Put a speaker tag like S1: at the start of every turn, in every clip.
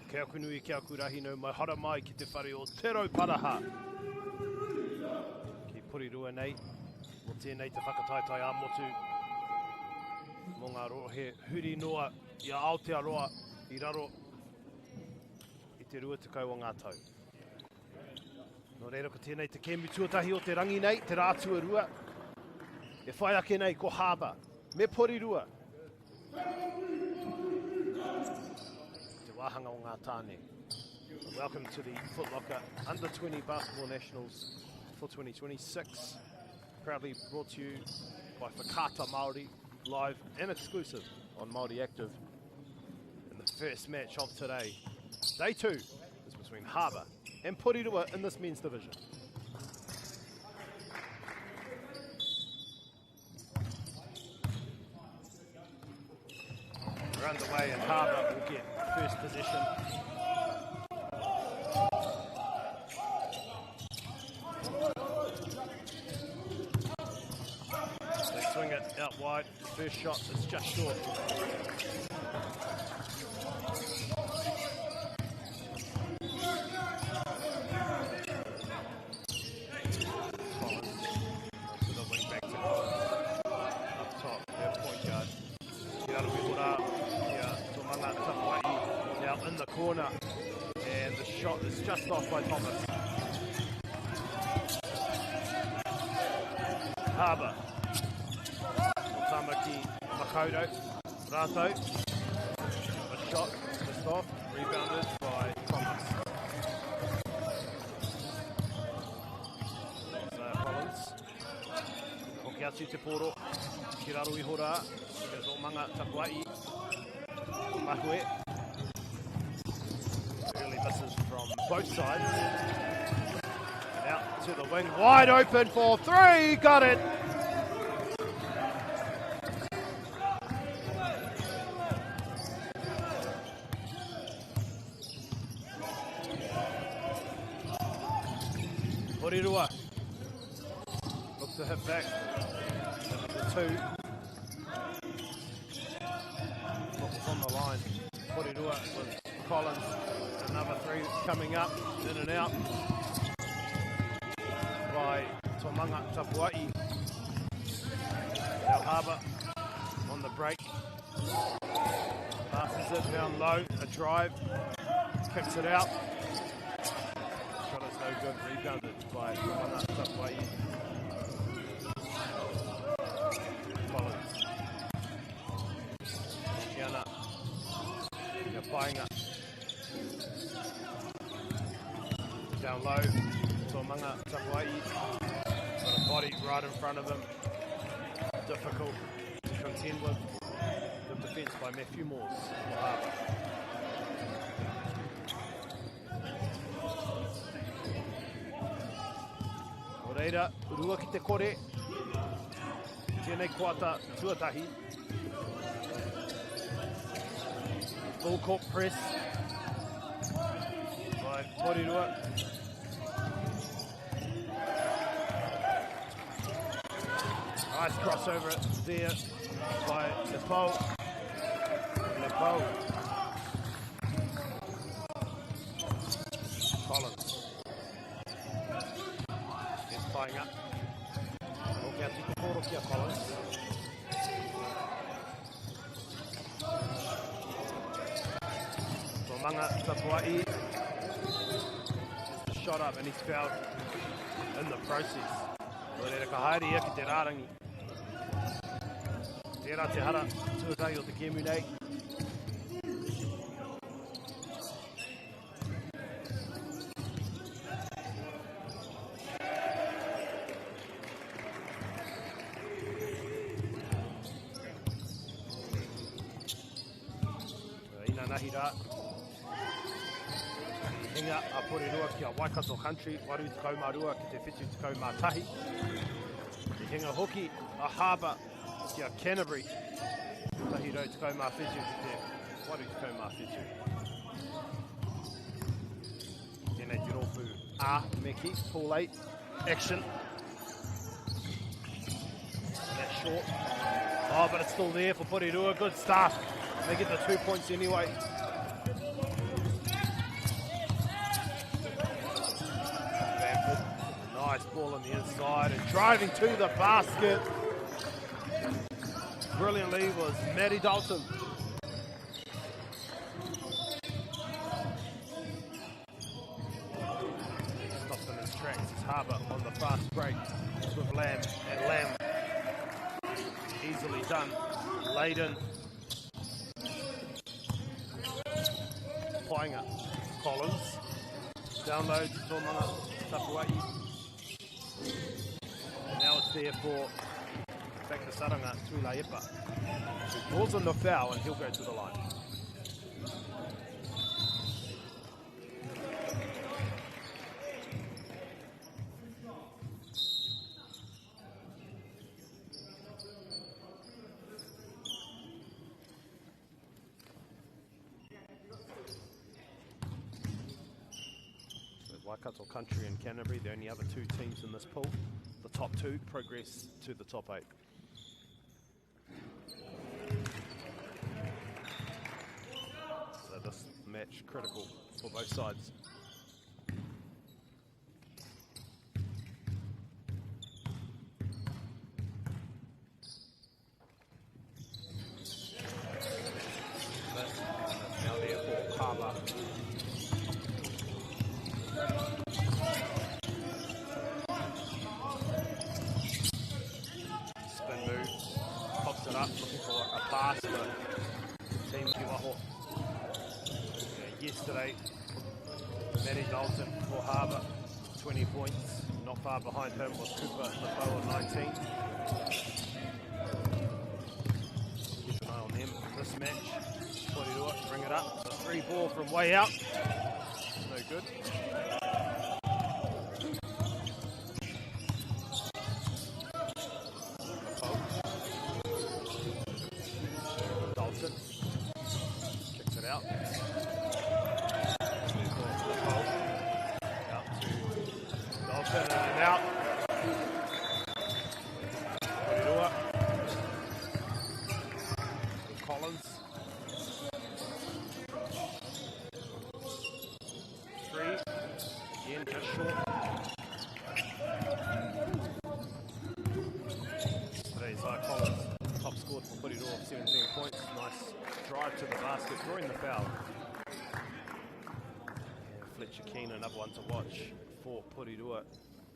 S1: Kia aku nui, kia aku rahi nau mai hara mai ki te whare o Te Rauparaha. Ki Porirua nei, mo tēnei te whakataetae ā-motu mō ngā rohe huri noa i a Aotearoa i raro i te 20 o ngā tau. Nō reira ko tēnei te kēmu tuatahi o te rangi nei, te rā tuarua. E whai ake nei ko Harbour me Porirua. Te wāhanga o ngā tāne. Welcome to the Footlocker Under 20 Basketball Nationals for 2026. Proudly brought to you by Whakaata Māori, live and exclusive on Māori Active. In the first match of today, day two is between Harbour and Porirua in this men's division. We're underway and Harbour will get first possession. They swing it out wide. First shot is just short. Collins to the wing back to Collins. Up top, their point guard. Te Arawihora, kia Tomanga Tapua'i now in the corner. And the shot is just off by Thomas. Harbour. Tamaki Makaurau. Rātou. A shot just off. Rebounded by Thomas. Isaiah Collins. Hoki atu te pōro. Ki raro iho rā. Kia Zomanga Tapua'i. Mahue. Early misses from both sides. And out to the wing. Wide open for three. Got it. Porirua looks to hit back. The two. What was on the line. Porirua with Collins. Another three coming up, in and out by Tomanga Tapua'i. Now Harbour on the break. Passes it down low, a drive, kicks it out. Shot is no good, rebounded by Tomanga Tapua'i. Collins. Kiana. Painga. Down low, Tomanga Tapua'i. Got a body right in front of him. Difficult to contend with. Good defence by Matthew Moores for Harbour. Nō reira, rua ki te kore. Tēnei koata tuatahi. Full court press by Porirua. Nice crossover there by Lepau. Lepau. Collins. Gets tying up. Hoki atu te pōro ki a Collins. Tomanga Tapua'i gets the shot up and he's fouled in the process. Nō reira ka haere ia ki te rārangi. Tērā te hara tuatahi o te kēmu nei. Inanahi rā. I hinga a Porirua ki a Waikato Country, 82 ki te 71. I hinga hoki a Harbour ki a Canterbury, 117 ki te 87. Tēnei te rōpū A, me ki, Pool 8, action. And that's short. Oh, but it's still there for Porirua. Good stuff. They get the 2 points anyway. Nice ball on the inside and driving to the basket. Brilliantly was Matty Dalton. Stopped in his tracks is Harbour on the fast break with Lamb, and Lamb easily done. Layden. Paenga. Collins. Down low to Tomanga Tapuai. And now it's there for back to Saranga Tuilaepa, who draws on the foul, and he'll go to the line. Waikato Country and Canterbury, the only other two teams in this pool. The top two progress to the top 8. So this match critical for both sides. Now there for Harbour. Spin move, pops it up, looking for a pass for Team Kiwaho. Yesterday, Matty Dalton for Harbour, 20 points. Not far behind him was Cooper Lepo on 19. Keep an eye on them in this match. Porirua, bring it up. The 3 ball from way out. No good. Dalton kicks it out. Out to Dalton and out. Porirua. Collins. 3. Again, just short. Today's Collins, top scored for Porirua, 17 points. Nice drive to the basket, drawing the foul. And Fletcher Keane, another one to watch for Porirua,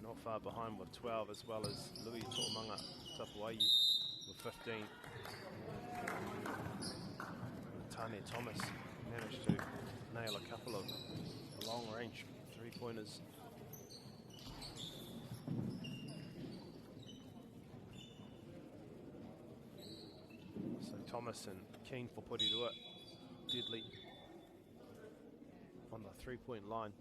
S1: not far behind with 12, as well as Louis To'omanga Tapuai with 15. Tane Thomas managed to nail a couple of long-range three-pointers. So Thomas and Keane for Porirua, deadly on the three-point line.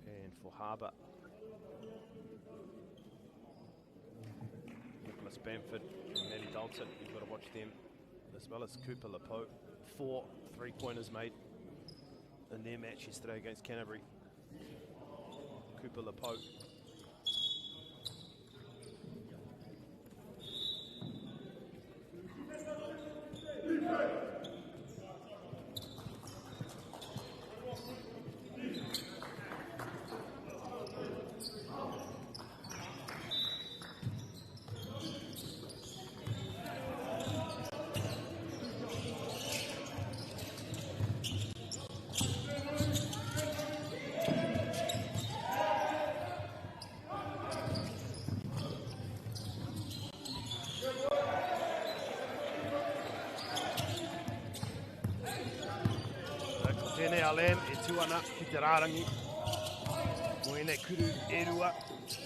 S1: And for Harbour, Nicholas Bamford and Matty Dalton, you've got to watch them, as well as Cooper Lepo. 4 3-pointers made in their match yesterday against Canterbury. Cooper Lepo. Tēnei a Lam e tū ana ki te rārangi. Mo ēnei kuru e rua.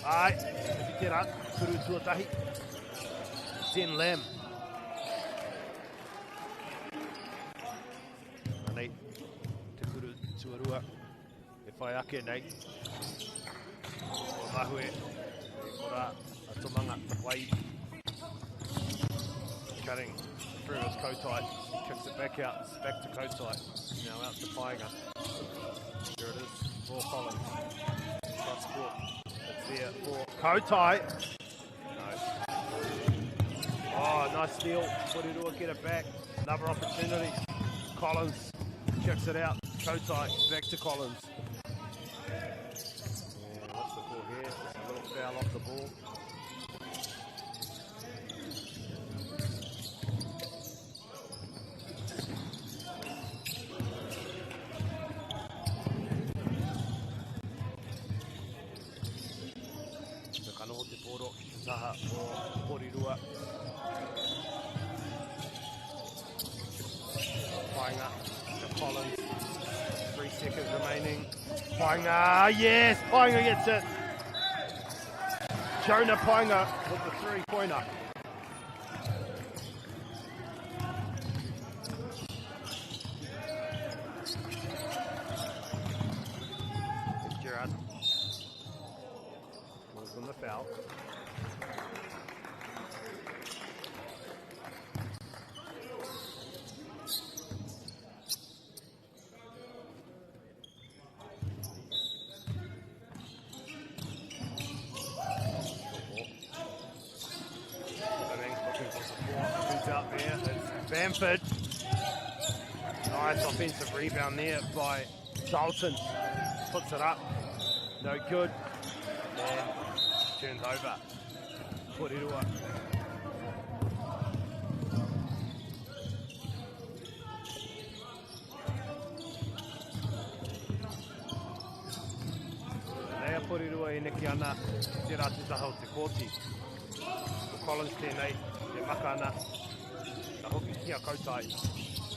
S1: Ai, ki te rā, kuru tuatahi. Zen Lam. Anei, te kuru tuarua. E whai ake nei. O Mahue, e kora a Tomanga Wai. Cutting through his Kotai. He kicks it back out. It's back to Kotai. Now out to Paenga. Here it is for Collins. Cross court. It's there for Kotai. No. Oh, nice steal. Porirua get it back. Another opportunity. Collins. Kicks it out. Kotai back to Collins. And what's the call here? Just a little foul off the ball. Ka noho te pōro ki te taha o Porirua. Paenga to Collins. 3 seconds remaining. Paenga, yes, Paenga gets it. Jonah Paenga with the three-pointer. Gerard calls on the foul. Looking for support. Who's out there? It's Bamford. Nice offensive rebound there by Dalton. Puts it up. No good. And turns over. Porirua. Lea Porirua e neke ana tērā te taha o te kōti. Ko Collins tēnei e maka ana. Ka hoki ki a Kautai.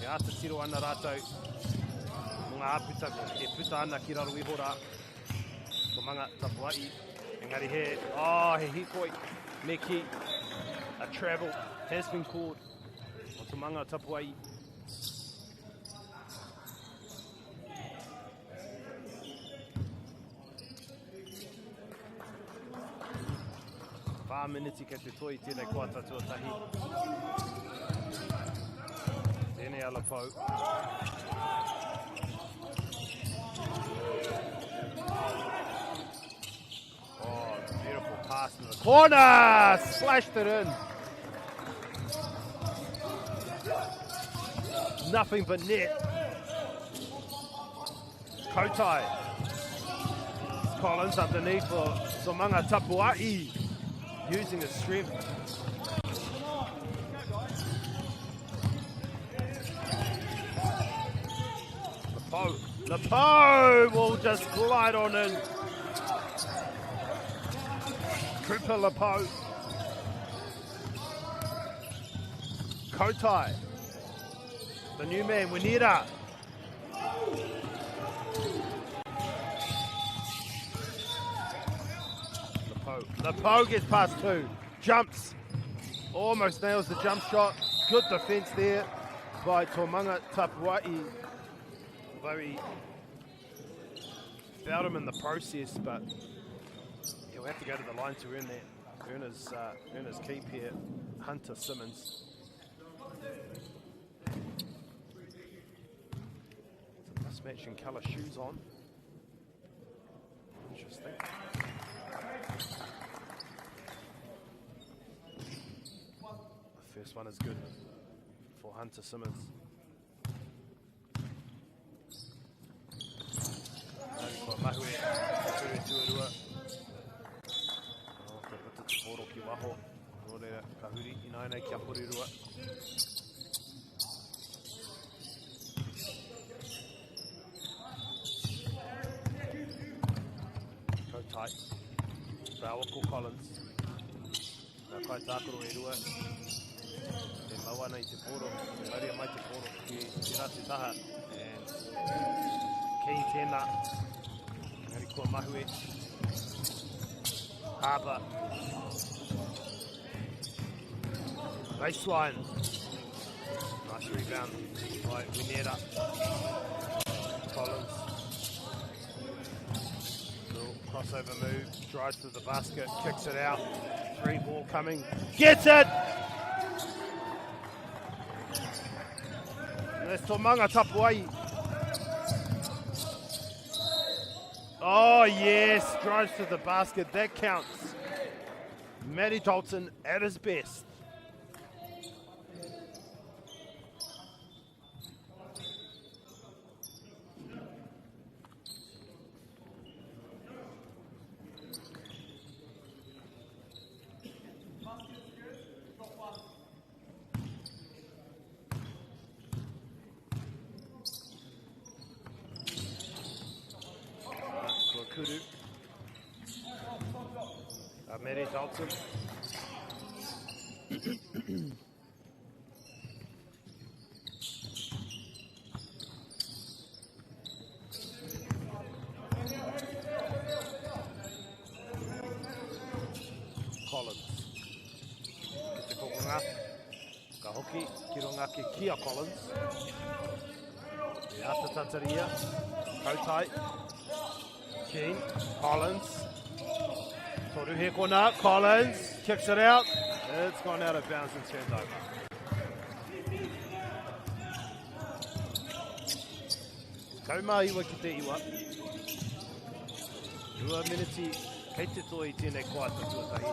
S1: E āta tiro ana rātou mō ngā āputa e puta ana ki raro iho rā. Ko Manga Tapua'i. Engari he, oh, he hīkoi. Me kī, a travel has been called on to Manga Tapua'i. Whā miniti kei te toi i tēnei koata tuatahi. Tēnei ala pau. Oh, beautiful pass in the corner! Slashed it in. Nothing but net. Kautai. Collins underneath for Somanga Tapua'i, using his strength. Lepo. Lepo will just glide on in. Cooper Lepo. Kotai. The new man, Winira. Lepo. Lepo gets past two. Jumps. Almost nails the jump shot. Good defense there by Tomanga Tapua'i. Although he fouled him in the process, but he'll have to go to the line to earn that. Earn his keep here. Hunter Simmons. Mismatching colour shoes on. Interesting. The first one is good for Hunter Simmons. Kua mahue, ture tuarua. Oh, ka puta te pōro ki waho. Nō reira, ka huri ināianei kia Porirua. Kautai. Rāua ko Collins. Ngā kai tākaro e rua. E mau ana i te pōro. E mauria mai te pōro ki tērā te taha. And keen tēnā. Engari kua mahue. Harbour. Baseline. Nice rebound by Winera. Collins. Little crossover move. Drives to the basket. Kicks it out. Three ball coming. Gets it! And that's Tomanga Tapuai. Oh, yes. Drives to the basket. That counts. Matty Dalton at his best. Matty Thompson. Collins. Ki te kokonga. Ka hoki ki runga ake ki a Collins. E ata tataria. Kautai. Keane. Collins. Toru Hekona. Collins kicks it out. It's gone out of bounds and turned over. Kaumā iwa ki te iwa. Rua miniti kei te toi i tēnei koata tuatahi.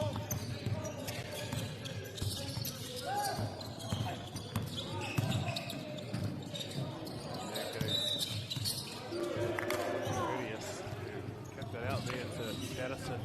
S1: There goes Curious. Kicked it out there to Patterson.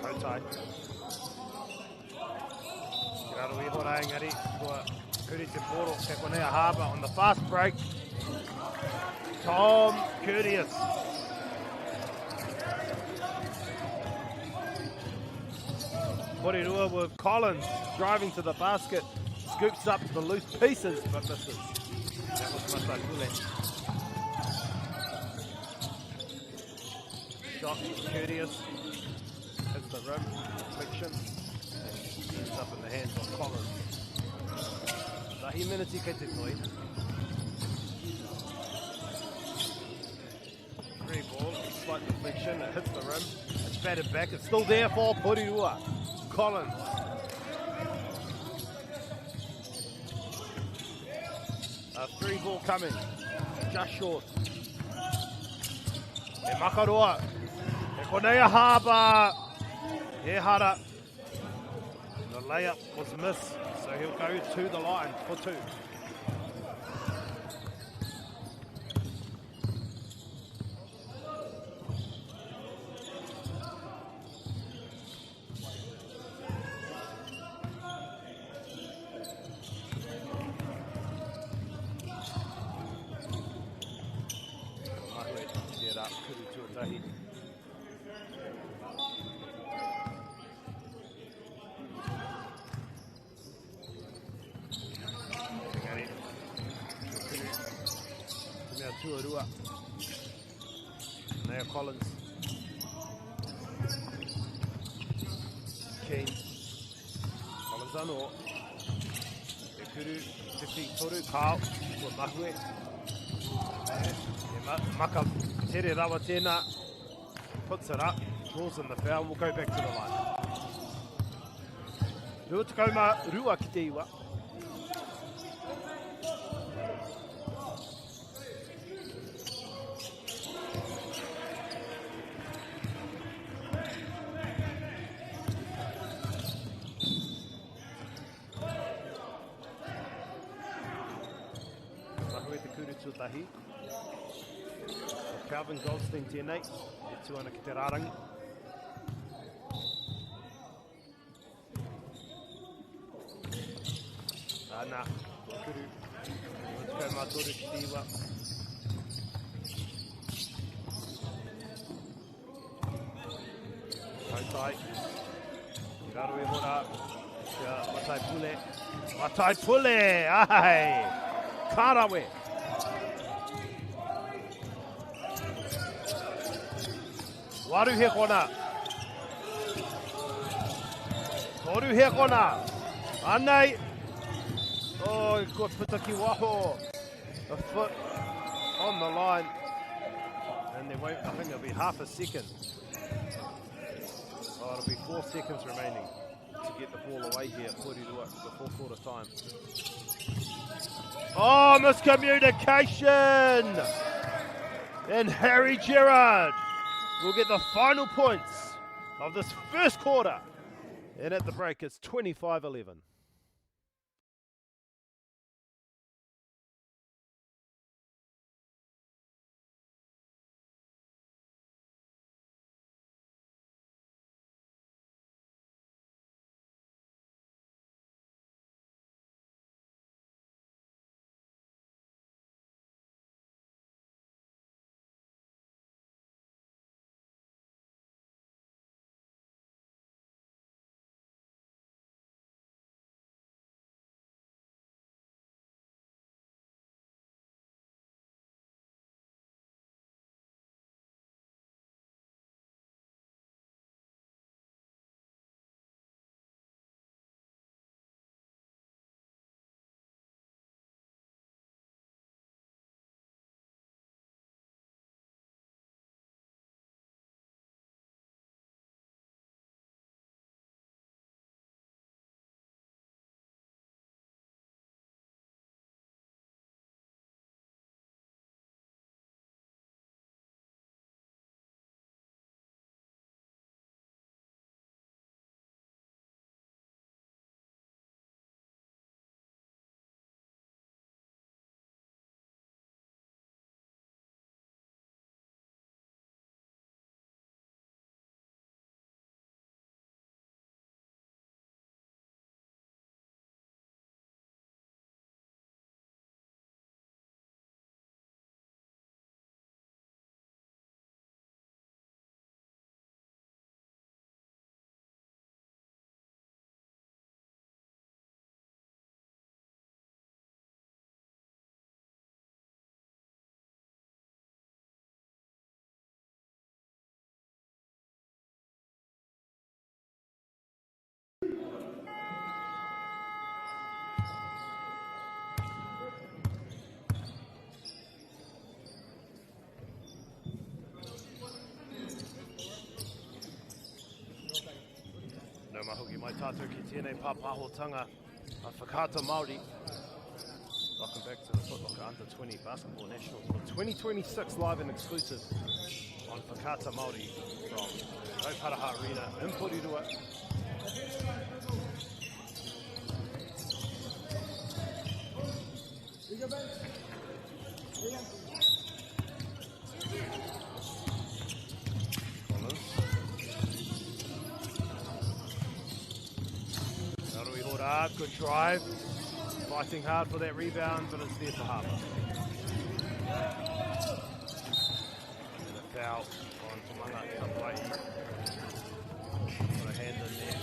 S1: Kautai. Ki raro iho rā engari, kua huri te pōro, kei konei a Harbour on the fast break. Tom Curtius. Porirua with Collins driving to the basket, scoops up the loose pieces but misses. That was Matai Pule. Shot, Curtius hits the rim, deflection, ends up in the hands of Collins. Tahi miniti kei te toi. Free ball, slight deflection, it hits the rim, it's batted back, it's still there for Porirua. Collins. A three ball coming, just short. E Makaroa, e konei a Harbour, e hara. The layup was missed, so he'll go to the line for two. Mahue, tērā, kuru tuatahi. Engari, kuru, te mea tuarua. Nea Collins. King. Collins anō. Te kuru, te whiwhi toru, kāo, kua mahue. E maka tere rawa tēnā. Puts it up, draws in the foul, we'll go back to the line. 22 ki te iwa. Mahue te kuru tuatahi. Calvin Goldstein tēnei, e tū ana ki te rārangi. Ana, kua kuru, 23 ki te iwa. Kautai, ki raro e hora, kia Matai Pule. Matai Pule, ai, ka rawe. Waru he kona. Toru he kona. Anei. Oh, kua puta ki waho. A foot on the line. And there won't, I think there'll be half a second. Oh, it'll be 4 seconds remaining to get the ball away here, Porirua, before quarter time. Oh, miscommunication! And Harry Gerard will get the final points of this first quarter. And at the break, it's 25-11. tātou ki tēnei pāpāhotanga a Whakaata Māori. Welcome back to the Footlocker Under 20 Basketball Nationals for 2026 live and exclusive on Whakaata Māori from Rauparaha Arena in Porirua. Good drive. Fighting hard for that rebound, but it's there for Harbour. And a foul on Tomanga Tapua'i. Got a hand in there.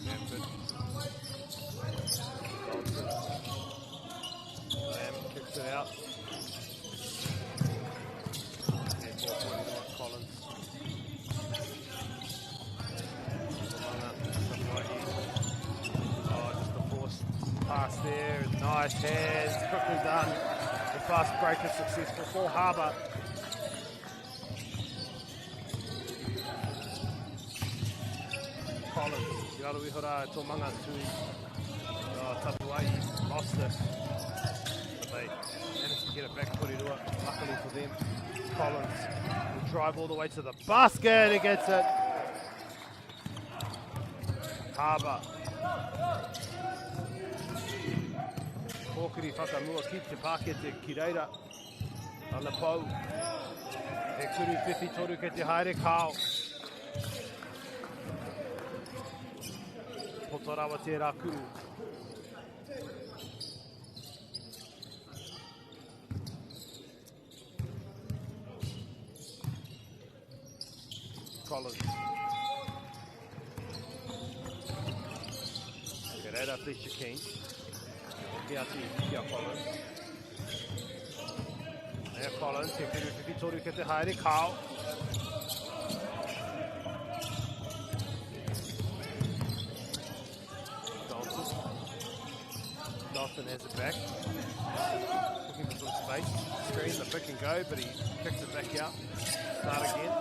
S1: Bamford. Dalton. Lamb kicks it out. There for Porirua, Collins. Tomanga Tapua'i. Oh, just a forced pass there. Nice hands, quickly done. The fast break is successful for Harbour. Collins, ki raro iho rā tō manga tui. Oh, Tapua'i lost it. But they managed to get it back Porirua, luckily for them. Collins will drive all the way to the basket. He gets it. Harbour. Kōkiri whakamua ki te pākete ki reira. Ana pau. He kuru whiwhi toru ke te haere kao. Poto rawa tērā kuru. Collins. Ke reira Fletcher King. Ki atu ki a Collins. Nea Collins, he whiru whiwhi toru ke te haere, kao. Dalton. Dalton has it back. Looking for some space. Screen, the pick and go, but he kicks it back out. Start again.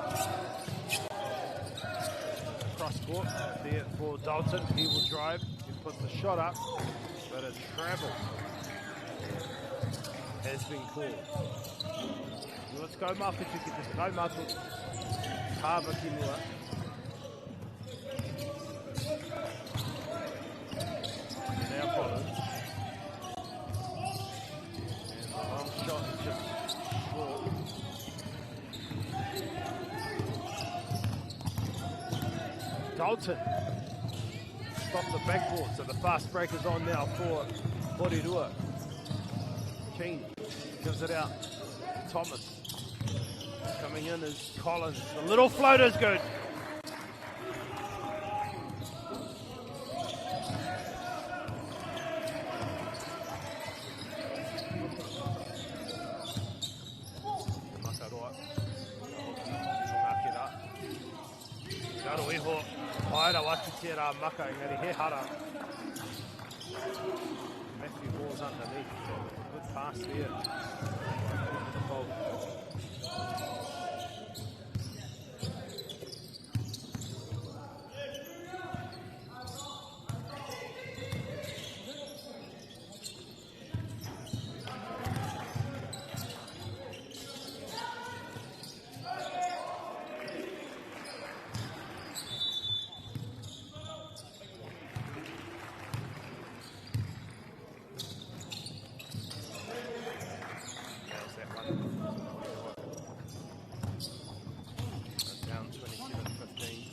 S1: Cross court there for Dalton. He will drive. He puts the shot up, but a travel has been called. Let's go mawhitu ki te kau mātu. Harbour ki mua. Now Collins. And the long shot is just short. Dalton stopped the backboard, so the fast break is on now for Porirua. Keane gives it out to Thomas. Coming in is Collins. The little floater's good. Makaroa. Ka hoki ki runga ake rā. Raro iho, pai rawa atu tērā maka, engari he hara. Matthew Hawes underneath, so good pass there. The ball. Nails that one. Down 27-15.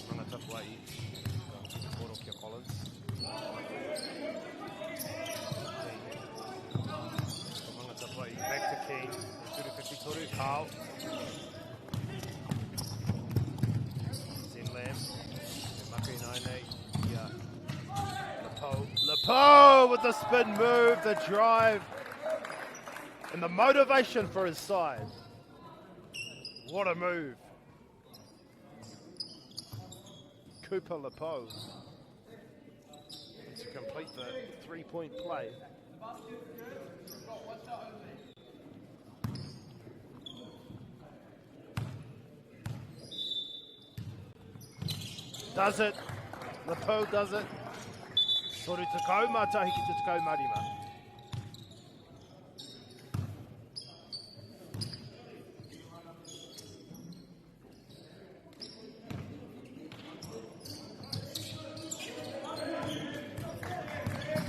S1: Mangatapua'i. Koro kia Collins. Mangatapua'i back to Keane. Turu 53, Carl. Zen Lamb. Maki Naine. Yeah. Lepo. Lepo with the spin move, the drive, and the motivation for his side. What a move. Cooper Lepo to complete the 3-point play. Does it. Lepo does it. Toru tekau mā tahi ki te tekau mā rima.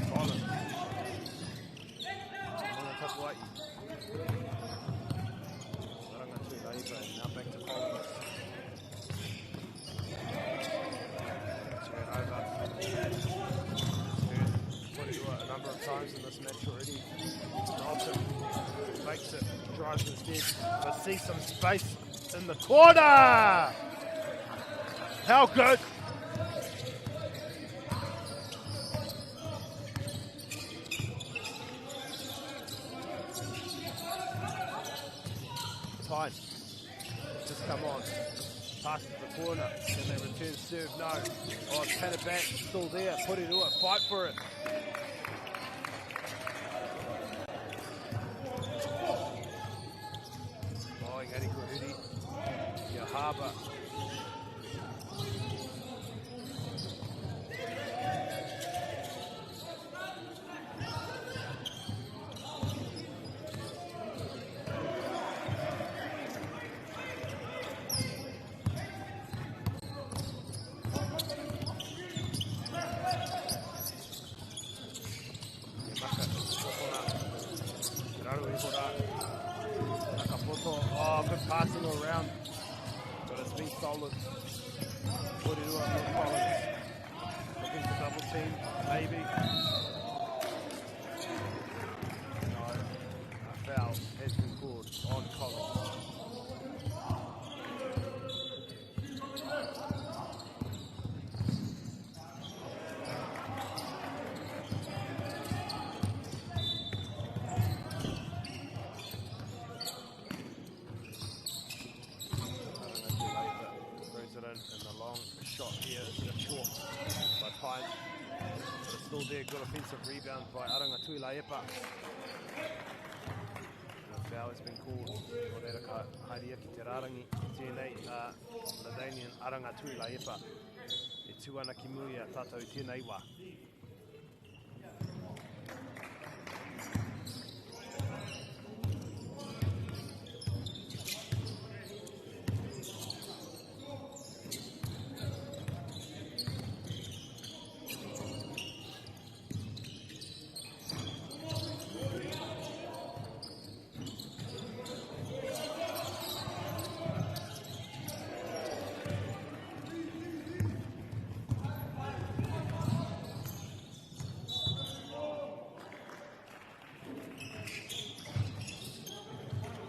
S1: Collins. Moana Tapua'i. Ranga Tuilaipa, and now back to Collins. Turn over. Turn Porirua a number of times in this match already. Dalton makes it, drives instead, but sees some space in the corner. How good! Time. Just come on. Pass to the corner. Can they return serve? No. Oh, it's patted back. Still there. Porirua, fight for it. Oh, Ngāti Kohuri. Your Harbour. Oh, good passing all around, but it's been stolen. Porirua for Collins. Looking for double team, maybe. No, a foul has been called on Collins. And the long shot here is just short by Pine. But it's still there. Good offensive rebound by Aranga Tuilaepa. And a foul has been called. Ko reira ka haere ki te rārangi tēnei a Ladanian Aranga Tuilaepa. E tū ana ki muri a tātou i tēnei wā.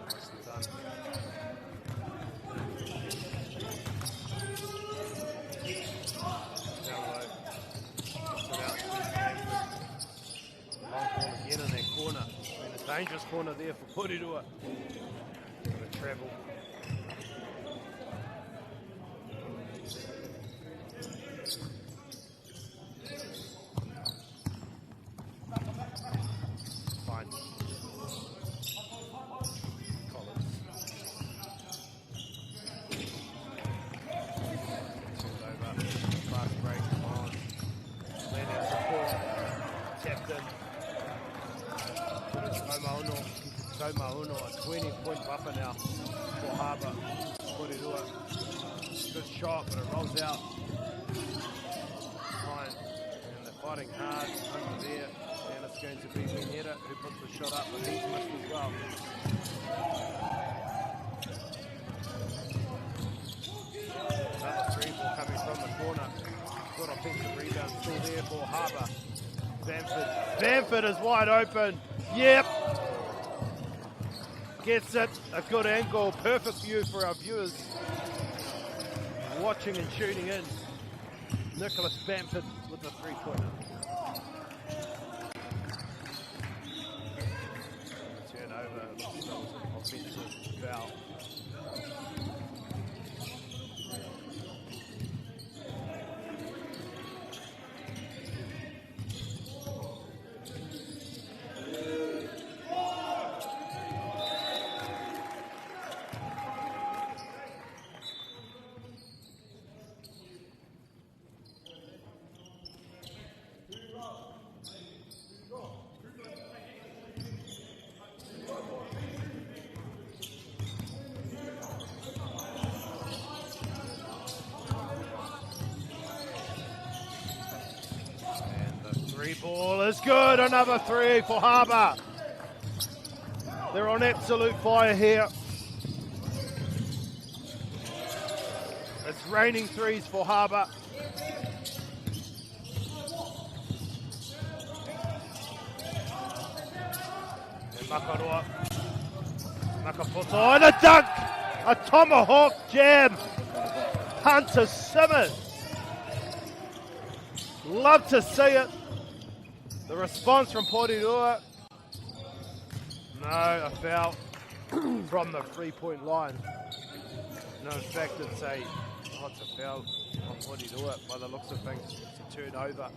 S1: Nicely done. Down low. Gets it out to Bamford. Long ball again in that corner. Been a dangerous corner there for Porirua. Got to travel. Fine. Collins. Turned over. Fast break on. Landing support. Tapped in. Tomaono, a 20-point buffer now for Harbour. Porirua. Good shot, but it rolls out. Fine. And they're fighting hard under there. And it's going to be Winera who puts the shot up, but he's missed as well. Another three ball coming from the corner. Good offensive rebound still there for Harbour. Bamford. Bamford is wide open. Yep. Gets it. A good angle. Perfect view for our viewers watching and tuning in. Nicholas Bamford with the three-pointer. Turnover. Looks like it was an offensive foul. ball is good. Another three for Harbour. They're on absolute fire here. It's raining threes for Harbour. And Makaroa. Makapoto and a dunk! A tomahawk jam! Hunter Simmons! Love to see it. The response from Porirua. No, a foul from the three-point line. No, in fact, it's a, oh, it's a foul on Porirua by the looks of things. It's a turnover.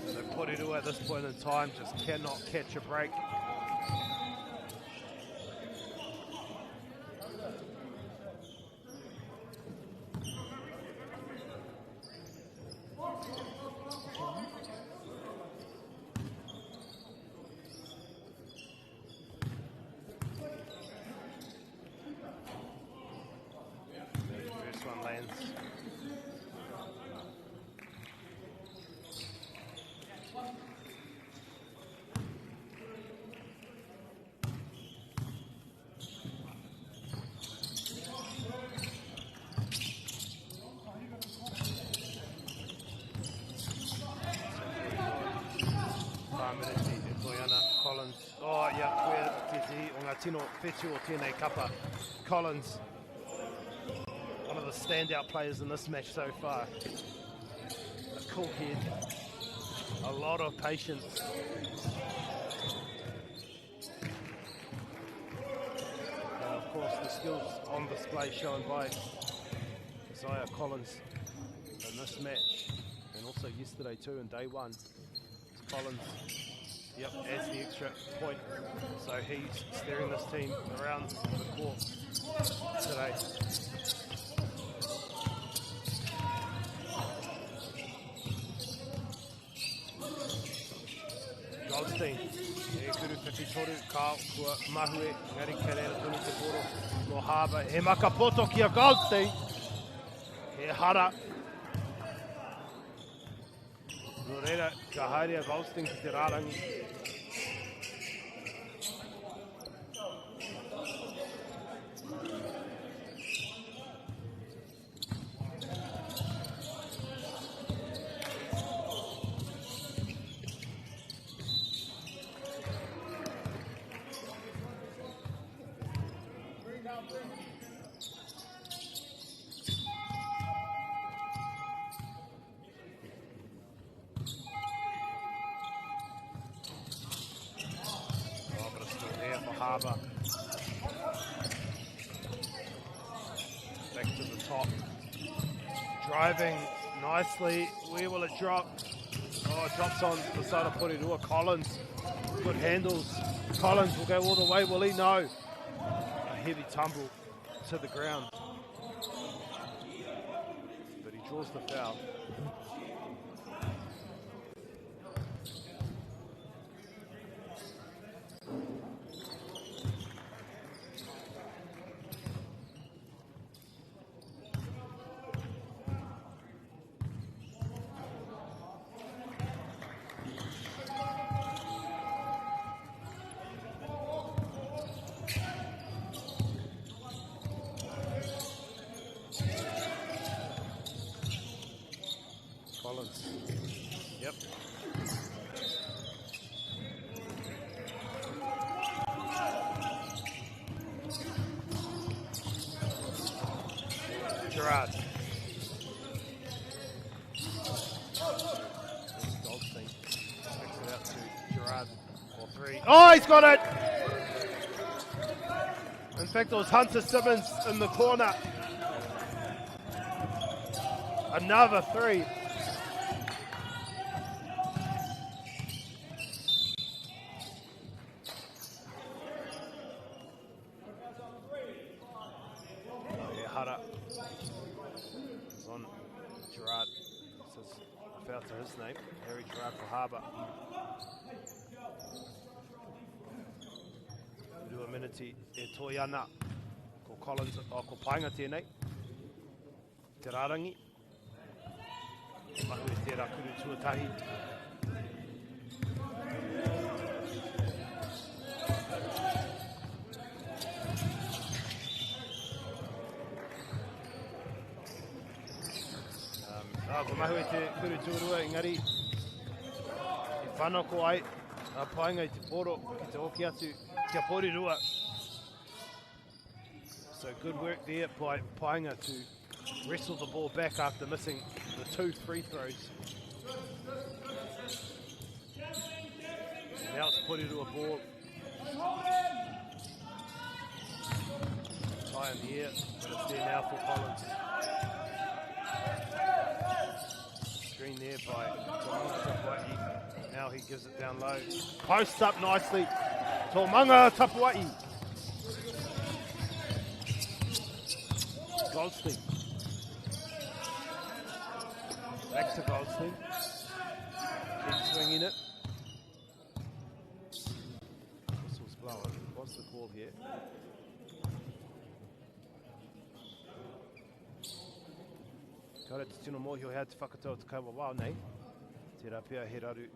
S1: So Porirua at this point in time just cannot catch a break. First one lands. Collins. Oh, yeah, koe te tihi o ngā tino whetu o tēnei kapa. Collins, one of the standout players in this match so far. A cool head, a lot of patience. And of course, the skills on display shown by Isaiah Collins in this match, and also yesterday too in day one. It's Collins, yep, adds the extra point. So he's steering this team around the court today. Goldstein, e kuru whiwhi toru, ka kua mahue, ngari kei reira tonu te poro no Harbour. He makapoto ki a Goldstein. He hara. Nō reira, ka haere a Goldstein ki te rārangi. Oh, but it's still there for Harbour. Back to the top. Driving nicely. Where will it drop? Oh, it drops on the side of Porirua. Collins. Good handles. Collins will go all the way. Will he? No. A heavy tumble to the ground. But he draws the foul. Collins. Yep. Gerard. Goldstein kicks it out to Gerard for three. Oh, he's got it! In fact, it was Hunter Simmons in the corner. Another three. Yeah, Hara is on Gerard. Says a foul to his name. Harry Gerard for Harbour. Rua miniti e toi ana. Ko Collins, oh, ko Paenga tēnei. Te rārangi. Mahu e tērā kuru tuatahi. Ko Mahue te kuru tuarua, engari i whanako ai a Paenga i te poro ki te hoki atu kia Porirua. So good work there by Paenga to wrestle the ball back after missing the two free throws. Now it's Porirua ball. Tie in the air, but it's there now for Collins. Screen there by Tomanga Tapua'i. Now he gives it down low. Posts up nicely. Tomanga Tapua'i. Goldstein. Back to Goldstein. Keep swinging it. Whistle's blowing. What's the call here? Kāre te tino mōhio hea te whakatau te kaua wao nei. Tērā pea he raru.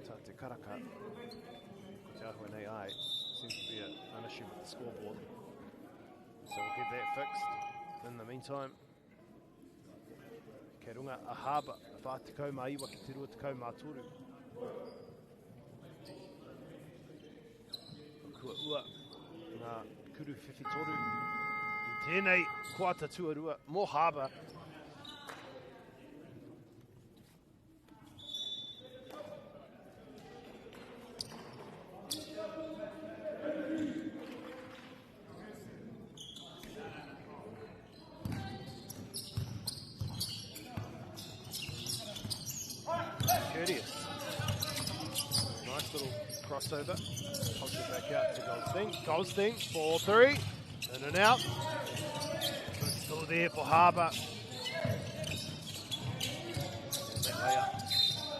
S1: Tā te karaka. Ko te āhua nei ai. Seems to be a, an issue with the scoreboard. So we'll get that fixed. In the meantime, Kei runga a Harbour, 49 ki te 23. Kua ua ngā kuru whiwhitoru i tēnei koata tuarua mō Harbour. Courteous. Nice little crossover. Pumps it back out to Goldstein. Goldstein, 4-3. In and out. But it's still there for Harbour. And that layup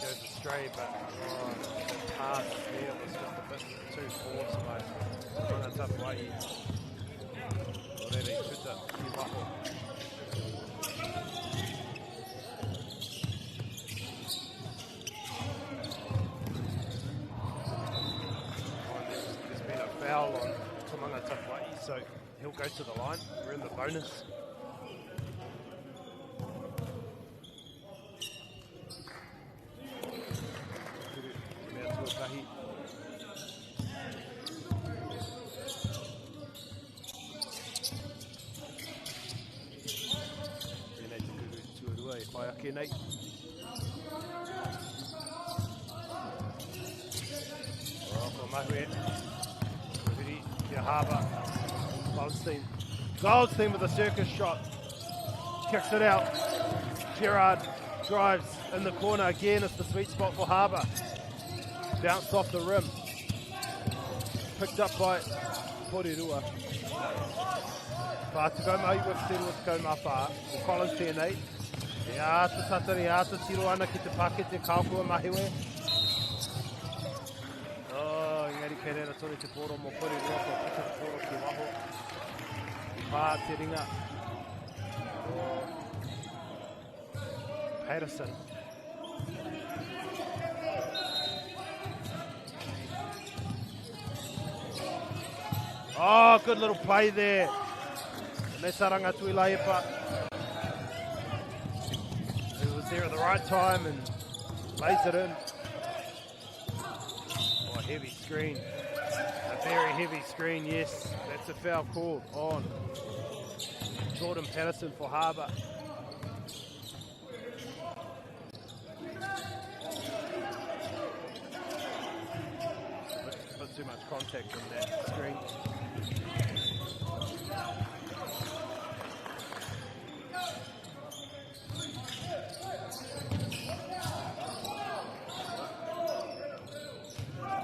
S1: goes astray, but oh, the pass there was just a bit too forced by Mana Tapua'i. Rere puta ki waho. There's been a foul on Tomanga Tapua'i, so he'll go to the line. We're in the bonus. Mea tuatahi. Tēnei te kuru tuarua e whai ake nei. Oh, ko Mahue. Ko huri ki a Harbour. Goldstein. Goldstein with a circus shot. Kicks it out. Gerard drives in the corner again. It's the sweet spot for Harbour. Bounced off the rim. Picked up by Porirua. Whā tekau mā iwa ki te rua tekau mā whā. Ko Collins tēnei. E āta tatari, āta tiro ana ki te pakete kāo kua mahiwe. Oh, engari kei reira tonu te pōro mō Porirua, kua puta te pōro ki waho. I pā te ringa o Patterson. Oh, good little play there. Mesaranga Tuilaepa, who was there at the right time and lays it in. Oh, a heavy screen. A very heavy screen, yes. That's a foul call on Jordan Patterson for Harbour. Bit too much contact on that screen.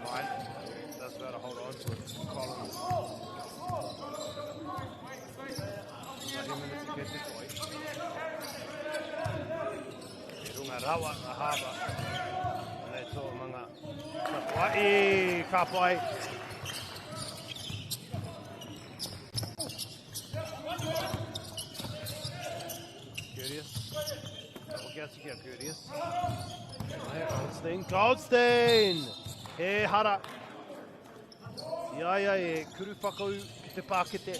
S1: Line does well to hold on to it. Collins. He runga rawa a Harbour. Nei tō manga Tapua'i, ka pai. Curious. Hoki atu ki a Curious. Goldstein. Goldstein! He hara. I a ia e kuru whakau ki te pākete.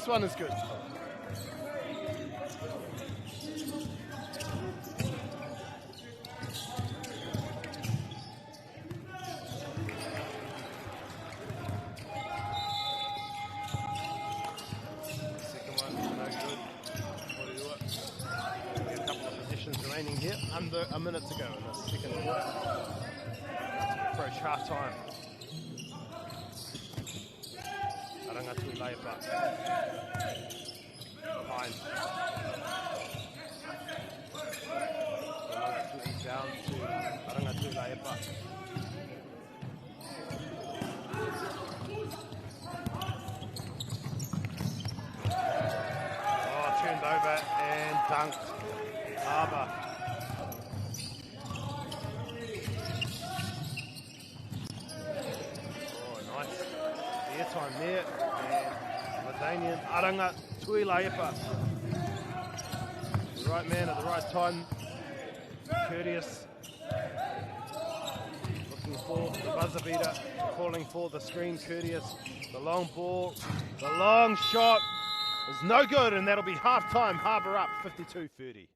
S1: First one is good. Second one, no good. Porirua. A couple of possessions remaining here. Under a minute to go in the second quarter. Approach half time. Aranga Tuilaepa. Pine. Aranga Tui down to Aranga Tuilaepa. Oh, turned over and dunked. Harbour. Oh, nice airtime there. And Ladanian Aranga Tuilaepa. The right man at the right time. Courteous. Looking for the buzzer beater. Calling for the screen. Courteous. The long ball. The long shot is no good, and that'll be half time. Harbour up 52-30.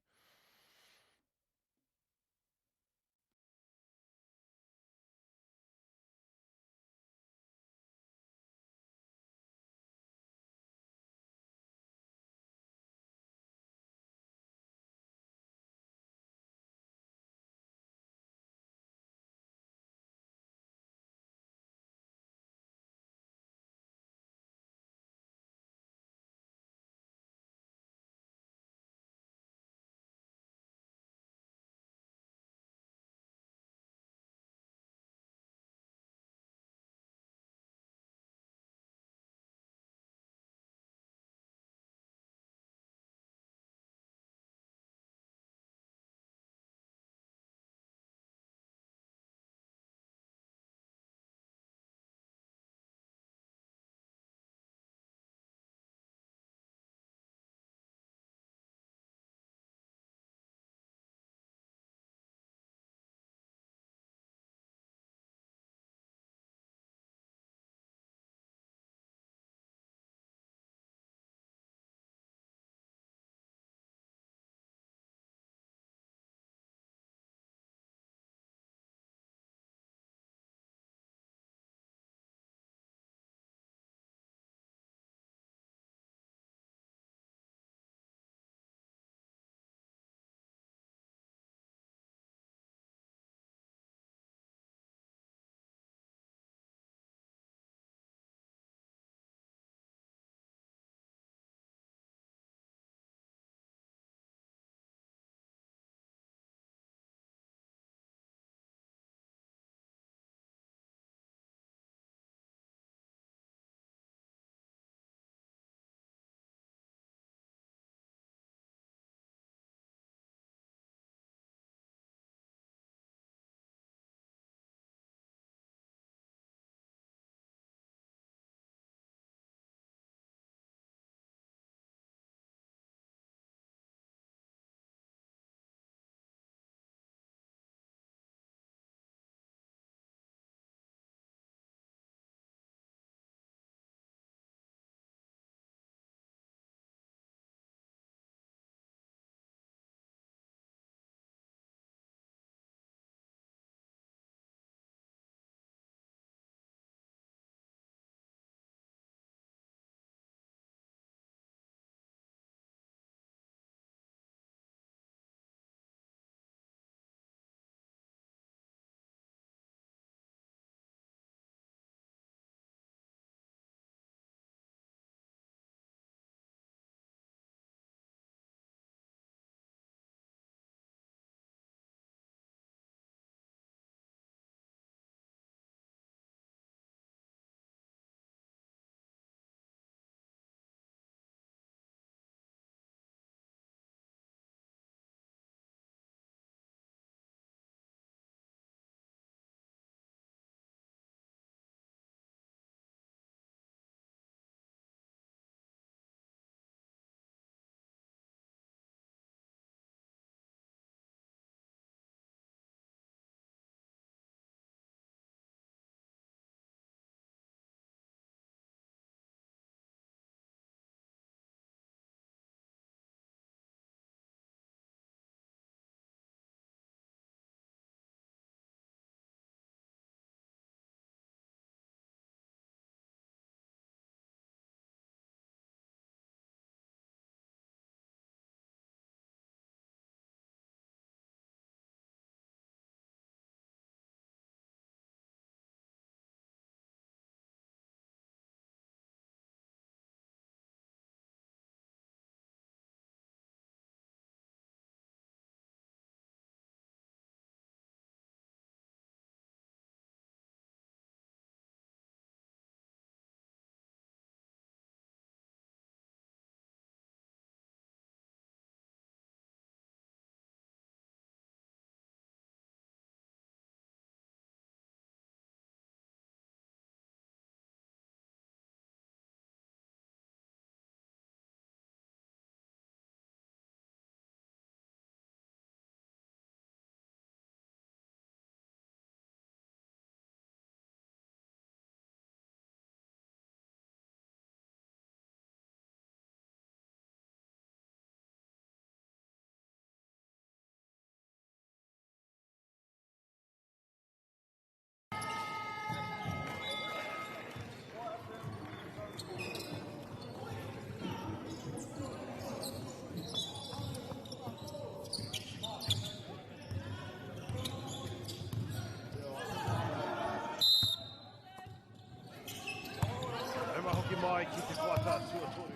S1: ki te kuata tuatoru.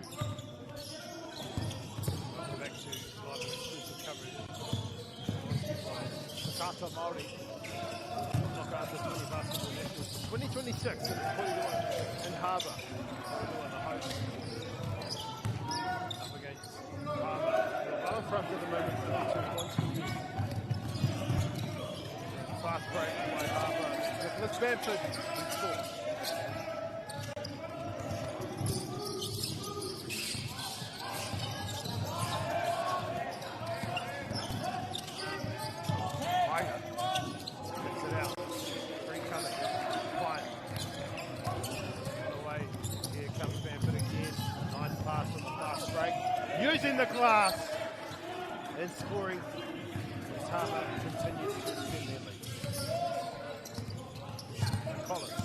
S1: Welcome back to live and exclusive coverage. Brought to you by Whakaata Māori. Footlocker Under 20 Basketball Nationals 2026 in Porirua in Harbour. Porirua the host. Up against Harbour. Well in front at the moment, 32-120. Fast break by Harbour. Nicholas Bamford in scores. Painga gets it out. Free coming. Pine. Away. Here comes Bamford again. Nice pass on the fast break. Using the glass and scoring as Harbour continues to extend their lead. Collins.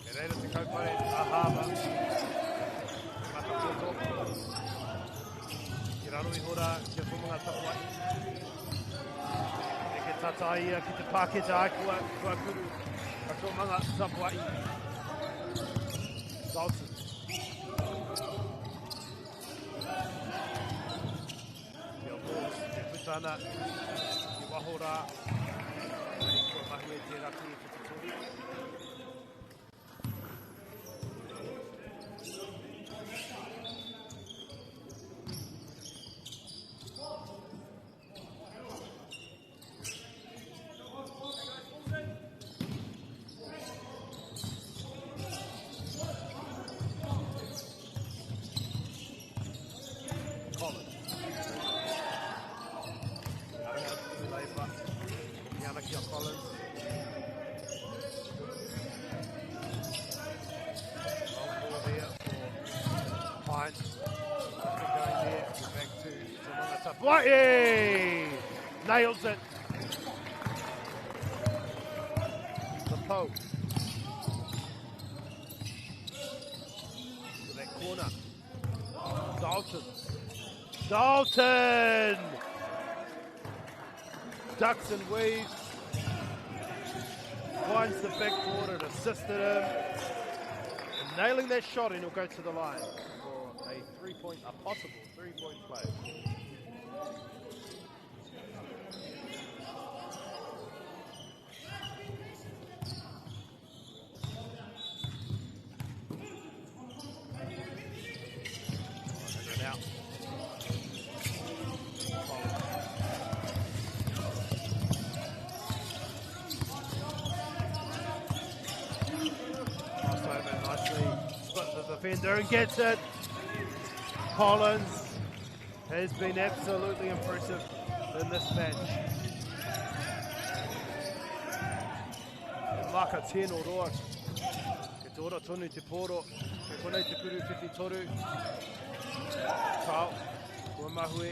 S1: Ke reira te kaupare a Harbour. Matapoto. Ki raro iho rā, kia Tomonga Tapua'i. E ke tata ia ki te pāketa ai kua, kua kuru. Ka Tomonga Tapua'i. Dalton. Kia Hawes, e puta ana ki waho rā. Hei kua mahue tērā kuru ki te toru. Collins. Aranga Tuilaepa. Hoki ana ki a Collins. Long ball there for Pine. Nothing going there. Back to Tomonga Tapua'i. Nails it. The Poe. To that corner. Dalton. Dalton! Ducks and weaves. Finds the backboard and assisted him. And nailing that shot, and he'll go to the line for a three-point, a possible three-point play. And out. Crossover nicely, split the defender and gets it. Collins has been absolutely impressive in this match. Maka tēnō roa. Ke te ora tonu te pōro. Ke konei te kuru 53. Kao, kua mahue.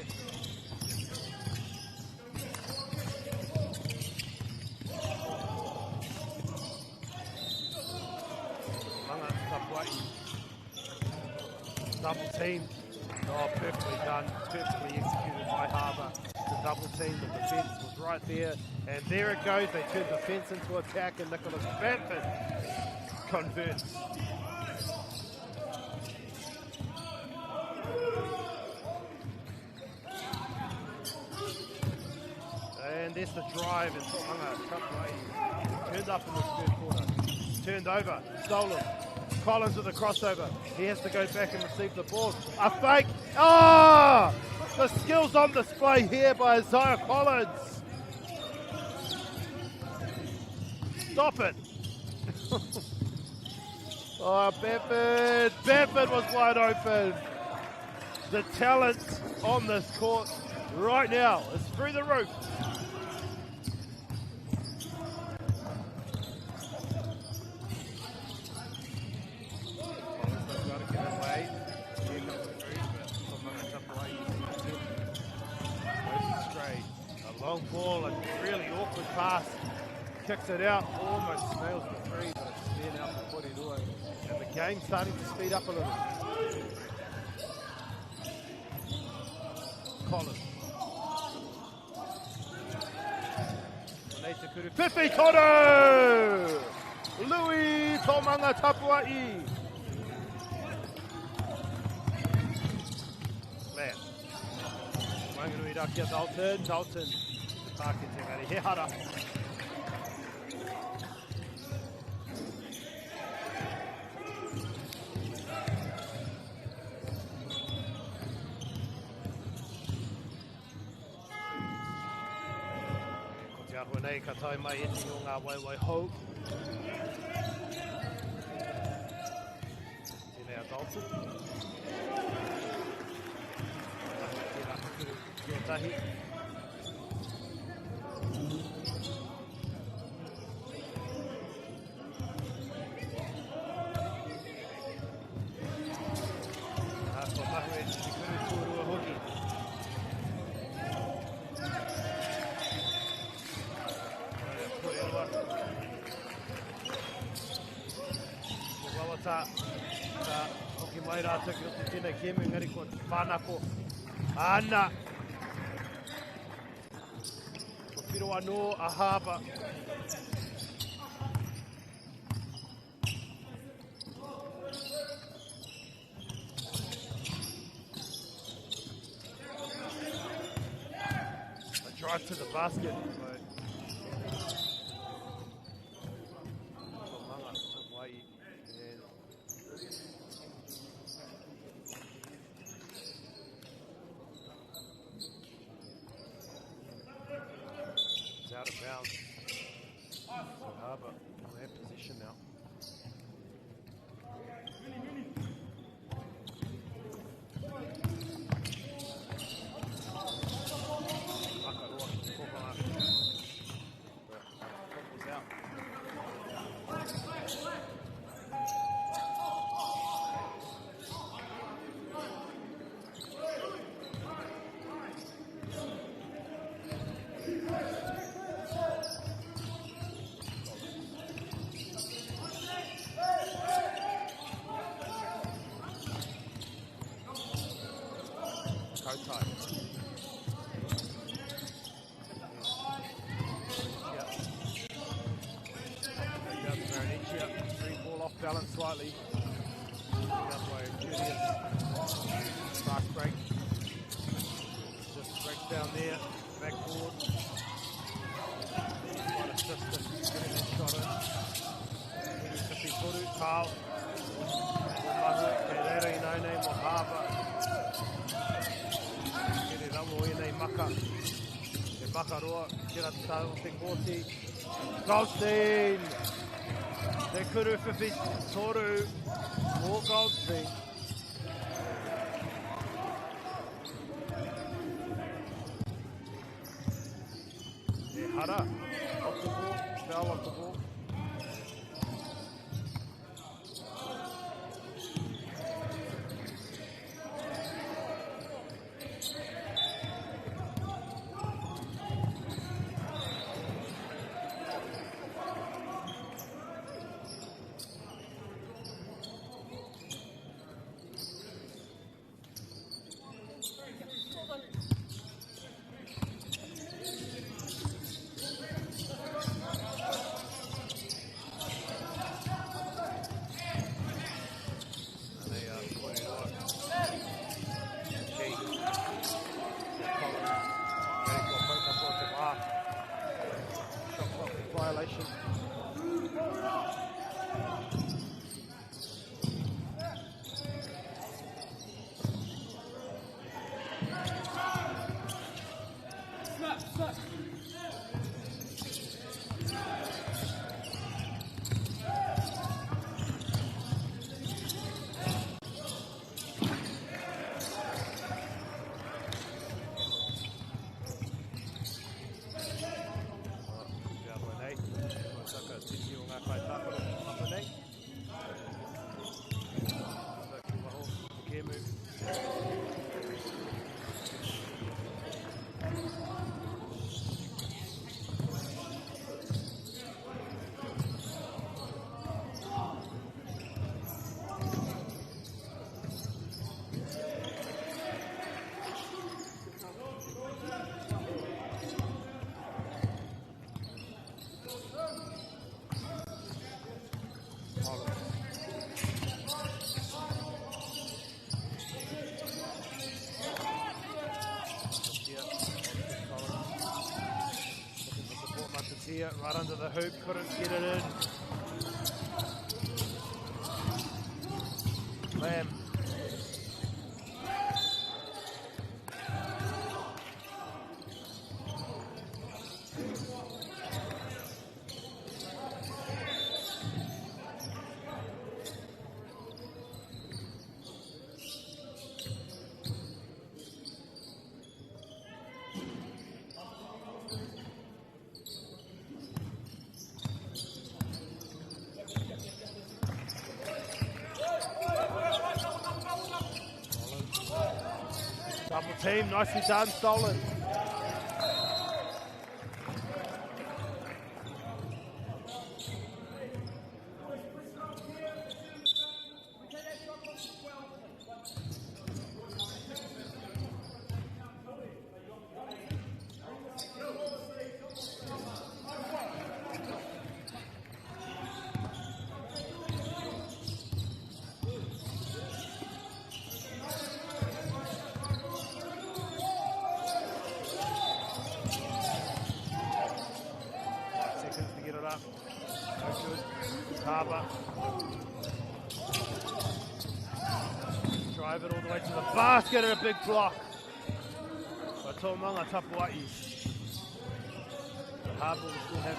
S1: Manga Tapua'i. Double team. Oh, perfectly done. Perfectly executed by Harbour. The double team, the defence was right there. And there it goes. They turn defence into attack, and Nicholas Bamford converts. And there's the drive, and Tomonga Tapua'i turned up in this third quarter. Turned over, stolen. Collins with the crossover. He has to go back and receive the ball. A fake. Ah! Oh! The skills on display here by Isaiah Collins. Stop it. Oh, Bamford. Bamford was wide open. The talent on this court right now is through the roof. Collins does well to get away. Here comes the three, but Tomonga Tapua'i goes astray. A long ball, a really awkward pass. Kicks it out, almost nails the three, but it's there now for Porirua. And the game's starting to speed up a little. Collins. Konei te kuru. Whiwhi toru! Louis Tomonga Tapua'i. Nui rā ki a Dalton. Dalton. Te pākete, engari he hara. Ko te āhua nei ka tae mai ētehi o ngā waewae hou. Tēnei a Dalton. Tērā kuru tuatahi. Ā, kua mahue te kuru tuarua hoki. Poreroa. Ko wawata, ka hoki mai rātou ki roto tēnei kēmu, engari ko whānako. Ana! Ko whiro anō a Harbour. A drive to the basket. It's out of bounds. So Harbour will have position now. Makaroa ki te kohanga. But football's out. Kautai. Yeah. Marinicia. Three ball off balance slightly. Up by Julius. Fast break. Just breaks down there. Backboard. Quite assistant getting that shot in. 53, Carl. Mahu, kei reira i nai nei mo Harbour. Kere rawa o ēnei maka. Te makaroa, tērā te taha o te kōti. Goldstein! Te kuru whiwhi toru mō Goldstein. E hara, off the ball, foul off the ball. here, right under the hoop, couldn't get it in. Lamb. Double team, nicely done, stolen. Seconds to get it up. No good. Harbour. Drive it all the way to the basket and a big block by Tomanga Tapua'i. The Harbour will still have it.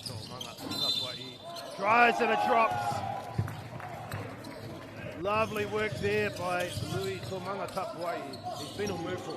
S1: Tomanga Tapua'i drives and it drops. Lovely work there by Louis Tomanga Tapua'i. He's been on move for.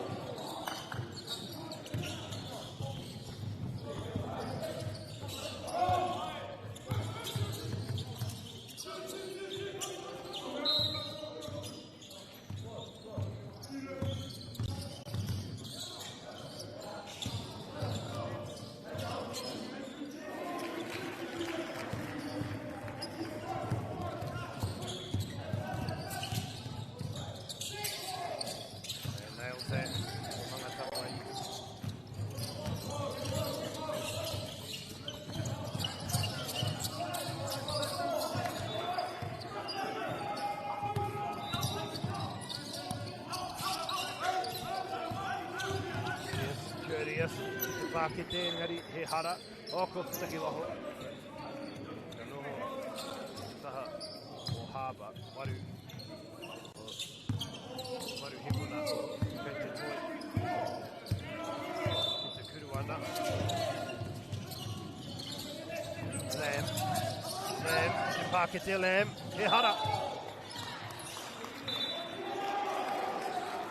S1: And nails that. Tomanga Tapua'i. Yes, courteous. Te pākete, engari he hara. O, ko te taki waho. Ka noho taha o Harbour. Waru. Waru Hemuna. Kei te toi. Ki te kuruana. Lamb. Lamb. Te pākete Lamb. He hara.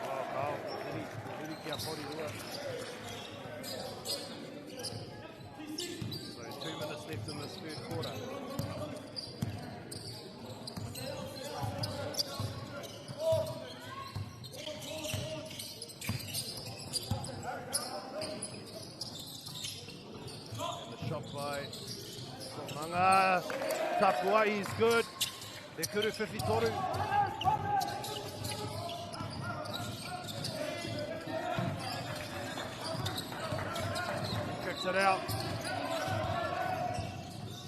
S1: Oh, kao. Huri, huri kia Porirua. So 2 minutes left in this third quarter. And the shot by Tomanga. Tapua'i is good. Te kuru 53. Kicks it out.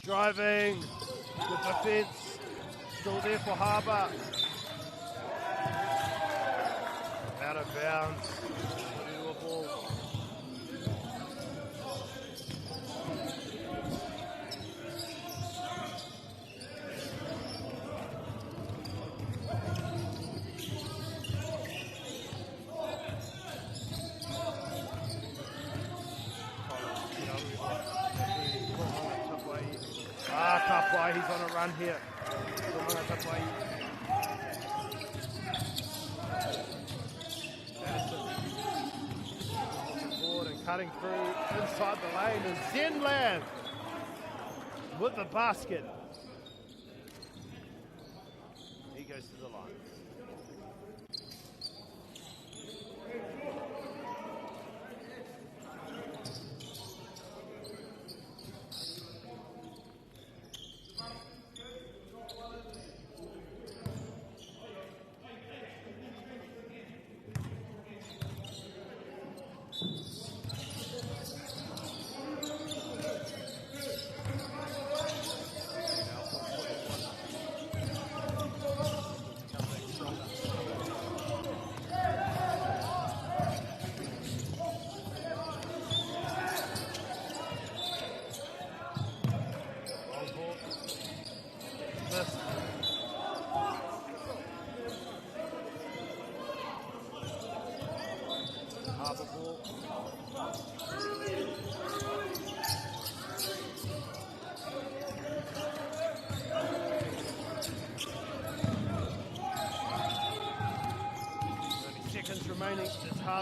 S1: Driving. Good defense. Still there for Harbour. Out of bounds. Porirua ball. Tapua'i, he's on a run here. Tapua'i. Madison looking forward and cutting through inside the lane is Zen Lamb with the basket. He goes to the line.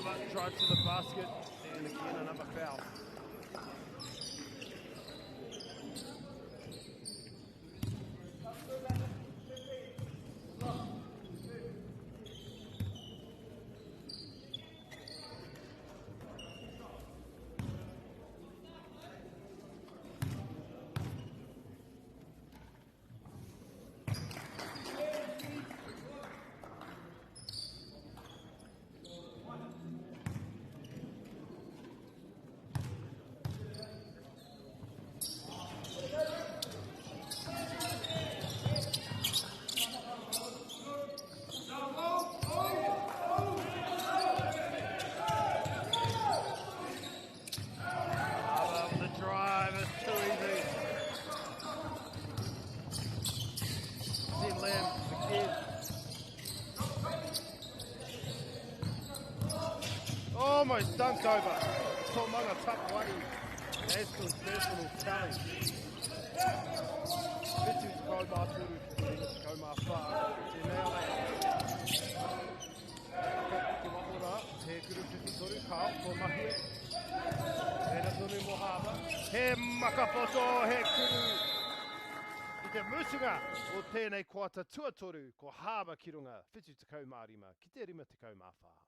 S1: Harbour drive to the basket, and again another foul. Harbour with the drive, it's too easy. Zen Lam again. Almost dunked over. Tomanga Tapua'i adds to his personal tally. Whitu te kau mā tūru ki te rima te kau mā whā. Te mea nei. Ka te waho rā, he kuru whiwhi toru, kao, ko mahue. He ra tonu mō Harbour. He makapoto, he kuru. I te mutunga o tēnei koata tuatoru, ko Harbour ki runga, 75 ki te 54.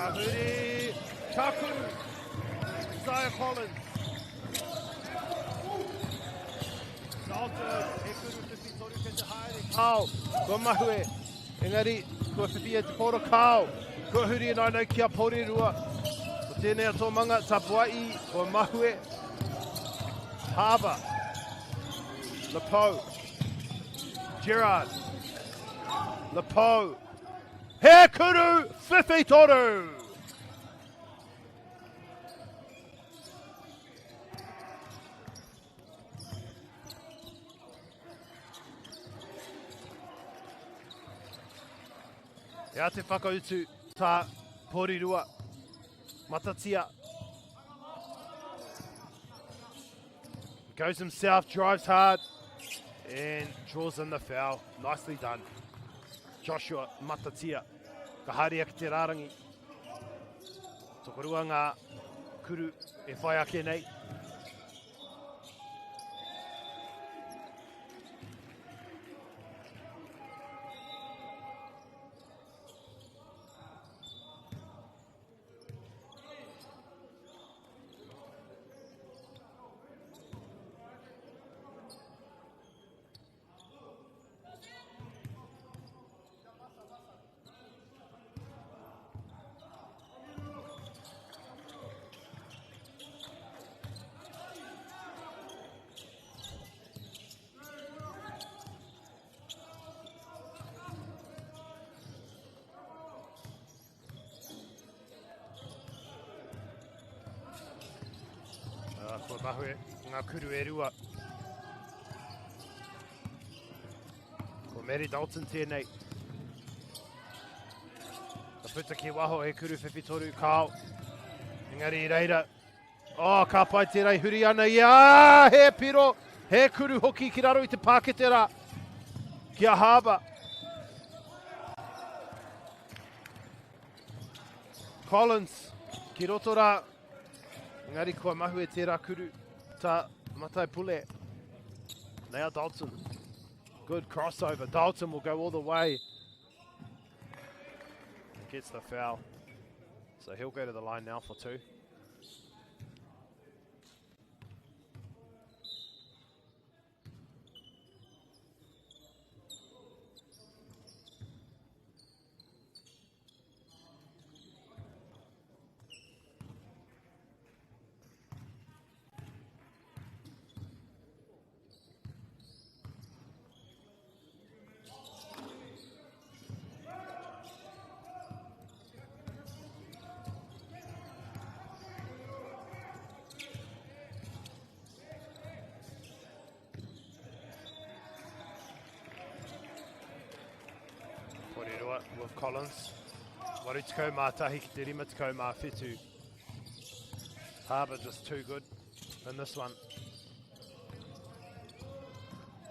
S1: Kahuri, Kakuru, Isaiah Collins. Dalton, he kuru whiwhi toru kei te haere. Kao, kua mahue. Engari, kua whiwhi e te poro, kao. Kua huri ināinei ki a Porirua. Ko tēnei a tō manga, Tapua'i, ko Mahue, Harbour, Lepau, Gerard, Lepau, He kuru whiwhi toru! Ea te whakautu tā Porirua. Matatia. Goes himself, drives hard, and draws in the foul. Nicely done. Joshua Matatia. Ka haere ake te rārangi. Tokorua ngā kuru e whai ake nei. Kua mahue ngā kuru e rua. Ko Mary Dalton tēnei. Ka puta ki waho he kuru whiwhi toru kao. Engari i reira. Oh, ka pai tērā i huri ana ia. Ah, he piro, he kuru hoki ki raro i te pākete rā. Ki a Harbour. Collins ki roto rā. Engari kua mahue tērā kuru tā Matai Pule. Now Dalton. Good crossover. Dalton will go all the way. And gets the foul. So he'll go to the line now for two. Porirua with Collins. 81 ki te 57. Harbour just too good in this one.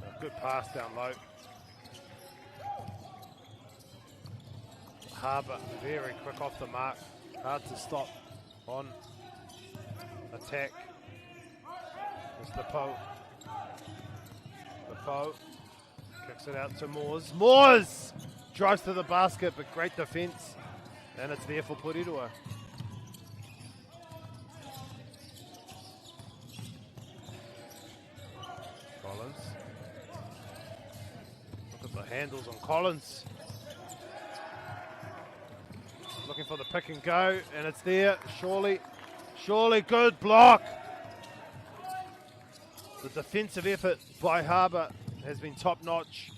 S1: A good pass down low. Harbour very quick off the mark. Hard to stop on attack. It's Lepo. Lepo kicks it out to Moores. Moores drives to the basket, but great defense. And it's there for Porirua. Collins. Look at the handles on Collins. Looking for the pick and go, and it's there. Surely, surely good block. The defensive effort by Harbour has been top notch.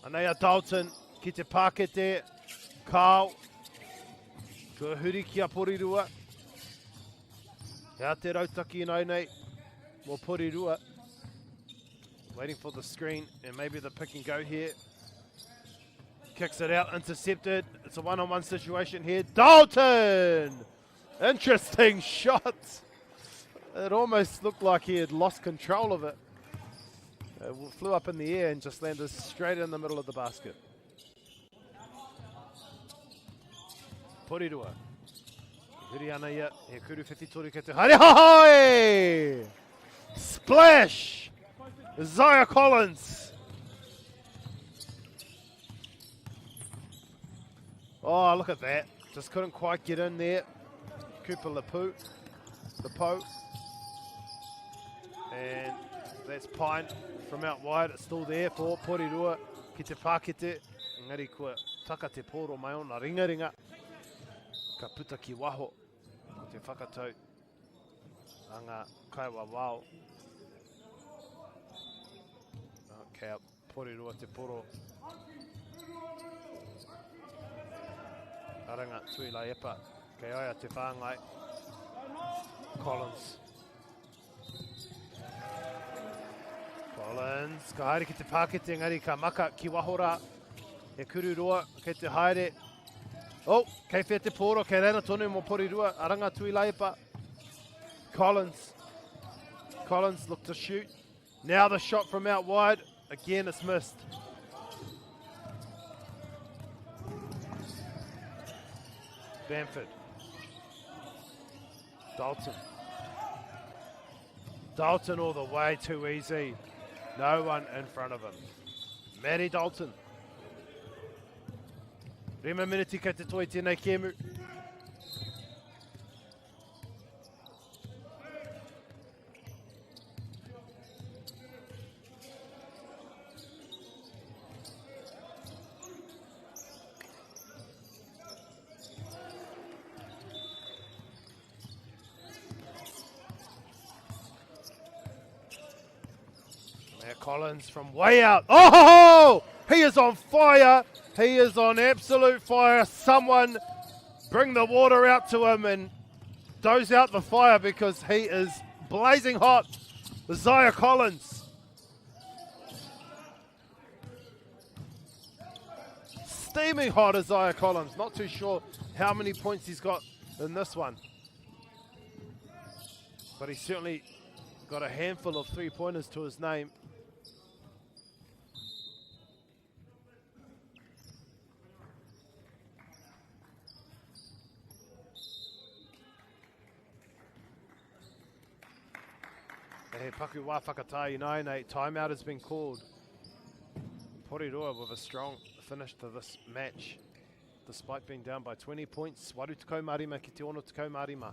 S1: Anea Dalton, ki te pākete, Carl, kua huri ki a Porirua. Hea te rautaki nei nei mō Porirua. Waiting for the screen and maybe the pick and go here. Kicks it out, intercepted. It's a one-on-one situation here. Dalton! Interesting shot. It almost looked like he had lost control of it. It flew up in the air and just landed straight in the middle of the basket. Porirua. Huri ana ia, he kuru whiwhi toru kei te haere. Hoi! Splash! Zaya Collins! Oh, look at that. Just couldn't quite get in there. Cooper Lepu. Lepo. And that's Pine from out wide. It's still there for Porirua. Ki te pākete. Engari kua taka te pōro mai ona ringaringa. Ka puta ki waho ko te whakatau a ngā kaiwawao. Kei a Porirua te poro. Aranga Tuilaepa. Kei aia te whāngai. Collins. Collins, ka haere ki te pākete engari ka maka ki waho rā. He kuru roa kei te haere. Oh, kei whea te pōro, kei reira tonu mō Porirua, Aranga Tuilaepa. Collins. Collins look to shoot. Now the shot from out wide. Again, it's missed. Bamford. Dalton. Dalton all the way, too easy. No one in front of him. Matty Dalton. Rima miniti kei te toi tēnei kēmu. Collins from way out. Oh, he is on fire. He is on absolute fire. Someone bring the water out to him and doze out the fire because he is blazing hot. Isaiah Collins. Steaming hot Isaiah Collins. Not too sure how many points he's got in this one. But he's certainly got a handful of three-pointers to his name. He paku wā whakatā ināianei. Timeout has been called. Porirua with a strong finish to this match. Despite being down by 20 points, waru tekau mā rima ki te ono tekau mā rima.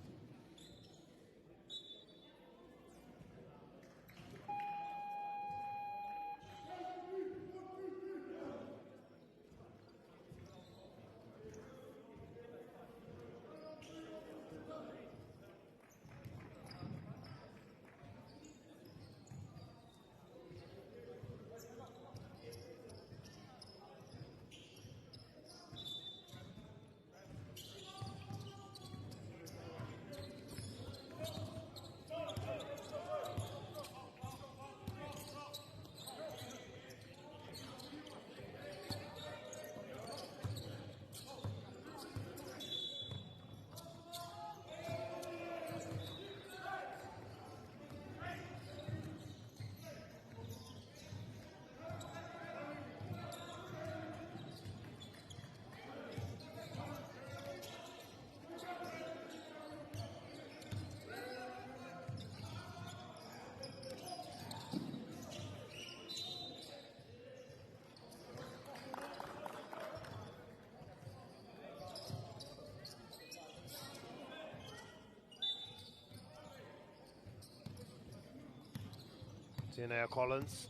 S1: Tēnei Collins.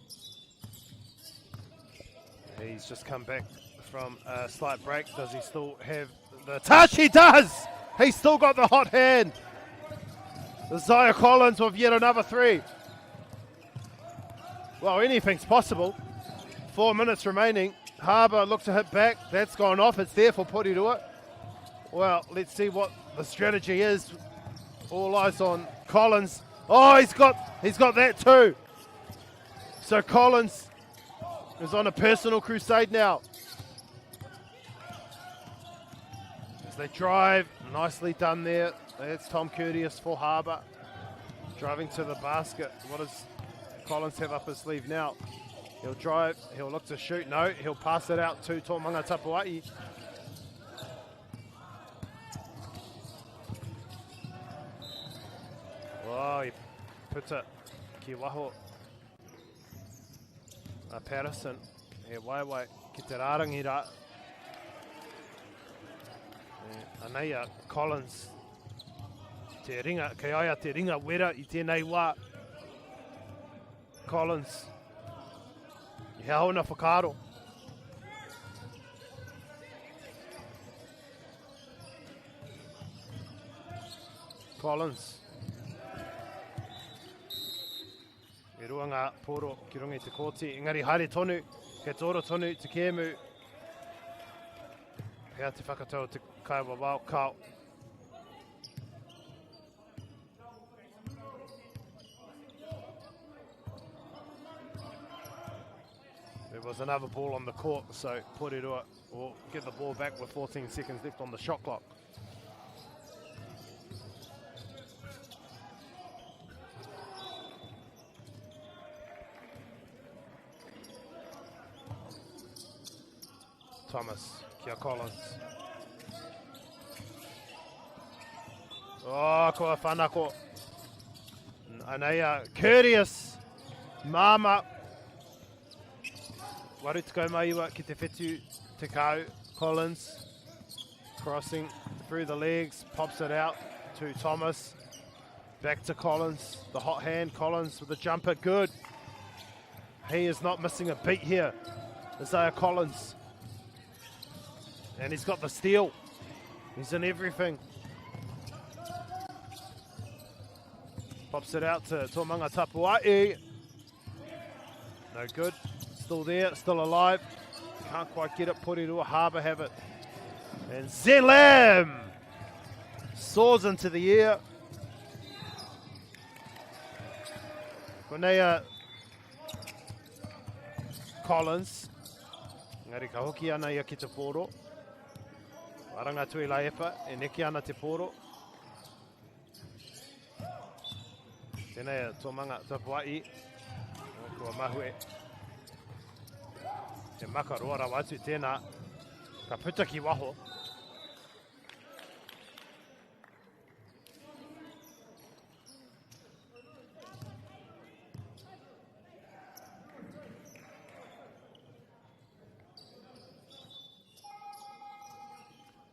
S1: He's just come back from a slight break. Does he still have the touch? He does! He's still got the hot hand. Isaiah Collins with yet another three. Well, anything's possible. 4 minutes remaining. Harbour look to hit back. That's gone off. It's there for Porirua. Well, let's see what the strategy is. All eyes on Collins. Oh, he's got that too. So Collins is on a personal crusade now. As they drive, nicely done there. That's Tom Curtius for Harbour. Driving to the basket. What does Collins have up his sleeve now? He'll drive, he'll look to shoot. No, he'll pass it out to Tōmanga Tapua'i. Oh, he puts it ki waho. A Patterson, he waiwai ki te rārangi rā. Anei a Collins, te ringa, kei aia te ringa wera i tēnei wā. Collins, he aona whakaaro. Collins. E rua ngā pōro ki runga i te kōti, engari haere tonu, kei te ora tonu te kēmu. Hea te whakatau o te kaiwawao, kao. There was another ball on the court, so Porirua will get the ball back with 14 seconds left on the shot clock. Thomas, kia Collins. Oh, kua whanako. Anei Curtius. Māma. 89 ki te whetu tekau. Collins crossing through the legs, pops it out to Thomas. Back to Collins, the hot hand. Collins with the jumper, good. He is not missing a beat here. Isaiah Collins. And he's got the steal. He's in everything. Pops it out to Tomanga Tapua'i. No good. Still there, still alive. Can't quite get it. Porirua Harbour have it. And Zen Lam soars into the air. Konei Collins. Engari ka hoki ana ia ki te pōro. Aranga tui Laepa, e neke ana te pōro. Tēnei a Tōmanga Tapua'i, kua mahue. Te maka roa rawa atu tēnā. Ka puta ki waho.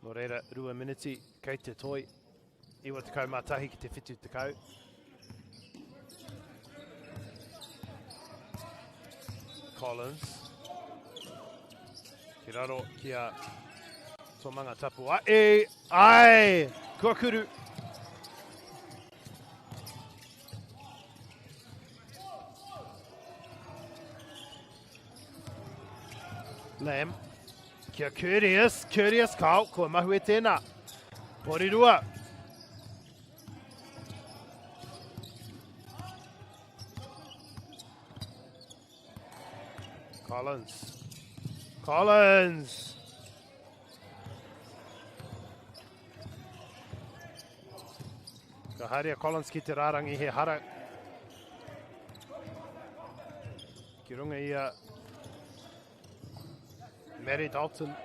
S1: Nō reira, rua miniti kei te toi. 91 ki te 70. Collins. Ki raro ki a Tomanga Tapu. Ai, ai, kua kuru. Lamb. Kia Curtius, Curtius, kao, kua mahue tēnā. Porirua. Collins. Collins. Ka haere a Collins ki te rārangi he hara. Ki runga i a Mary Dalton.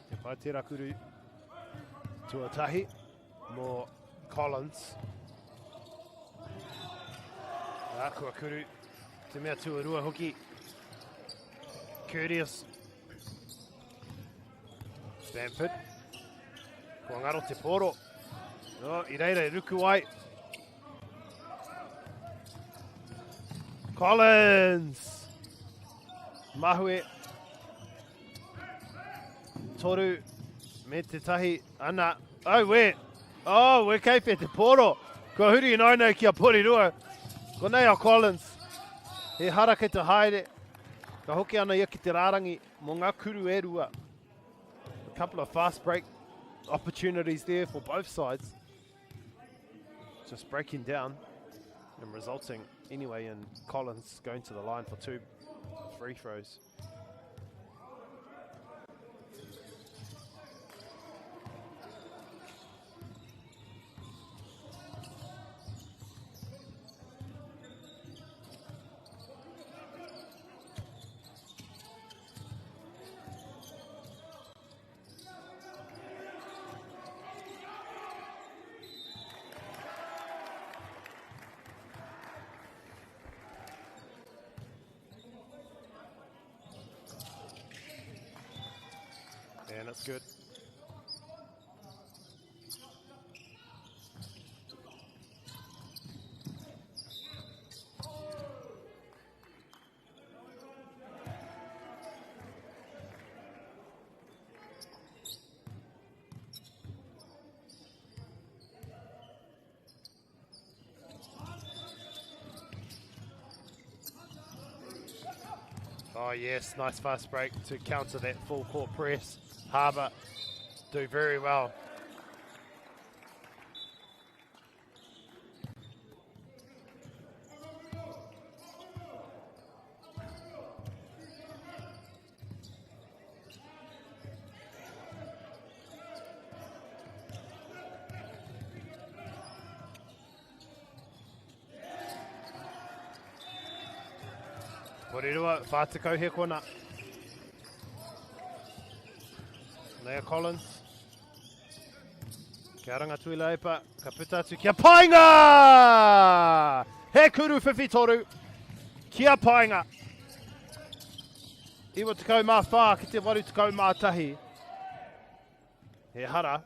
S1: Te pai tērā kuru tuatahi mō Collins. Nā, kua kuru te mea tuarua hoki. Curtius. Bamford. Kua ngaro te pōro. Oh, i reira e ruku ai. Collins! Mahue. Toru me te tahi. Ana. Oh, we. Oh, we kei te poro. Kua huri i nainai ki a Porirua. Ko nei a Collins. He hara kei te haere. Ka hoki ana ia ki te rārangi mō ngā kuru e rua. A couple of fast break opportunities there for both sides. Just breaking down and resulting anyway in Collins going to the line for 2 free throws. And it's good. Oh yes, nice fast break to counter that full court press. Harbour do very well. Porirua, whātekau he kona. Leia Collins. Kia ranga Tuilaepa, ka puta atu kia Paenga! He kuru whiwhi toru, kia Paenga. 94 ki te 81. He hara.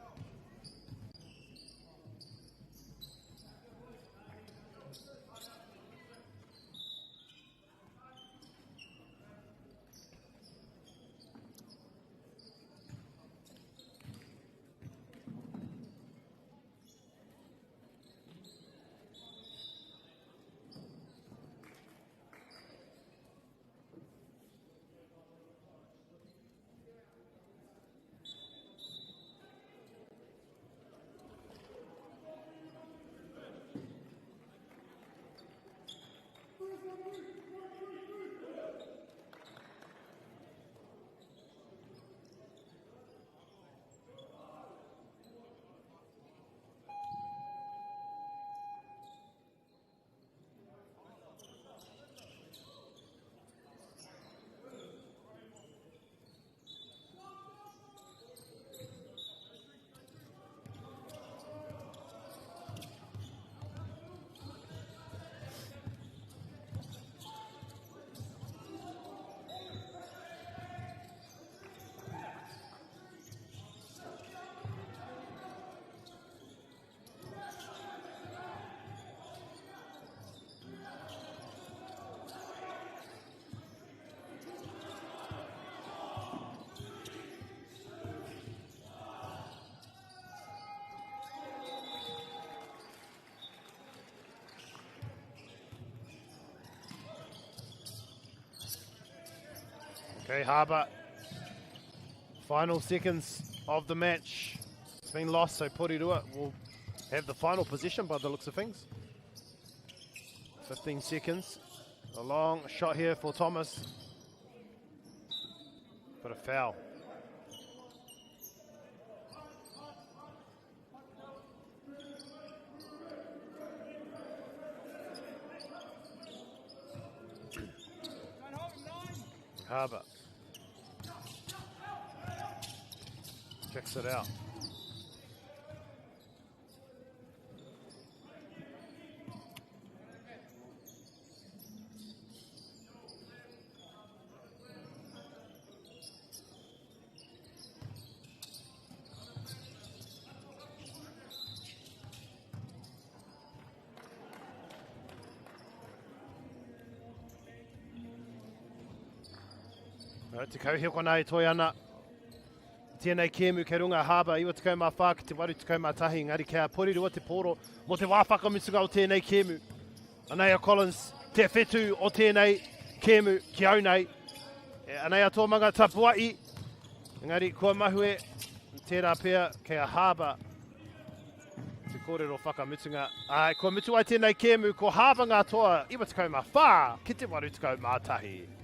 S1: Okay, Harbour. Final seconds of the match. It's been lost, so Porirua will have the final position by the looks of things. 15 seconds. A long shot here for Thomas. But a foul. Harbour. Checks it out. Te kauhi kona e toi ana. Tēnei kēmu kei runga Harbour, 94 ki te 81, engari kia Porirua te pōro mō te wā whakamutunga o tēnei kēmu. Anei a Collins, te whetū o tēnei kēmu ki au nei. E, anei a Tōmanga Tapua'i, engari kua mahue tērā pea kei a Harbour te kōrero whakamutunga. Ai, kua mutu ai tēnei kēmu, ko Harbour ngā toa 94 ki te 81.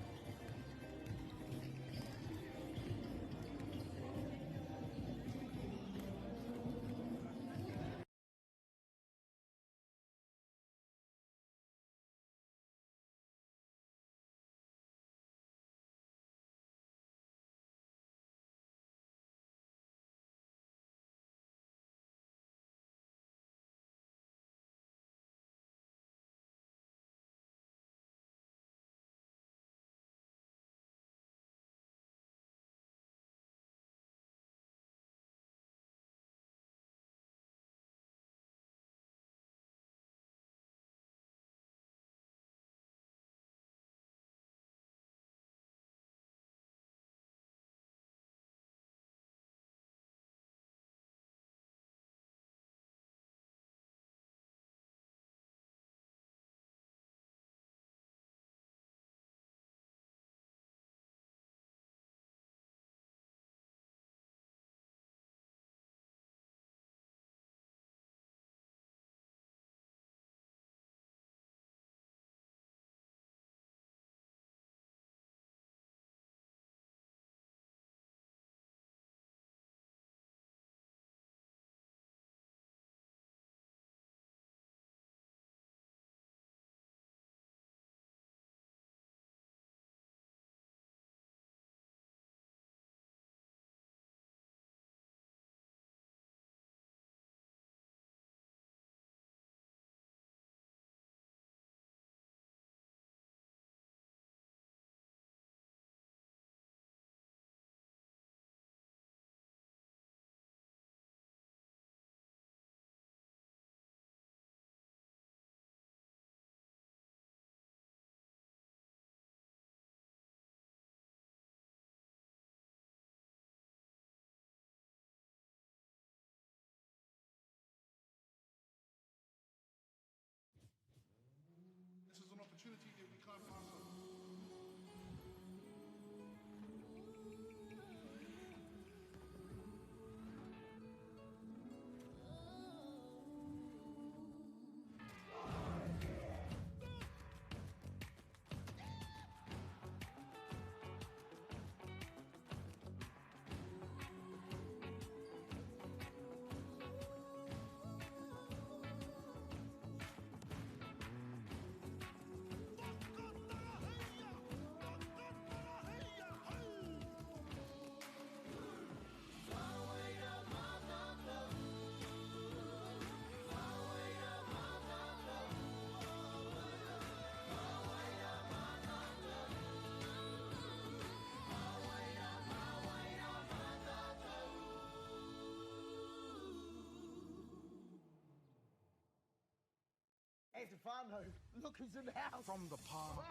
S2: Hey, te whānau, look who's in the house.
S3: From the pā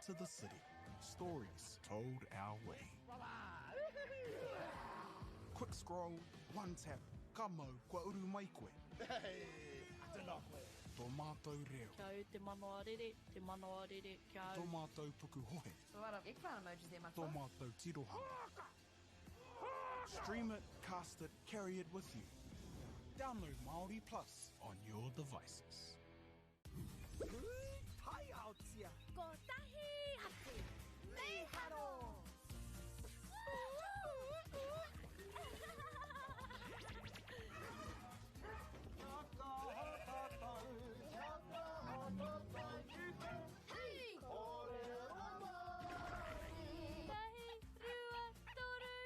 S3: to the city, stories told our way. Quick scroll, one tap, ka mau, kua uru mai koe.
S2: Hey, tēnā koe.
S3: Tō mātou reo.
S4: Kia au te manawa rere, te manawa rere, kia au.
S3: Tō mātou pukuhohe.
S5: A lot of eggplant emojis there,
S3: Tō
S5: matua.
S3: mātou tirohanga. Stream it, cast it, carry it with you. Download Māori Plus on your devices.
S2: Taiaotia.
S6: Kotahi atu. Mīharo! Hei!
S4: Tahi, rua, toru.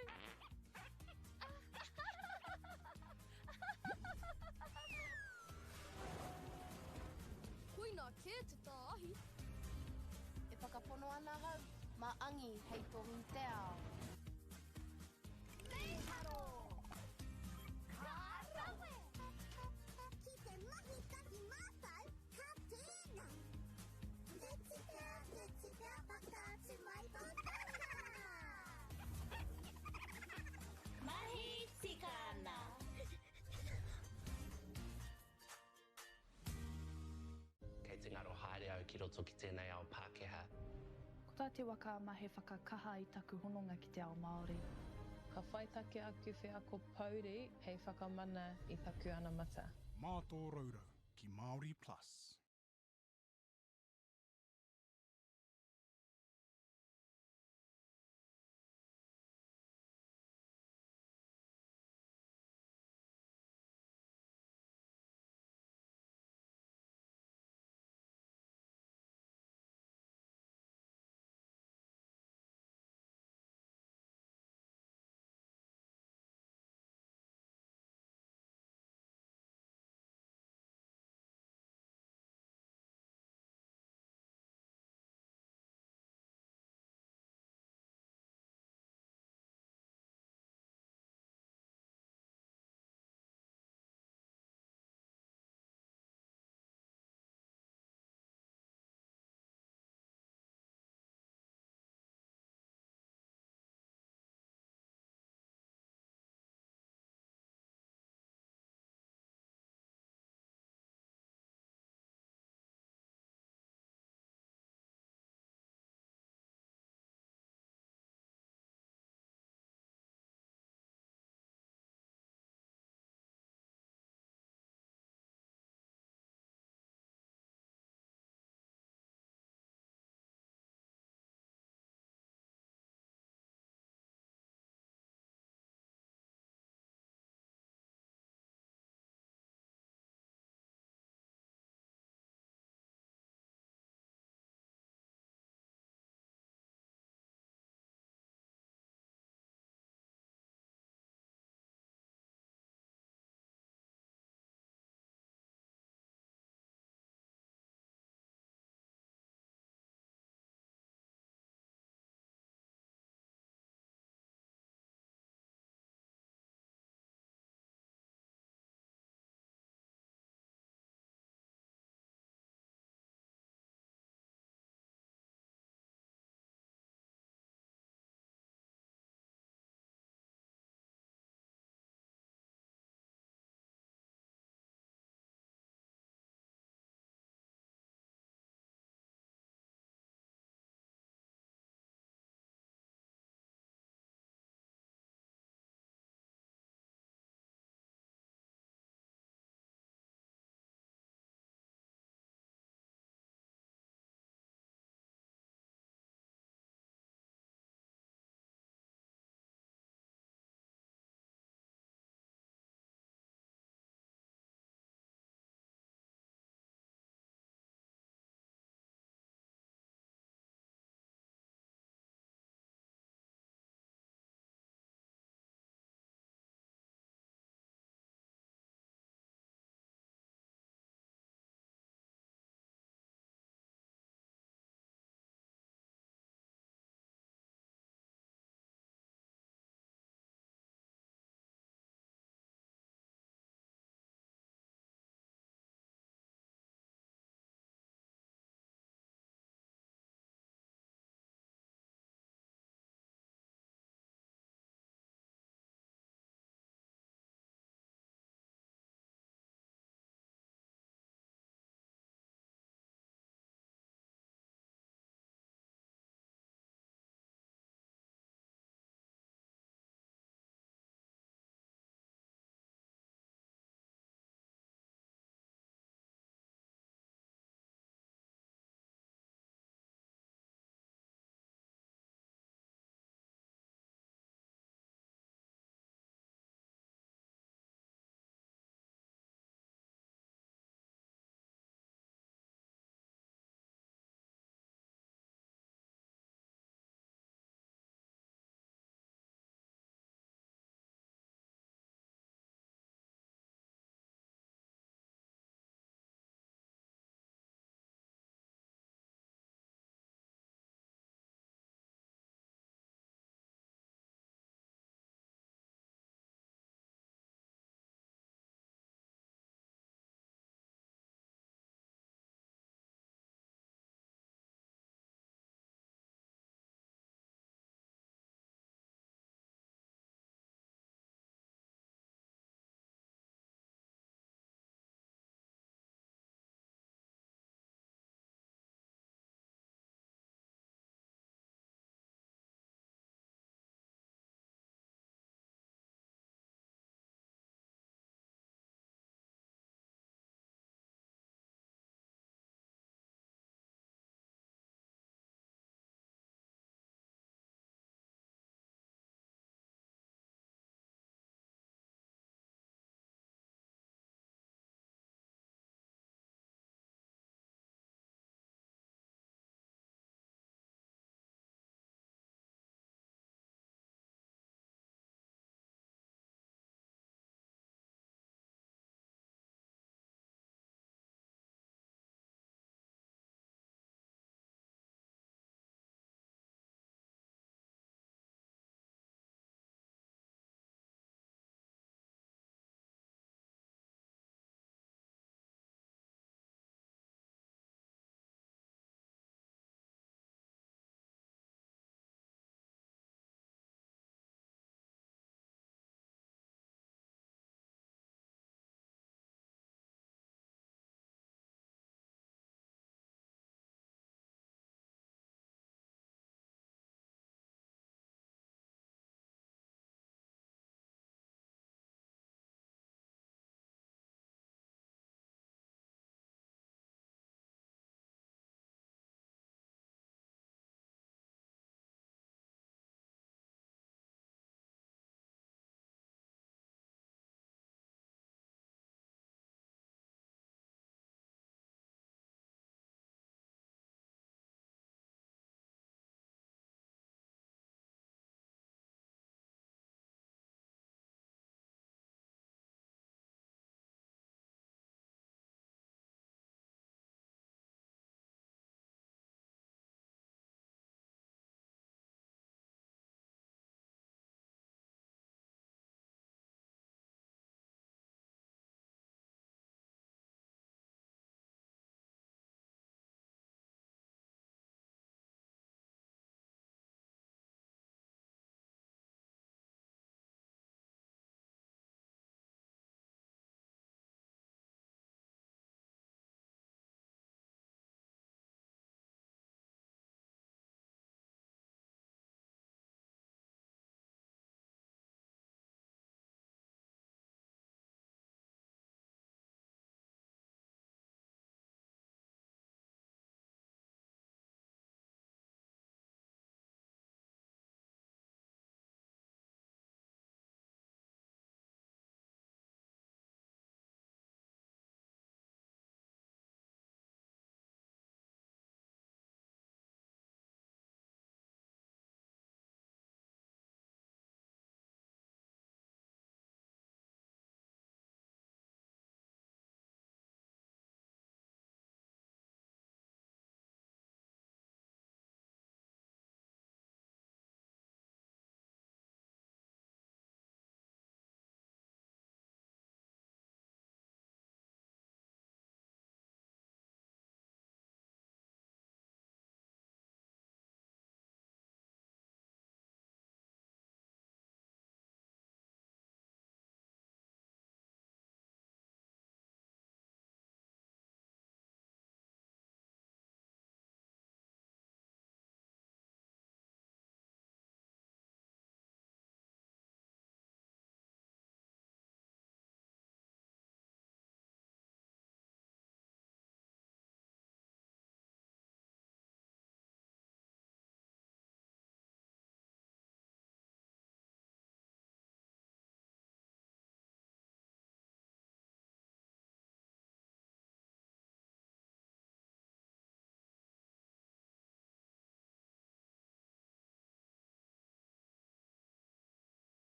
S6: Koina kē te tāahi.
S7: E whakapono ana ahau, mā Angi hei tohu i te ao.
S6: Mīharo! Ka rawe! Ki te mahi tahi mātou, ka tēnā! Te tika, te tika, whakaatu mai tō tangata!
S4: Mahi tika ana.
S8: Kei te ngaro haere au ki roto ki tēnei ao Pākehā.
S9: Ko tā Te Waka Ama he whakakaha i taku hononga ki te ao Māori.
S10: Ka whaitake aku wheako pouri hei whakamana i taku anamata.
S3: Mā tō rourou ki Māori Plus.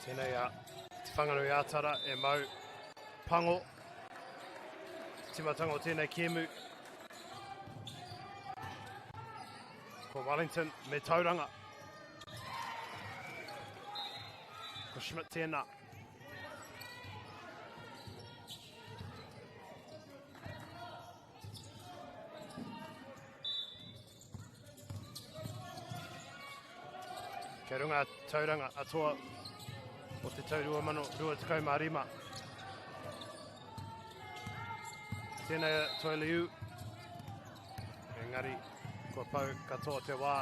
S1: Tēnei a Te Whanganui Ātara e mau pango. Timatanga o tēnei kēmu. Ko Wellington me Tauranga. Ko Schmidt tēnā. Kei runga Tauranga atoa o te tau 2025. Tēnei a Toiliu. Engari, kua pau katoa te wā.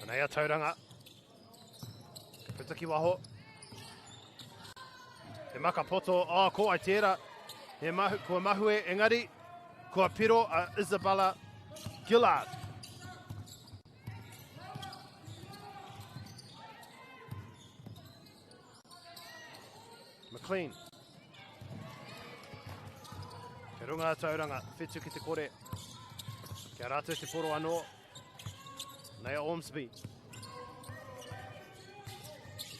S1: Anei a Tauranga. Ka puta ki waho. He maka poto. Oh, ko ai tērā. He mahu, kua mahue, engari, kua piro a Isabella Gillard. McLean. Kia runga a Tauranga, whitu ki te kore. Kia rātou te poro anō. Nei a Ormsby.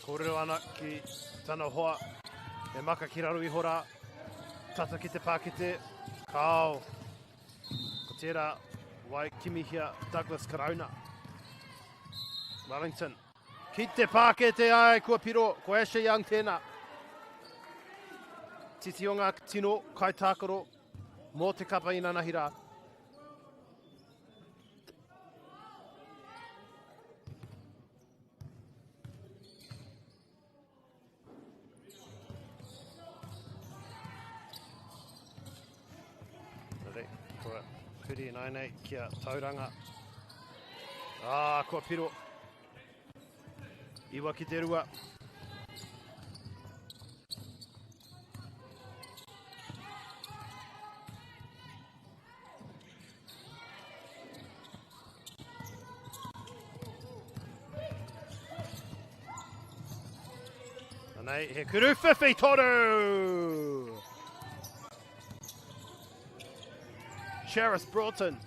S1: Kōrero ana ki tana hoa. E maka ki raro iho rā. Tata ki te pākete. Kao. Ko tērā wai kimihia Douglas Karauna. Wellington. Ki te pākete ai, kua piro, ko Asher Young tēnā. Titi o ngā tino kaitākaro mō te kapa inanahi rā. Kua huri ināianei ki a Tauranga. Ah, kua piro. Iwa ki te rua. Anei, he kuru whiwhi toru! Charis Broughton.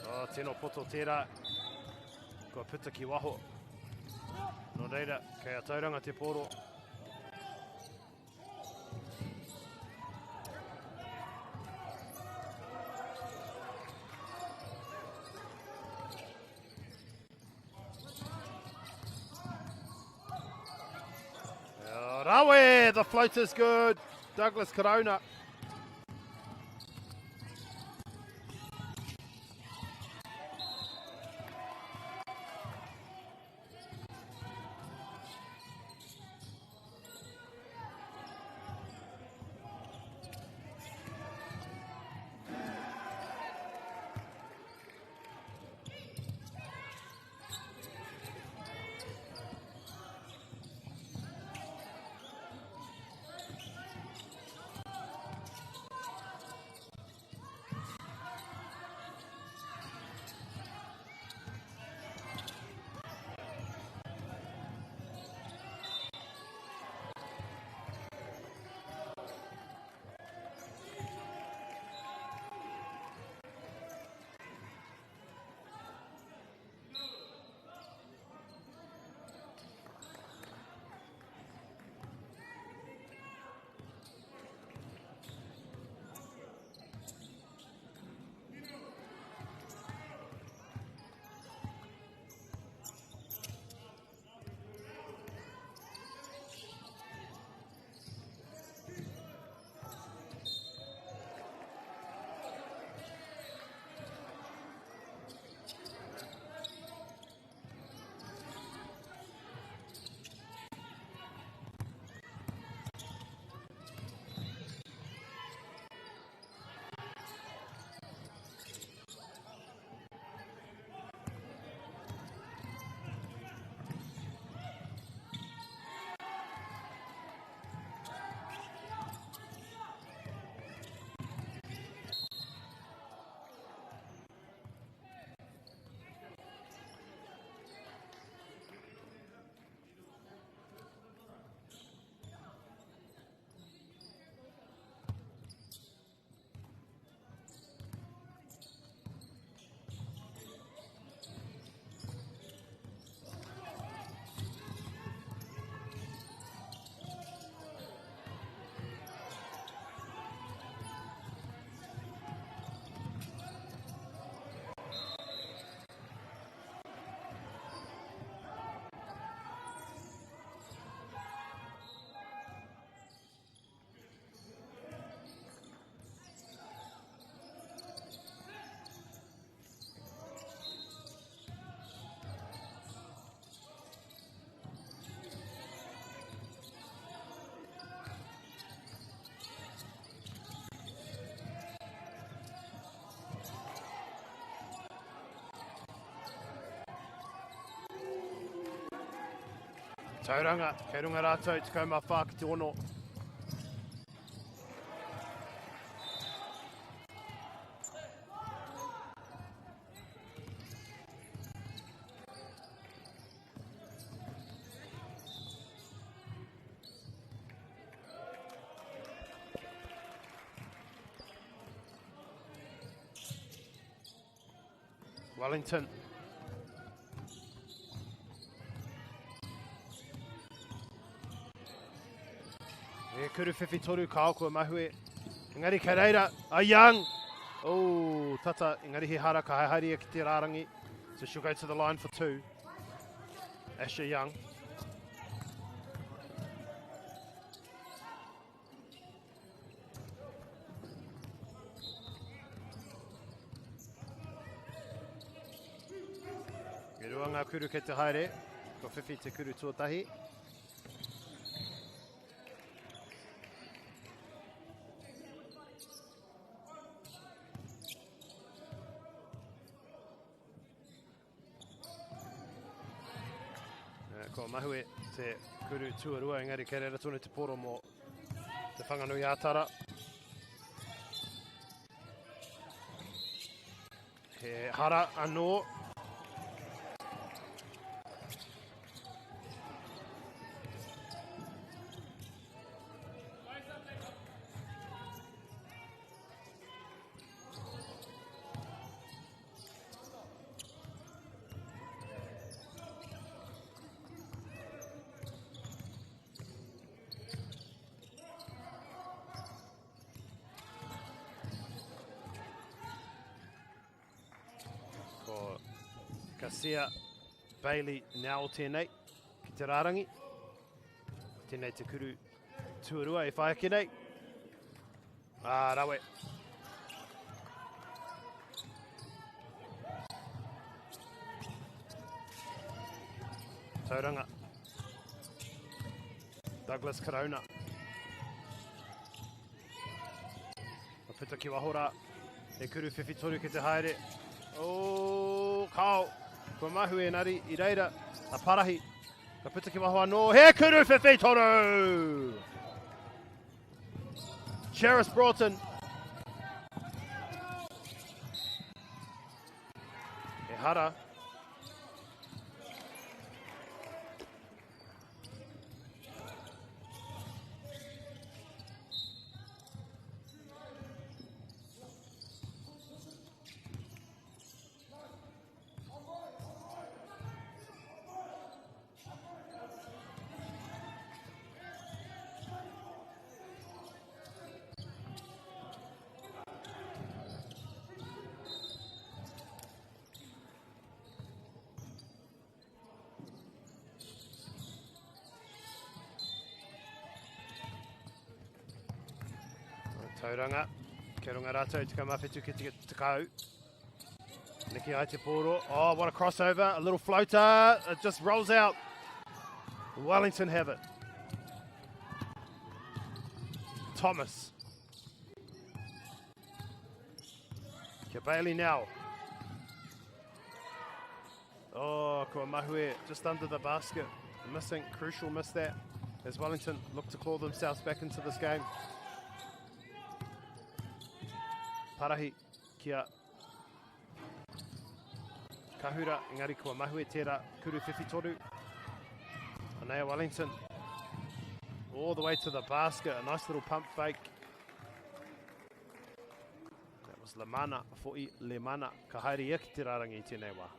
S1: Oh, tino poto tērā. Kua puta ki waho. Nō reira, kei a Tauranga te pōro. Rawe, the float is good. Douglas Corona. Tauranga, kei runga rātou, 14 ki te 6. Wellington. E kuru whiwhi toru ka oko mahue. Engari kei reira, a Young. Oh, tata, engari he hara ka haehaeria ki te rārangi. So she'll go to the line for two. Asher Young. E rua ngā kuru kei te haere. Ko whiwhi te kuru tuatahi. Ko Mahue te kuru tuarua, engari kei reira tonu te poro mō Te Whanganui Ātara. He hara anō. Ko Kasia Bailey now tēnei ki te rārangi. Tēnei te kuru tuarua e whai ake nei. Ā, rawe. Tauranga. Douglas Corona. Ka puta ki waho rā. E kuru whiwhi toru ki te haere. Oh, kao. Kua mahu e nari i reira. A Parahi. Ka puta ki waho anō. He kuru whiwhi toru! Cheris Broughton. E hara. Tauranga, kia runga rātou, te kamawhetu ki te tekau. Niki ai te pōro. Oh, what a crossover. A little floater. It just rolls out. Wellington have it. Thomas. Kia Bailey now. Oh, kua mahue just under the basket. Missing, crucial miss that as Wellington look to claw themselves back into this game. Parahi kia Kahura, engari kua mahue tērā, kuru whiwhi toru. Anea Wellington all the way to the basket, a nice little pump fake. That was Lemana, Fo'i Lemana, ka haere ia ki te rārangi i tēnei wā.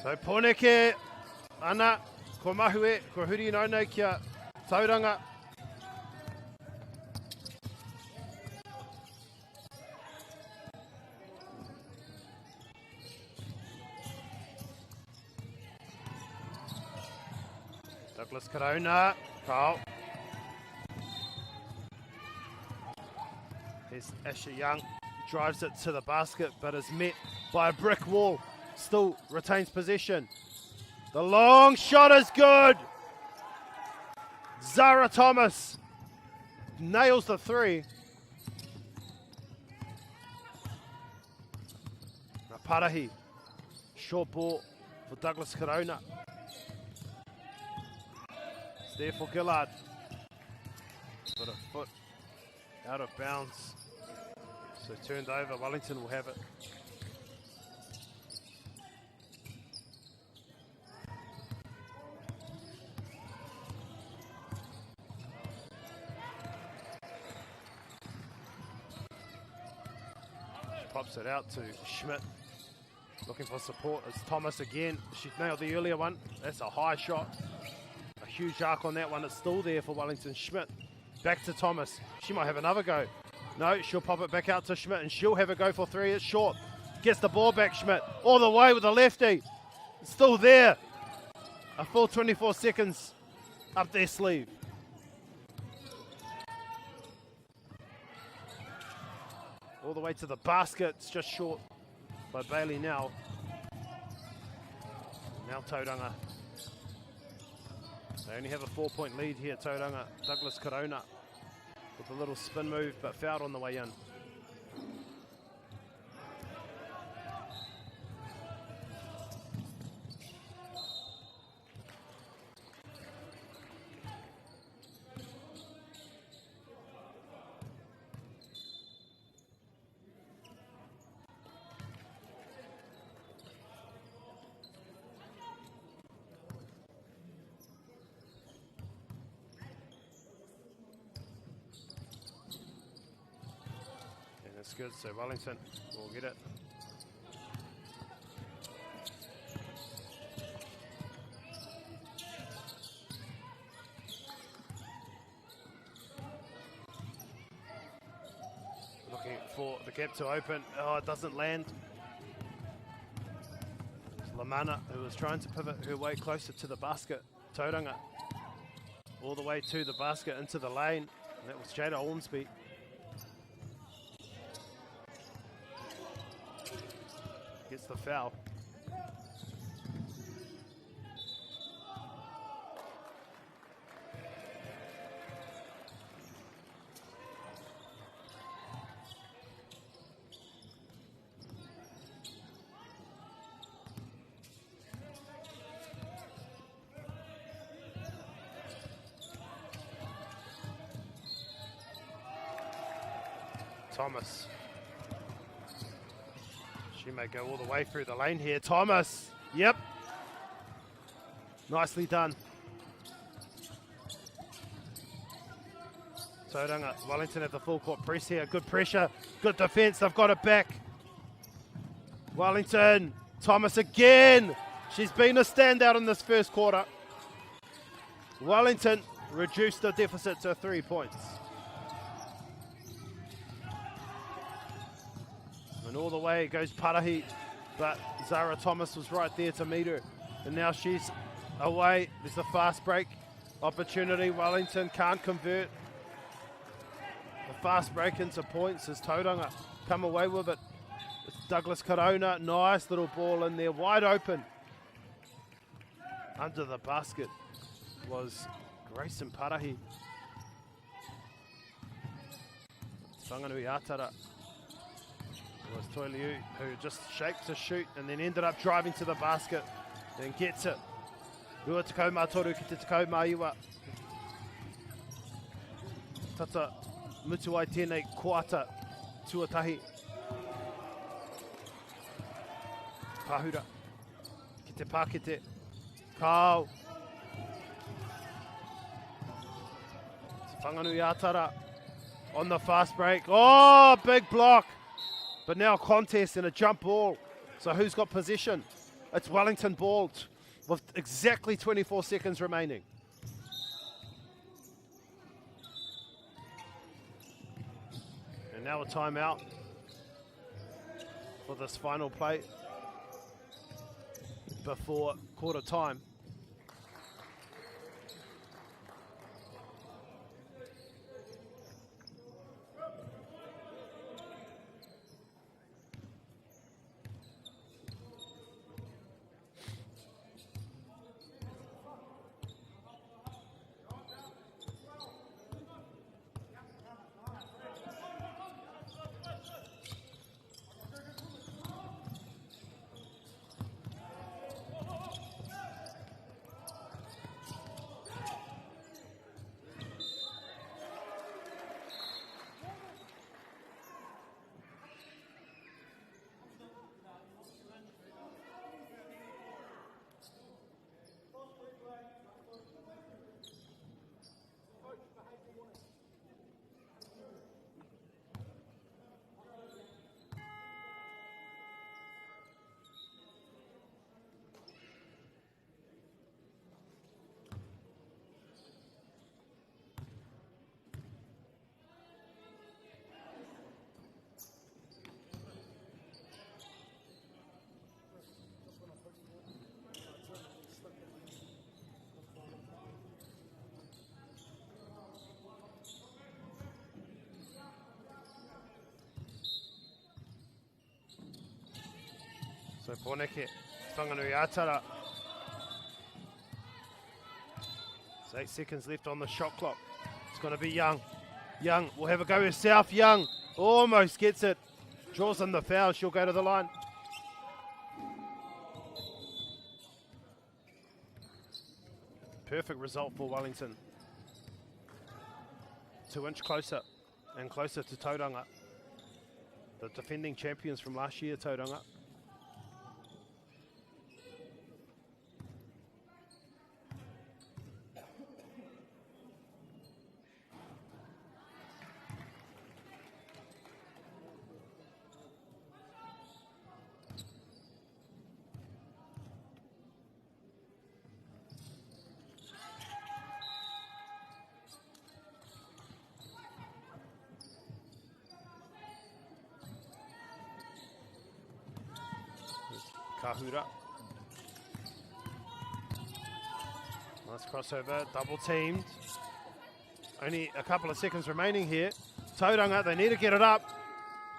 S1: So Poneke, ana, ko Mahue, ko huri naunau kia Tauranga. Douglas Corona, Carl. Here's Asher Young, drives it to the basket, but is met by a brick wall. Still retains possession. The long shot is good. Zara Thomas nails the three. Parahi, short ball for Douglas Corona. It's there for Gillard. But a foot out of bounds. So turned over, Wellington will have it. Pops it out to Schmidt. Looking for support is Thomas again. She nailed the earlier one. That's a high shot. A huge arc on that one. It's still there for Wellington. Schmidt back to Thomas. She might have another go. No, she'll pop it back out to Schmidt and she'll have a go for three. It's short. Gets the ball back, Schmidt. All the way with the lefty. It's still there. A full 24 seconds up their sleeve. All the way to the basket. It's just short by Bailey now. Now Tauranga. They only have a 4-point lead here, Tauranga. Douglas Corona with a little spin move, but fouled on the way in. And it's good, so Wellington will get it. Looking for the gap to open. Oh, it doesn't land. It's Lamana who was trying to pivot her way closer to the basket. Tauranga all the way to the basket into the lane. And that was Jada Ormsby. Gets the foul. Thomas. She may go all the way through the lane here. Thomas. Yep. Nicely done. Tauranga, Wellington at the full court press here. Good pressure, good defense. They've got it back. Wellington, Thomas again. She's been a standout in this first quarter. Wellington reduced the deficit to 3 points. And all the way goes Parahi, but Zara Thomas was right there to meet her. And now she's away. There's a fast break opportunity. Wellington can't convert. The fast break into points as Tauranga come away with it. It's Douglas Corona. Nice little ball in there, wide open. Under the basket was Grayson Parahi. Whanganui Atara was Toi Liu, who just shaped to shoot and then ended up driving to the basket and gets it. Rua tekau mā toru ki te tekau mā iwa. Tata mutu ai tēnei koata tuatahi. Pahura ki te pākete. Kao. Whanganui Atara on the fast break. Oh, big block. But now contest and a jump ball. So who's got possession? It's Wellington ball with exactly 24 seconds remaining. And now a timeout for this final play before quarter time. So Pōneke, Whanganui Atara. There's 8 seconds left on the shot clock. It's going to be Young. Young will have a go herself. Young almost gets it. Draws in the foul. She'll go to the line. Perfect result for Wellington. 2 inch closer and closer to Tauranga. The defending champions from last year, Tauranga. Kahura. Nice crossover, double teamed. Only a couple of seconds remaining here. Tauranga, they need to get it up.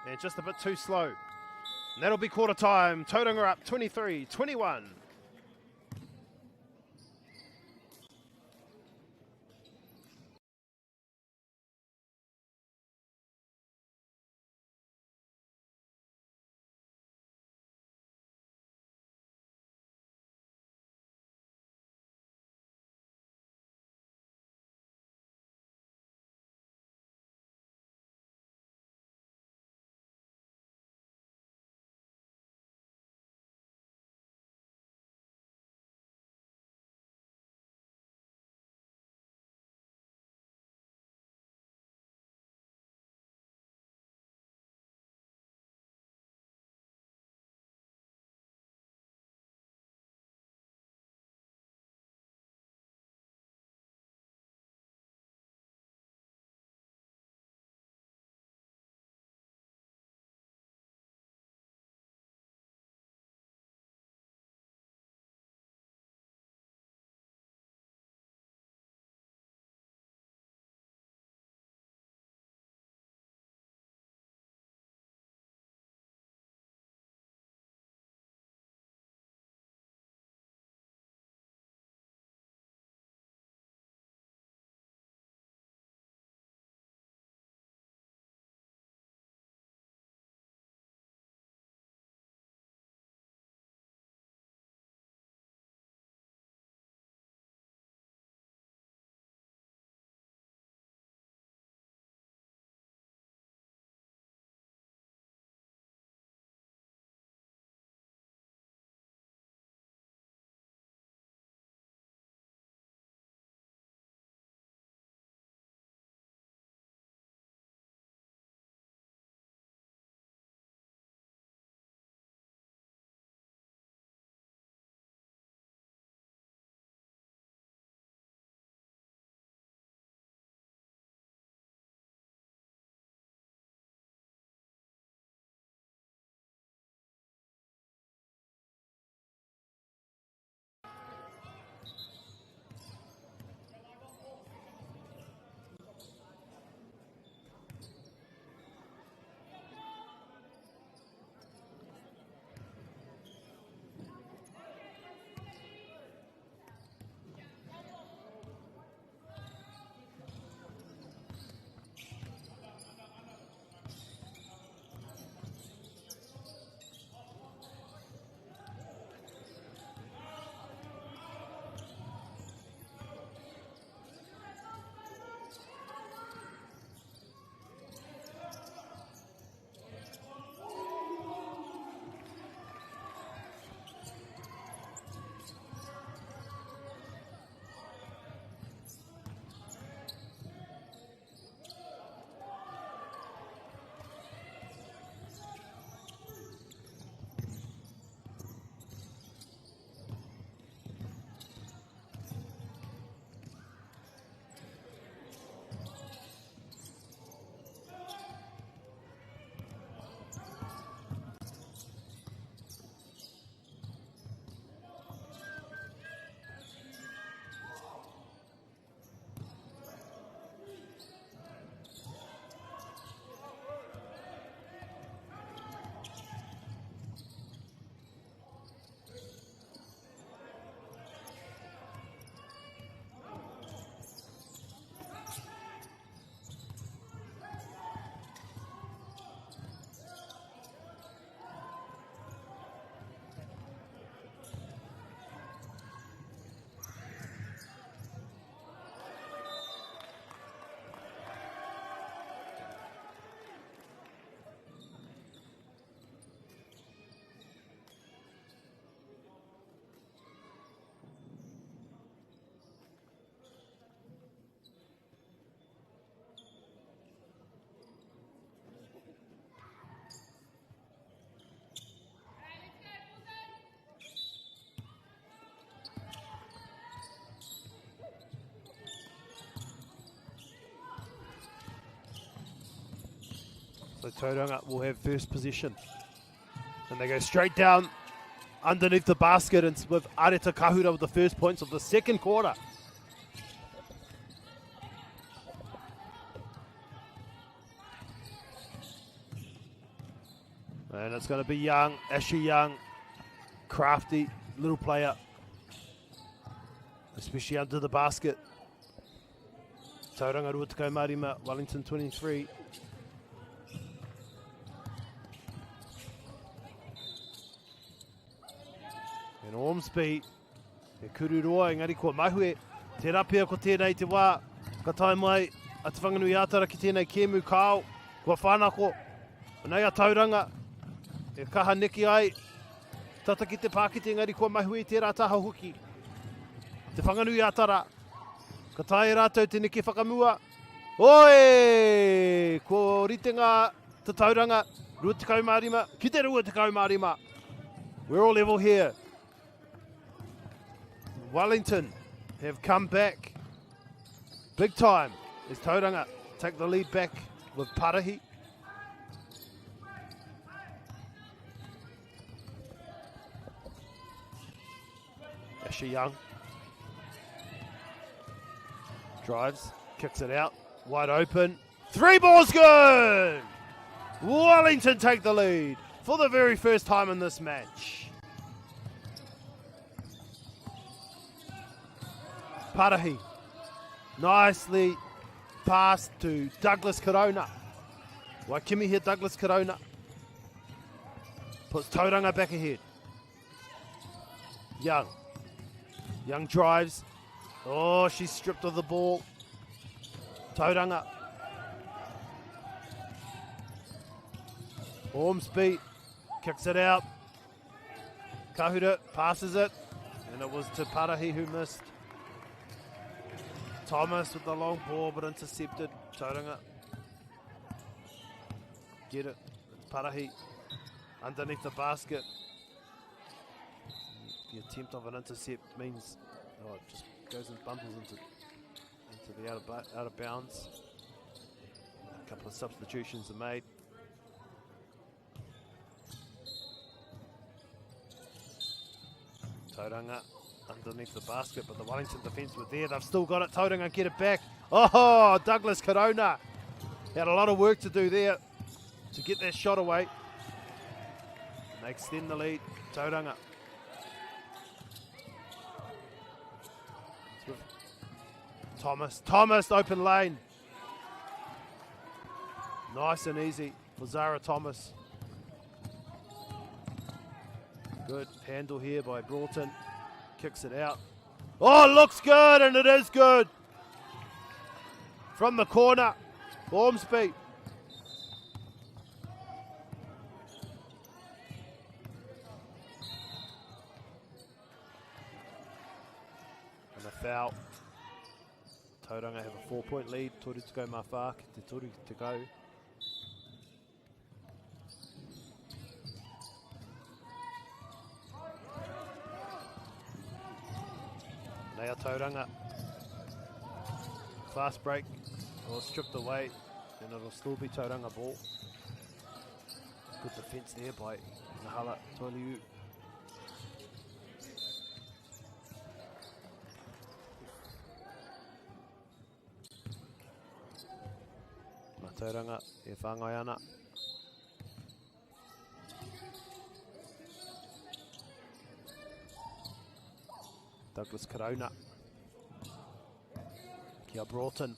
S1: And just a bit too slow. And that'll be quarter time. Tauranga up 23-21. So Tauranga will have first possession. And they go straight down underneath the basket and with Areta Kahura with the first points of the second quarter. And it's going to be Young, Ashley Young, crafty little player, especially under the basket. Tauranga 25, Wellington 23. And Ormsby, e kururoa, engari kua mahue, te rapia ko tēnei te wā, ka tae mai a Te Whanganui Ātara ki tēnei kēmu kāo, kua whānako, nei a Tauranga, e kaha neki ai, tata ki te pākete, engari kua mahue i tērā taha hoki. Te Whanganui Ātara, ka tae e rātou te neke whakamua. Oi! Ko rite ngā tatauranga, 25 ki te 25. We're all level here. Wellington have come back big time as Tauranga take the lead back with Parahi. Asher Young drives, kicks it out, wide open. Three balls good! Wellington take the lead for the very first time in this match. Parahi, nicely passed to Douglas Corona. Waikimi here, Douglas Corona. Puts Tauranga back ahead. Young. Young drives. Oh, she's stripped of the ball. Tauranga. Ormsby kicks it out. Kahura passes it. And it was to Parahi who missed. Thomas with the long ball, but intercepted. Tauranga. Get it. It's Parahi underneath the basket. The attempt of an intercept means it just goes and bundles into the out of bounds. A couple of substitutions are made. Tauranga underneath the basket, but the Wellington defence were there. They've still got it. Tauranga get it back. Oh, Douglas Corona had a lot of work to do there to get that shot away. And they extend the lead. Tauranga. Thomas. Thomas, open lane. Nice and easy for Zara Thomas. Good handle here by Broughton. Kicks it out. Oh, looks good, and it is good. From the corner, Ormsby. And a foul. Tauranga have a 4-point lead. Toru to go mawha, ki te toru to go. Nea Tauranga. Fast break. Or stripped away, and it'll still be Tauranga ball. Good defence there by Nahala Toiliu. Tauranga e whāngai ana. Douglas Corona. Kia Broughton.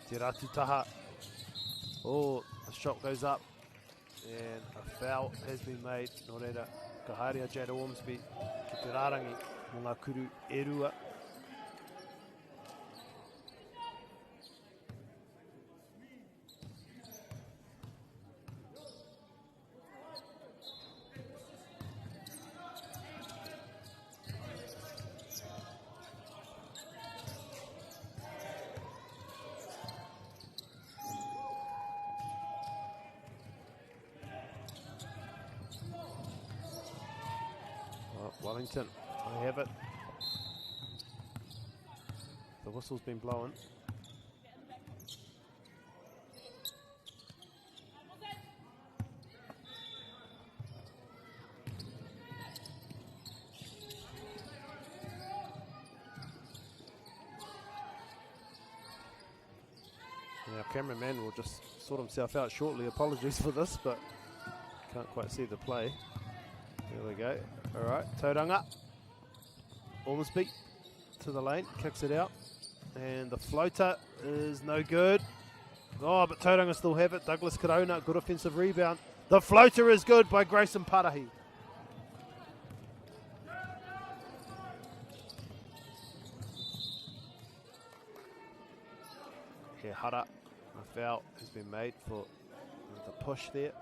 S1: Te Ratu Taha. Oh, the shot goes up. And a foul has been made. Nō reira, ka haere a Jada Ormsby ki te rārangi mō ngā kuru e rua. Wellington, they have it. The whistle's been blown. Our cameraman will just sort himself out shortly. Apologies for this, but can't quite see the play. There we go. All right, Tauranga. Ormsby to the lane, kicks it out. And the floater is no good. Oh, but Tauranga still have it. Douglas Corona, good offensive rebound. The floater is good by Grayson Parahi. Here, Hara, a foul has been made for the push there.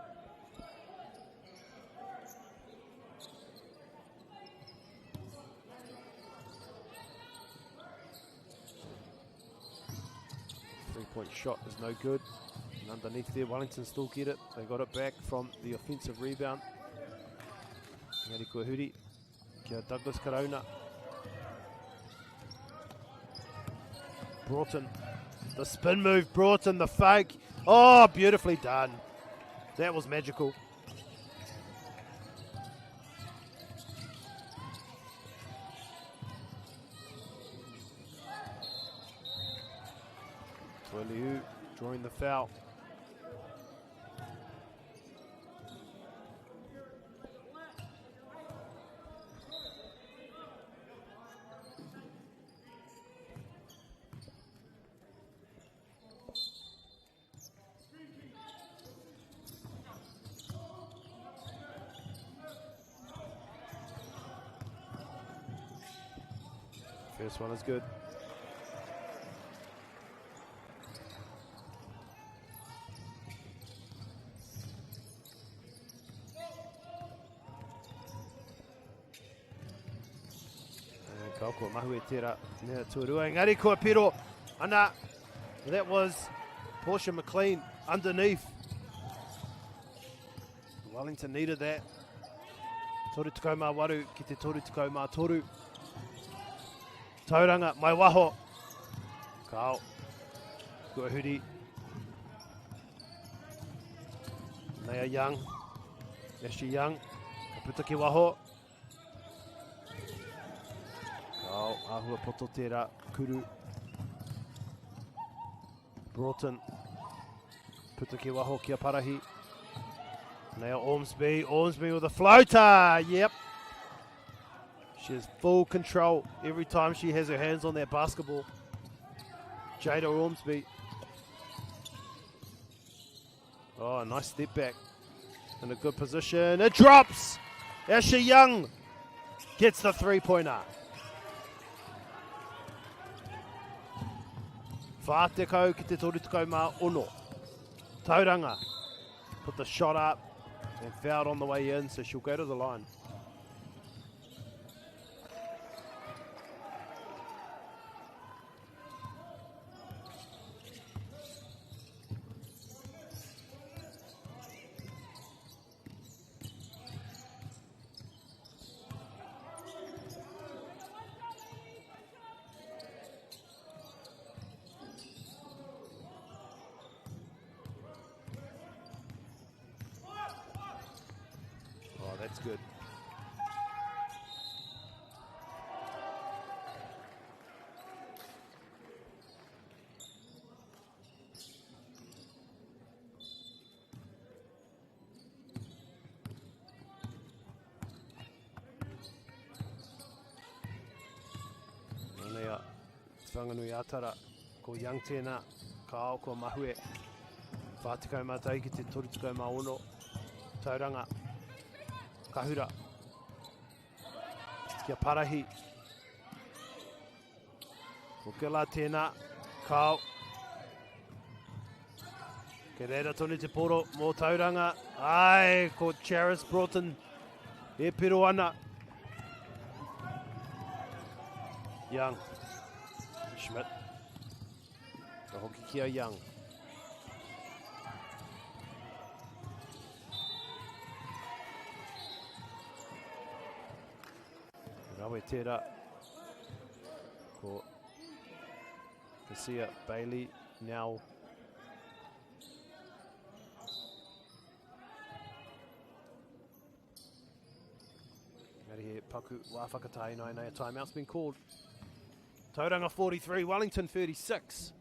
S1: Three-point shot is no good. And underneath there, Wellington still get it. They got it back from the offensive rebound. Ngāti Kuahuri, kia Douglas Corona. Broughton, the spin move, Broughton, the fake. Oh, beautifully done. That was magical. Toiliu drawing the foul. First one is good. And ka oko mahue tērā mea tuarua. Engari kua piro. Ana, that was Portia McLean underneath. Wellington needed that. 38 ki te 33. Tauranga, mai waho. Kao. Kua huri. Nea Young. Ashley Young. Ka puta ki waho. Kao, āhua poto tērā. Kuru. Broughton. Puta ki waho kia Parahi. Nea Ormsby. Ormsby with a floater. Yep. She has full control every time she has her hands on that basketball. Jada Ormsby. Oh, nice step back. In a good position. It drops! Asher Young gets the three-pointer. 40 ki te 36. Tauranga put the shot up and fouled on the way in, so she'll go to the line. Oh, that's good. Nea, Whanganui Atara, ko Young tēnā, ka ao ko Mahue. 41 ki te 36, Tauranga, Kahura, kia Parahi. Ko Kela tēnā, kao. Ke reira tonu te poro mō Tauranga. Ai, ko Charis Broughton e piro ana. Young. Schmidt. Ka hoki ki a Young. Rawe tērā. Ko Kasia Bailey now. Engari he paku wā whakatae nei nei a timeout's been called. Tauranga 43, Wellington 36.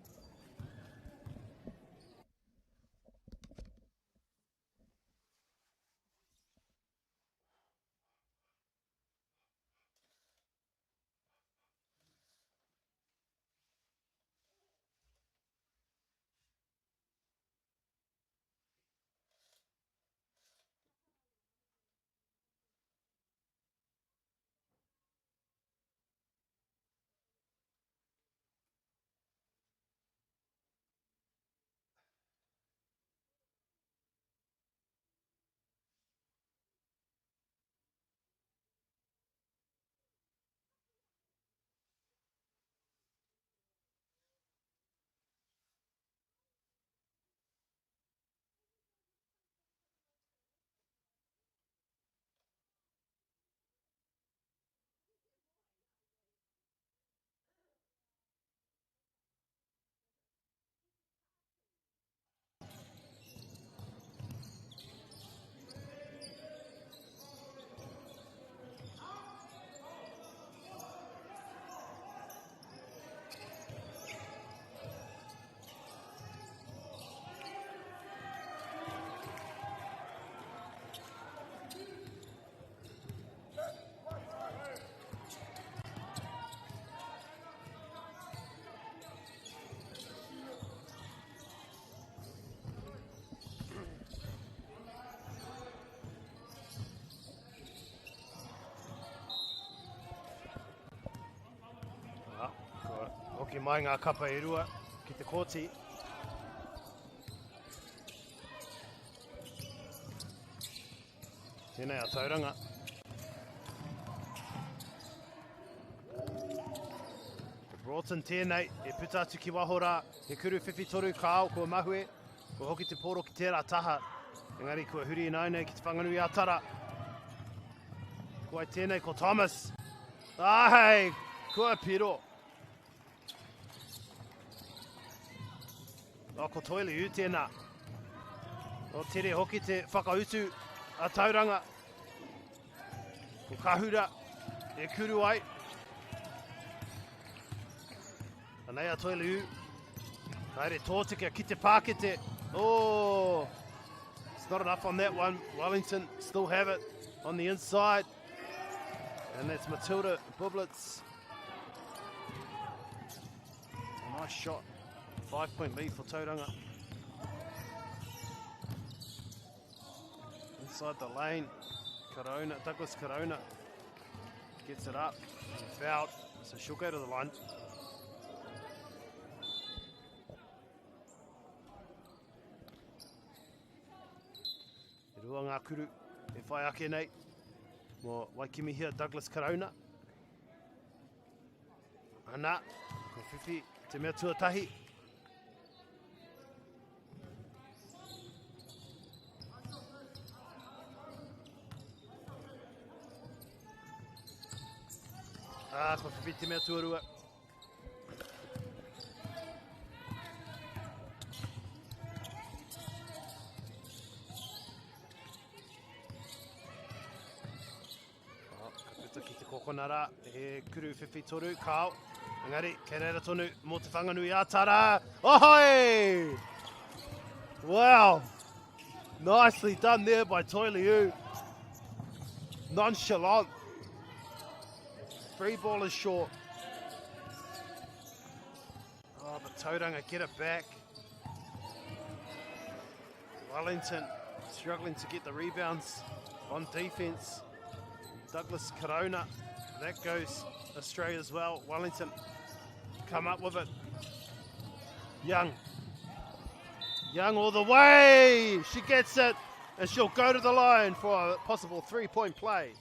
S1: Hoki mai ngā kapa e rua ki te kōti. Tēnei a Tauranga. Broughton tēnei, e puta atu ki waho rā, he kuru whiwhi toru kāo kua mahue, kua hoki te pōro ki tērā taha, engari kua huri ināinei ki te Whanganui a Tara. Ko ai tēnei ko Thomas. Ai, kua piro. Oh, ko Toiliu tēnā. O tere hoki te whakautu a Tauranga. Ko Kahura e kuru ai. Anei a Toiliu. Haere tōtika ki te pākete. Oh, it's not enough on that one. Wellington still have it on the inside. And that's Matilda Bublitz. A nice shot. 5-point lead for Tauranga. Inside the lane, Corona, Douglas Corona gets it up and fouled. So she'll go to the line. E rua ngā kuru e whai ake nei mō Waikimihia Douglas Corona. Ana, ko whiwhi te mea tuatahi. Ah, ko whiwhi te mea tuarua. Oh, ka puta ki te kokona rā, he kuru whiwhi toru, kao. Engari, kei reira tonu mō te Whanganui a Tara. Ohoi! Wow! Nicely done there by Toi Liu. Nonchalant. Free ball is short. Oh, but Tauranga get it back. Wellington struggling to get the rebounds on defense. Douglas Corona, that goes astray as well. Wellington come up with it. Young. Young all the way. She gets it and she'll go to the line for a possible three-point play.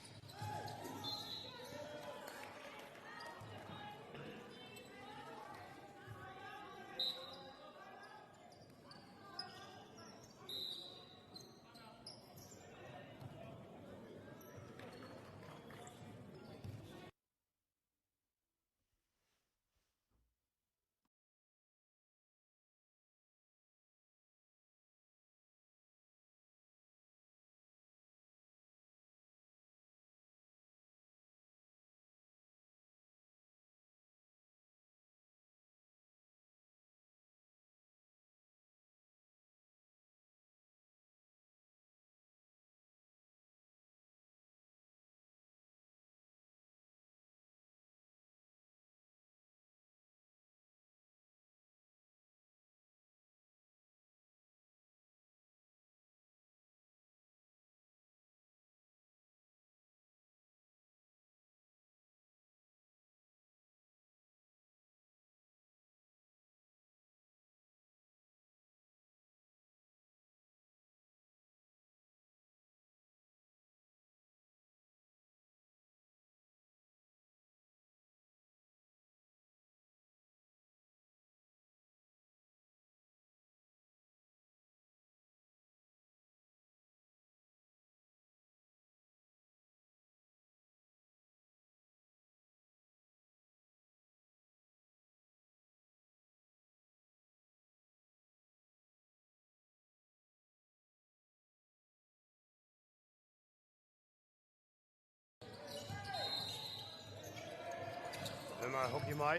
S1: Tēnā, hoki mai.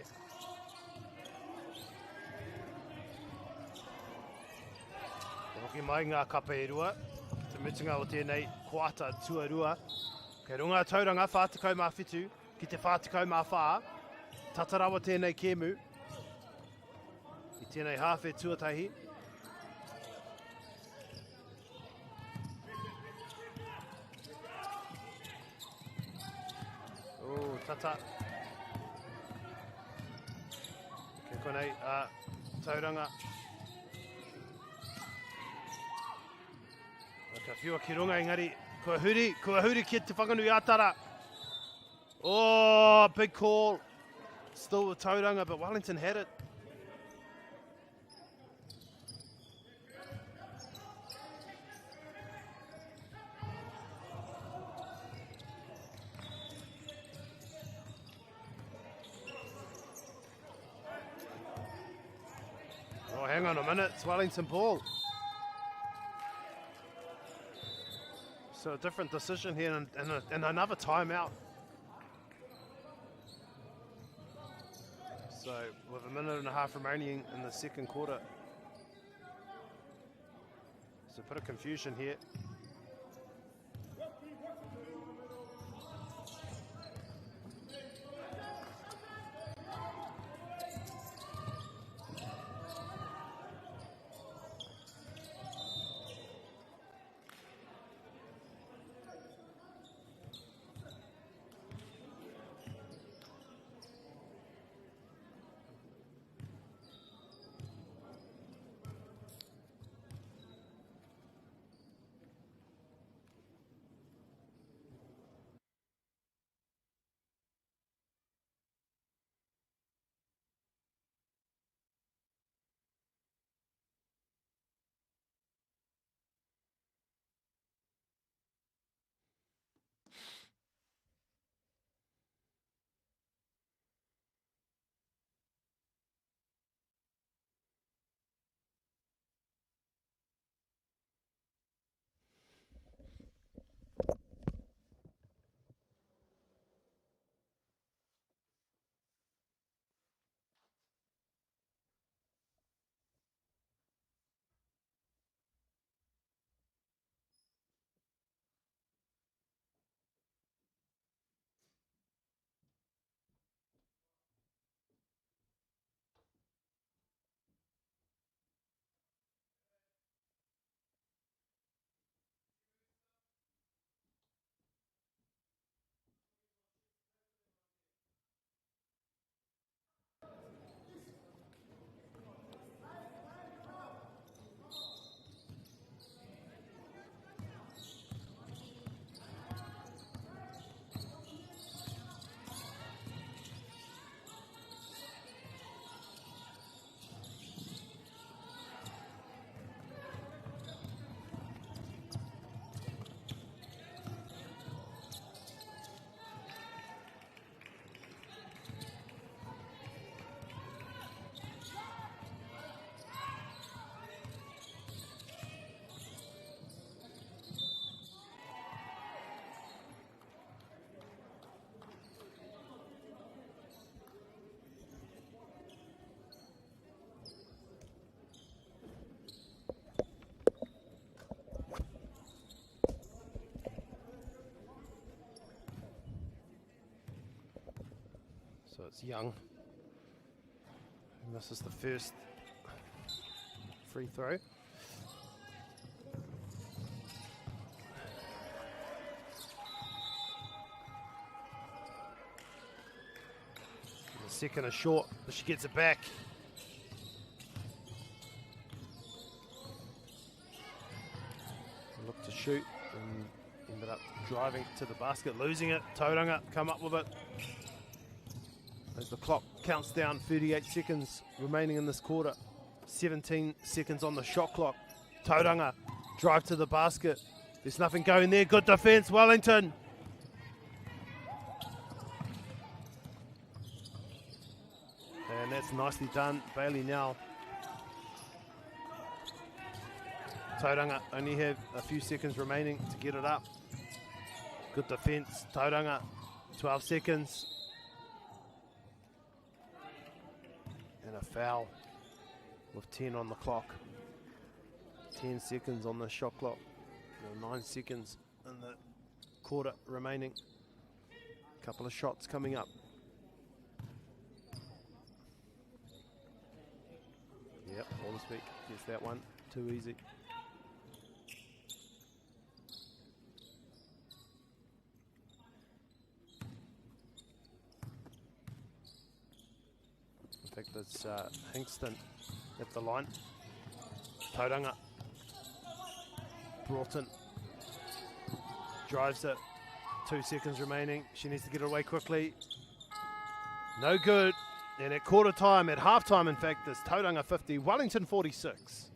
S1: Hoki mai ngā kapa e rua. Te mutunga o tēnei koata tuarua. Kei runga Tauranga 47 ki te 44. Tata rawa tēnei kēmu. I tēnei hāwhe tuatahi. Oh, tata. Kei konei a Tauranga. Ka whiua ki runga engari kua huri, kua huri ki Te Whanganui Atara. Oh, big call. Still with Tauranga, but Wellington had it. Oh, hang on a minute. It's Wellington ball. So a different decision here and, and, a, and another timeout. So with a minute and a half remaining in the second quarter. So a bit of confusion here. So it's Young who misses the first free throw. The second is short, but she gets it back. Look to shoot and ended up driving to the basket, losing it. Tauranga come up with it. As the clock counts down, 38 seconds remaining in this quarter. 17 seconds on the shot clock. Tauranga drive to the basket. There's nothing going there. Good defense, Wellington. And that's nicely done. Bailey now. Tauranga only have a few seconds remaining to get it up. Good defense. Tauranga, 12 seconds. And a foul with 10 on the clock. 10 seconds on the shot clock. 9 seconds in the quarter remaining. Couple of shots coming up. Yep, Waldersbeek gets that one. Too easy. In fact, that's Hinkston at the line. Tauranga. Broughton drives it. 2 seconds remaining. She needs to get it away quickly. No good. And at quarter time, at half time, in fact, there's Tauranga 50, Wellington 46.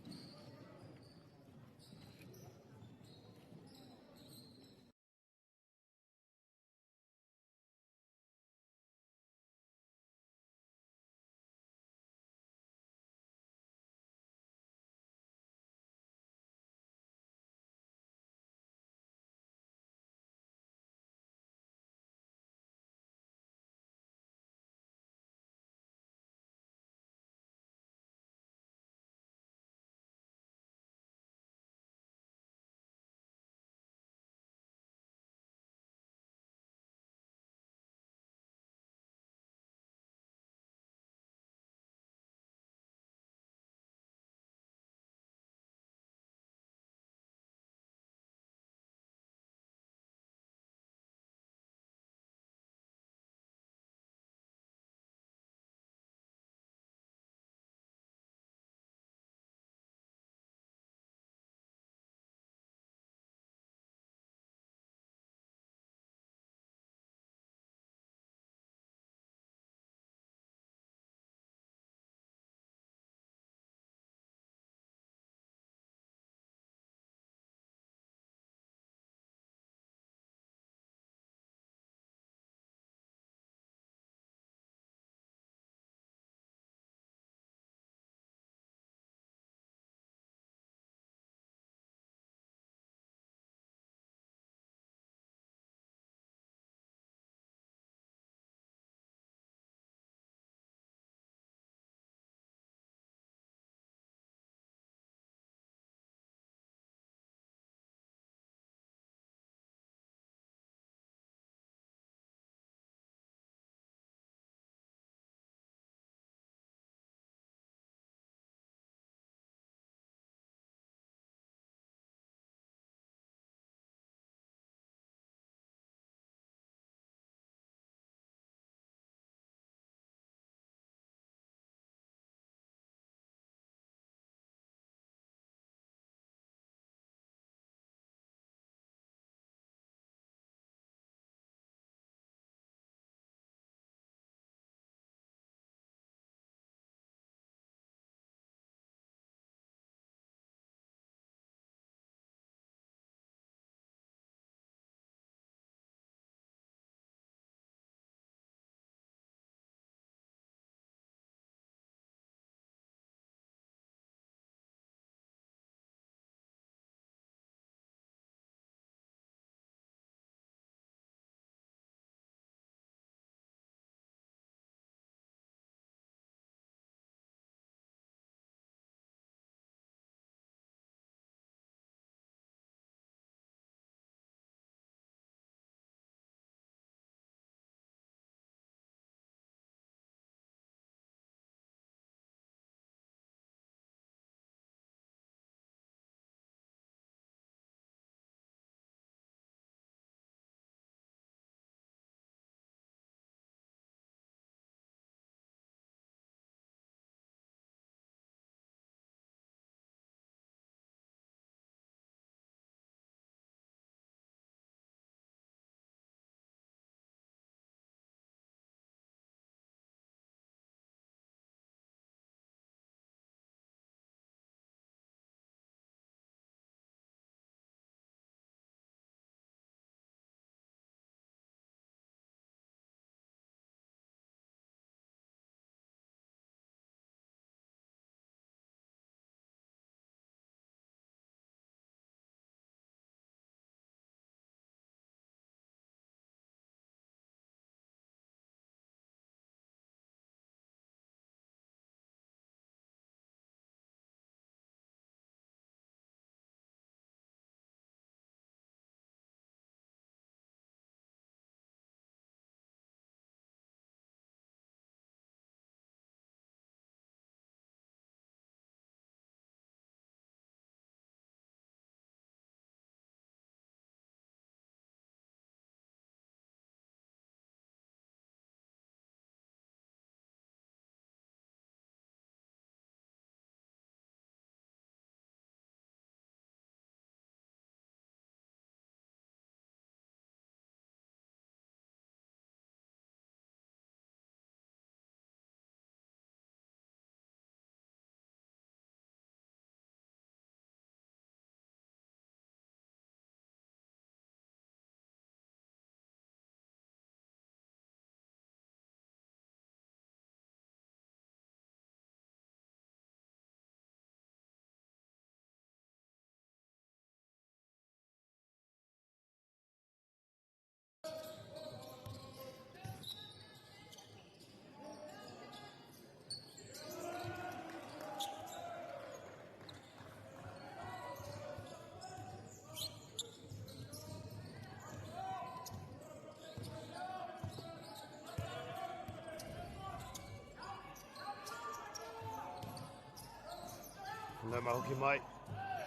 S1: Nau mai hoki mai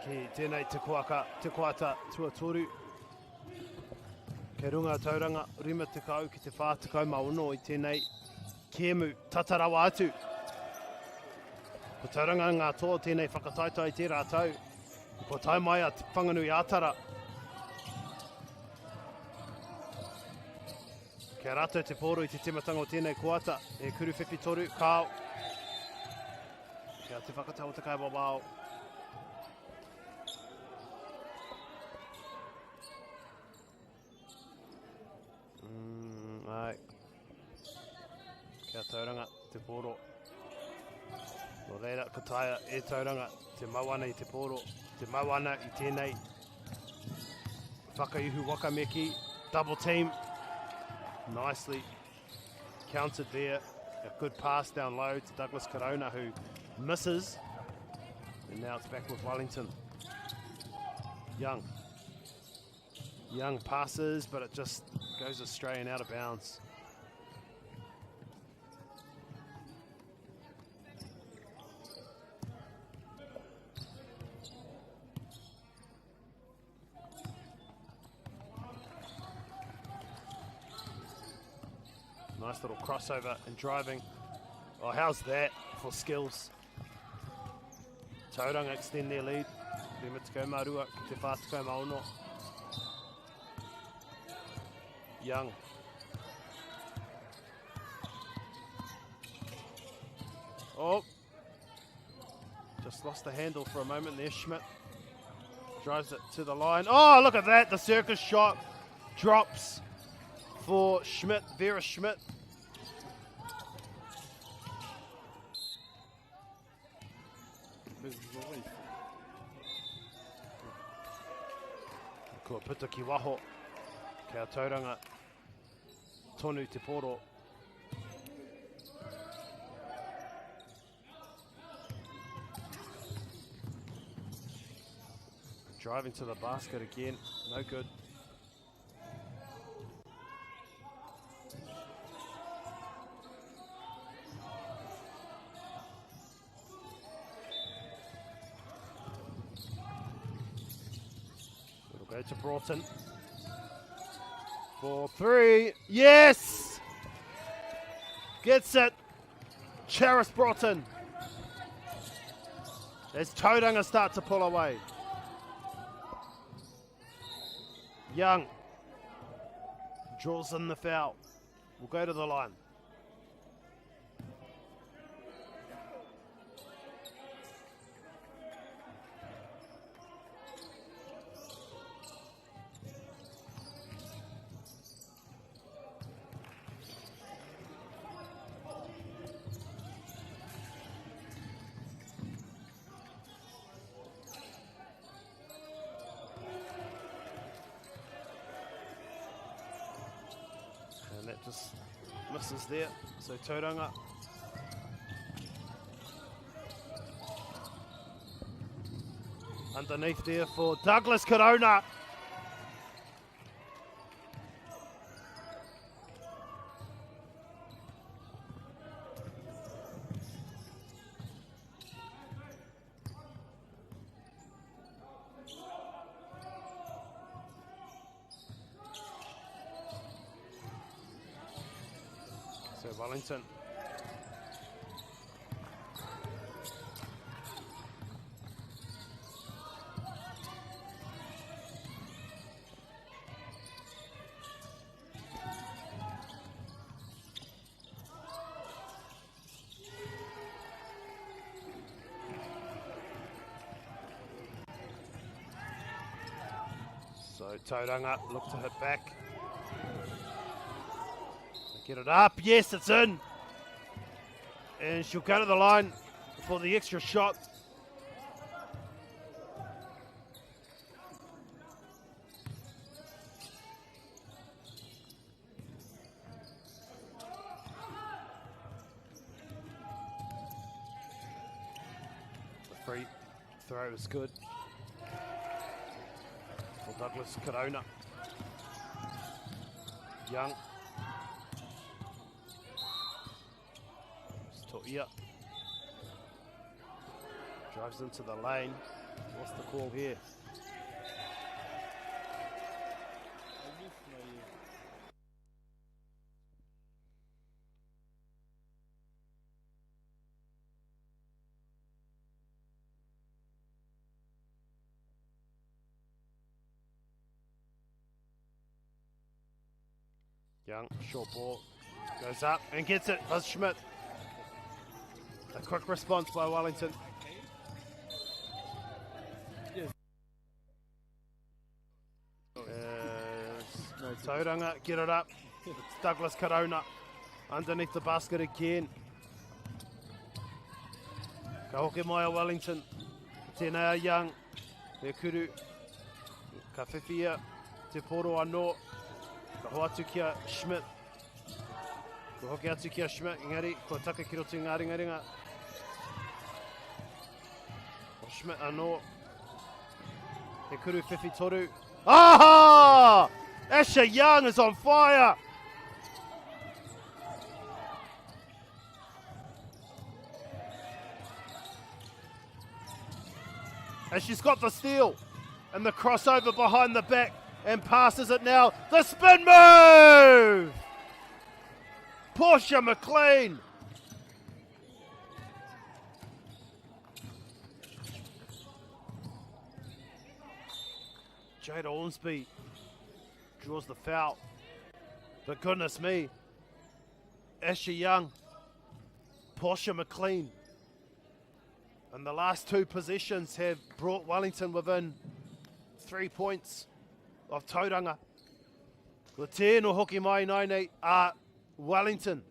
S1: ki tēnei te koaka, te koata tuatoru. Kei runga Tauranga 50 ki te 46 i tēnei kēmu tata rawa atu. Ko Tauranga ngā toa tēnei whakataetae tērā tau. Kua tae mai a Whanganui Ātara. Kia rātou te pōro i te timatanga o tēnei koata. E kuru whiwhi toru, kāo. Kia te whakatau o te kaiwawao. Mm, ai. Kia Tauranga te pōro. Nō reira, ka taea e Tauranga te mau ana i te pōro, te mau ana i tēnei whakaihu waka me ki, double team. Nicely countered there. A good pass down low to Douglas Corona who misses. And now it's back with Wellington. Young. Young passes, but it just goes astray and out of bounds. Nice little crossover and driving. Oh, how's that for skills? Tauranga extend their lead. 52 ki te 46. Young. Oh, just lost the handle for a moment there. Schmidt drives it to the line. Oh, look at that. The circus shot drops for Schmidt, Vera Schmidt. Kua puta ki waho. Kia Tauranga tonu te poro. Driving to the basket again, no good. It'll go to Broughton. 4-3. Yes! Gets it. Charis Broughton. As Tauranga start to pull away. Young draws in the foul. We'll go to the line. And that just misses there. So Tauranga underneath there for Douglas Corona. So Wellington. So Tauranga look to hit back. They get it up. Yes, it's in. And she'll go to the line for the extra shot. The free throw is good for Douglas Corona. Young. It's Toia. Drives into the lane. What's the call here? Young, short ball, goes up and gets it. Buzz Schmidt. A quick response by Wellington. Tauranga, get it up. It's Douglas Corona underneath the basket again. Ka hoki mai a Wellington. Tēnei a Young. He kuru. Ka whiwhia te poro anō. Ka hoatu ki a Schmidt. Ka hoki atu ki a Schmidt, engari kua taka ki roto i ngā ringaringa. O Schmidt anō. He kuru whiwhi toru. Aha! Asher Young is on fire! And she's got the steal and the crossover behind the back and passes it now. The spin move! Portia McLean. Jada Ormsby draws the foul. But goodness me, Asher Young, Portia McLean. And the last two possessions have brought Wellington within 3 points of Tauranga. Ko tēno hoki mai nai nei a Wellington.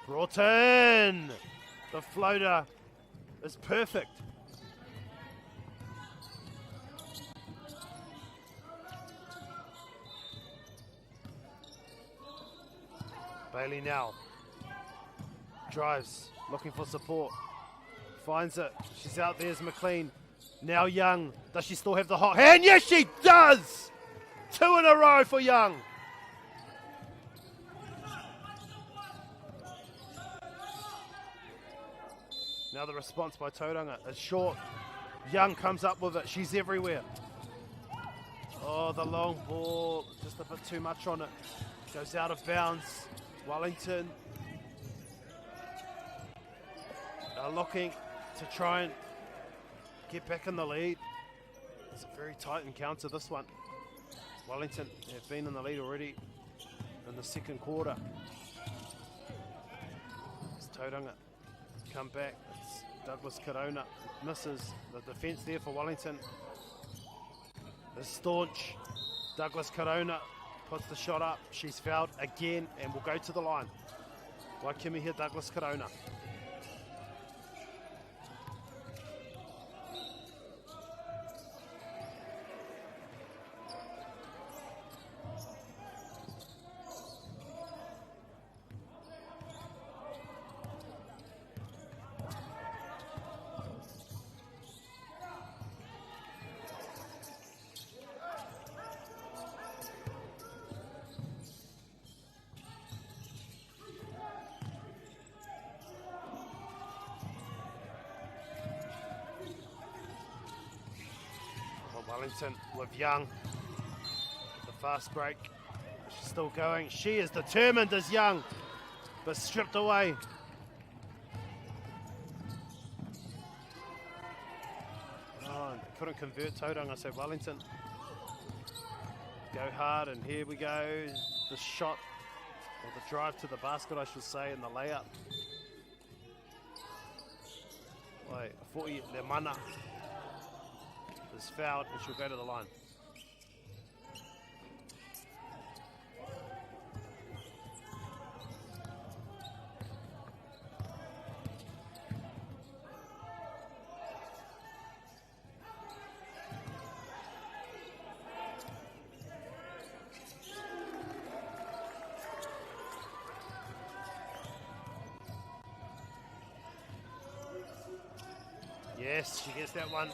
S1: Brought in! The floater is perfect. Bailey now drives, looking for support. Finds it. She's out there as McLean. Now Young. Does she still have the hot hand? Yes, she does! 2 in a row for Young. Now the response by Tauranga is short. Young comes up with it. She's everywhere. Oh, the long ball. Just a bit too much on it. Goes out of bounds. Wellington are looking to try and get back in the lead. It's a very tight encounter, this one. Wellington have been in the lead already in the second quarter. It's Tauranga come back. It's Douglas Corona. Misses the defence there for Wellington. Is staunch. Douglas Corona puts the shot up. She's fouled again and will go to the line. Waikimi here, Douglas Corona. Wellington with Young. The fast break. She's still going. She is determined as Young, but stripped away. Oh, couldn't convert Tauranga, so Wellington go hard, and here we go. The shot, or the drive to the basket, I should say, and the layup. Wait, 40 Lemana is fouled, and she'll go to the line. Yes, she gets that one.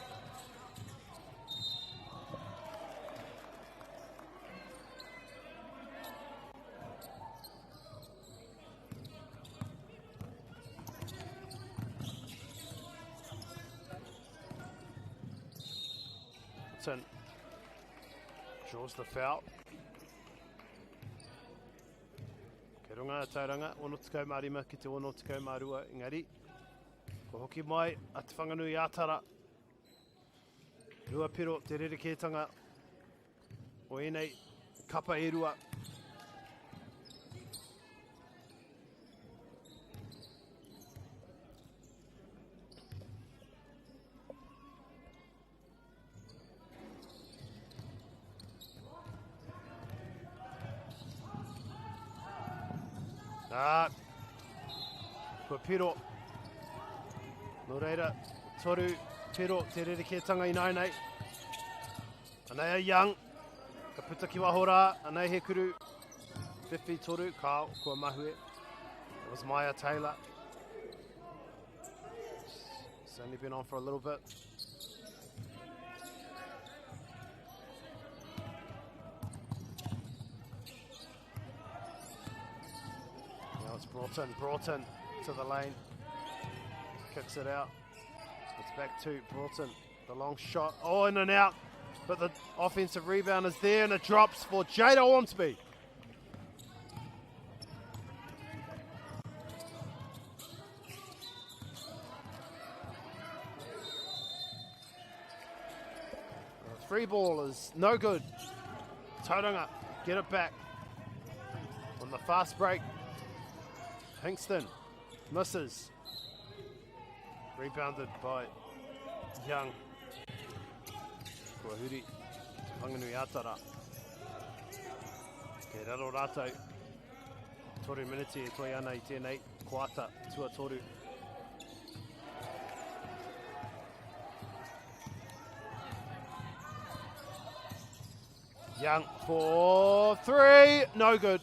S1: Hudson draws the foul. Kei runga a Tauranga, 65 ki te 62 engari. Ko hoki mai a Te Whanganui Ātara. Rua piro te rerekētanga o ēnei kapa e rua. Ah, kua piro. Nō reira, toru piro te rerekētanga i nāinei. Anei a Young, ka puta ki waho rā, anei he kuru. Whiwhi toru, kao, kua mahue. It was Maya Taylor. It's only been on for a little bit. Now it's Broughton, Broughton to the lane. Kicks it out. It's back to Broughton. The long shot. Oh, in and out. But the offensive rebound is there and it drops for Jada Ormsby. The three ball is no good. Tauranga get it back. On the fast break, Hingston misses. Rebounded by Young. Kua huri te Whanganui Ātara. Kei raro rātou. Toru miniti e toi ana i tēnei koata tuatoru. Young for three, no good.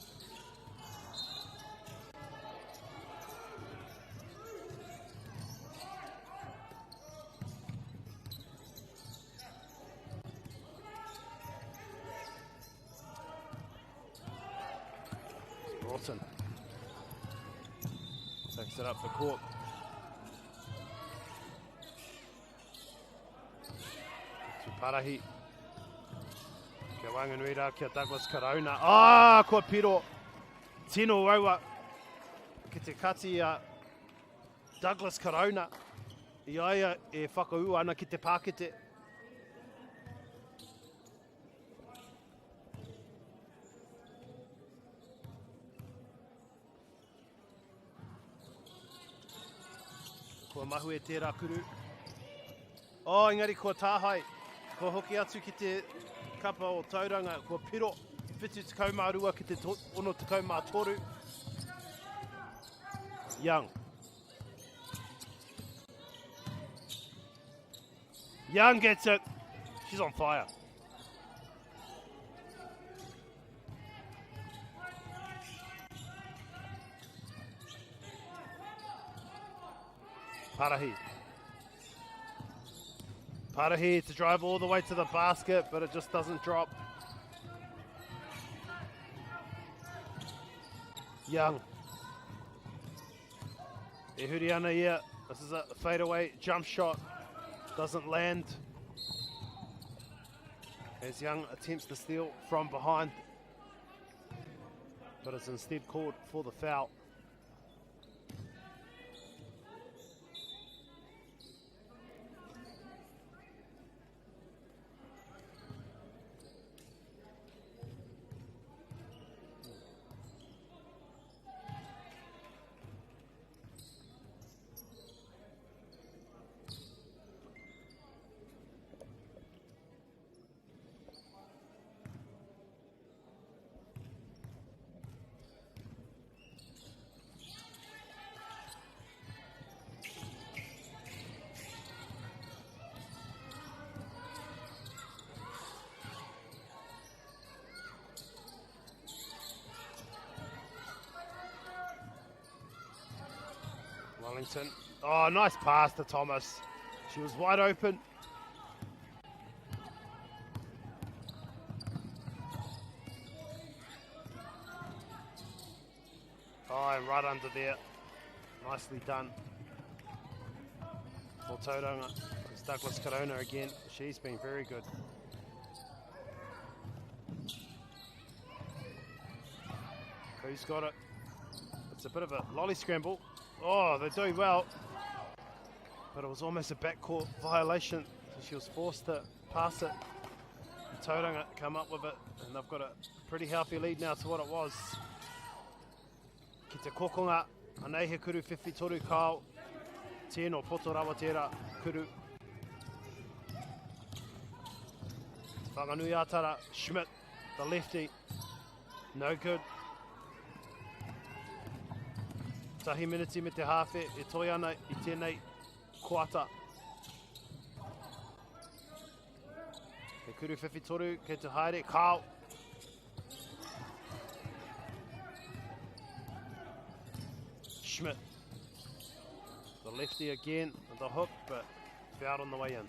S1: Broughton takes it up the court. To Parahi. Kia Wanganui rā, kia Douglas Karauna. Ah, kua piro. Tino raua ki te kati a Douglas Karauna. I a ia e whakaū ana ki te pākete. Kua mahue tērā kuru. Oh, engari kua tāhae. Kua hoki atu ki te kapa o Tauranga. Kua piro 72 ki te 63. Young. Young gets it. She's on fire. Parahi. Parahi to drive all the way to the basket, but it just doesn't drop. Young. E huri ana ia. This is a fadeaway jump shot. Doesn't land. As Young attempts to steal from behind, but is instead called for the foul. Wellington. Oh, nice pass to Thomas. She was wide open. Oh, and right under there. Nicely done. For Tauranga. It's Douglas Corona again. She's been very good. Who's got it? It's a bit of a lolly scramble. Oh, they do well. But it was almost a backcourt violation, so she was forced to pass it. Tauranga come up with it, and they've got a pretty healthy lead now to what it was. Ki te kokonga, anei he kuru whiwhi toru kao, tēno poto rawa tērā kuru. Te Whanganui Atara, Schmidt, the lefty, no good. Tahi miniti me te hāwhe e toi ana i tēnei koata. He kuru whiwhi toru, kei te haere, kao. Schmidt. The lefty again, the hook, but fouled on the way in.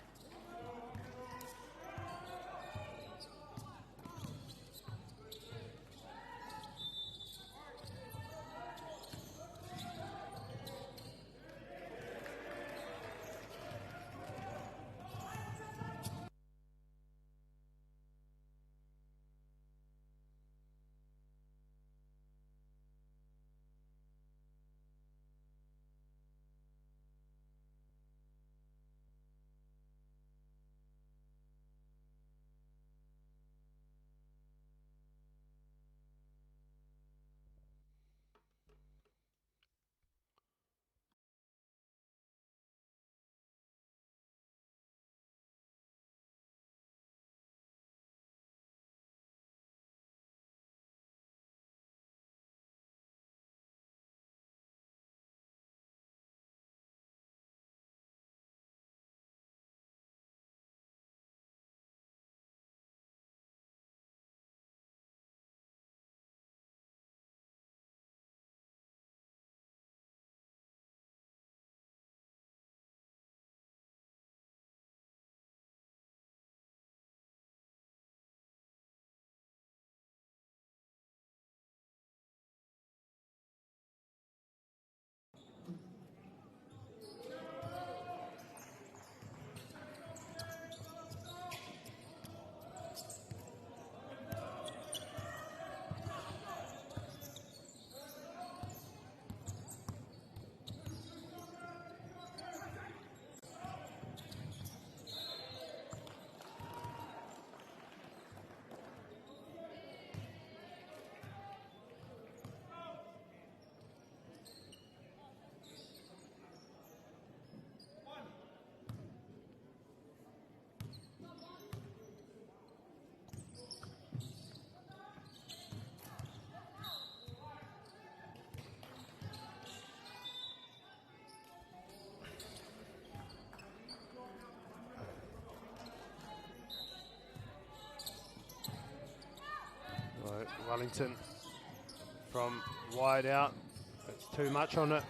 S1: Wellington from wide out. It's too much on it.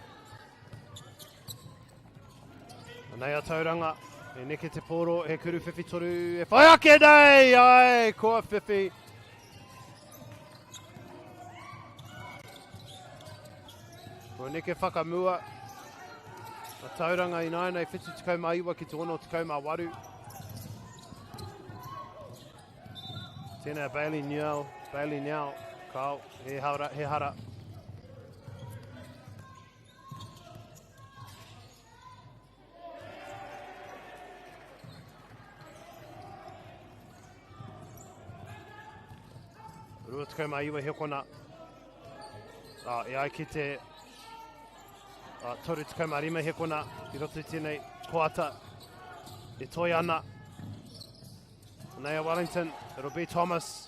S1: Anei a Tauranga. E neke te pōro, he kuru whiwhi toru. E whai ake nei! Ai, kua whiwhi. Kua neke whakamua. A Tauranga i nāianei 79 ki te 68. Tēnā Bailey Newell, Bailey Newell, Kyle, he hara, he hara. Rua tekau mā iwa hekona. Ah, e ai ki te 35 hekona i roto i tēnei koata e toi ana. Naya Wellington, it'll be Thomas.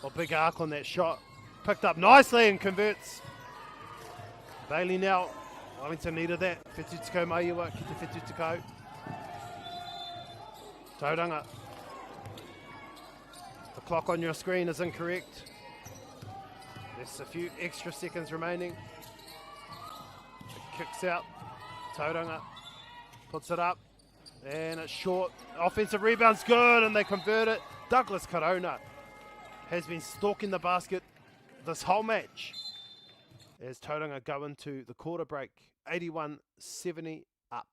S1: A big arc on that shot. Picked up nicely and converts. Bailey now. Wellington needed that. Whitu tekau mā iwa ki te whitu tekau. Tauranga. The clock on your screen is incorrect. There's a few extra seconds remaining. It kicks out. Tauranga. Puts it up. And it's short. Offensive rebound's good, and they convert it. Douglas Corona has been stalking the basket this whole match. As Tauranga go into the quarter break, 81-70 up.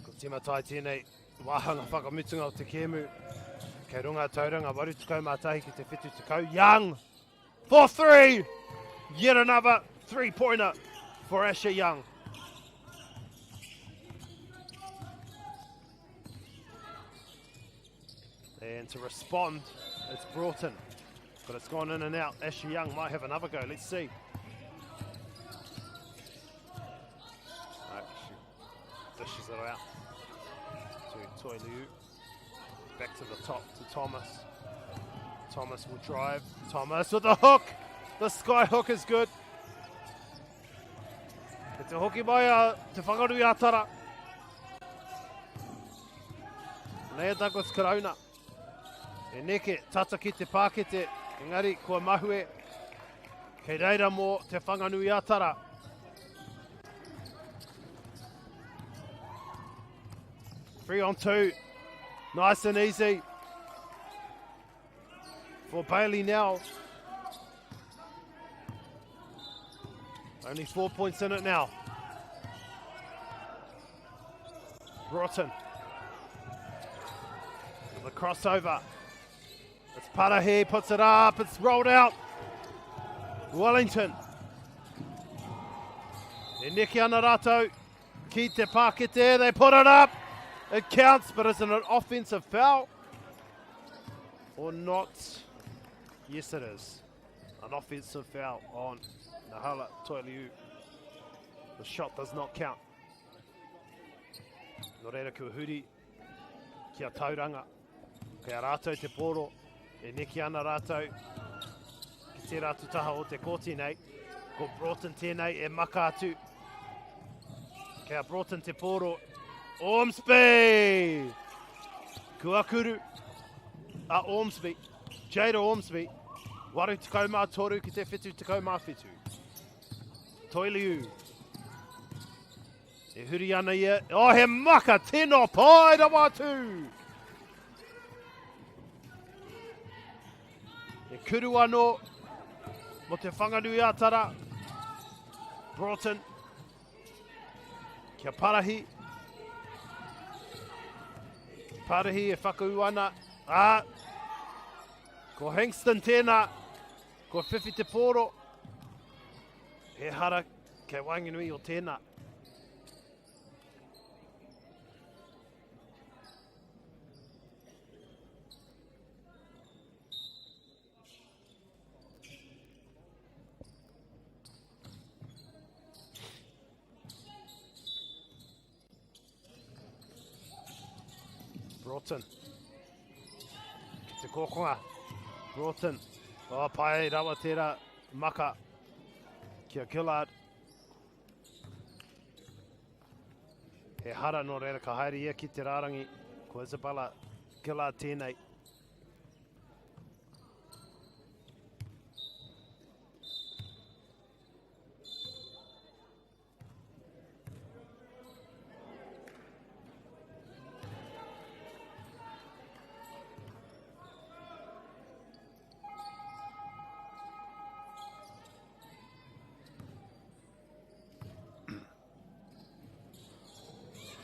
S1: Ko tīmata ai tēnei wāhanga whakamutunga o te kēmu. Kei runga Tauranga, 81 ki te 70. Young for three! Yet another three-pointer for Asher Young. And to respond, it's Broughton. But it's gone in and out. Asher Young might have another go. Let's see. No, she dishes it out to Toi Liu. Back to the top to Thomas. Thomas will drive. Thomas with the hook. The sky hook is good. Ko te hoki mai a Te Whanganui a Tara. Nei a Douglas Karauna. E neke tata ki te pākete, engari kua mahue. Kei reira mō Te Whanganui a Tara. 3 on 2. Nice and easy for Bailey now. Only 4 points in it now. Broughton. The crossover. It's Parahi, puts it up, it's rolled out. Wellington. E neke ana rātou ki te pākete, they put it up. It counts, but is it an offensive foul or not? Yes, it is. An offensive foul on Nahala Toiliu. The shot does not count. Nō reira kua huri ki a Tauranga. Kei a rātou te pōro, e neke ana rātou ki tērā atu taha o te kōti nei. Ko Broughton tēnei e maka atu. Kei a Broughton te pōro. Ormsby! Kua kuru a Ormsby. Jada Ormsby. 83 ki te 77. Toiliu. E huri ana ia. Oh, he maka tino pai rawa atu! He kuru anō mo te Whanganui Atara. Broughton. Kia Parahi. Parahi e whakaū ana. Ah, ko Hingston tēnā. Ko Whiwhi Te Pōro. He hara kei waenganui o tēnā. Broughton. Ki te kōkonga. Broughton. Oh, pai rawa tērā maka. Kia Gillard. He hara nō reira ka haere ia ki te rārangi. Ko Isabella Gillard tēnei.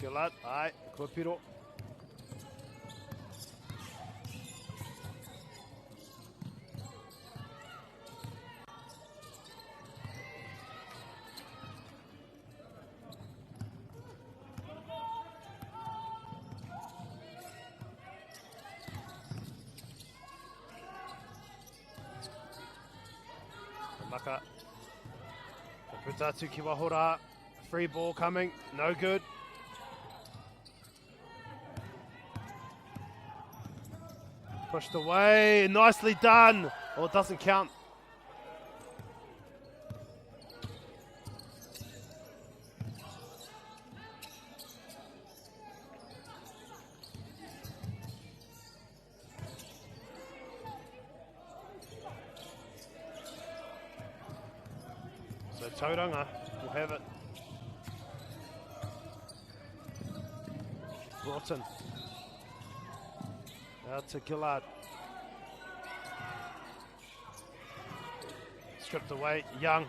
S1: Gillard, ai, kua piro. Maka. Ka puta atu ki waho rā. Free ball coming. No good. Pushed away. Nicely done. Oh, it doesn't count. So Tauranga will have it. Broughton. Out to Gillard. Stripped away, Young.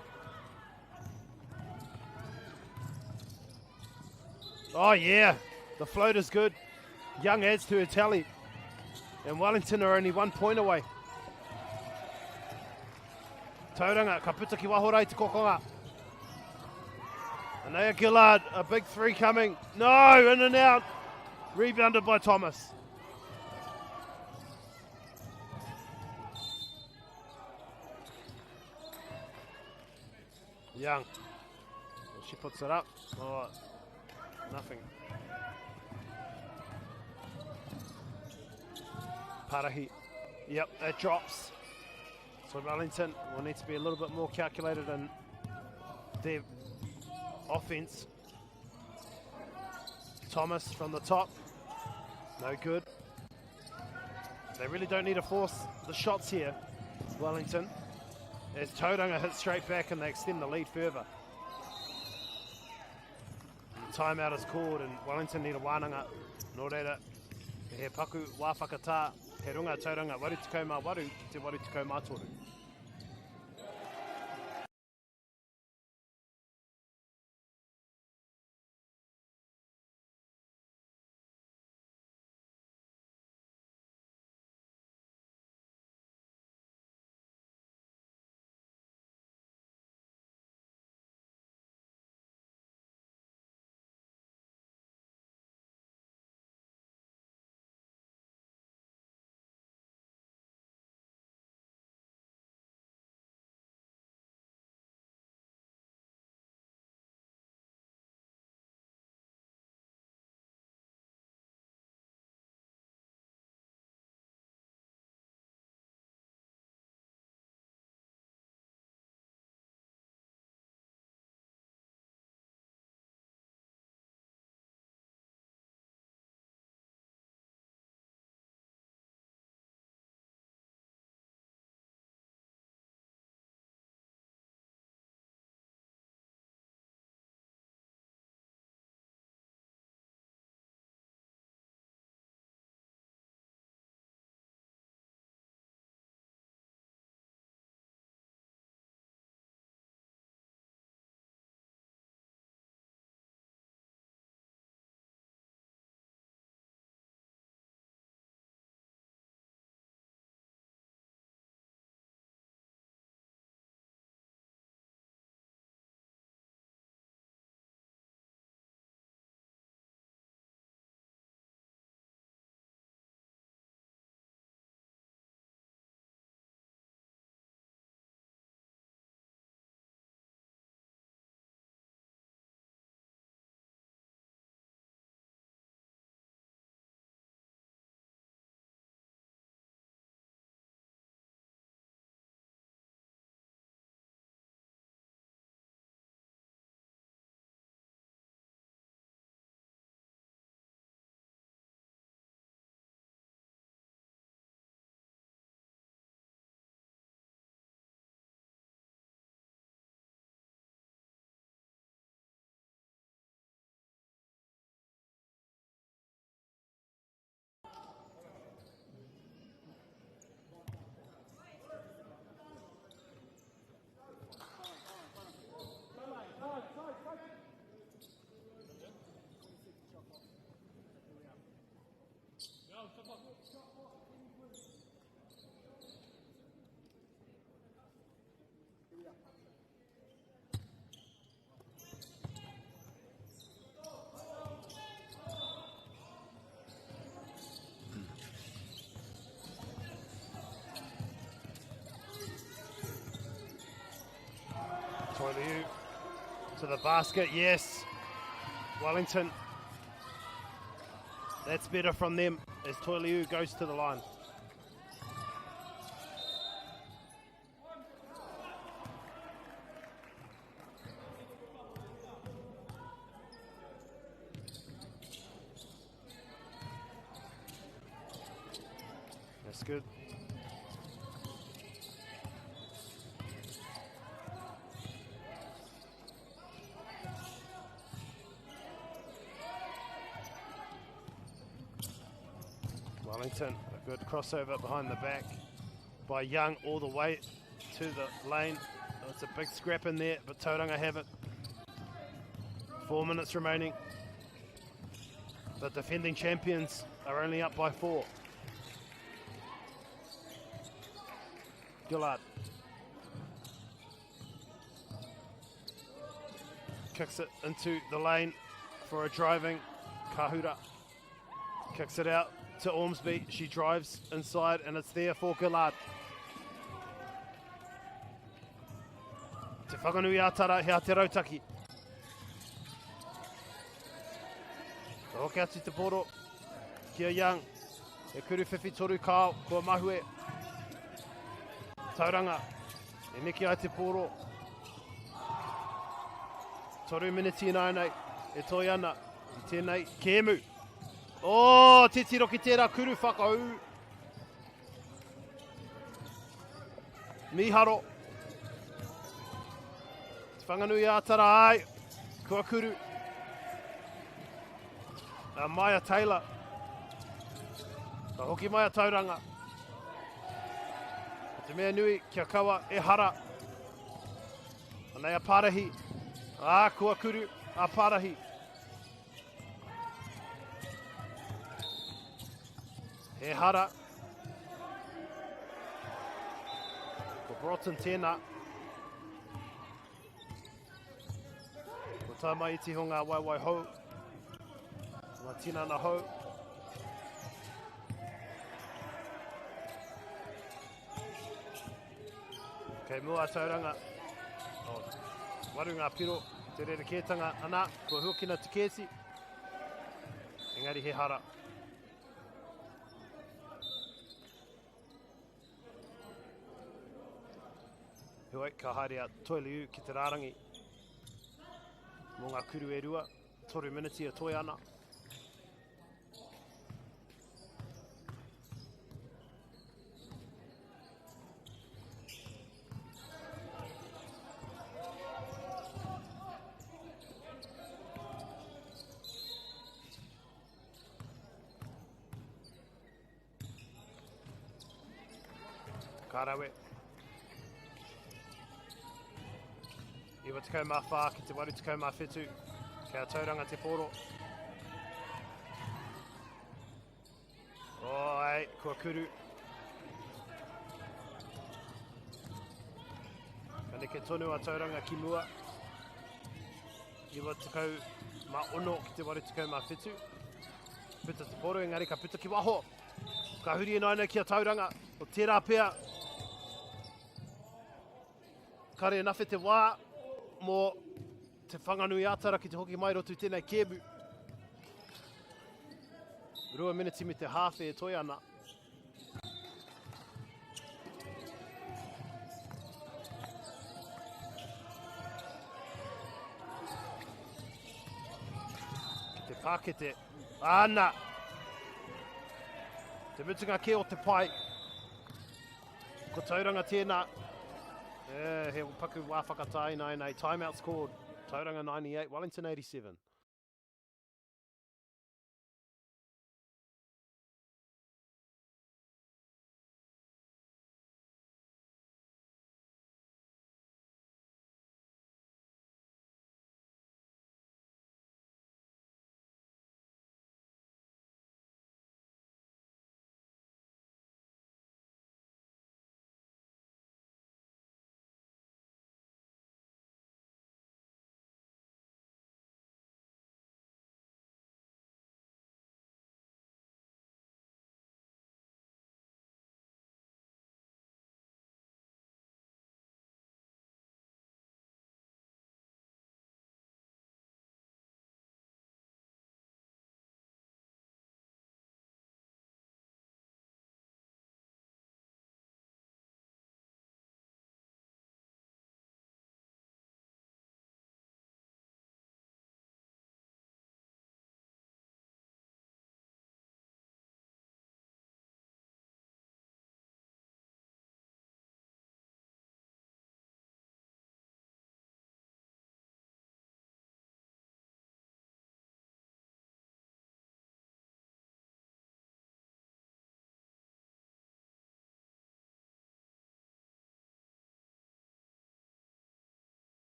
S1: Oh yeah, the float is good. Young adds to her tally. And Wellington are only 1 point away. Tauranga, ka puta ki waho rā i te kokonga. Anea Gillard, a big three coming. No, in and out. Rebounded by Thomas. Young. Well, she puts it up. Oh, nothing. Parahi. Yep, that drops. So Wellington will need to be a little bit more calculated in their offense. Thomas from the top. No good. They really don't need to force the shots here, Wellington. As Tauranga hits straight back and they extend the lead further. And the timeout is called and Wellington need a wānanga. Nō reira, he paku wā whakatā, he runga Tauranga 88 ki te 83. Toiliu to the basket, yes. Wellington. That's better from them as Toiliu goes to the line. That's good. Wellington, a good crossover behind the back by Young all the way to the lane. Oh, it's a big scrap in there, but Tauranga have it. 4 minutes remaining. The defending champions are only up by 4. Gillard kicks it into the lane for a driving Kahura. Kicks it out to Ormsby. She drives inside and it's there for Gillard. Te whanganui a tara, hea te rautaki. Ka hoki atu te poro ki a Young. E kuru whiwhi toru kao, kua mahue. Tauranga, e neke ai te poro. Toru miniti ināianei, e toi ana i tēnei kēmu. Oh, titiro ki tērā kuru whakaū. Miharo. Te Whanganui a Tara ai, kua kuru. A Maya Taylor. Ka hoki mai a Tauranga. Ko te mea nui, kia kaua e hara. Anei a Parahi. Ā, kua kuru a Parahi. He hara. Ko Broughton tēnā. Ko tā mai iti ho ngā waewae hou. Ngā tinana hou. Kei mua a Tauranga. Oh, waru ngā piro, te rerekētanga. Ana, kua huakina te kēti. Engari he hara. Heoi, ka haere a Toiliu ki te rārangi. Mō ngā kuru e rua, 3 miniti e toe ana. Ka rawe. 94 ki te 87. Kia Tauranga te poro. Oh, ai, kua kuru. Ka neke tonu a Tauranga ki mua. 96 ki te 87. Puta te poro, engari ka puta ki waho. Ka huri e naina ki a Tauranga. O tērā pea. Kare nawhe te wā mō Te Whanganui Atara ki te hoki mai roto i tēnei kēmu. 2 miniti me te hāwhe e toe ana. Ki te pākete. Ana! Te mutunga kē o te pai. Ko Tauranga tēnā. E, he paku wā whakatā ināianei. Timeout scored. Tauranga 98, Wellington 87.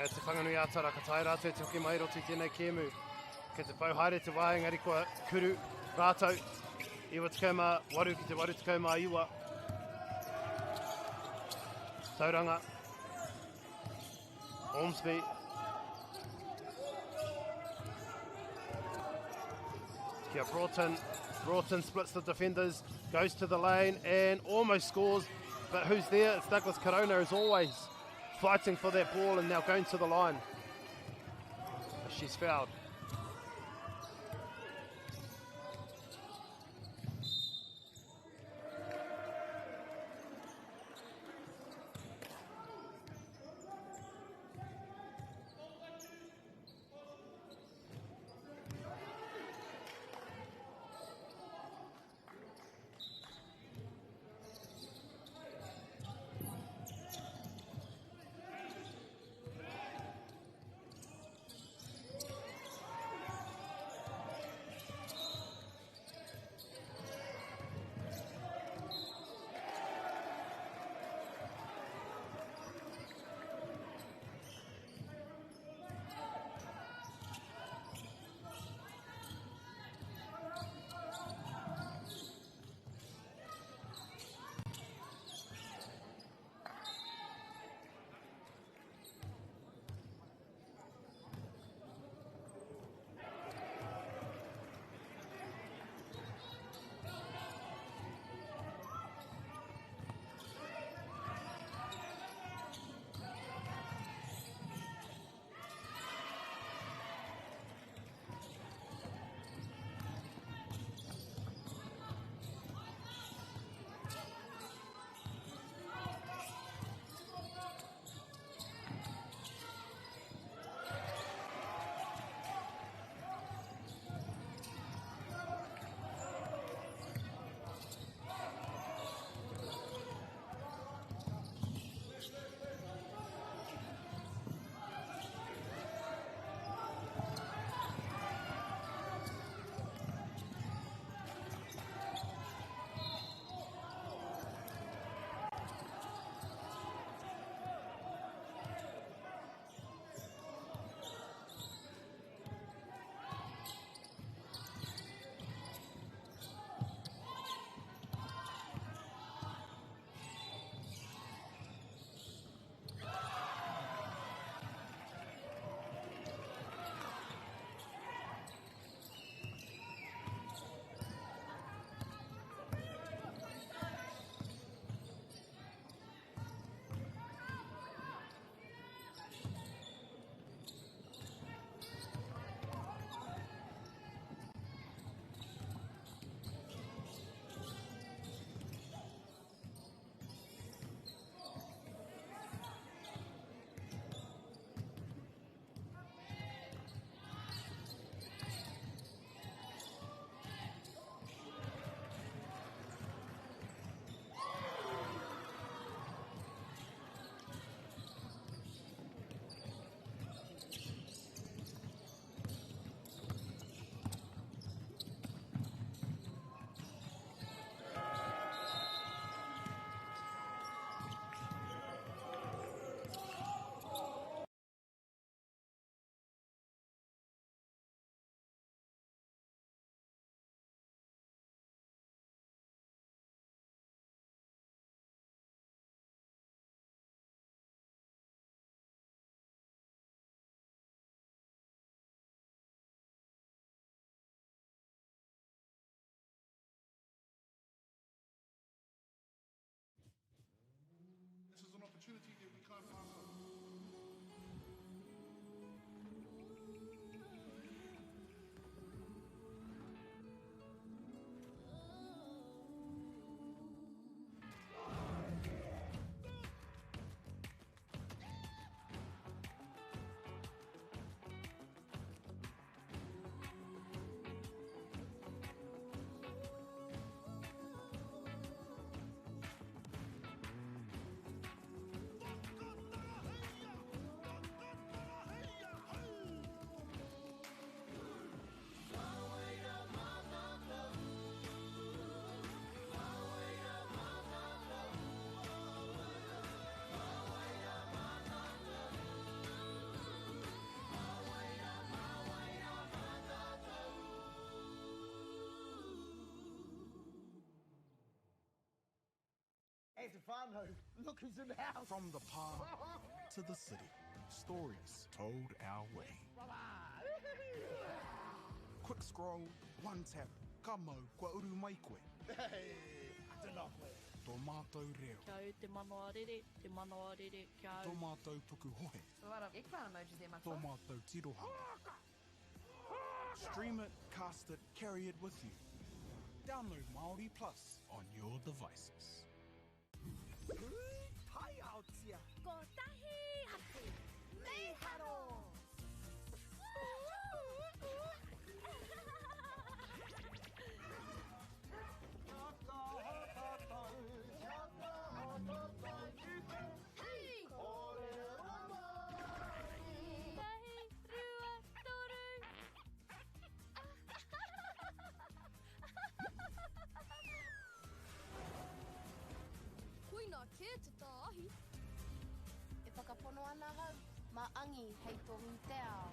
S1: E Te Whanganui Atara, ka tae rātou te hoki mai roto i tēnei kēmu. Kei te pau haere te wā, engari kua kuru rātou. 98 ki te 89. Tauranga. Ormsby. Kia Broughton. Broughton splits the defenders, goes to the lane and almost scores. But who's there? It's Douglas Corona as always, fighting for that ball and now going to the line. She's fouled.
S3: This is an opportunity that we can't pass up.
S2: Hey, te whānau, look who's in the house.
S3: From the pā to the city, stories told our way. Quick scroll, one tap, ka mau, kua uru mai koe.
S2: Hey, tēnā koe.
S3: Tō mātou reo.
S4: Kia au te manawa rere, te manawa rere, kia au.
S3: Tō mātou pukuhohe.
S5: A lot of eggplant emojis there,
S3: Tō mātou tirohanga. Stream it, cast it, carry it with you. Download Māori Plus on your devices.
S2: Taiaotia.
S6: Kotahi atu. Mīharo! Hei!
S4: Tahi, rua, toru.
S7: Koina kē te tāahi. E whakapono ana ahau, mā Angi hei tohu i te ao.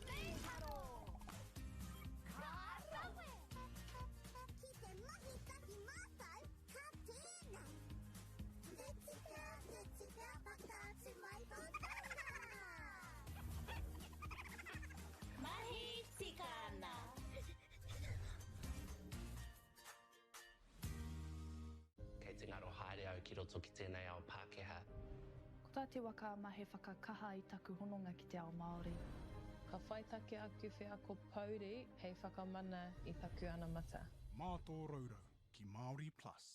S6: Mīharo! Ka rawe! Ki te mahi tahi mātou, ka tēnā! Te tika, te tika, whakaatu mai tō taha!
S4: Mahi tika ana.
S8: Kei te ngaro haere au ki roto ki tēnei ao Pākehā.
S9: Ko tā te waka ama he whakakaha i taku hononga ki te ao Māori.
S10: Ka whai take aku wheako pouri hei whakamana i taku anamata.
S3: Mā tō rourou ki Māori Plus.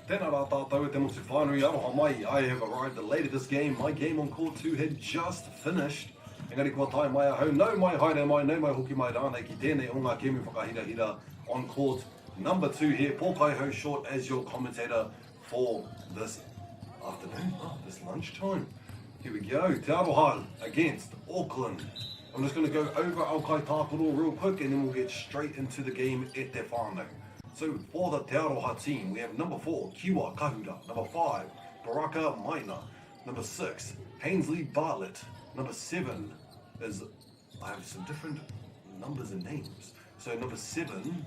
S5: Tēnā rā tātou e te motu whānui aroha mai. I have arrived late at this game. My game on court 2 had just finished. Engari kua tae mai ahau, nau mai haere mai, nau mai hoki mai rānei ki tēnei o ngā kēmu whakahirahira on court number 2 here. Paul Kaiho Short as your commentator for this afternoon, oh, this lunchtime. Here we go, Te Aroha against Auckland. I'm just going to go over our kaitākaro real quick and then we'll get straight into the game e te whānau. So for the Te Aroha team, we have number 4, Kiwa Kahura, number 5, Baraka Maina, number 6, Hainsley Bartlett, number 7 is, I have some different numbers and names. So number 7,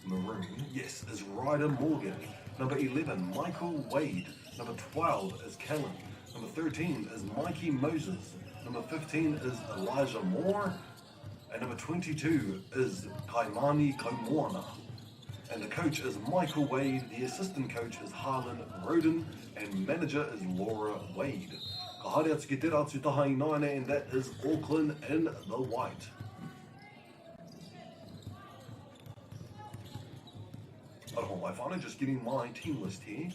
S5: Maroon, yes, is Ryder Morgan. Number 11, Michael Wade. Number 12 is Kellen. Number 13 is Mikey Moses. Number 15 is Elijah Moore. And number 22 is Kaimani Kaimoana. And the coach is Michael Wade, the assistant coach is Harlan Roden, and manager is Laura Wade. Ka haere atu ki te rā tūtaha ināianei, and that is Auckland in the white. Aroha mai whānau, just getting my team list here.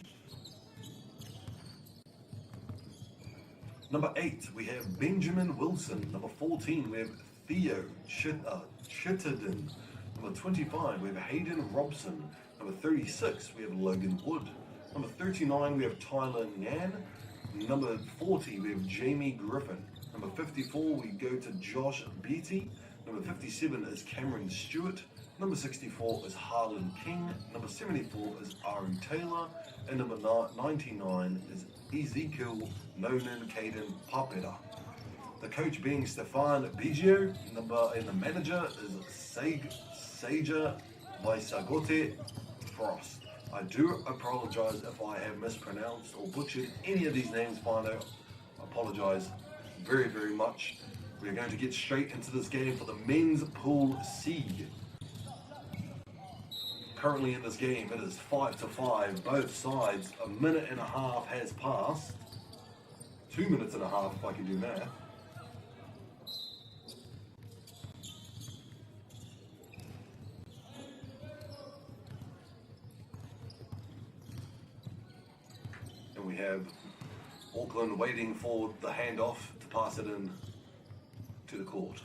S5: Number 8, we have Benjamin Wilson. Number 14, we have Theo Chittenden. Number 25, we have Hayden Robson. Number 36, we have Logan Wood. Number 39, we have Tyler Nan. Number 40, we have Jamie Griffin. Number 54, we go to Josh Beatty. Number 57 is Cameron Stewart. Number 64 is Harlan King. Number 74 is Ari Taylor. And number 99 is Ezekiel Nonan Caden Papera. The coach being Stefan Biggio, and the manager is Sager Vaisagote Frost. I do apologize if I have mispronounced or butchered any of these names, whānau. I apologize very, very much. We are going to get straight into this game for the men's pool C. Currently in this game, it is 5-5, both sides. A minute and a half has passed. 2 minutes and a half if I can do math. And we have Auckland waiting for the handoff to pass it in to the court.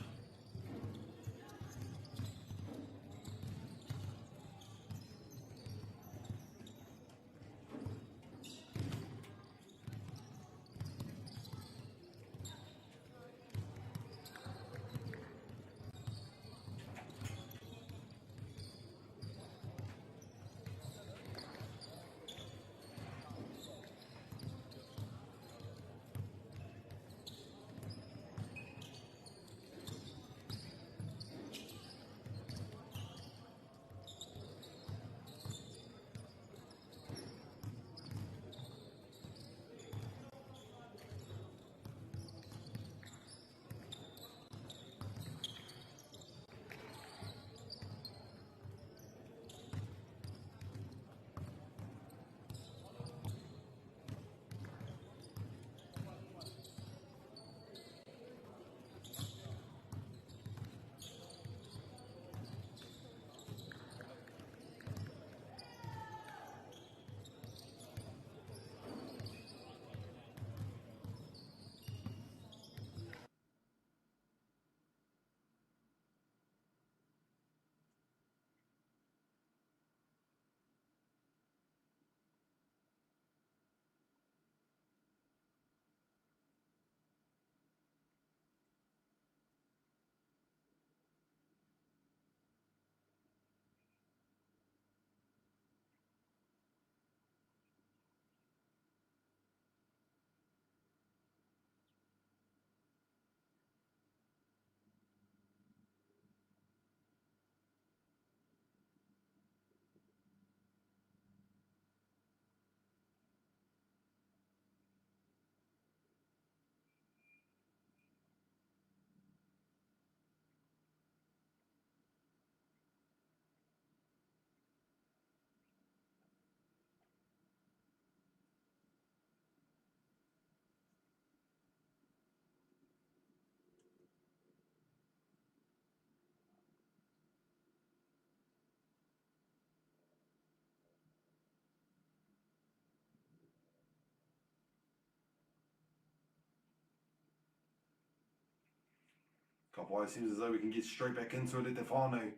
S5: Ka pai, seems as though we can get straight back into it at te whānau.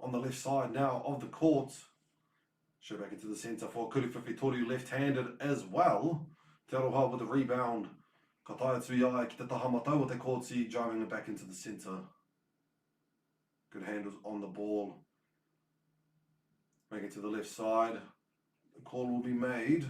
S5: On the left side now of the court. Straight back into the centre for Kuru Toru, left-handed as well. Te Aroha with the rebound. Ka tae atu i a ia ki te taha matau o te kōti, driving it back into the centre. Good handles on the ball. Make it to the left side. The call will be made.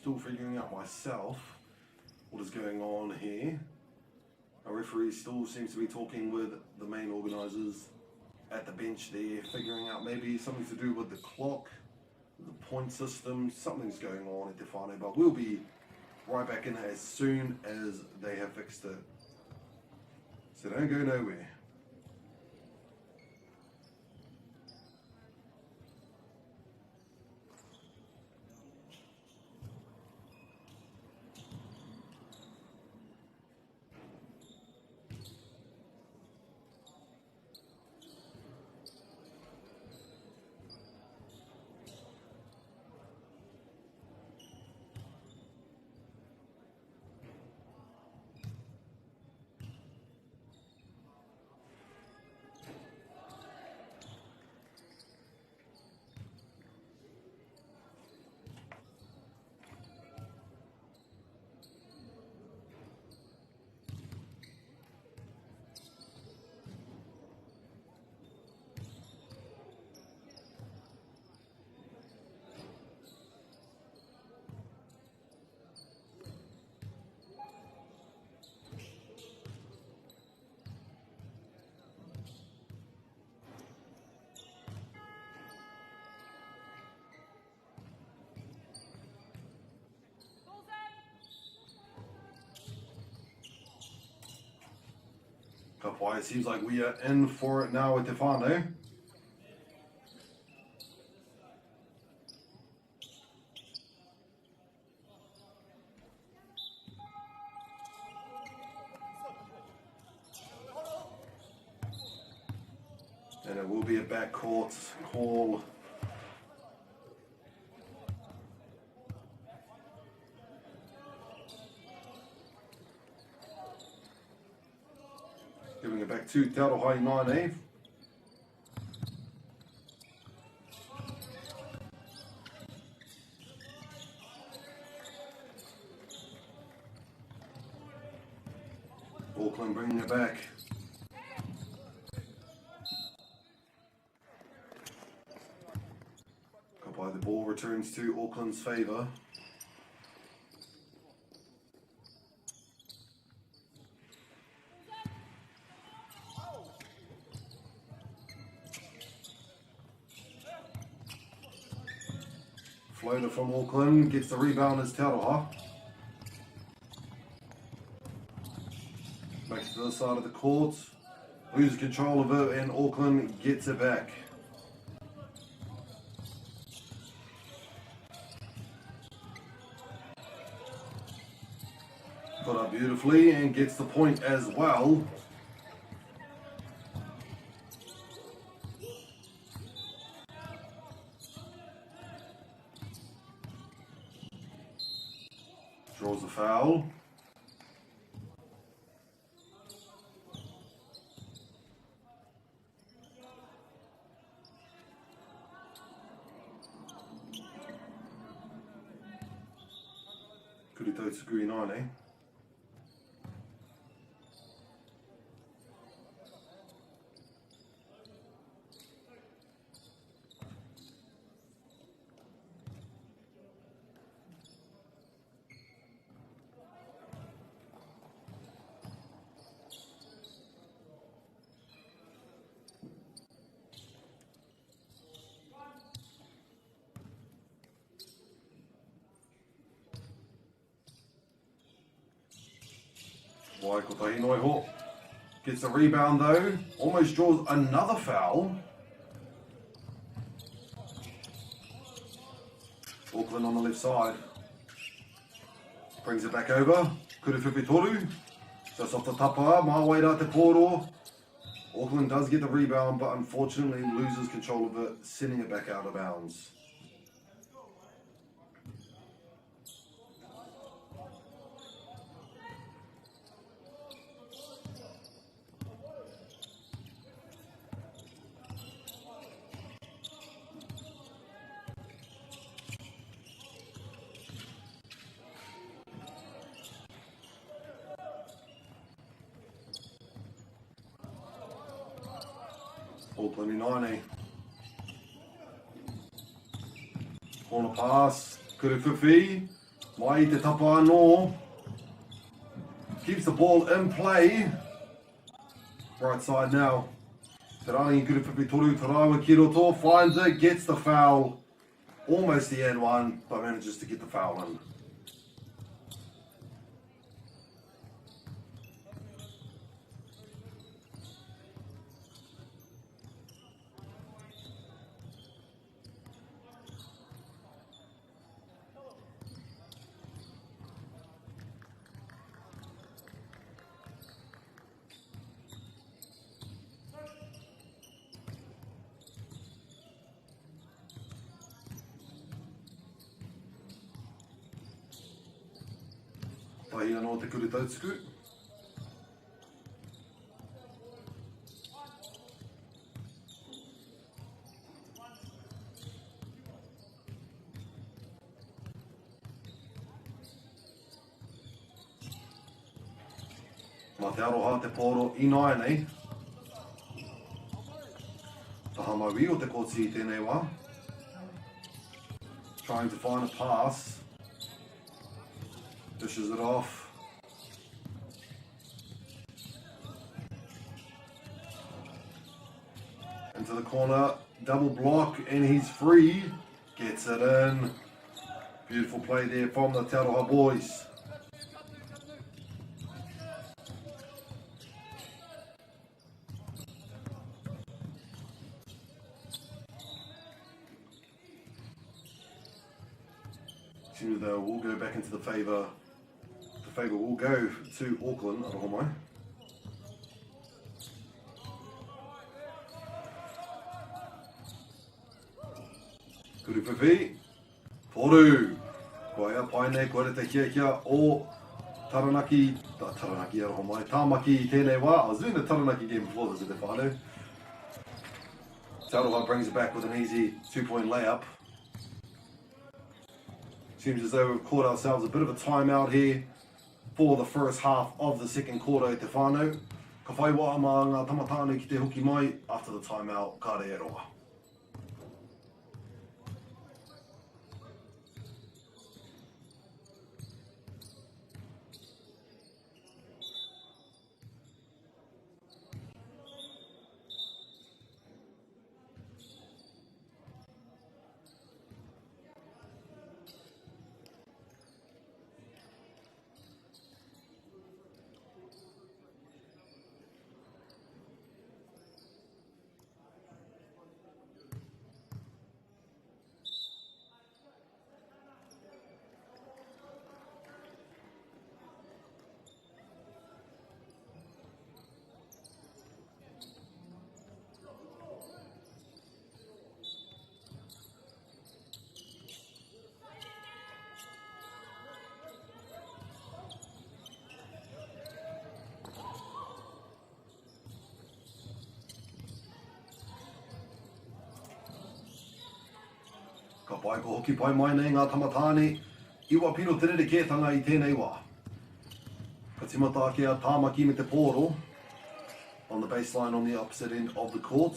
S5: Still figuring out myself what is going on here. Our referee still seems to be talking with the main organisers at the bench there, figuring out maybe something to do with the clock, the point system, something's going on at Te Whānau, but we'll be right back in as soon as they have fixed it. So don't go nowhere. Ka pai, it seems like we are in for it now with Te Whānau. And it will be a backcourt call. Giving it back to Te Aroha 9A. Auckland bringing it back. By the ball returns to Auckland's favour. Floater from Auckland gets the rebound as Te Aroha. Back to the other side of the court. Loses control of it and Auckland gets it back. Got up beautifully and gets the point as well. Draws a foul. Kuri tautuku i 9, eh? Wai kotahi noa iho. Gets the rebound though. Almost draws another foul. Auckland on the left side. Brings it back over. Kura Toru. Just off the tapa. Mā wai rā te pōro. Auckland does get the rebound, but unfortunately loses control of it, sending it back out of bounds. Auckland 90. Corner pass. Kuruwhiwhi. Mai te tapa anō. Keeps the ball in play. Right side now. Te Rārangi Kuruwhiwhi Toru Tarawa ki roto. Finds it, gets the foul. Almost the N1, but manages to get the foul in. Tahi anō te kuri tautuku. Mā te aroha te pōro ināianei. Taha mauī o te koti i tēnei wā. Trying to find a pass. Dishes it off. Into the corner, double block, and he's free. Gets it in. Beautiful play there from the Te Aroha boys. Seems though we'll go back into the favour. The favour will go to Auckland, aroha mai. Kuruwhiwhi, Toru. Kua ea pai nei, kua rete hiahia o Taranaki, Taranaki aroha mai, Tāmaki i tēnei wā. I was doing the Taranaki game before this at te whānau. Te Aroha brings it back with an easy two-point layup. Seems as though we've caught ourselves a bit of a timeout here for the first half of the second quarter e te whānau. Ka whai wā mā ngā tamatāne ki te hoki mai after the timeout, kāre e roa. Ka pai ko hoki pai mai nei ngā tama tāne i wa piro te rerekētanga i tēnei wā. Ka timata ake a Tāmaki me te pōro on the baseline on the opposite end of the court.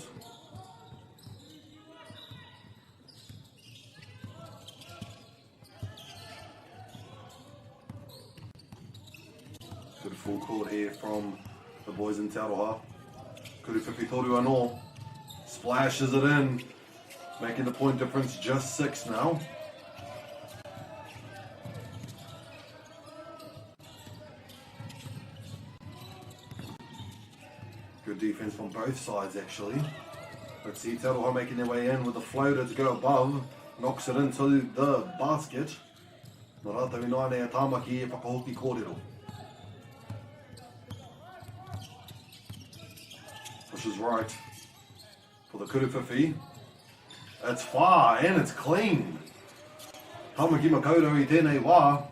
S5: Good full court here from the boys in Te Aroha. Kuru Whiwhi anō. Splashes it in, making the point difference just six now. Defense from both sides, actually. Let's see Te Aroha making their way in with a floater to go above. Knocks it into the basket. Nō rātou ināianei a Tāmaki e whakahoki kōrero. Pushes right for the Kuruwhiwhi. It's far and it's clean. Tamaki Makaurau i tēnei wā.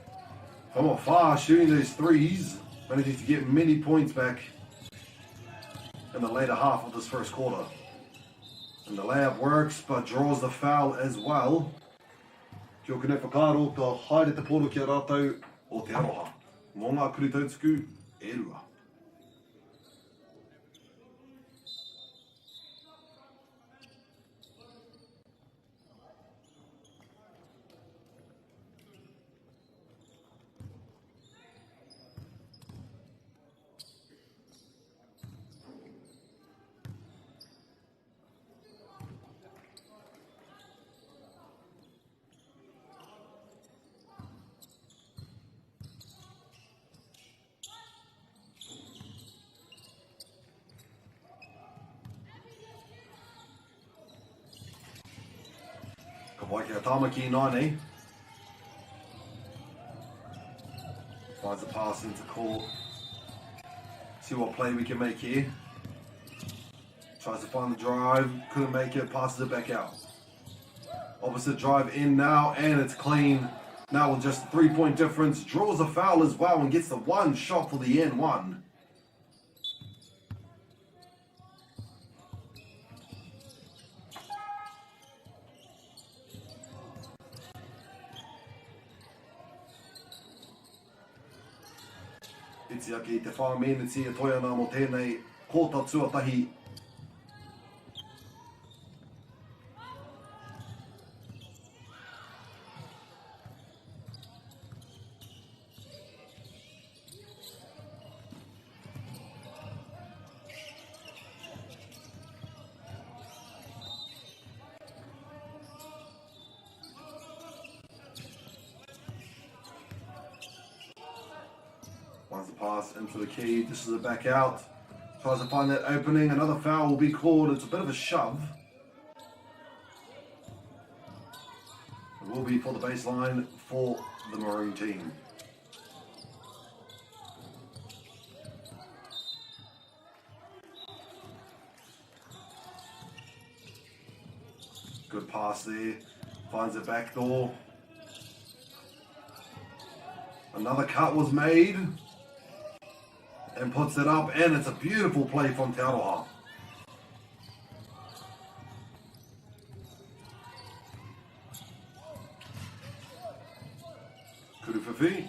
S5: From afar, shooting those threes, managing to get many points back in the later half of this first quarter. And the layup works, but draws the foul as well. Ki ōku nei whakaaro, ka haere te pōro ki a rātou o Te Aroha. Mō ngā kuri tautuku e rua. Ka pai ki a Tāmaki ināianei. Finds a pass into court. See what play we can make here. Tries to find the drive, couldn't make it, passes it back out. Opposite drive in now, and it's clean. Now with just 3-point difference, draws a foul as well and gets the one shot for the N1. Iti ake i te whā mēneti e toe ana mō tēnei kōta tuatahi. Finds the pass into the key, dishes it back out. Tries to find that opening. Another foul will be called. It's a bit of a shove. It will be for the baseline for the Maroon team. Good pass there. Finds the back door. Another cut was made. And puts it up. And it's a beautiful play from Te Aroha. Kuruwhiwhi.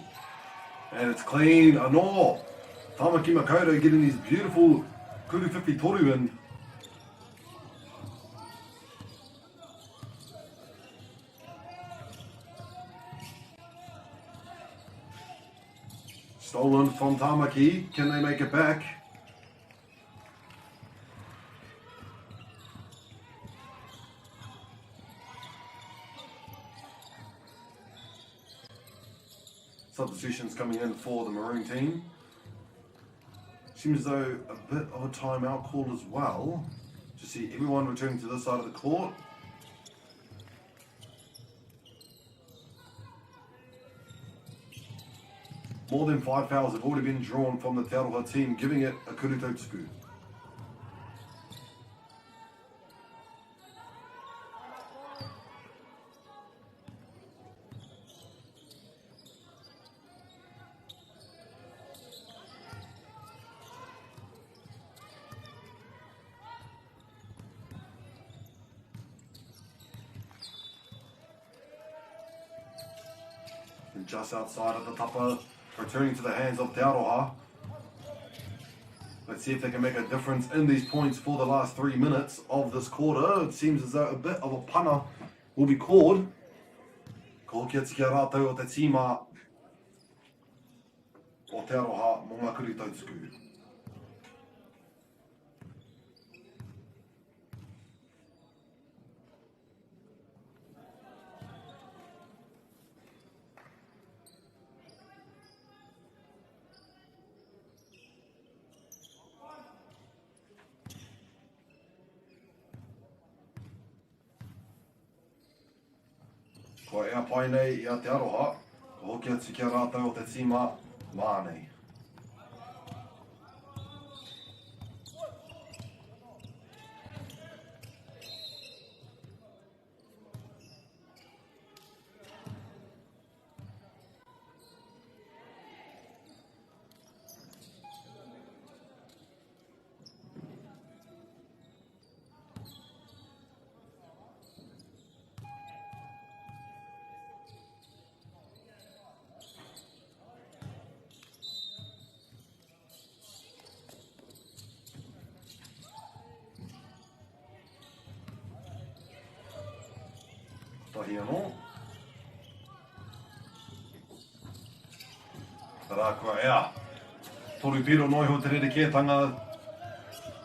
S5: And it's clean. Anō. Tamaki Makaurau getting these beautiful Kuruwhiwhi toru in. Stolen from Tamaki. Can they make it back? Substitutions coming in for the Maroon team. Seems as though a bit of a timeout call as well. To see everyone returning to this side of the court. More than 5 fouls have already been drawn from the Te Aroha team, giving it a kuru tautuku. And just outside of the tapa, returning to the hands of Te Aroha. Let's see if they can make a difference in these points for the last 3 minutes of this quarter. It seems as though a bit of a pana will be called. Ka hoki atu ki a rātou o te tīma o Te Aroha mō ngā kuri tautuku. Kua ea pai nei i a Te Aroha, ka hoki atu ki a rātou o te tīma mā nei. Tahi anō. Arā kua ea. Toru piro noa iho te rerekētanga.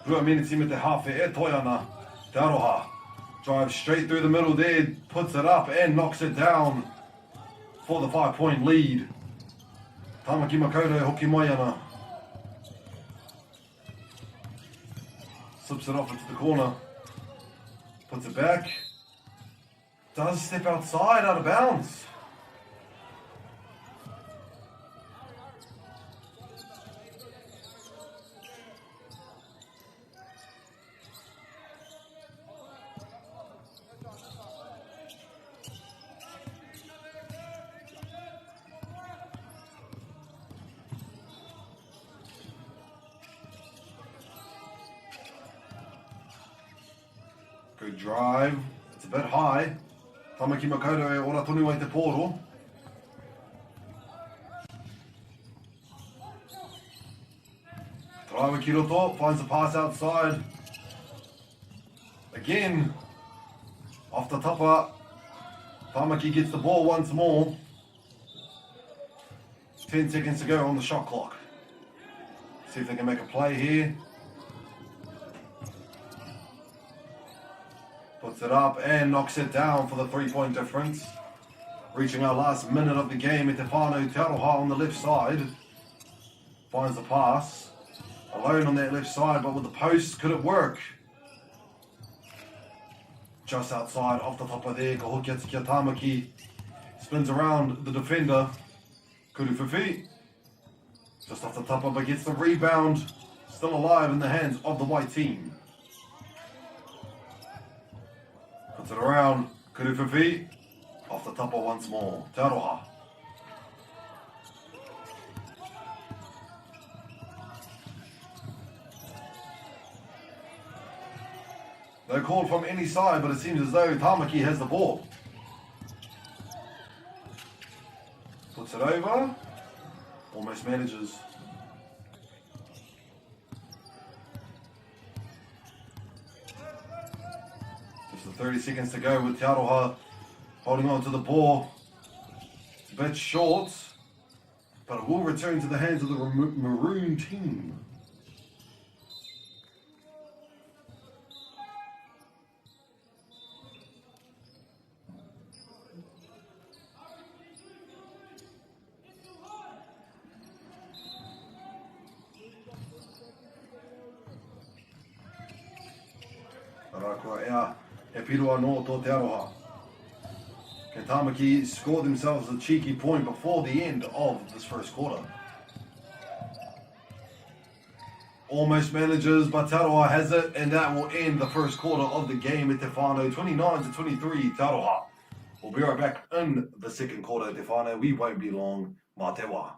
S5: Rua meneti me te hāwhe e toe ana. Te Aroha. Drives straight through the middle there, puts it up and knocks it down for the 5-point lead. Tāmaki Makaurau hoki mai ana. Slips it off into the corner. Puts it back. Does step outside, out of bounds. Good drive. It's a bit high. Tamaki Makaurau e ora tonu ai te pōro. Taraiwa ki roto, finds the pass outside. Again, off the tapa. Tamaki gets the ball once more. 10 seconds to go on the shot clock. See if they can make a play here. Puts it up and knocks it down for the 3-point difference. Reaching our last minute of the game, at Te Aroha on the left side. Finds the pass. Alone on that left side, but with the post, could it work? Just outside, off the top of there, ka hoki atu ki a Tāmaki. Spins around the defender. Kuruwhiwhi. Just off the top of it, gets the rebound. Still alive in the hands of the white team. Puts it around. Kuruwhiwhi. Off the top of once more. Te Aroha. No call from any side, but it seems as though Tāmaki has the ball. Puts it over. Almost manages. Just the 30 seconds to go with Te Aroha holding on to the ball. It's a bit short, but it will return to the hands of the maroon team. Arā kua ea, he piro anō tō Te Aroha. Can Tāmaki score themselves a cheeky point before the end of this first quarter? Almost manages, but Te Aroha has it, and that will end the first quarter of the game at Te Whānau, 29-23, Te Aroha. We'll be right back in the second quarter, Te Whānau. We won't be long. Mā te wā.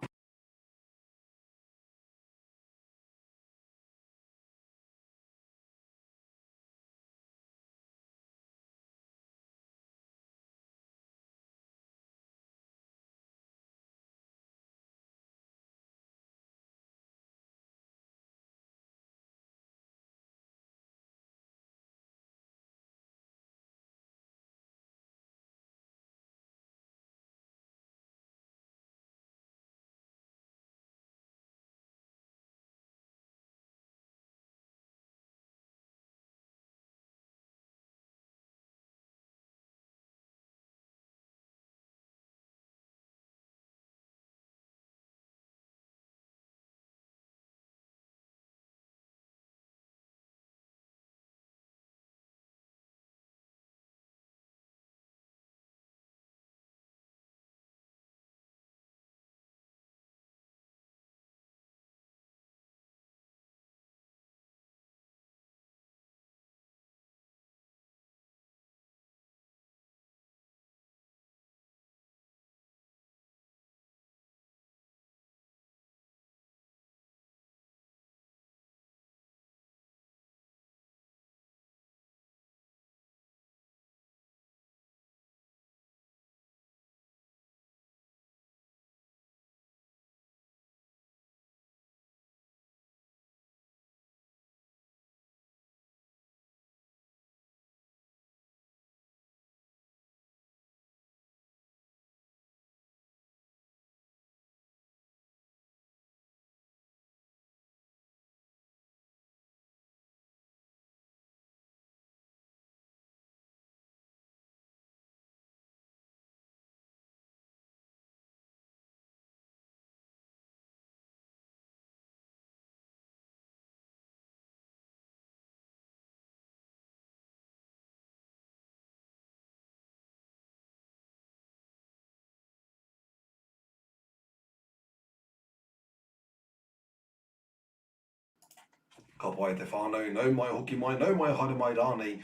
S5: Ka pai te whānau, nau mai hoki mai, nau mai haere mai rānei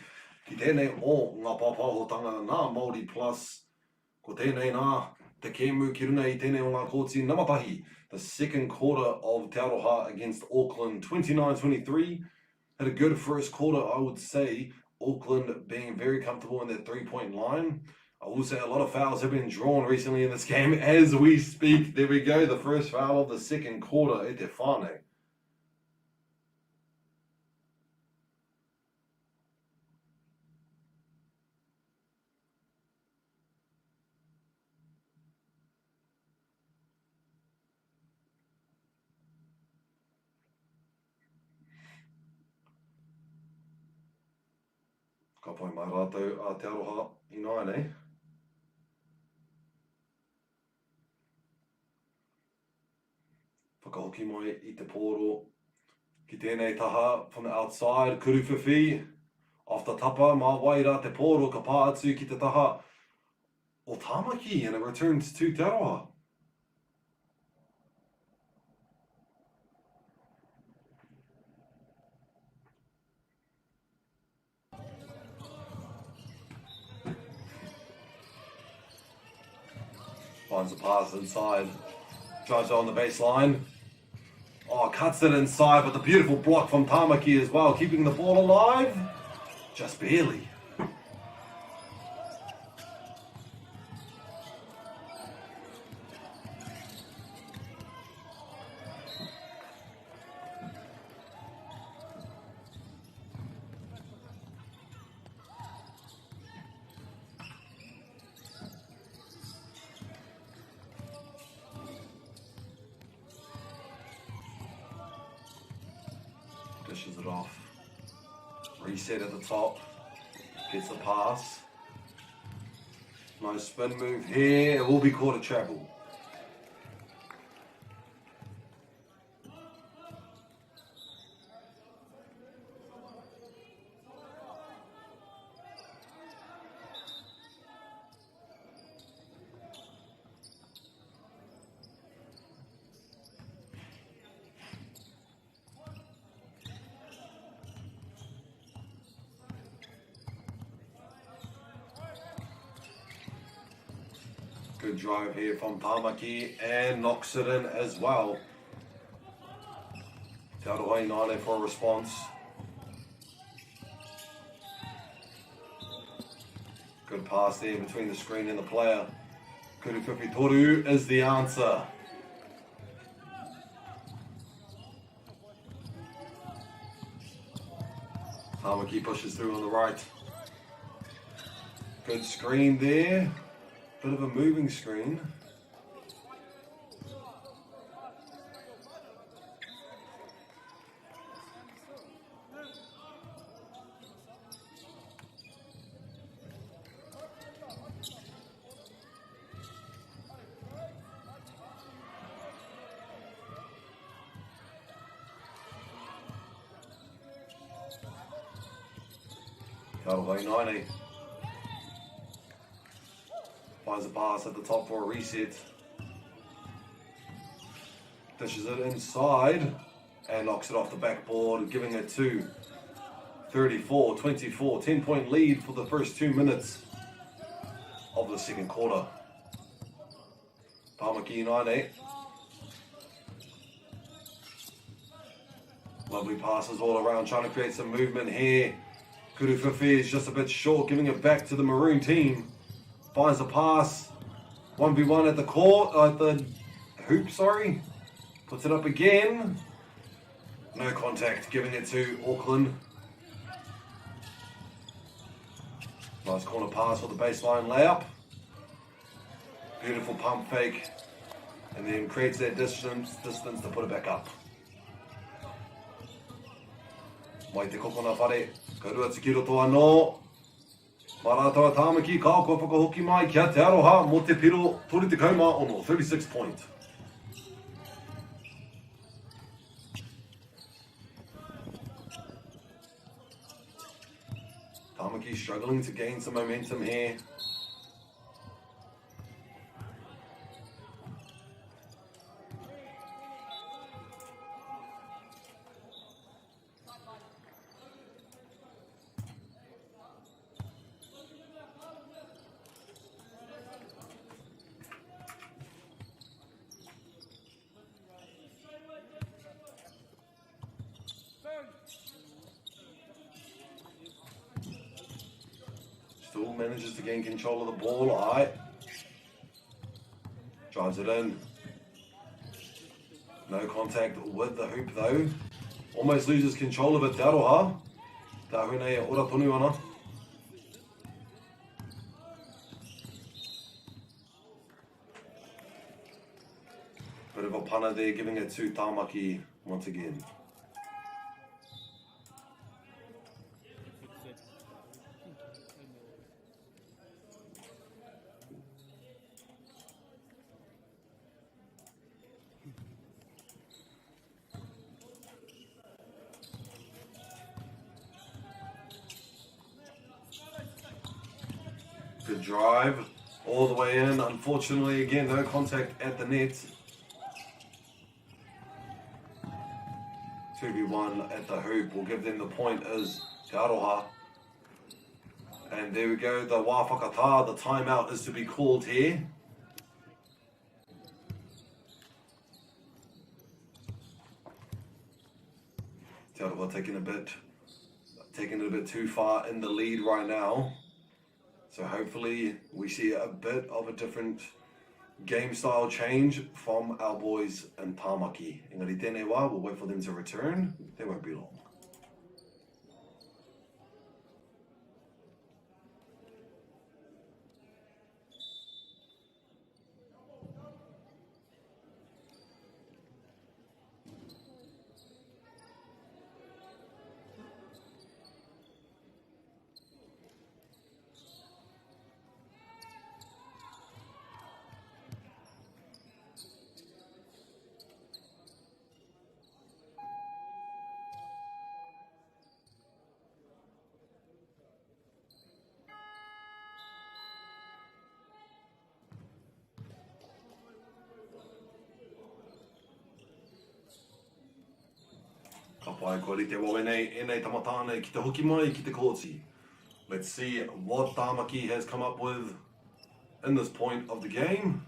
S5: ki tēnei o ngā pāpāhotanga nā Māori Plus. Ko tēnei nā te kēmu ki runga i tēnei o ngā kōti nama tahi, the second quarter of Te Aroha against Auckland 29-23. Had a good first quarter I would say, Auckland being very comfortable in that three-point line. I will say a lot of fouls have been drawn recently in this game as we speak. There we go, the first foul of the second quarter e te whānau. Ka pai mai rātou a Te Aroha ināianei. Whakahoki mai i te pōro ki tēnei taha from the outside, Kuruwhiwhi, off the tapa, mā wai rā te pōro ka pā atu ki te taha o Tāmaki and it returns to Te Aroha. Finds a pass inside. Drives on the baseline. Oh, cuts it inside, but the beautiful block from Tamaki as well, keeping the ball alive. Just barely. Dishes it off. Reset at the top. Gets the pass. Nice spin move here. It will be caught a travel. Good drive here from Tamaki and knocks it in as well. Te Aroha Inane for a response. Good pass there between the screen and the player. Kuruwhiwhi Toru is the answer. Tamaki pushes through on the right. Good screen there. Bit of a moving screen. Ka 90. Finds a pass at the top for a reset. Dishes it inside and knocks it off the backboard, giving it to 34-24. 10-point lead for the first 2 minutes of the second quarter. Tamaki 9-8. Lovely passes all around, trying to create some movement here. Kuruwhiwhi is just a bit short, giving it back to the Maroon team. Finds a pass. 1v1 at the court, at the hoop, sorry. Puts it up again. No contact, giving it to Auckland. Nice corner pass for the baseline layup. Beautiful pump fake. And then creates that distance to put it back up. Mai te kokona whare, ka rua tiki roto anō. Mā rātou a Tāmaki, kao kua whakahoki mai kia Te Aroha mō te piro 36, 36 point. Tāmaki struggling to gain some momentum here. Still manages to gain control of the ball. Aye. Drives it in. No contact with the hoop though. Almost loses control of it, Te Aroha. Te ahunei e ora tonu ana. Bit of a punter there, giving it to Tāmaki once again. Good drive all the way in. Unfortunately, again, no contact at the net. 2v1 at the hoop will give them the point is Te Aroha. And there we go, the wā whakatā, the timeout is to be called here. Te Aroha taking a bit, taking it a bit too far in the lead right now. So hopefully we see a bit of a different game style change from our boys in Tāmaki. Engari tēnei wā, we'll wait for them to return. They won't be long. Ka pai, kua rite wawe nei ēnei tamatāne ki te hoki mai ki te kōti. Let's see what Tāmaki has come up with in this point of the game.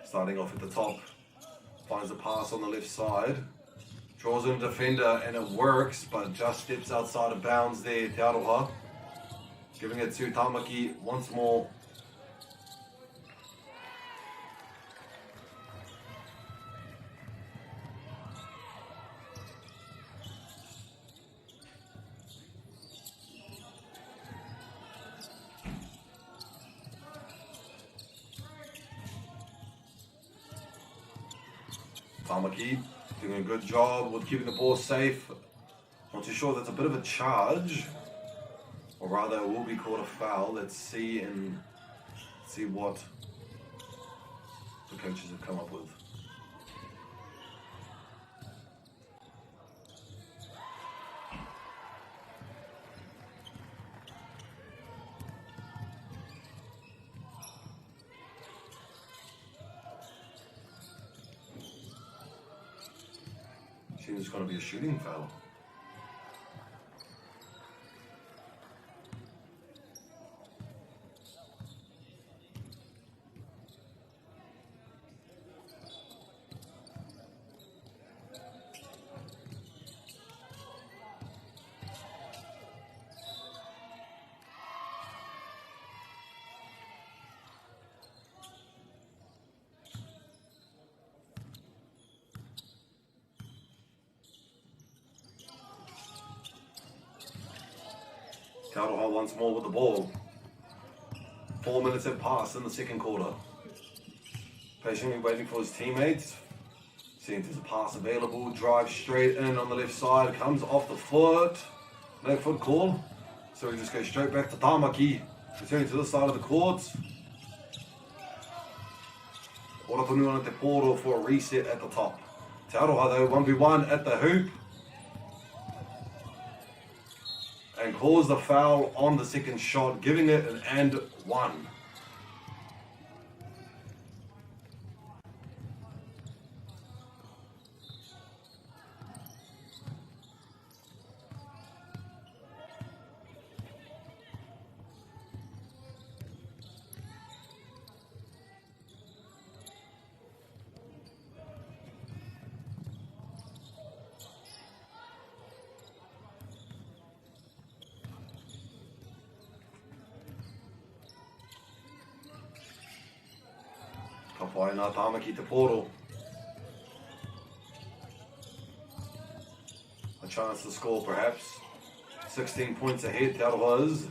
S5: Starting off at the top, finds a pass on the left side. Draws in a defender and it works, but just steps outside of bounds there, Te Aroha. Giving it to Tāmaki once more. Tāmaki doing a good job with keeping the ball safe. Not too sure that's a bit of a charge, or rather it will be called a foul. Let's see and see what the coaches have come up with. Seems it's going to be a shooting foul. Te Aroha once more with the ball. 4 minutes have passed in the second quarter. Patiently waiting for his teammates. Seeing if there's a pass available. Drives straight in on the left side. Comes off the foot. No foot call. So we just go straight back to Tāmaki. Returning to the side of the court. Ora tonu ana te pōro for a reset at the top. Te Aroha though, 1v1 at the hoop. And calls the foul on the second shot, giving it an and one. Ka pai nā Tāmaki te pōro. A chance to score perhaps. 16 points ahead, Te Aroha is.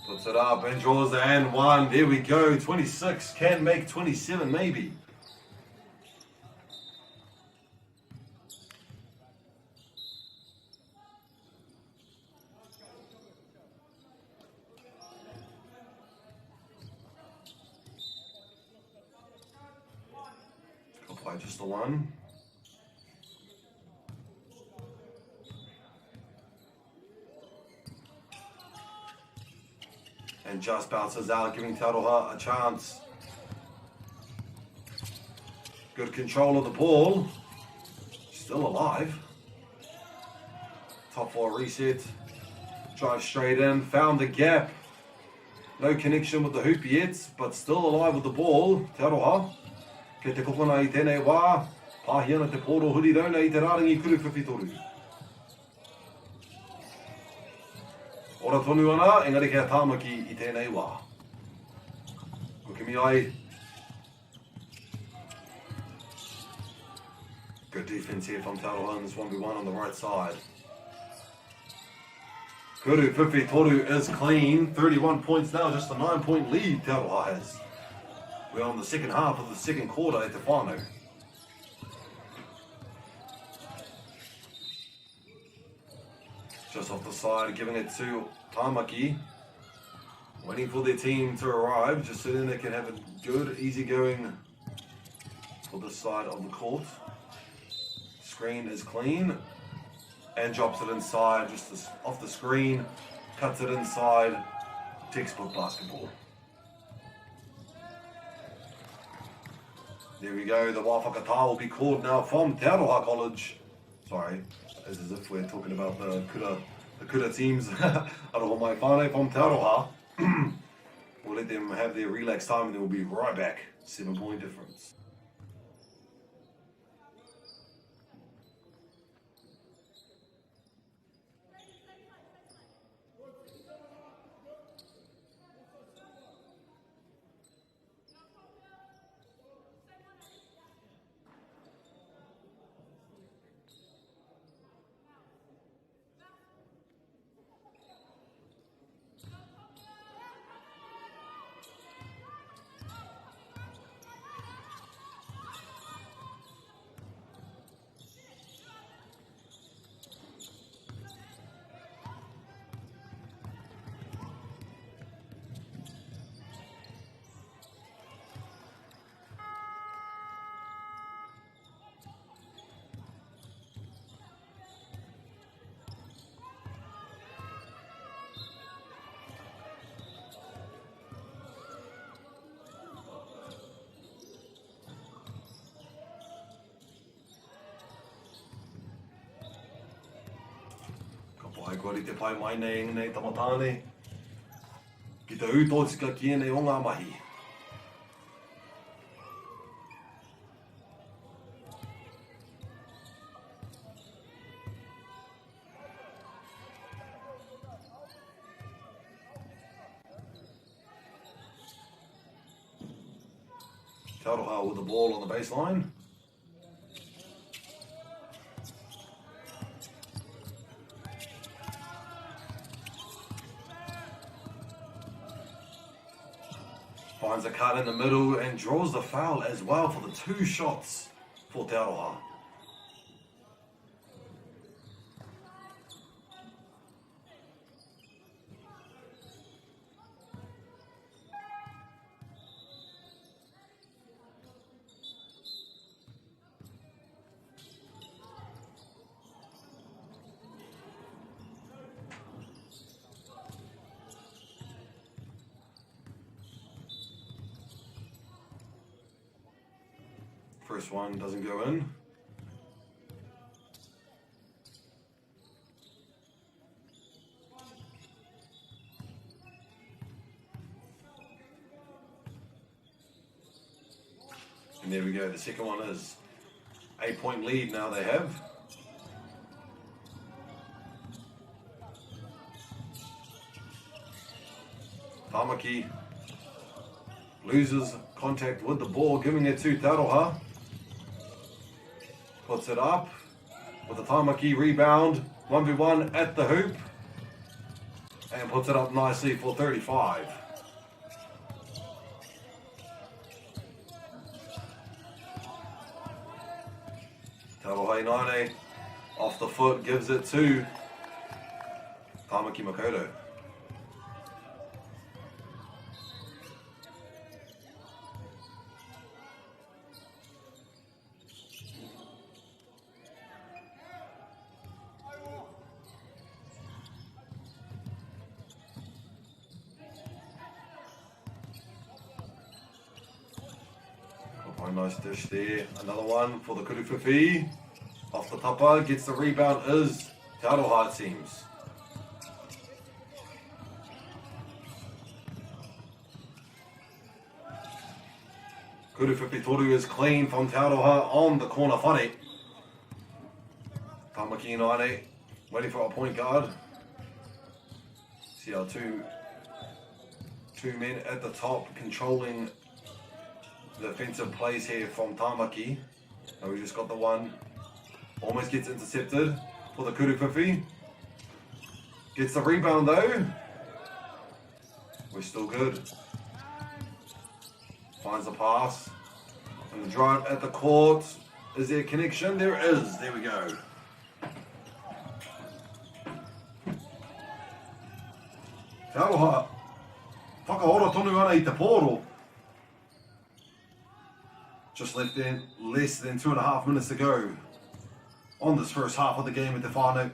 S5: Puts it up and draws the and one. There we go. 26 can make 27 maybe. Apply just the one. And just bounces out, giving Te Aroha a chance. Good control of the ball. Still alive. Top four reset. Drive straight in. Found the gap. No connection with the hoop yet, but still alive with the ball. Te Aroha. Kei te kokona i tēnei wā. Pāhi ana te pōro huri rauna i te rārangi kuru whiwhitoru. Ora tonu ana, engari kei a Tāmaki i tēnei wā. Ko kimi ai. Good defense here from Te Aroha in this 1v1 on the right side. Kuru Whiwhi Toru is clean. 31 points now, just a 9 point lead Te Aroha has. We're on the second half of the second quarter at Te Whānau. Just off the side, giving it to Tamaki. Waiting for their team to arrive, just so then they can have a good, easy going for this side of the court. Screen is clean and drops it inside, just off the screen, cuts it inside. Textbook basketball. There we go. The Wā Whakatā will be called now from Te Aroha College. Sorry, as if we're talking about the kura, the kura teams. Aroha mai whānau from Te Aroha. we'll let them have their relaxed time and then we'll be right back. 7 point difference. Ka pai, kua rite pai mai nei ēnei tamatāne ki te ū tōtika ki ēnei o ngā mahi. Te Aroha with the ball on the baseline. Finds a cut in the middle and draws the foul as well for the two shots for Te Aroha. First one doesn't go in. And there we go. The second one is 8 point lead now they have. Tamaki. Loses contact with the ball, giving it to Te Aroha. Puts it up with the Tāmaki rebound. 1v1 at the hoop. And puts it up nicely for 35. Te Aroha Inane off the foot gives it to Tāmaki Makaurau. Oh, nice dish there. Another one for the Kuriwhiwhi. Off the tapa, gets the rebound is Te Aroha, it seems. Kuriwhiwhi Toru is clean from Te Aroha on the corner whare. Tāmaki 9 waiting for a point guard. See our two men at the top controlling the offensive plays here from Tāmaki. Now we just got the one. Almost gets intercepted for the Kuriwhiwhi. Gets the rebound though. We're still good. Finds the pass. And the drive at the court. Is there a connection? There is. There we go. Te aroha. Whakaora tonu ana i te pōro. Just left in less than 2.5 minutes to go on this first half of the game at the whānau.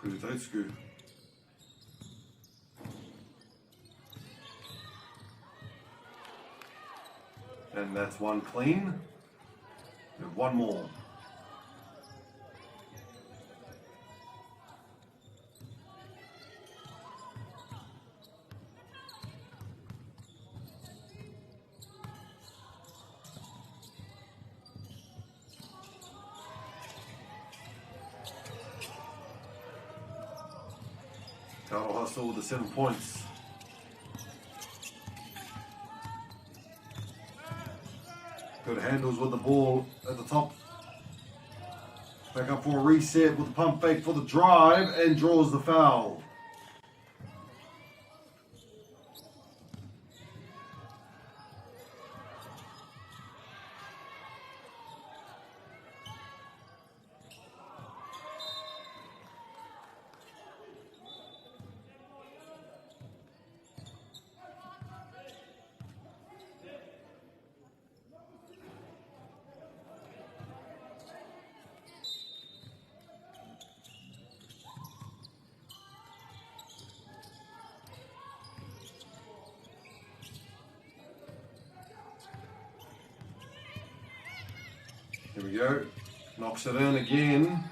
S5: Purutautuku. And that's one clean. We have one more. Te Aroha still with the 7 points. Good handles with the ball at the top. Back up for a reset with the pump fake for the drive and draws the foul. Here we go. Knocks it in again.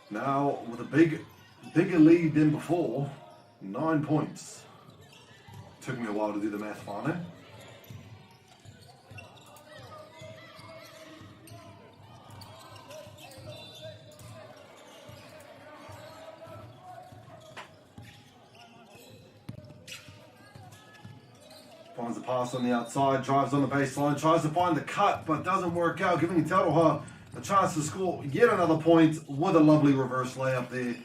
S5: Now with a bigger lead than before. 9 points. Took me a while to do the math, whānau. Finds the pass on the outside, drives on the baseline, tries to find the cut, but doesn't work out, giving Te Aroha a chance to score yet another point with a lovely reverse layup there.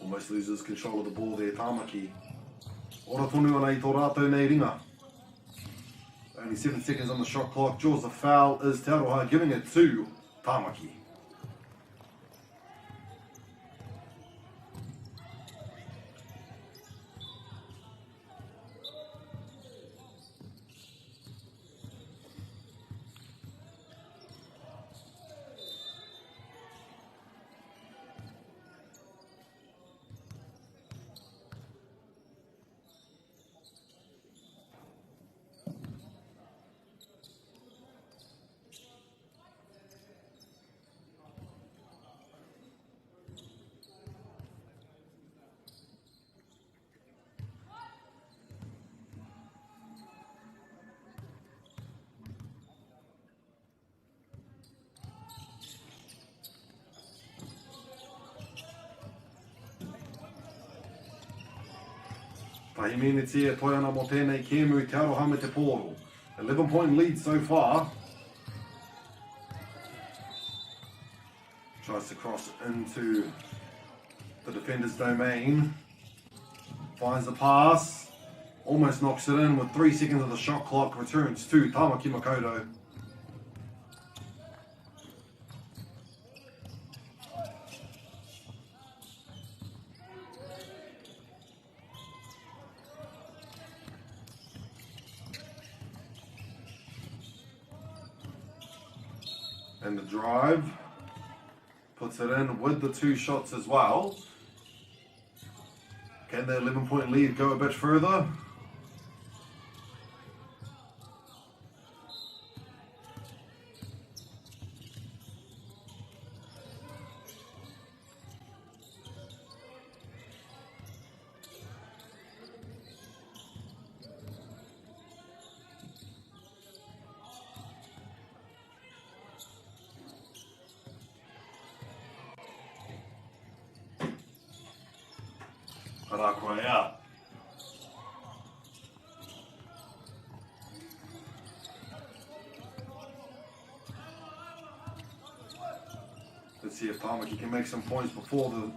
S5: Almost loses control of the ball there, Tāmaki. Ora tonu ana i tō rātou nei ringa. Only 7 seconds on the shot clock. Draws the foul is Te Aroha, giving it to Tāmaki. Tahi meneti e toe ana mō tēnei kēmu Te Aroha me te Pōro. 11 point lead so far. Tries to cross into the defender's domain. Finds the pass. Almost knocks it in with 3 seconds of the shot clock. Returns to Tamaki Makaurau. And the drive puts it in with the 2 shots as well. Can the 11-point lead go a bit further? Arā koe ea. Let's see if Tamaki can make some points before the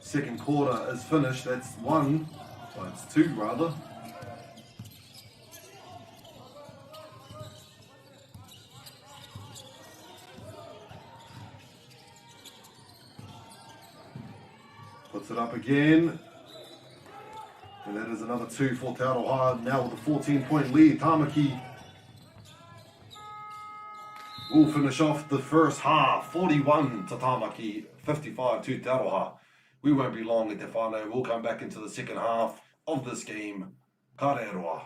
S5: second quarter is finished. That's one. Well, it's 2 rather. Puts it up again. And that is another 2 for Te Aroha. Now with a 14-point lead, Tamaki will finish off the first half. 41 to Tamaki, 55 to Te Aroha. We won't be long at Te Whānau. We'll come back into the second half of this game. Ka rēroa.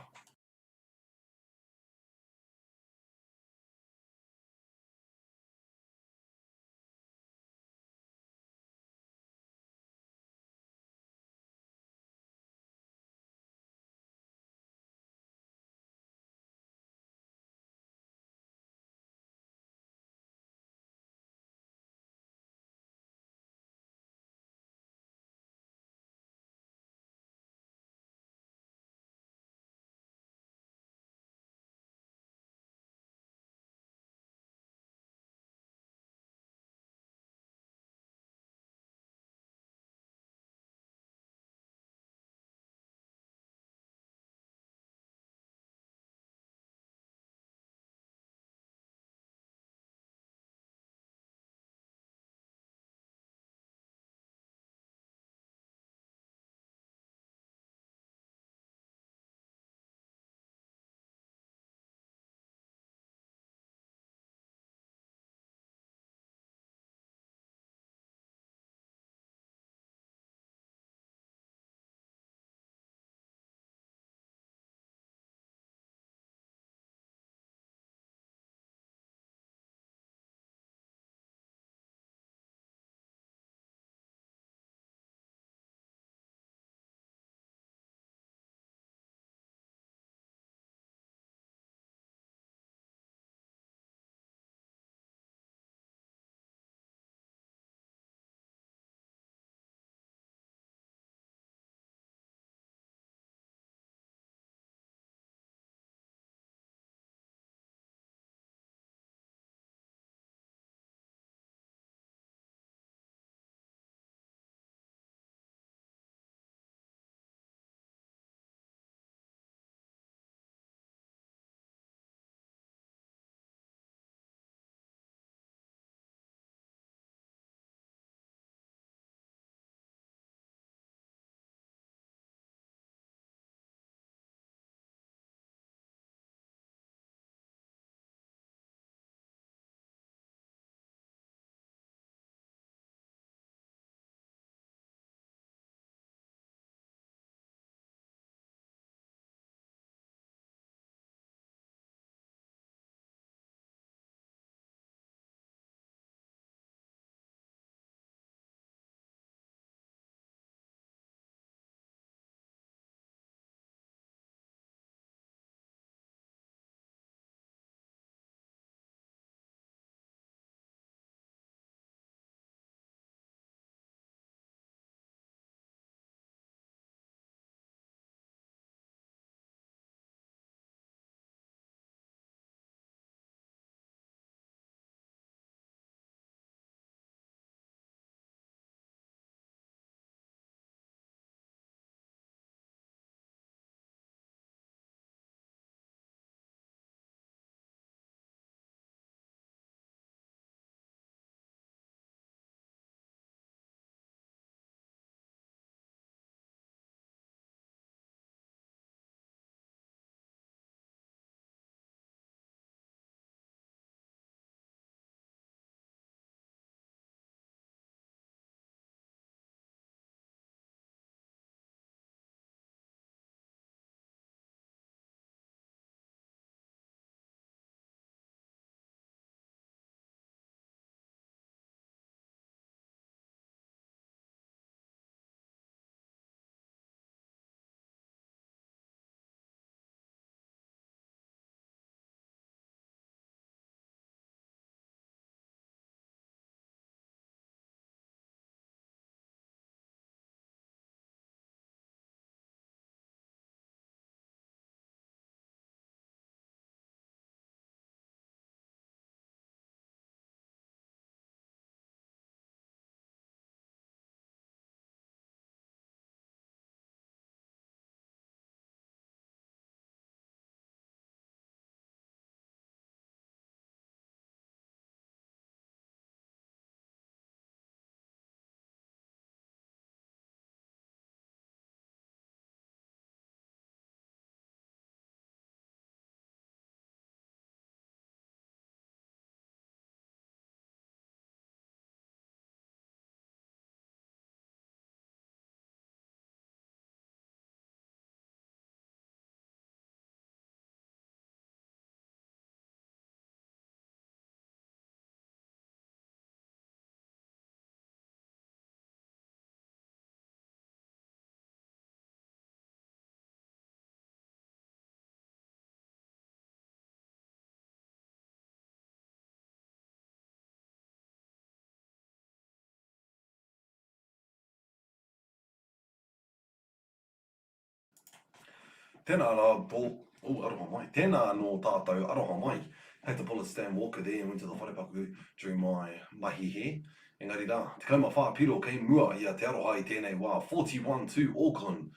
S5: Tēnā rā tō, oh, aroha mai. Tēnā anō tātou, aroha mai. Had to pull a Stan Walker there and went to the wharepaku during my mahi he. Engari rā, 14 piro kei mua i a Te Aroha i tēnei wā, 41 to Auckland.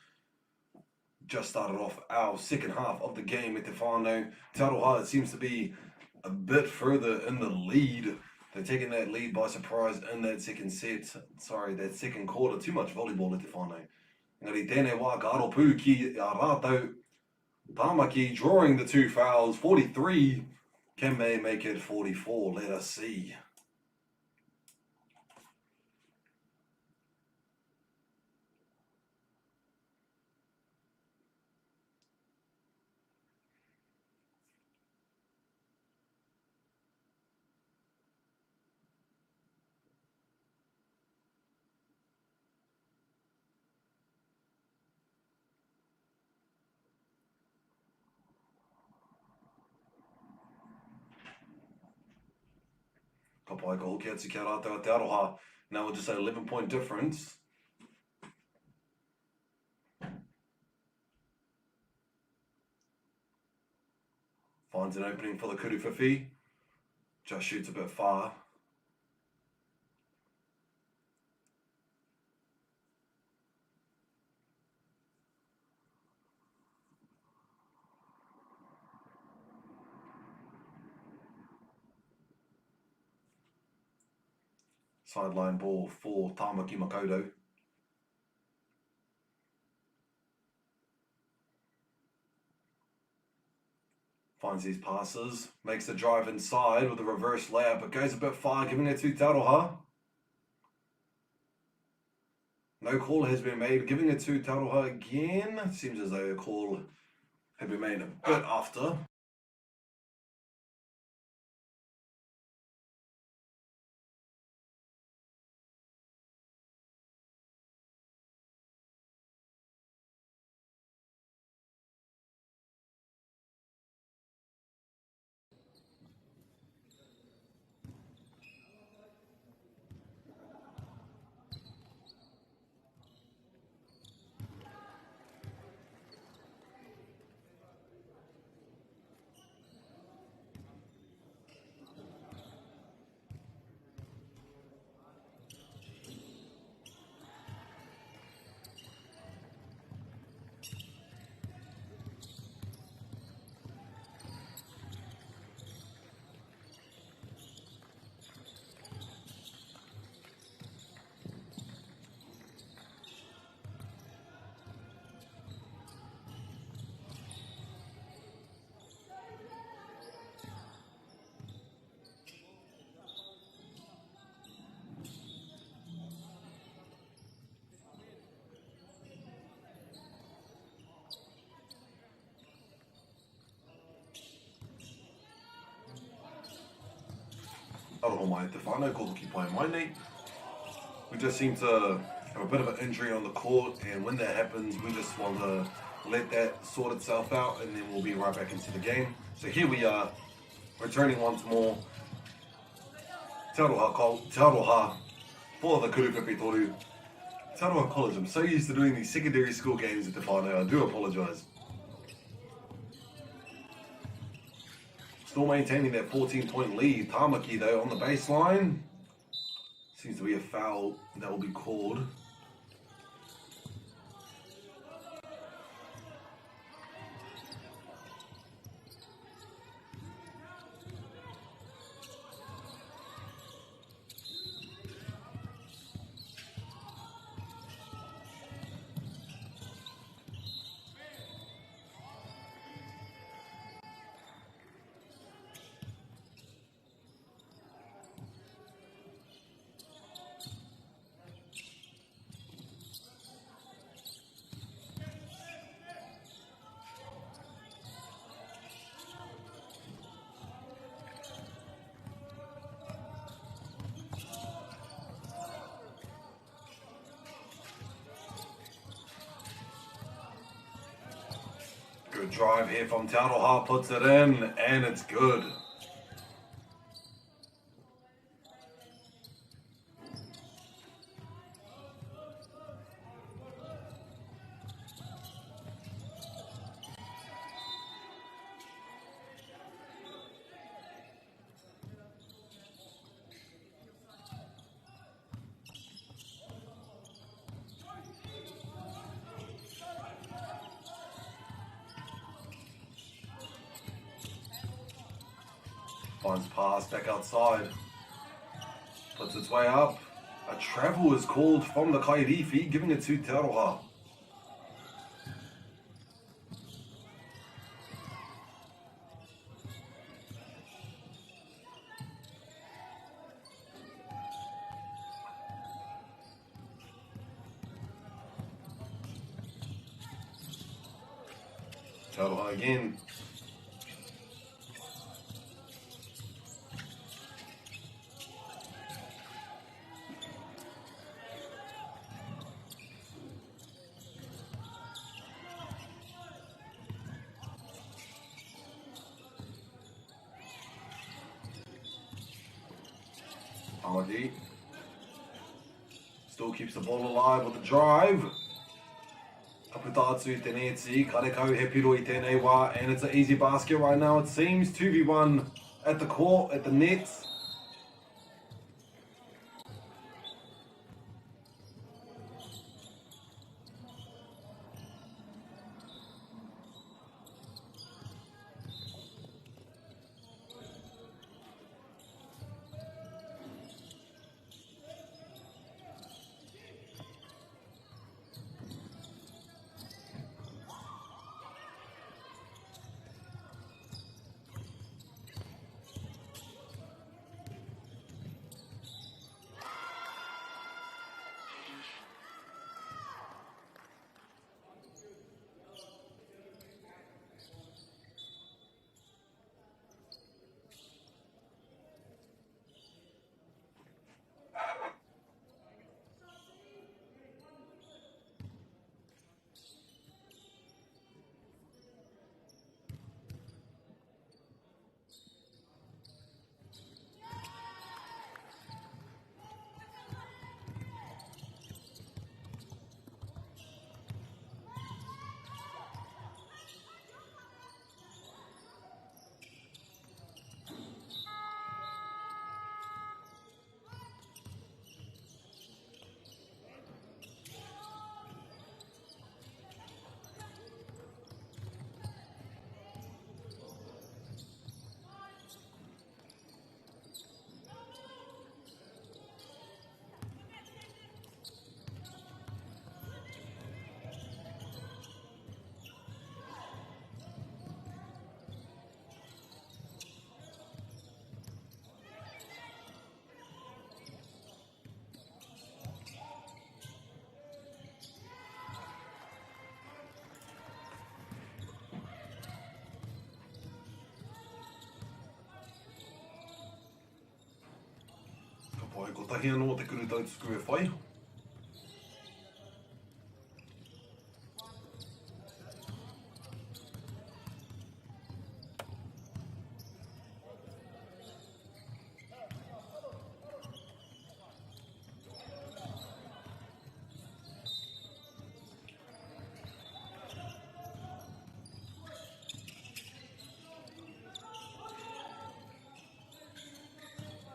S5: Just started off our second half of the game at Te Whānau. Te Aroha, it seems to be a bit further in the lead. They've taken that lead by surprise in that second set. Sorry, that second quarter. Too much volleyball at Te Whānau. Engari tēnei wā ka aro pū ki a rātou. Tāmaki drawing the two fouls, 43. Can they make it 44? Let us see. Ka pai, ka hoki atu ki a rātou a Te Aroha. Now we'll just say 11 point difference. Finds an opening for the Kuru Whiwhi. Just shoots a bit far. Sideline ball for Tāmaki Makaurau. Finds these passes, makes the drive inside with a reverse layup, but goes a bit far, giving it to Te Aroha. No call has been made, giving it to Te Aroha again. Seems as though a call had been made a bit after. Aroha mai te whānau, ko hoki pai mai nei. We just seem to have a bit of an injury on the court, and when that happens, we just want to let that sort itself out, and then we'll be right back into the game. So here we are, returning once more. Te Aroha, Te Aroha for the Kuru Toru. Te Aroha College. I'm so used to doing these secondary school games at the whānau. I do apologise. Still maintaining that 14-point lead. Tamaki, though, on the baseline. Seems to be a foul that will be called. Good drive here from Te Aroha, puts it in, and it's good. Finds pass back outside. Puts its way up. A travel is called from the Kairifi, giving it to Te Aroha. Te Aroha again. Tamaki still keeps the ball alive with the drive. Ka puta atu i te neti, karekau he piro i tēnei wā, and it's an easy basket right now it seems. 2v1 at the court, at the nets. Ka pai, kotahi anō te kuru tautuku e whai.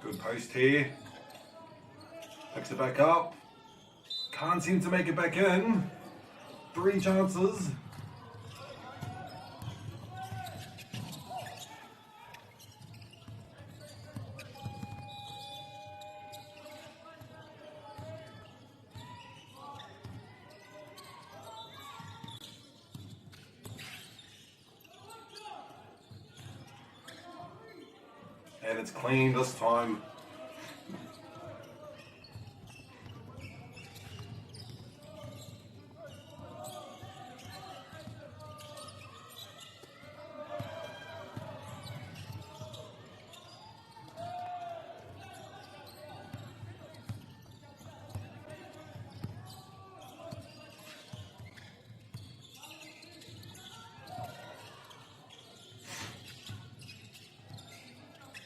S5: Good post here. Picks it back up. Can't seem to make it back in. Three chances. And it's clean this time.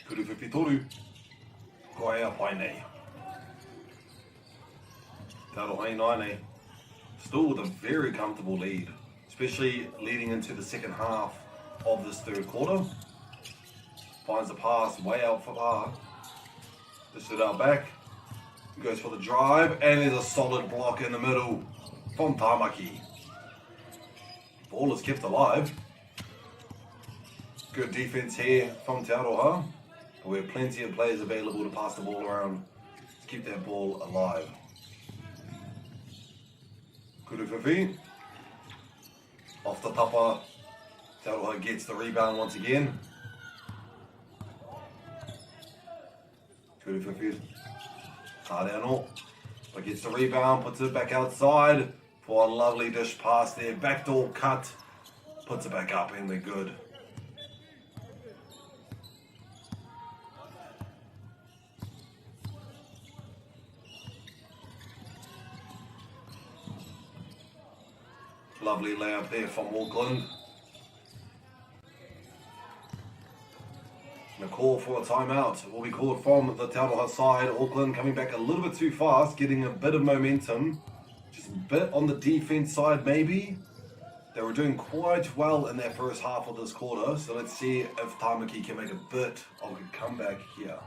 S5: Kuru whiwhi ko ea pai nei. Te Aroha nei. Still with a very comfortable lead, especially leading into the second half of this third quarter. Finds a pass way out for par. Dishes it out back. Goes for the drive, and there's a solid block in the middle from Tamaki. Ball is kept alive. Good defense here from Te Aroha. But we have plenty of players available to pass the ball around to keep that ball alive. Kuru Off the tapa. Te Aroha gets the rebound once again. Kuru Kāre anō. But gets the rebound, puts it back outside for a lovely dish pass there. Backdoor cut. Puts it back up and we're good. Lovely layup there from Auckland. And a call for a timeout will be called from the Te Aroha side. Auckland coming back a little bit too fast, getting a bit of momentum. Just a bit on the defense side, maybe. They were doing quite well in their first half of this quarter, so let's see if Tāmaki can make a bit of a comeback here.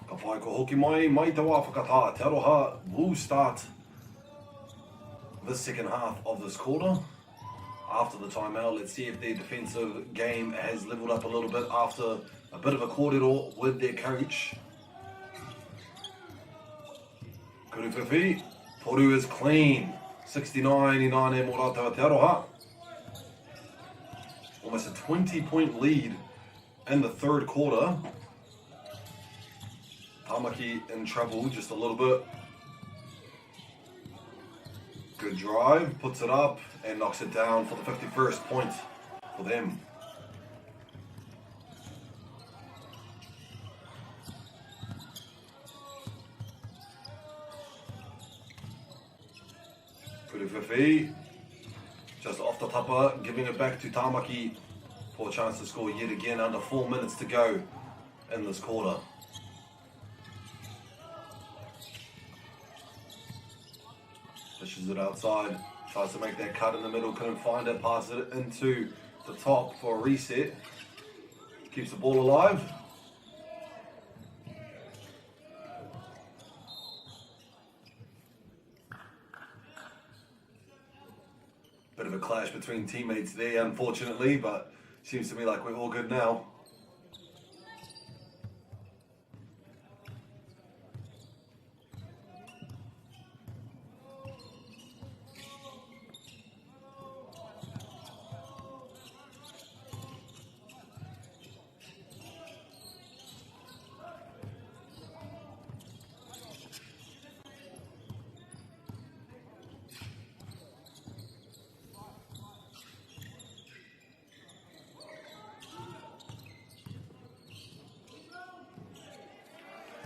S5: Ka pai ko hoki mai, mai te wā whakatā. Te Aroha will start the second half of this quarter. After the timeout, let's see if their defensive game has leveled up a little bit after a bit of a kōrero with their coach. Kuruwhiwhi, Toru is clean. 69 i nāne mō rātou a Te Aroha. Almost a 20-point lead in the third quarter. Tāmaki in trouble just a little bit. Good drive, puts it up and knocks it down for the 51st point for them. Kuruwhiwhi, just off the tapa, giving it back to Tāmaki for a chance to score yet again under 4 minutes to go in this quarter. Pushes it outside, tries to make that cut in the middle, couldn't find it, passes it into the top for a reset. Keeps the ball alive. Bit of a clash between teammates there, unfortunately, but seems to me like we're all good now.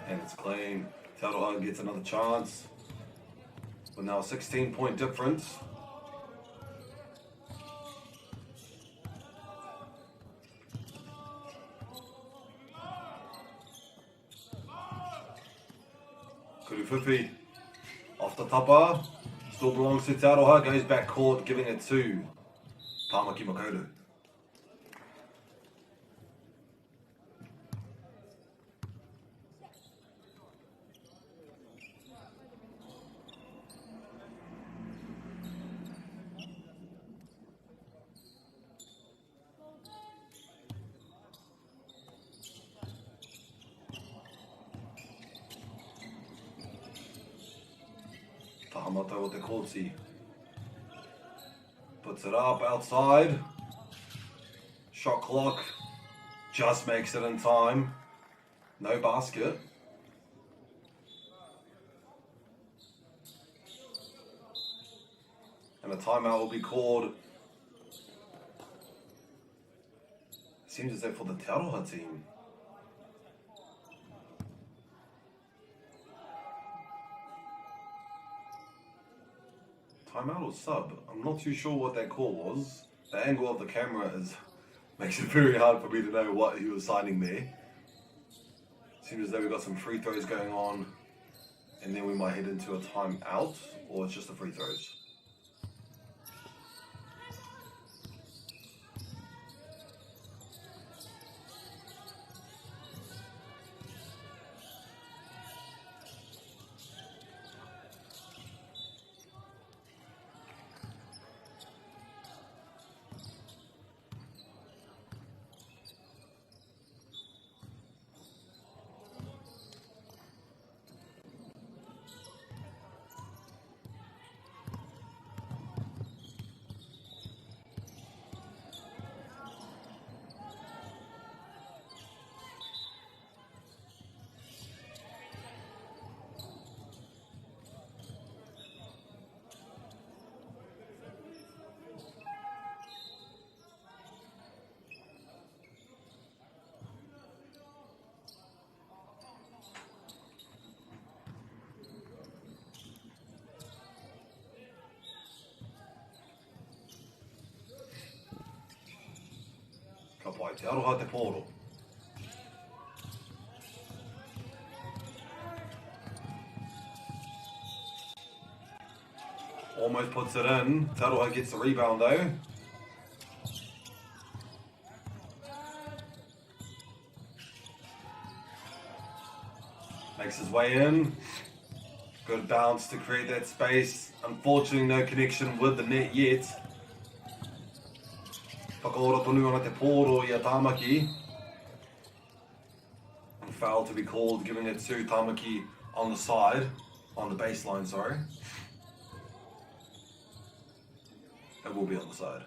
S5: And it's clean. Te Aroha gets another chance. But now a 16-point difference. Kuruwhiwhi off the tapa. Still belongs to Te Aroha. Goes back court, giving it to Tāmaki Makaurau. Tahamatau o Te Kooti. Puts it up outside. Shot clock. Just makes it in time. No basket. And a timeout will be called. Seems as though for the Te Aroha team. Timeout or sub? I'm not too sure what that call was. The angle of the camera is makes it very hard for me to know what he was signing there. Seems as though we've got some free throws going on, and then we might head into a timeout, or it's just the free throws. Ka pai, te aroha te pōro. Almost puts it in. Te Aroha gets the rebound though. Makes his way in. Good bounce to create that space. Unfortunately, no connection with the net yet. Whakaora tonu ana te pōro i a Tāmaki. And foul to be called, giving it to Tāmaki on the side, on the baseline, sorry. It will be on the side.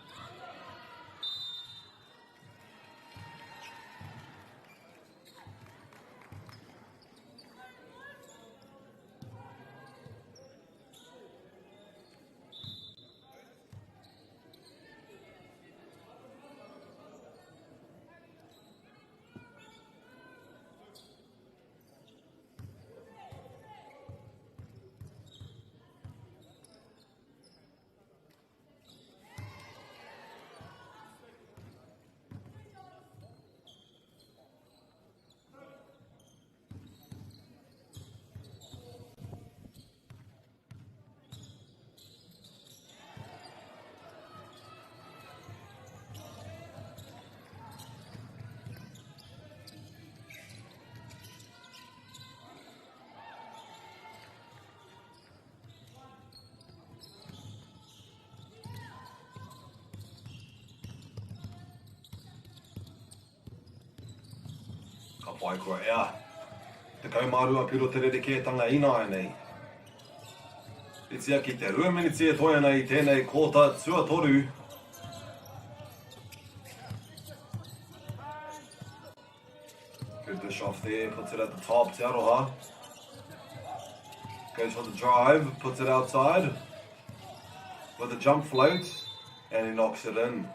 S5: Ka pai kua ea. 12 piro te rerekētanga ināianei. E tiaki te 2 miniti e toe ana i tēnei kōta tuatoru. Good dish off there, puts it at the top, Te Aroha. Goes for the drive, puts it outside with a jump float, and he knocks it in.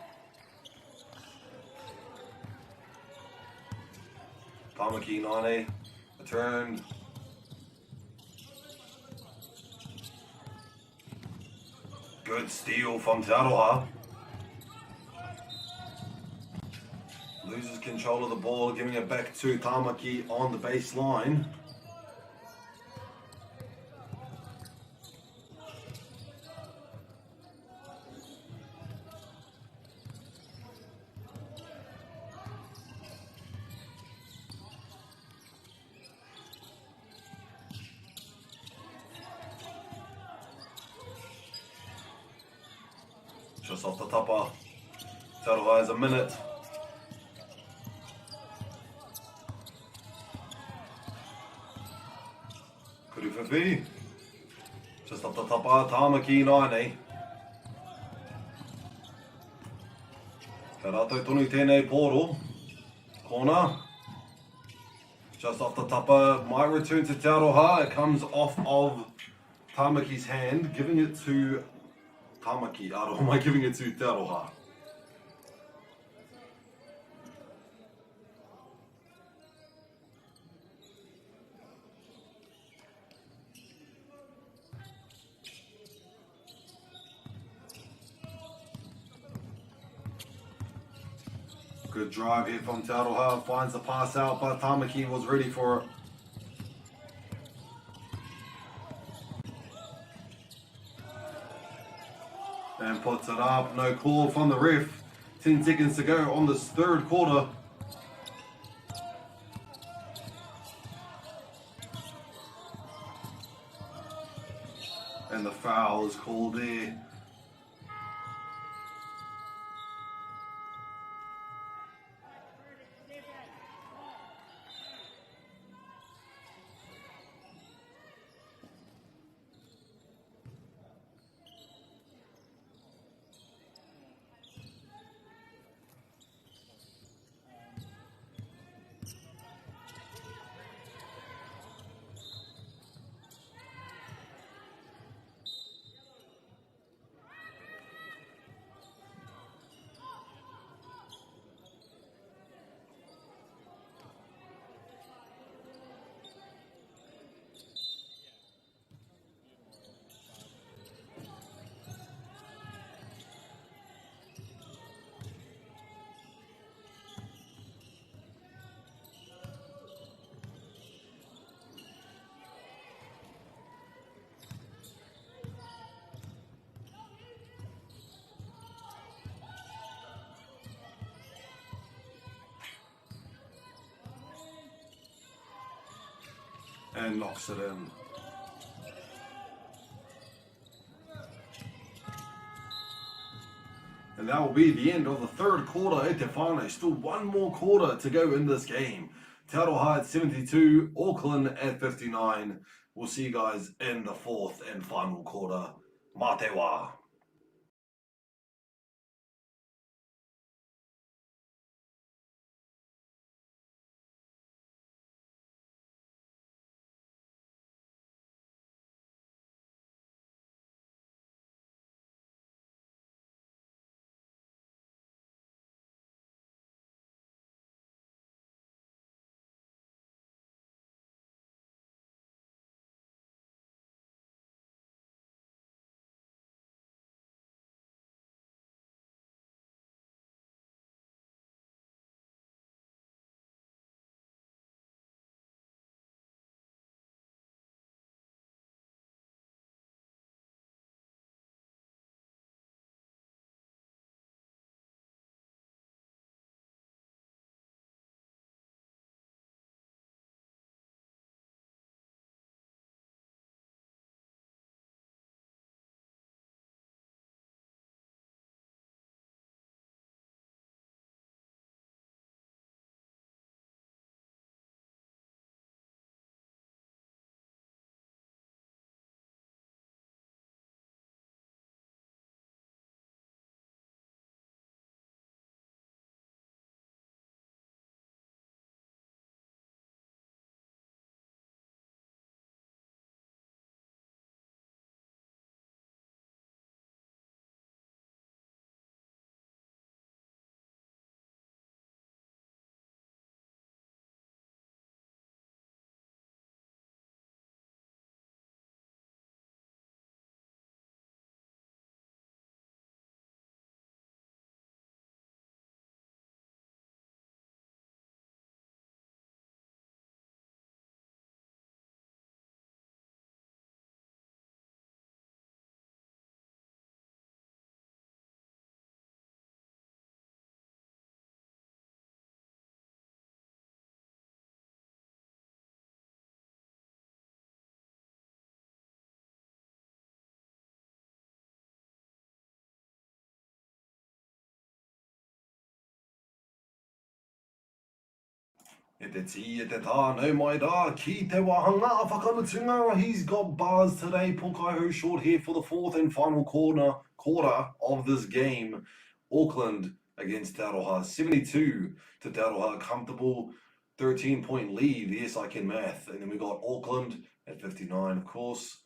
S5: Tamaki 9 return. Good steal from Te Aroha. Loses control of the ball, giving it back to Tamaki on the baseline. Just off the tapa. Te Aroha has a minute. Kuru Whiwhi. Just off the top of Tāmaki nāianei. Ka rātou tonu tēnei pōro. Corner. Just off the tapa, might return to Te Aroha. It comes off of Tāmaki's hand, giving it to Tāmaki. Aroha mai, giving it to Te Aroha. Good drive here from Te Aroha. Finds the pass out, but Tamaki was ready for it. And puts it up. No call from the ref. 10 seconds to go on this third quarter. And the foul is called there. And knocks it in. And that will be the end of the third quarter at Te Whānau. Still one more quarter to go in this game. Te Aroha at 72, Auckland at 59. We'll see you guys in the fourth and final quarter. Mā te wā. E te tī, e te tā, nau mai rā ki te wāhanga whakamutunga. He's got bars today, Pokaiho short here for the fourth and final corner, quarter of this game. Auckland against Te Aroha, 72 to Te Aroha, comfortable 13 point lead. Yes, I can math. And then we got Auckland at 59, of course.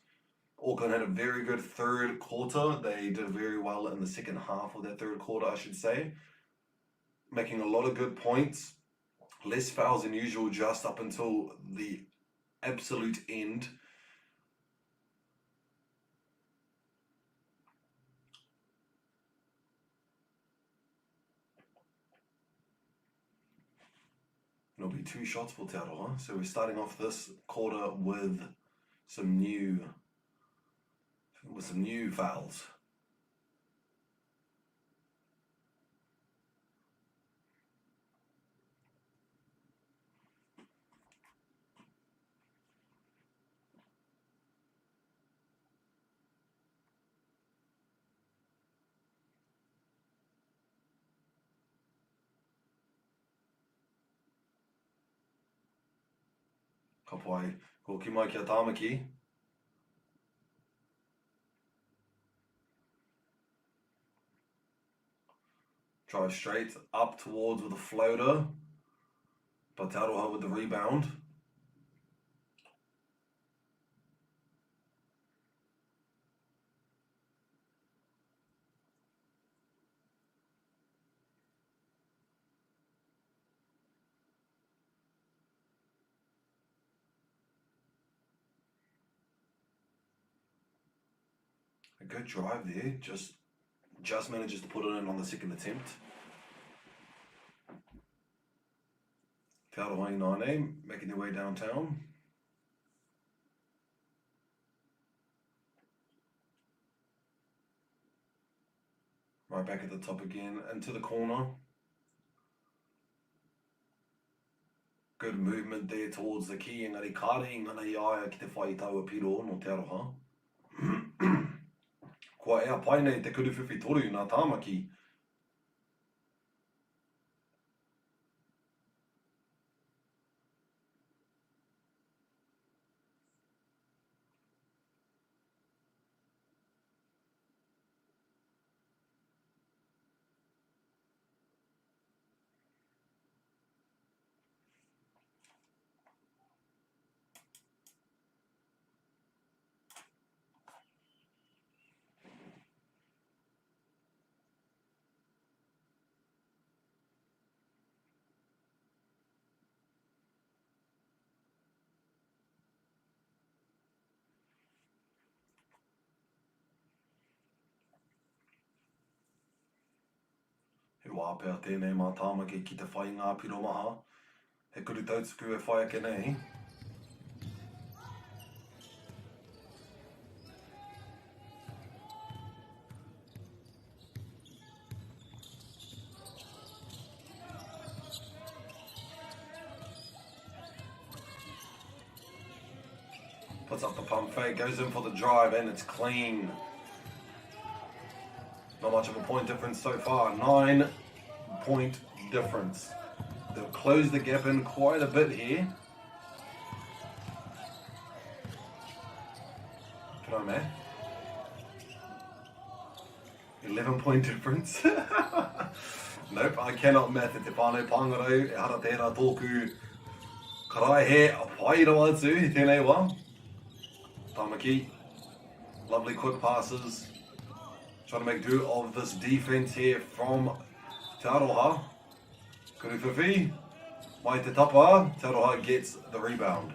S5: Auckland had a very good third quarter. They did very well in the second half of that third quarter, I should say. Making a lot of good points less fouls than usual just up until the absolute end. It'll be two shots for Te Aroha. So we're starting off this quarter with some new with some new fouls. Ka pai. Ko ki mai ki a Tāmaki. Drive straight up towards with a floater. But Te Aroha with the rebound. A good drive there. Just just manages to put it in on the second attempt. Te Aroha 9A making their way downtown. Right back at the top again, into the corner. Good movement there towards the key, engari kāre i ngana i a ia ki te whai i taua piro no Te Aroha. Kua ea pai nei te kuruwhiwhi toru nā Tāmaki. He wā pea tēnei mā Tāmaki ki te whai ngā piro maha. He kuru tautuku e whai ake nei. Puts up the pump fake, goes in for the drive, and it's clean. Not much of a point difference so far. 9 point difference. They've closed the gap in quite a bit here. Can I math? 11 point difference. nope, I cannot math e te whānau pāngarau, e hara tērā tōku karaehe pai rawa atu i tēnei wā. Tamaki, lovely quick passes. Trying to make do of this defense here from Te Aroha. Kuruwhiwhi, mai te tapa, Te Aroha gets the rebound.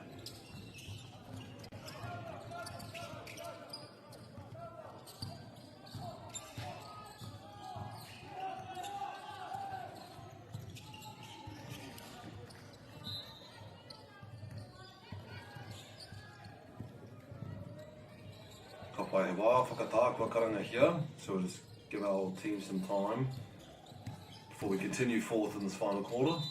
S5: Ka pai he wā whakatā kua karangahia, so we'll just give our team some time before we continue forth in this final quarter.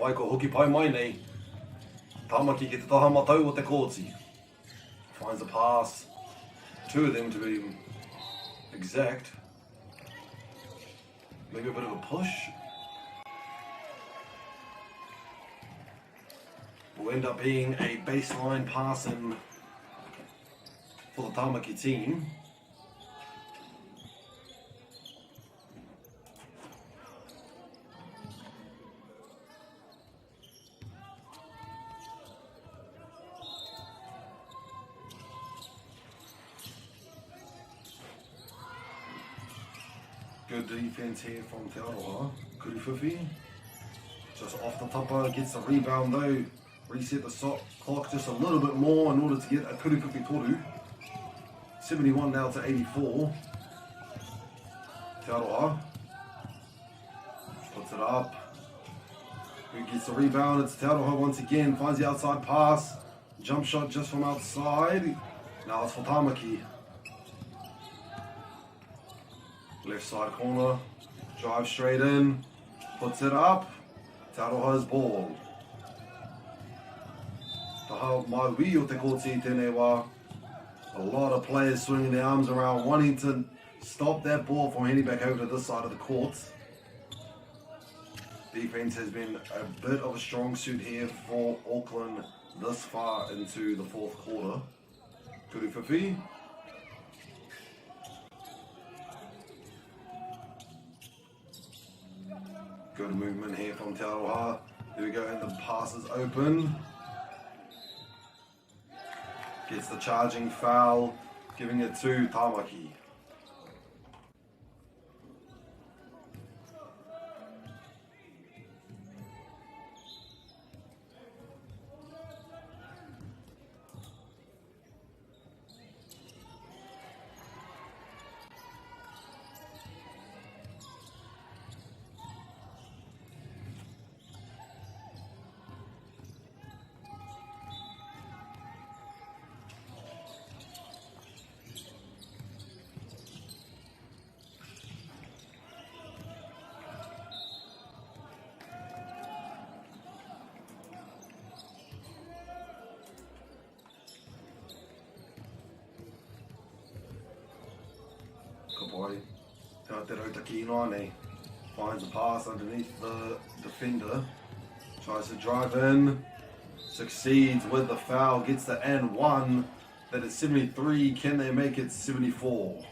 S5: pai kua hoki pai mai nei. Tamaki ki te taha matau o te kōti. Finds a pass. Two of them to be exact. Maybe a bit of a push. Will end up being a baseline pass in for the Tāmaki team. Good defense here from Te Aroha. Kuruwhiwhi. Just off the topper, gets the rebound though. Reset the so clock just a little bit more in order to get a Kuruwhiwhi toru. 71 now to 84. Te Aroha. Puts it up. Who gets the rebound? It's Te Aroha once again. Finds the outside pass. Jump shot just from outside. Now it's for Tāmaki. Left side corner. Drives straight in. Puts it up. Te Aroha's ball. Taha maui o te kōti i tēnei wā. A lot of players swinging their arms around, wanting to stop that ball from heading back over to this side of the court. Defense has been a bit of a strong suit here for Auckland this far into the fourth quarter. Kuruwhiwhi. Good movement here from Te Aroha. There we go, and the pass is open. Gets the charging foul, giving it to Tāmaki. Ka pai. Te te rautaki inānei. Finds a pass underneath the defender. Tries to drive in. Succeeds with the foul. Gets the N1. That is 73. Can they make it 74?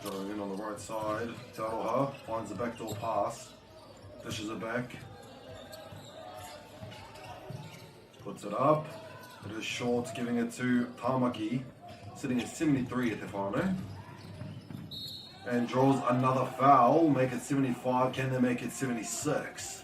S5: Going in on the right side. Te Aroha finds the backdoor pass. Dishes it back. Puts it up. It is short, giving it to Tāmaki. Sitting at 73 at the whānau. And draws another foul. Make it 75. Can they make it 76?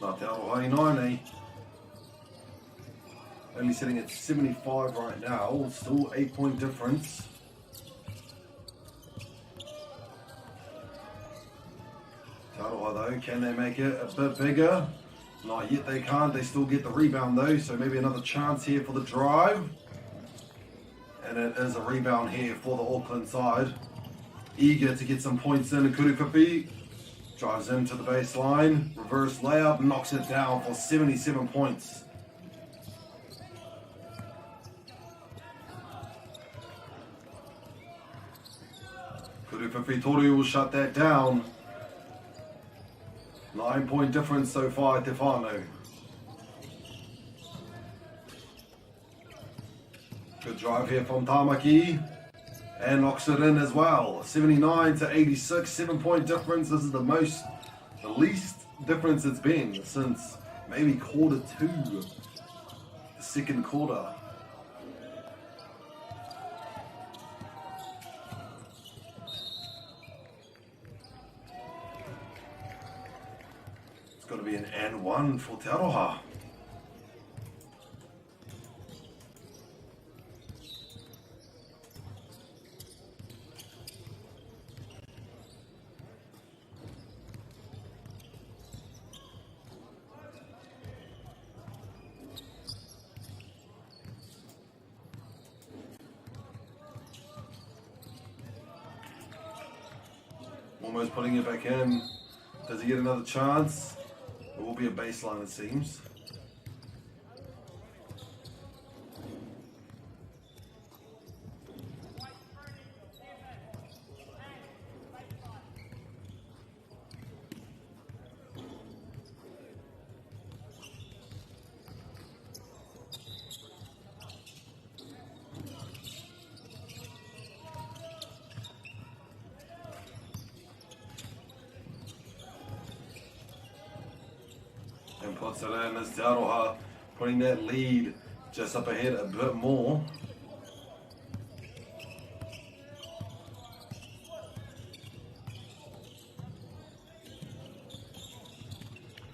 S5: Tā Te Aroha ināianei. Only sitting at 75 right now, still 8-point difference. Te Aroha though, can they make it a bit bigger? Not yet, they can't. They still get the rebound though, so maybe another chance here for the drive. And it is a rebound here for the Auckland side. Eager to get some points in. Kuru Whiwhi drives into the baseline. Reverse layup, knocks it down for 77 points. Kuru Whiwhi Toru will shut that down. 9-point difference so far at Te Whānau. Good drive here from Tamaki. And knocks it in as well. 79 to 86, 7-point difference. This is the least difference it's been since maybe 1:45, the second quarter. It's got to be an and one for Te Aroha. Almost putting it back in. Does he get another chance? It will be a baseline, it seems. And puts it in as Te Aroha, putting that lead just up ahead a bit more.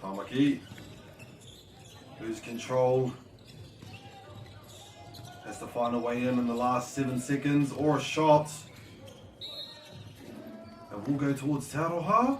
S5: Tamaki lose control. Has to find a way in the last 7 seconds or a shot. And we'll go towards Te Aroha.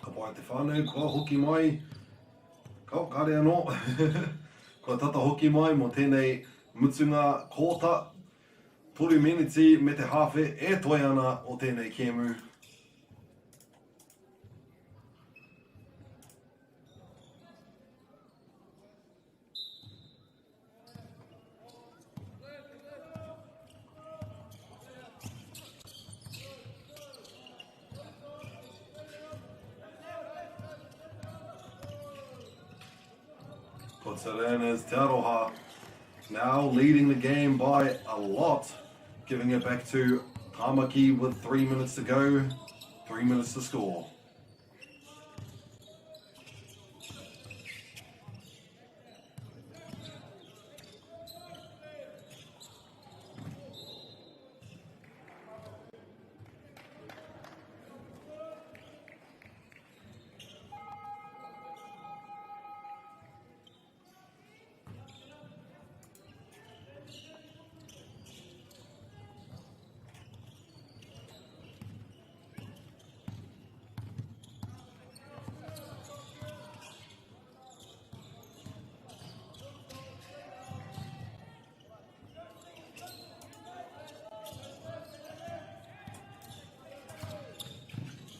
S5: Ka pai te whānau, kua hoki mai. Kao, kāre anō. Kua tata hoki mai mō tēnei mutunga kōta. Toru meneti me te hāwhe e toe ana o tēnei kēmu. Puts it in as Te Aroha now leading the game by a lot, giving it back to Tamaki with 3 minutes to go, 3 minutes to score.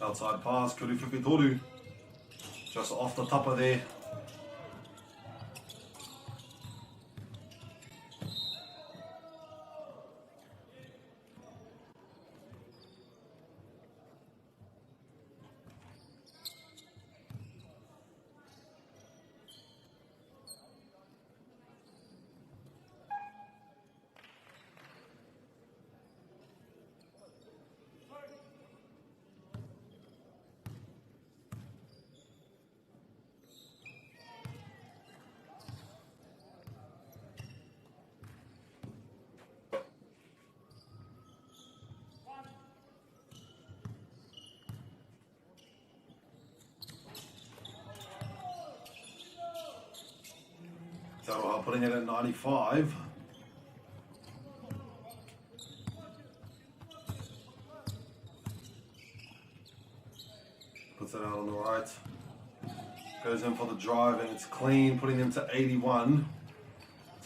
S5: Outside pass, Kuru Whiwhitoru. Just off the top of there. Te Aroha putting it at 95. Puts it out on the right. Goes in for the drive and it's clean, putting them to 81.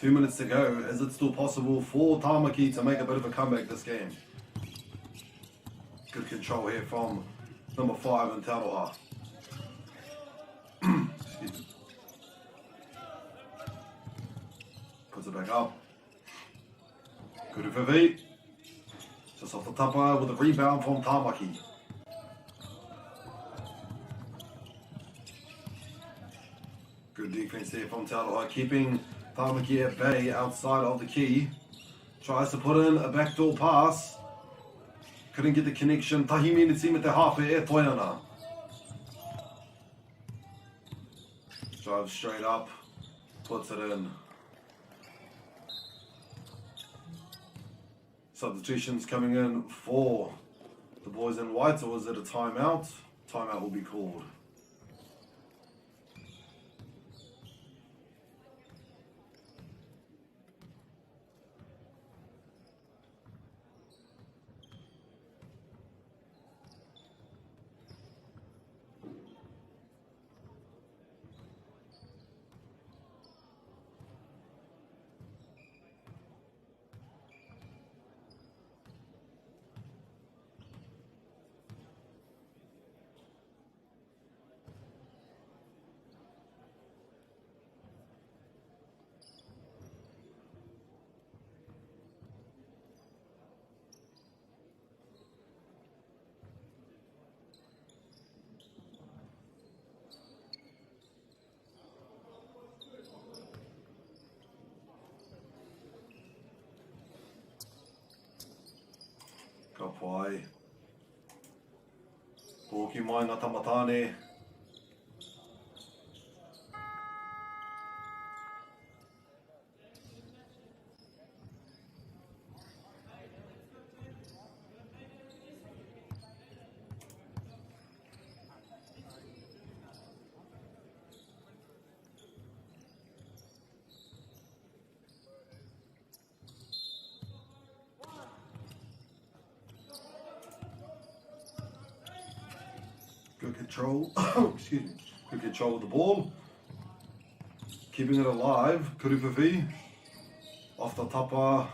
S5: 2 minutes to go. Is it still possible for Tamaki to make a bit of a comeback this game? Good control here from number 5 in Te Aroha. Excuse me. Puts it back up. Good for V. Just off the tapa with a rebound from Tamaki. Good defense there from Te Aroha, keeping Tamaki at bay outside of the key. Tries to put in a backdoor pass. Couldn't get the connection. Tahi miniti me te hāwhe e toe ana. Drives straight up. Puts it in. Substitutions coming in for the boys in white, or is it a timeout? Timeout will be called. Ka pai. Hoki mai ngā tamatāne. Good control. Excuse me. Good control of the ball. Keeping it alive. Kuriwhiwhi. Off the tapa.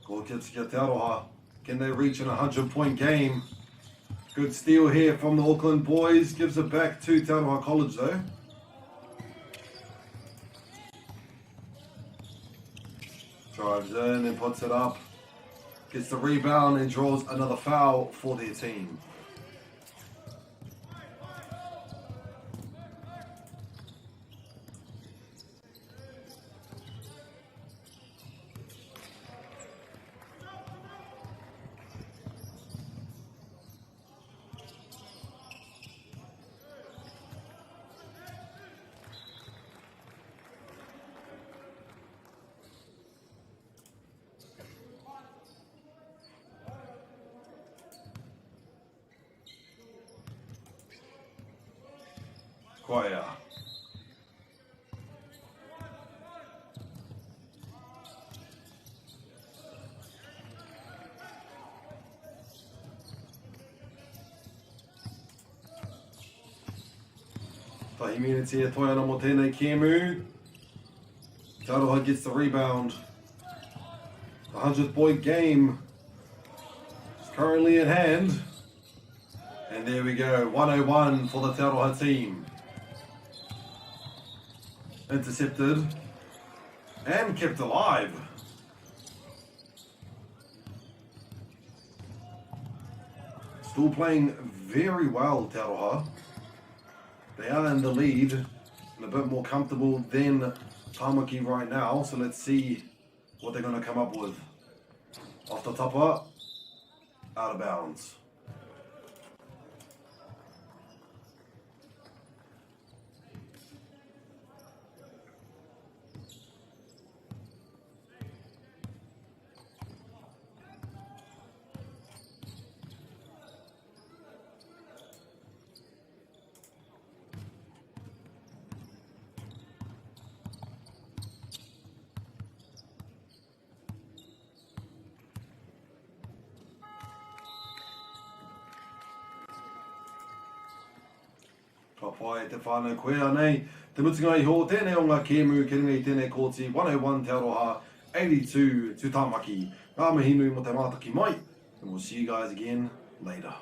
S5: Goal gets Te Aroha. Can they reach an 100-point game? Good steal here from the Auckland boys. Gives it back to Te Aroha College though. Drives in and puts it up. Gets the rebound and draws another foul for their team. Koia. Tahi miniti e toi ana mō tēnei kēmu. Te Aroha gets the rebound. The 100th point game is currently at hand. And there we go, 101 for the Te Aroha team. Intercepted and kept alive. Still playing very well, Te Aroha. They are in the lead and a bit more comfortable than Tāmaki right now. So let's see what they're going to come up with. Off the tapa, out of bounds. Ka pai te whānau koe anei. Te mutunga iho o tēnei o ngā kēmu ki runga i tēnei kōti 101 Te Aroha 82 to Tāmaki. Ngā mihi nui mō te mātaki mai and we'll see you guys again later.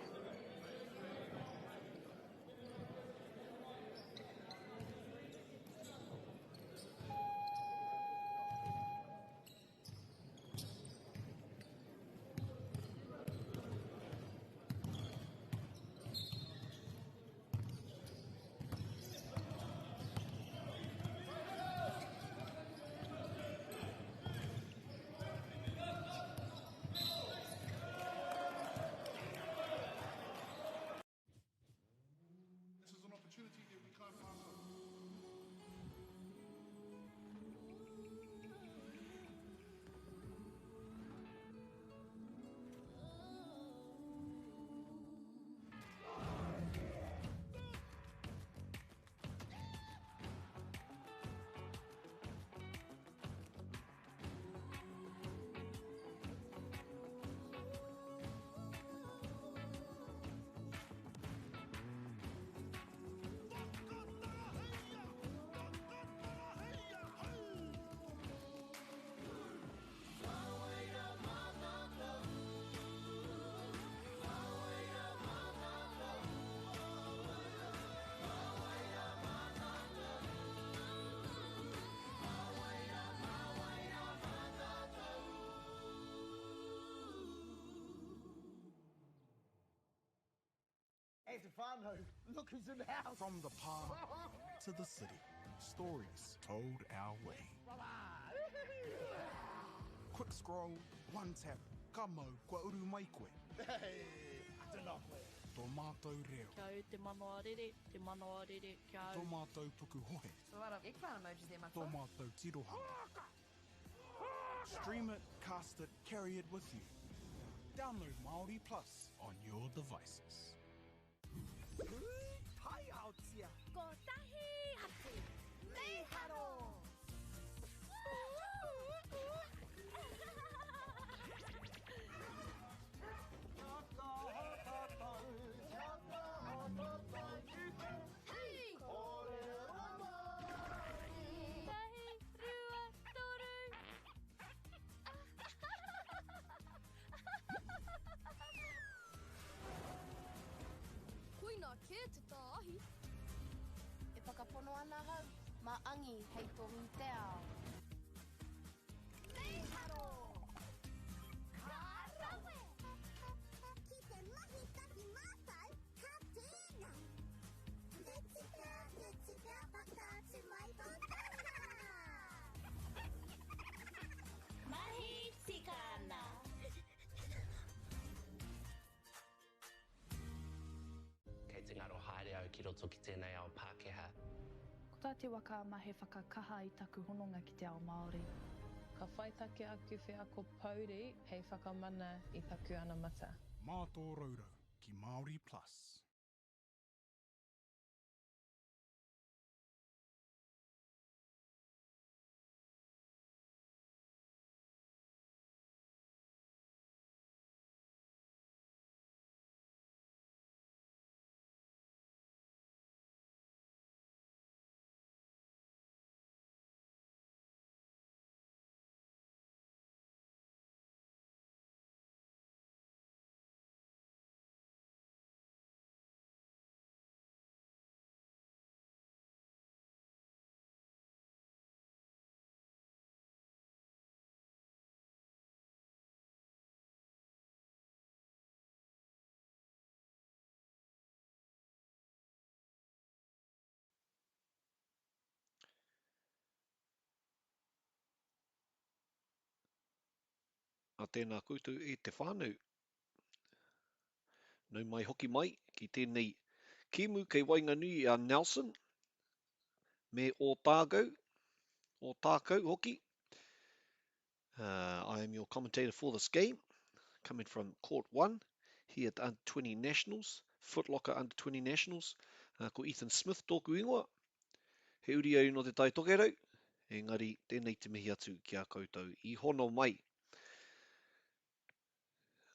S3: This is an opportunity that we can't pass up.
S2: Hey, Stefano, look who's in the house.
S3: From the park to the city, stories told our way. Quick scroll, one tap, ka mau, kua uru mai koe.
S2: Hey, tēnā koe.
S3: Tō mātou reo.
S4: Kia au te manawa rere, te manawa rere, kia au.
S3: Tō mātou pukuhohe.
S11: It's a lot of eggplant emojis there,
S3: Tō
S11: Matua.
S3: mātou tirohanga. Stream it, cast it, carry it with you. Download Māori Plus on your devices.
S2: Taiaotia.
S6: Kotahi atu. Miharo.
S7: whakapono ana ahau, mā Angi hei tohu te ao.
S6: Mīharo! Ka rawe! Ki te mahi tahi mātou, ka tēnā! Me tika, me tika, whakaatu mai tō taha!
S4: Mahi tika ana!
S8: Kei te ngaro haere au ki roto ki tēnei ao Pākehā.
S9: Ko tā te waka ama he whakakaha i taku hononga ki te ao Māori.
S10: Ka whai take aku wheako pouri hei whakamana i taku anamata.
S3: Mā tō rourou ki Māori Plus.
S11: A tēnā koutou e te whānau. Nau mai hoki mai ki tēnei kēmu kei waenganui i a Nelson me Otago, Otākou hoki. Uh, I am your commentator for this game, coming from Court 1 here at the Under 20 Nationals, Footlocker Under 20 Nationals. Uh, ko Ethan Smith tōku ingoa. He uri au no te Tai Tokerau, engari tēnei te mihi atu ki a koutou i hono mai.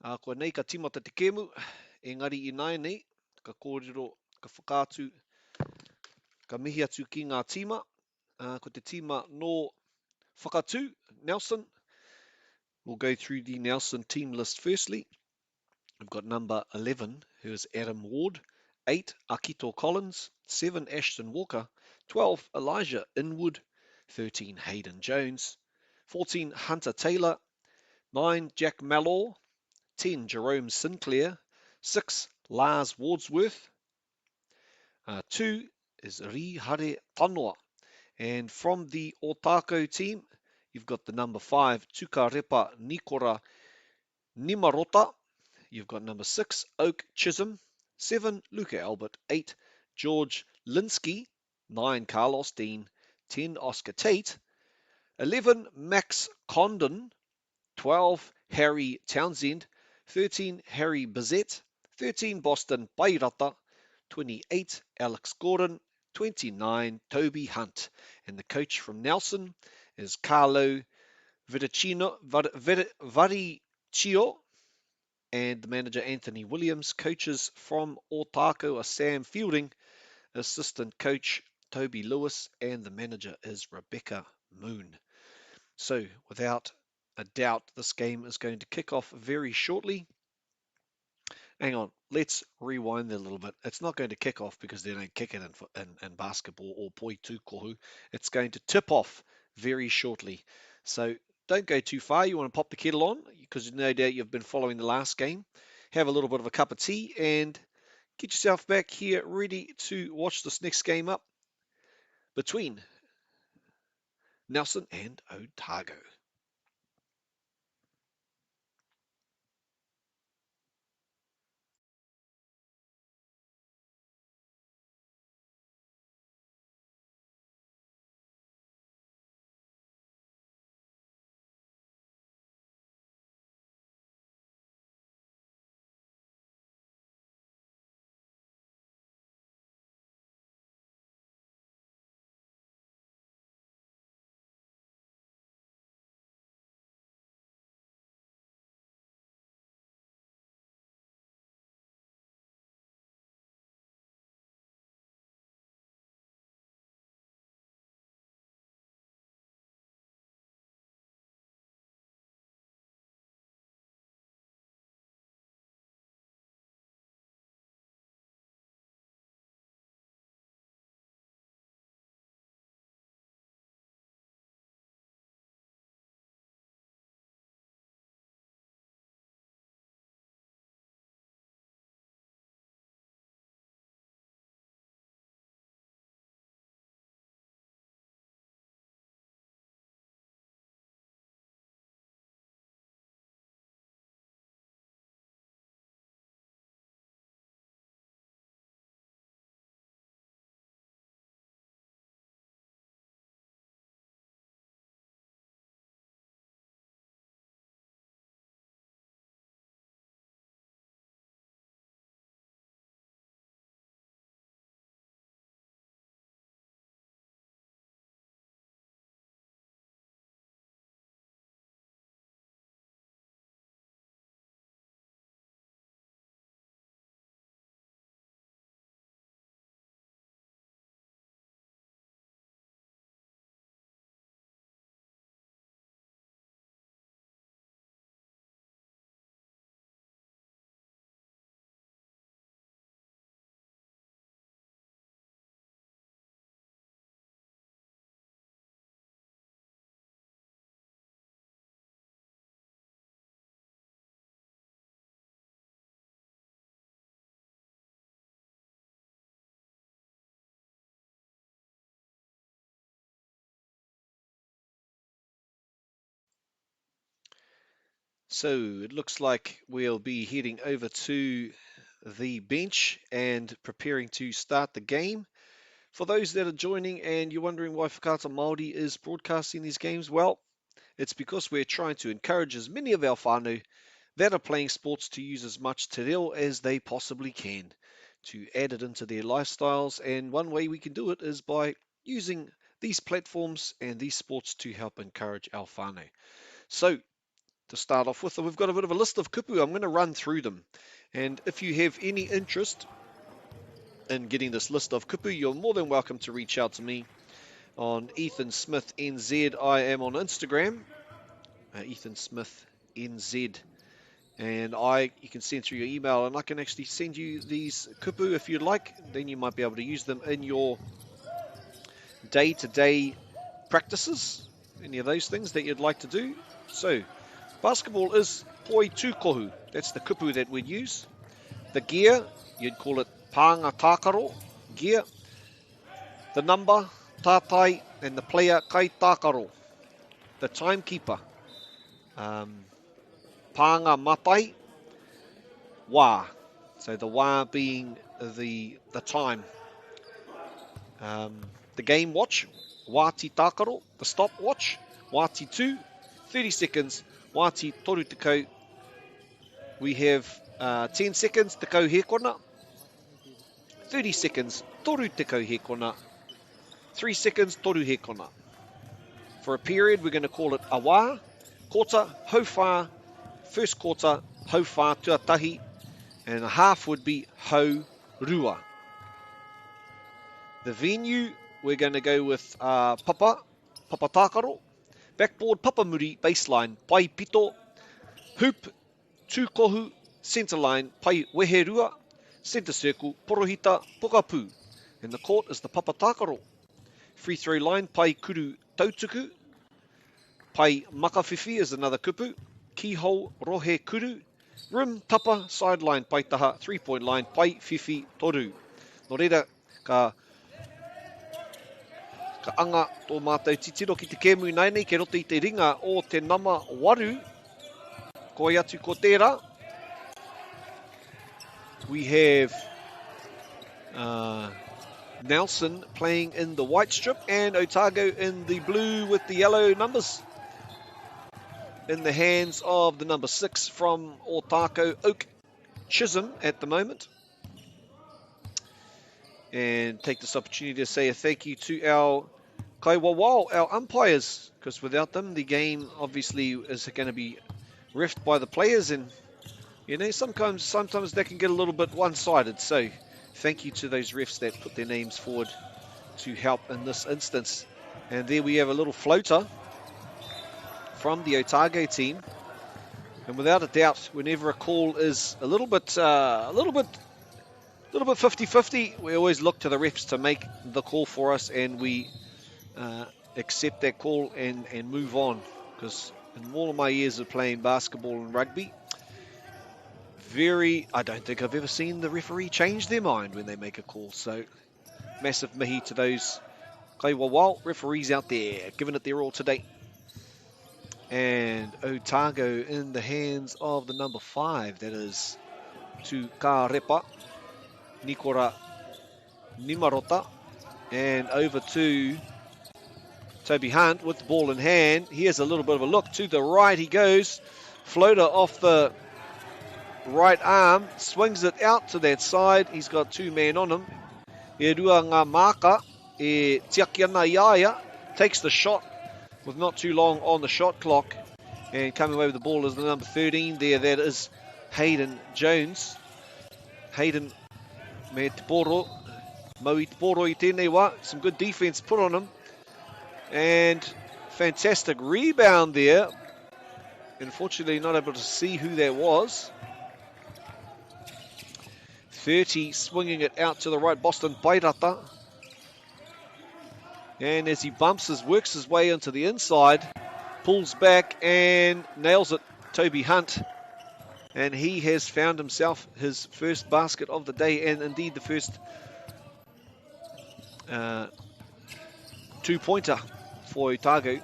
S11: Ā, koa nei ka tīmata te kēmu, engari ināianei ka kōrero, ka whakaatu, ka mihi atu ki ngā tīma. Ā, ko te tīma nō Whakatū, Nelson. We'll go through the Nelson team list firstly. We've got number 11, who is Adam Ward, 8, Akito Collins, 7, Ashton Walker, 12, Elijah Inwood, 13, Hayden Jones, 14, Hunter Taylor, 9, Jack Mellor, 10, Jerome Sinclair, 6, Lars Wadsworth, 2 is Ri Hare Tanoa. And from the Otākou team, you've got the number 5, Tukarepa Nikora Nimarota. You've got number 6, Oak Chisholm, 7, Luca Albert, 8, George Linsky, 9, Carlos Dean, 10, Oscar Tate, 11, Max Condon, 12, Harry Townsend, 13, Harry Bizet, 13, Boston Bairata, 28, Alex Gordon, 29, Toby Hunt. And the coach from Nelson is Carlo Varicchio and the manager Anthony Williams. Coaches from Otākou are Sam Fielding, assistant coach Toby Lewis, and the manager is Rebecca Moon. So, without a doubt, this game is going to kick off very shortly. Hang on, let's rewind a little bit. It's not going to kick off because they don't kick it in, in, in basketball or poitūkohu. It's going to tip off very shortly. So don't go too far. You want to pop the kettle on because no doubt you've been following the last game. Have a little bit of a cup of tea and get yourself back here ready to watch this next game up between Nelson and Otago. So it looks like we'll be heading over to the bench and preparing to start the game. For those that are joining and you're wondering why Whakaata Māori is broadcasting these games, well, it's because we're trying to encourage as many of our whānau that are playing sports to use as much te reo as they possibly can to add it into their lifestyles. And one way we can do it is by using these platforms and these sports to help encourage our whānau. So to start off with, we've got a bit of a list of kupu. I'm going to run through them. And if you have any interest in getting this list of kupu, you're more than welcome to reach out to me on Ethan Smith NZ. I am on Instagram, Ethan Smith NZ. And you can send through your email, and I can actually send you these kupu if you'd like. Then you might be able to use them in your day-to-day practices, any of those things that you'd like to do. So, basketball is poi tūkohu. That's the kupu that we'd use. The gear, you'd call it pānga tākaro, gear. The number, tātai, and the player, kai tākaro. The timekeeper, pānga matai, wā. So the wā being the time. The game watch, wāti tākaro, the stopwatch, wāti 2, 30 seconds, wāti toru tekau. We have 10 seconds, tekau hekona, 30 seconds, toru tekau hekona, 3 seconds, toru hekona. For a period, we're going to call it a wā, quarter, hauwhā, first quarter, hauwhā tuatahi, and a half would be hau rua. The venue, we're going to go with papa, papa tākaro, backboard, papamuri, baseline, pai pito, hoop, tūkohu, centerline, pai weherua, center circle, porohita, pokapū. And the court is the papa tākaro. Free throw line, pai kuru tautuku, pai makawhiwhi is another kupu, keyhole, rohe kuru, rim, tapa, sideline, pai taha, 3-point line, pai whiwhi toru. Nō reira, ka anga tō mātou titiro ki te kēmu nei nei, kei roto i te ringa o te nama 8, koi atu ko tērā. We have Nelson playing in the white strip and Otago in the blue with the yellow numbers. In the hands of the number 6 from Otago, Oak Chisholm at the moment. And take this opportunity to say a thank you to our kaiwawao, our umpires, because without them the game obviously is going to be refed by the players, and you know, sometimes they can get a little bit one-sided. So thank you to those refs that put their names forward to help in this instance. And there we have a little floater from the Otago team. And without a doubt, whenever a call is a little bit 50-50, we always look to the refs to make the call for us, and we accept that call and move on. Because in all of my years of playing basketball and rugby, I don't think I've ever seen the referee change their mind when they make a call. So massive mihi to those kaiwawao referees out there, giving it their all today. And Otago in the hands of the number 5, that is to Karepa, Nikora Nimarota, and over to Toby Hunt with the ball in hand. Here's a little bit of a look to the right. He goes. Floater off the right arm, swings it out to that side. He's got two men on him. E rua ngā māka, e tiaki ana i a ia. Takes the shot with not too long on the shot clock. And coming away with the ball is the number 13 there. That is Hayden Jones. Hayden me te poro. Mau i te poro i tēnei wā. Some good defense put on him. And fantastic rebound there. Unfortunately, not able to see who that was. 30 swinging it out to the right, Boston Pairata. And as he bumps his, works his way into the inside, pulls back and nails it, Toby Hunt. And he has found himself his first basket of the day, and indeed the first two-pointer for Otago.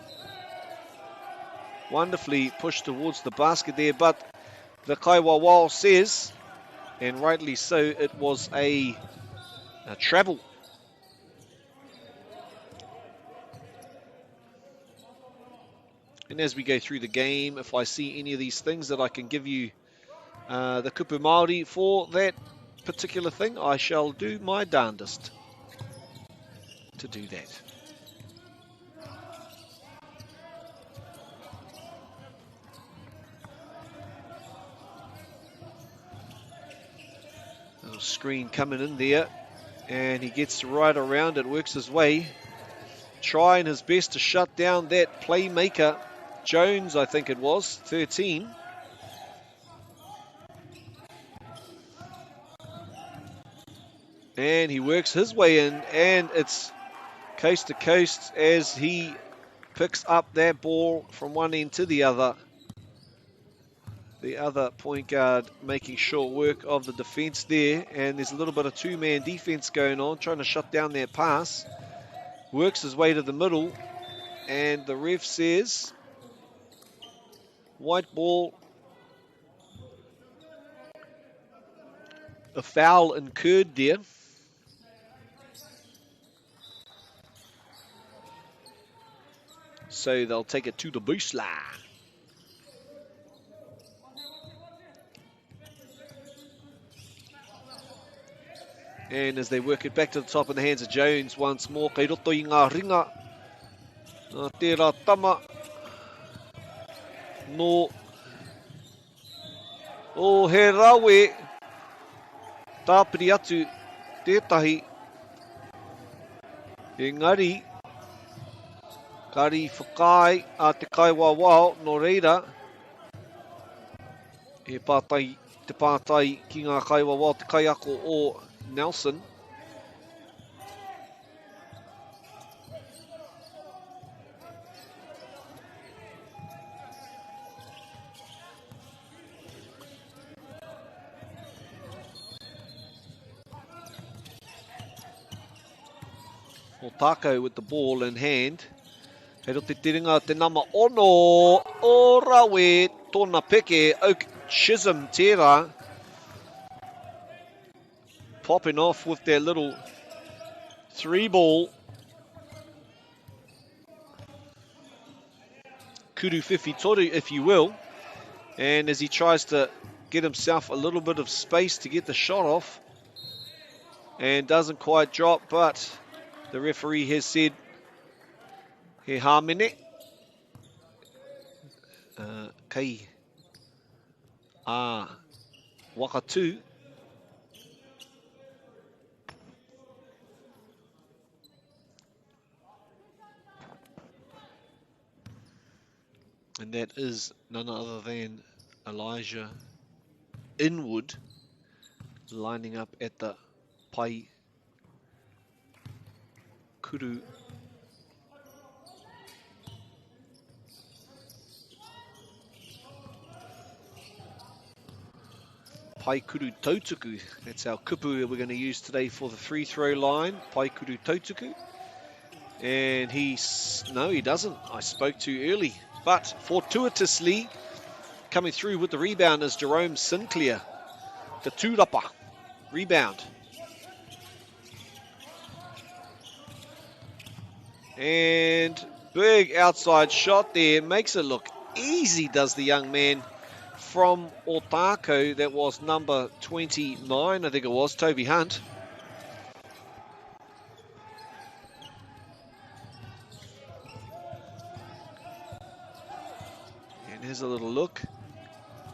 S11: Wonderfully pushed towards the basket there, but the Kaiwawao says, and rightly so, it was a travel. And as we go through the game, if I see any of these things that I can give you the kupu Māori for that particular thing, I shall do my darndest to do that. Little screen coming in there, and he gets right around it, works his way, trying his best to shut down that playmaker, Jones, I think it was, 13. And he works his way in, and it's coast to coast as he picks up that ball from one end to the other. The other point guard making short work of the defense there, and there's a little bit of two-man defense going on, trying to shut down that pass. Works his way to the middle, and the ref says, white ball, a foul incurred there. So they'll take it to the baseline. And as they work it back to the top in the hands of Jones once more. Kei roto i ngā ringa. Nā tērā tama. No. O he rawe. Tāpiri atu tētahi. Engari, kari whakaae a te kaiwawao, nō reira, he pātai, te pātai ki ngā kaiwawao, te kaiako o Nelson. Otako with the ball in hand. Hei roto te ringa te nama ono o Rawe, tōna peke, Oak Chisholm tērā. Popping off with their little three ball. Kuru whiwhi toru, if you will. And as he tries to get himself a little bit of space to get the shot off, and doesn't quite drop, but the referee has said, he hāmene. Kei a Wakatu. And that is none other than Elijah Inwood lining up at the Pai Kuru Paekuru Tautuku. That's our kupu we're going to use today for the free throw line. Paekuru Tautuku. And he's, no, he doesn't. I spoke too early. But fortuitously, coming through with the rebound is Jerome Sinclair. The Tūrapa rebound. And big outside shot there. Makes it look easy, does the young man from Otako. That was number 29, I think it was, Toby Hunt. And here's a little look.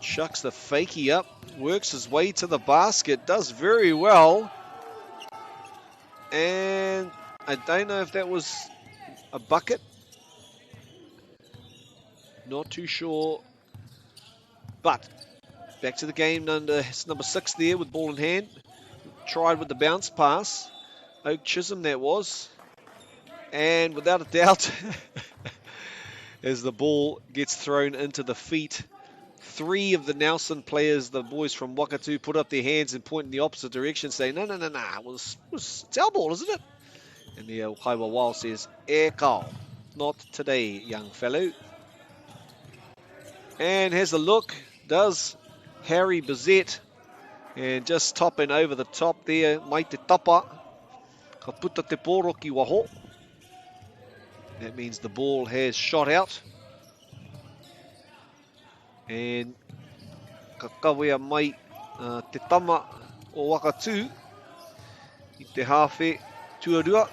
S11: Chucks the fakie up, works his way to the basket, does very well. And I don't know if that was a bucket. Not too sure. But back to the game, number 6 there with ball in hand. Tried with the bounce pass. Oak Chisholm that was. And without a doubt, as the ball gets thrown into the feet, 3 of the Nelson players, the boys from Wakatu, put up their hands and point in the opposite direction, saying, no, no, no, no, it's our ball, isn't it? And the Kaiwawao says, e kao, not today, young fellow. And has a look, does Harry Bizet. And just topping over the top there, mai te tapa. Ka puta te pōro ki waho. That means the ball has shot out. And ka kawea mai uh, te tama o Wakatū i te hāwhe tuarua.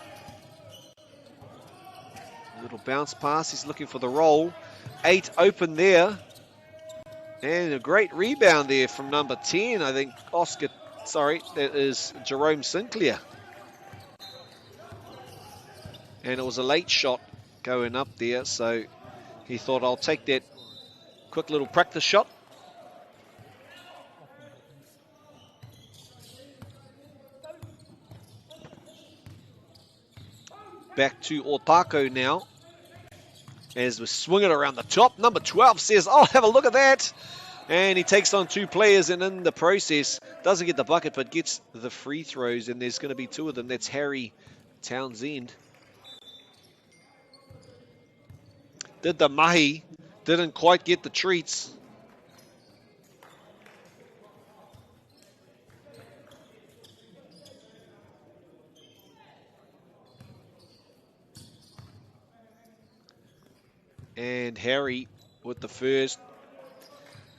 S11: Little bounce pass, he's looking for the roll. Eight open there. And a great rebound there from number 10, I think Oscar, sorry, that is Jerome Sinclair. And it was a late shot going up there, so he thought, I'll take that quick little practice shot. Back to Otako now. As we swing it around the top, number 12 says, oh, have a look at that. And he takes on two players, and in the process, doesn't get the bucket, but gets the free throws, and there's going to be two of them. That's Harry Townsend. Did the mahi, didn't quite get the treats. And Harry with the first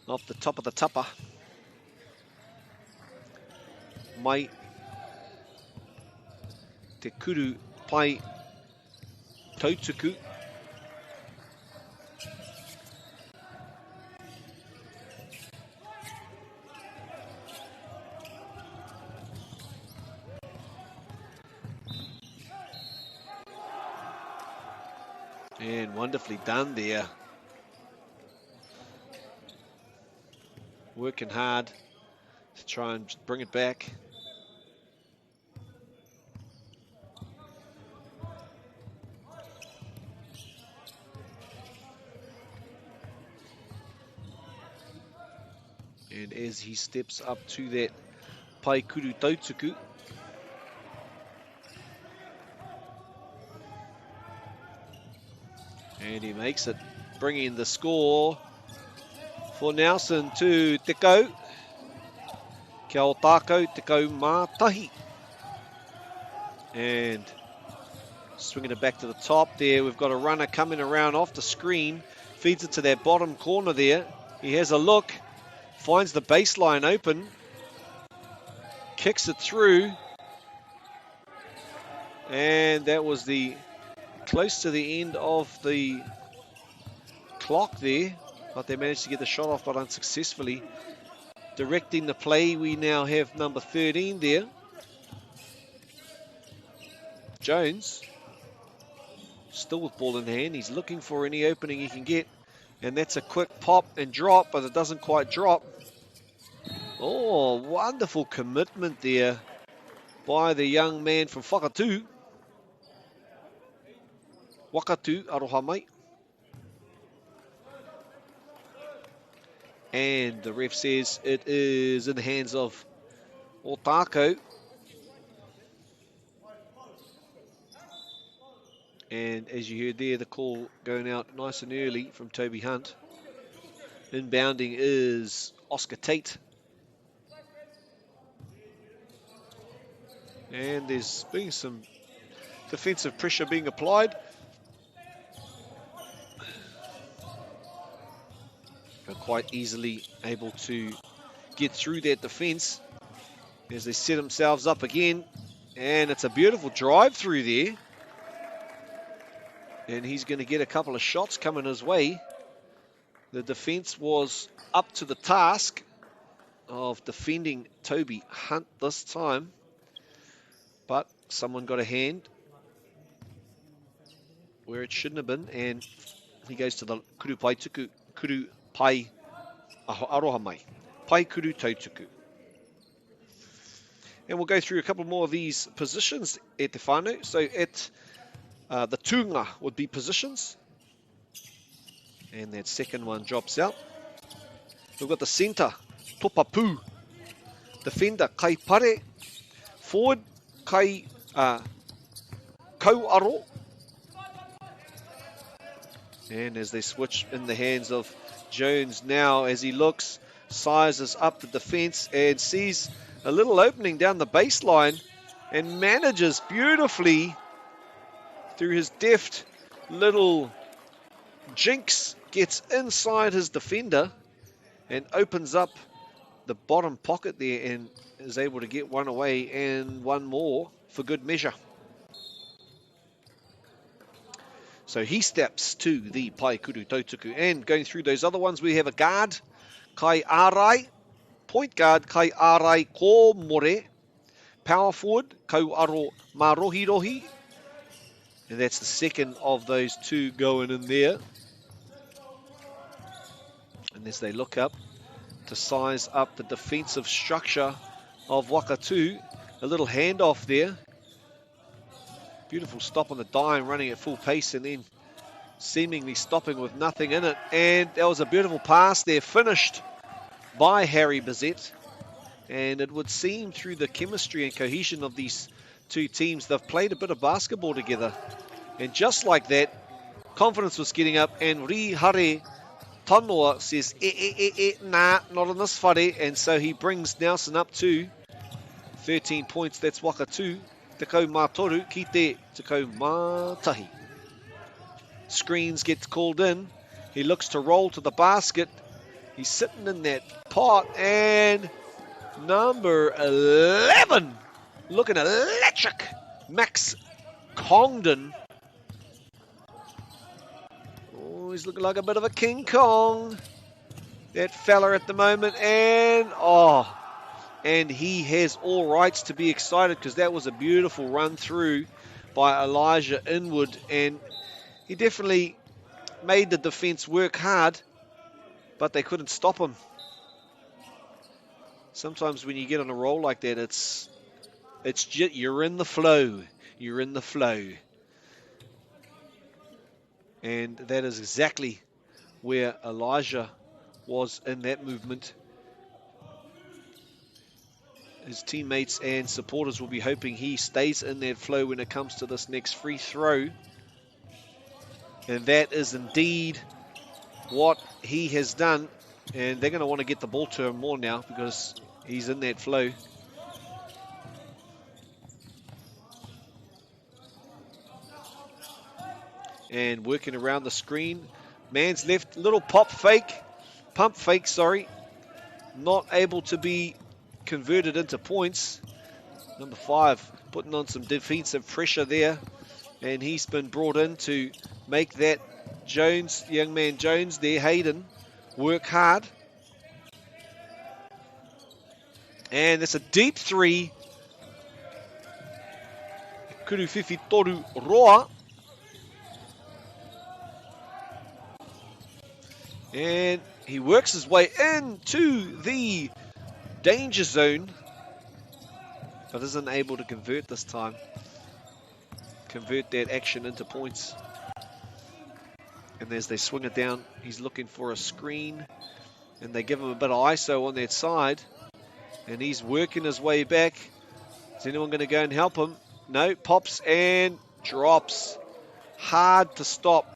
S11: off the top of the tupper. Mai te kuru pai tautuku. And wonderfully done there. Working hard to try and bring it back. And as he steps up to that Paikuru Tautuku, and he makes it, bringing the score for Nelson to Tekau. Kia o tākou, tekau mā tahi. And swinging it back to the top there. We've got a runner coming around off the screen. Feeds it to that bottom corner there. He has a look. Finds the baseline open. Kicks it through. And that was the close to the end of the clock there. But they managed to get the shot off, but unsuccessfully. Directing the play, we now have number 13 there. Jones, still with ball in hand. He's looking for any opening he can get. And that's a quick pop and drop, but it doesn't quite drop. Oh, wonderful commitment there by the young man from Whakatū. Wakatu, aroha mai. And the ref says it is in the hands of Otako. And as you heard there, the call going out nice and early from Toby Hunt. Inbounding is Oscar Tate. And there's been some defensive pressure being applied. But quite easily able to get through that defense as they set themselves up again. And it's a beautiful drive through there. And he's going to get a couple of shots coming his way. The defense was up to the task of defending Toby Hunt this time. But someone got a hand where it shouldn't have been. And he goes to the Kuru Pai Tuku, Kuru Pai Aroha Mai, Pai Kuru Tautuku. And we'll go through a couple more of these positions at te whānau. So at the tūnga would be positions. And that second one drops out. We've got the centre, Topapu. Defender, Kai Pare. Forward, Kai Kauaro. And as they switch in the hands of Jones now, as he looks, sizes up the defense and sees a little opening down the baseline and manages beautifully through his deft little jinx, gets inside his defender and opens up the bottom pocket there and is able to get one away and one more for good measure. So he steps to the Paekuru Tautuku. And going through those other ones, we have a guard, Kai Arai, point guard, Kai Arai Komore, power forward, Kauaro Marohirohi. And that's the second of those two going in there. And as they look up to size up the defensive structure of Wakatu, a little handoff there. Beautiful stop on the dime, running at full pace and then seemingly stopping with nothing in it. And that was a beautiful pass there, finished by Harry Bizet. And it would seem through the chemistry and cohesion of these two teams, they've played a bit of basketball together. And just like that, confidence was getting up, and Rihare Tanoa says, nah, not on this whare. And so he brings Nelson up to 13 points. That's Wakatu. Tekau mā toru, ki te tekau mā tahi. Screens gets called in. He looks to roll to the basket. He's sitting in that pot, and number 11, looking electric, Max Congdon. Oh, he's looking like a bit of a King Kong, that fella at the moment, and oh, and he has all rights to be excited because that was a beautiful run through by Elijah Inwood, and he definitely made the defense work hard, but they couldn't stop him. Sometimes when you get on a roll like that, it's you're in the flow. You're in the flow. And that is exactly where Elijah was in that movement. His teammates and supporters will be hoping he stays in that flow when it comes to this next free throw. And that is indeed what he has done. And they're going to want to get the ball to him more now because he's in that flow. And working around the screen. Man's left, little pop fake. Pump fake, sorry. Not able to be converted into points. Number 5 putting on some defensive pressure there. And he's been brought in to make that Jones, young man Jones there, Hayden, work hard. And it's a deep three. Kuru Whiwhi Toru Roa. And he works his way into the danger zone, but isn't able to convert this time. Convert that action into points. And as they swing it down, he's looking for a screen, and they give him a bit of ISO on that side, and he's working his way back. Is anyone going to go and help him? No, pops and drops. Hard to stop.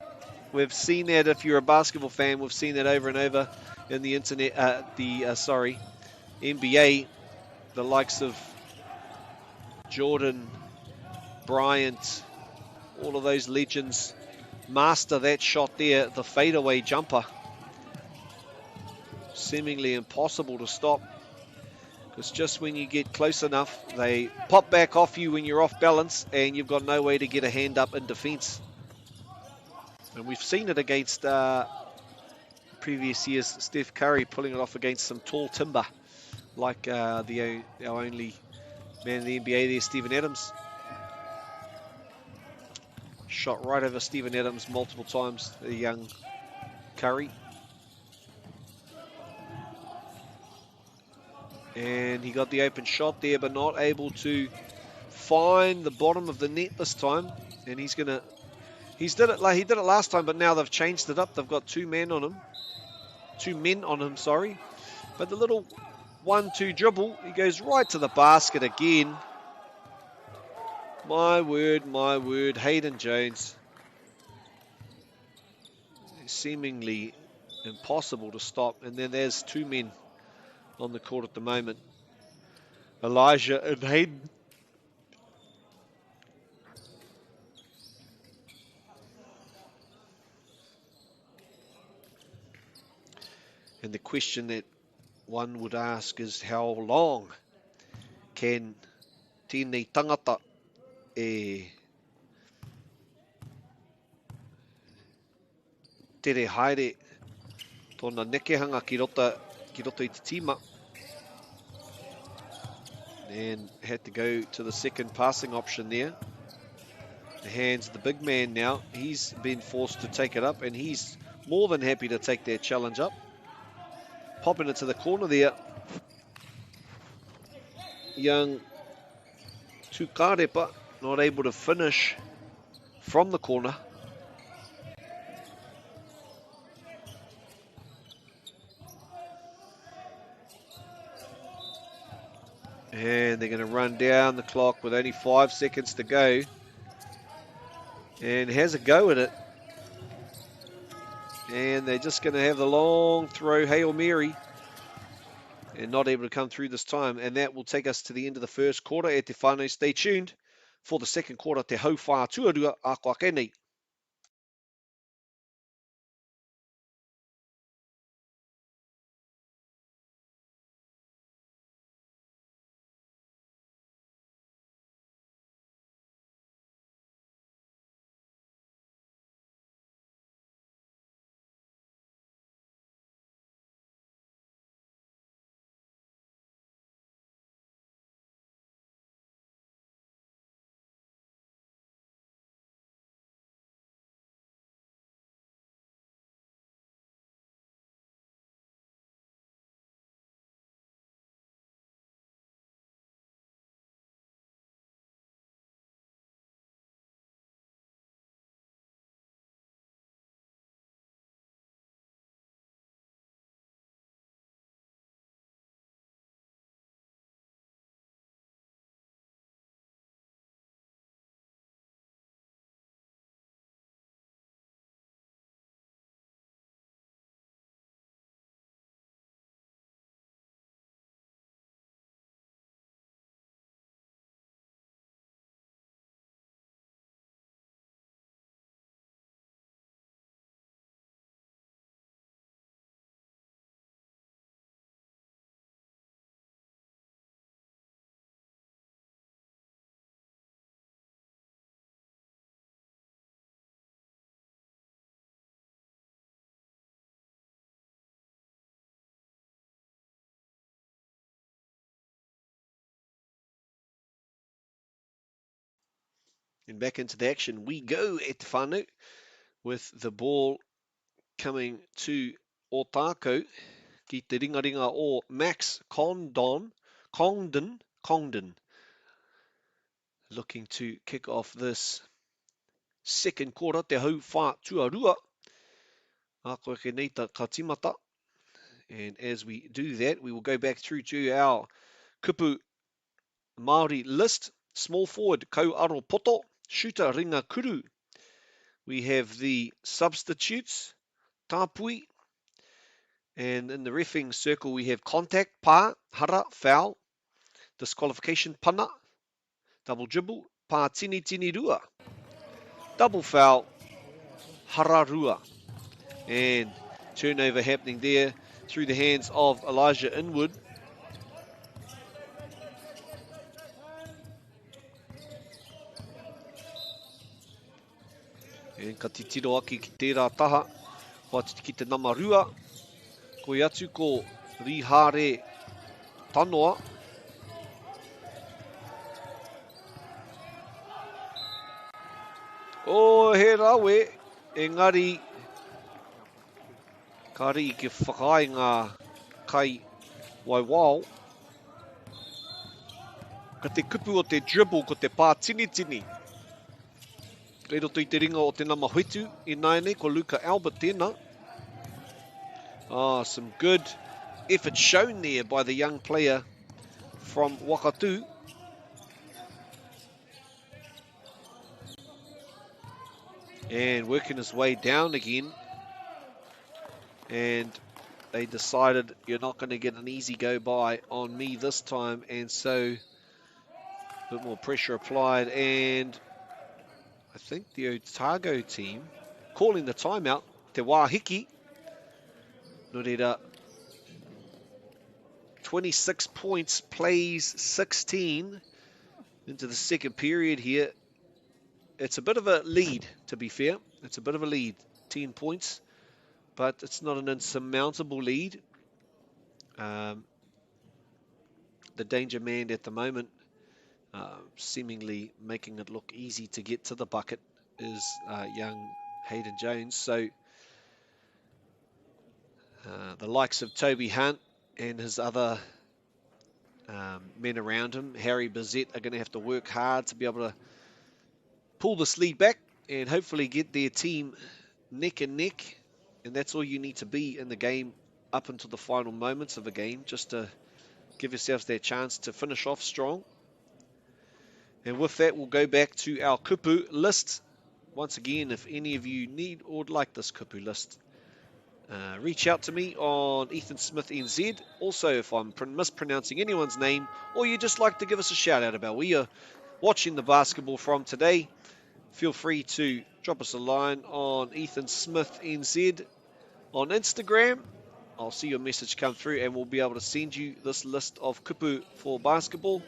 S11: We've seen that if you're a basketball fan, we've seen that over and over in the internet, NBA, the likes of Jordan, Bryant, all of those legends master that shot there, the fadeaway jumper. Seemingly impossible to stop, because just when you get close enough, they pop back off you when you're off balance and you've got no way to get a hand up in defense. And we've seen it against previous years, Steph Curry pulling it off against some tall timber, like our only man in the NBA there, Steven Adams. Shot right over Steven Adams multiple times, the young Curry. And he got the open shot there, but not able to find the bottom of the net this time. And he's gonna, he's did it like he did it last time, but now they've changed it up. They've got two men on him, sorry. But the little 1-2 dribble, he goes right to the basket again. My word, Hayden Jones seemingly Impossible to stop. And then there's two men on the court at the moment. Elijah and Hayden. And the question that one would ask is how long can tēnei tangata e tere haere tōna nekehanga ki rota, ki roto i te tīma. And had to go to the second passing option there. The hands of the big man now. He's been forced to take it up, and he's more than happy to take that challenge up. Popping it to the corner there. Young Tukarepa not able to finish from the corner. And they're going to run down the clock with only 5 seconds to go. And has a go at it. And they're just going to have the long throw, Hail Mary. And not able to come through this time. And that will take us to the end of the first quarter. E te whānau, stay tuned for the second quarter. Te hauwhā tuarua a koa ake nei. And back into the action we go at te whānau with the ball coming to Ōtākou ki te ringaringa o Max Condon, Congdon, Congdon, looking to kick off this second quarter, te hau whā tuarua. A koe ke nei ta ka timata. And as we do that, we will go back through to our kupu Māori list. Small forward, Kauaro Poto. Shooter, Ringa Kuru. We have the substitutes, Tāpui. And in the reffing circle, we have contact, pā, hara, foul, disqualification, pana, double dribble, pā tini tini rua, double foul, hara rua. And turnover happening there through the hands of Elijah Inwood. And ka titiro ake ki tērā taha, kua ki te nama rua, koi atu ko Rihare Tanoa. Oh, he rawe, engari kāre i ke whakaae ngā kai waiwao. Ka te kupu o te dribble ko te pā tinitini. Kei roto i te ringa o te nama whitu i nāianei, ko Luka Albert tēnā. Some good effort shown there by the young player from Wakatu. And working his way down again And they decided you're not going to get an easy go by on me this time. And so a bit more pressure applied. And I think the Otago team calling the timeout, Te Wahiki. Nō reira, 26 points, plays 16 into the second period here. It's a bit of a lead, to be fair. It's a bit of a lead, 10 points, but it's not an insurmountable lead. The danger man at the moment, seemingly making it look easy to get to the bucket, is young Hayden Jones. So the likes of Toby Hunt and his other men around him, Harry Bizet, are going to have to work hard to be able to pull this lead back and hopefully get their team neck and neck. And that's all you need to be in the game up until the final moments of a game, just to give yourselves that chance to finish off strong. And with that, we'll go back to our kupu list. Once again, if any of you need or would like this kupu list, reach out to me on Ethan Smith NZ. Also, if I'm mispronouncing anyone's name, or you just like to give us a shout out about where you're watching the basketball from today, feel free to drop us a line on Ethan Smith NZ on Instagram. I'll see your message come through and we'll be able to send you this list of kupu for basketball.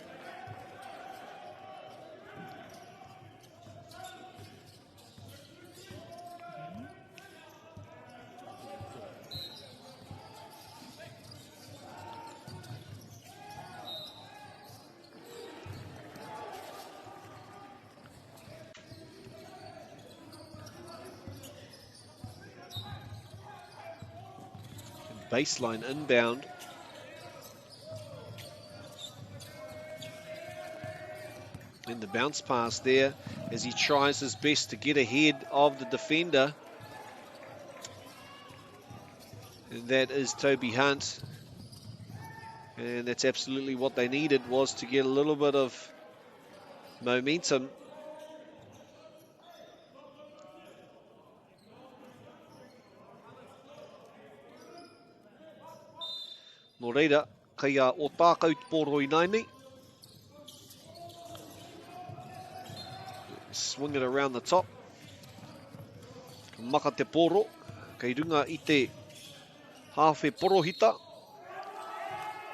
S11: Baseline inbound. And the bounce pass there as he tries his best to get ahead of the defender. And that is Toby Hunt. And that's absolutely what they needed, was to get a little bit of momentum. Nō reira, kei a Otākou te pōro i nāinei. Swing it around the top. Maka te pōro, kei runga i te hāwhe porohita.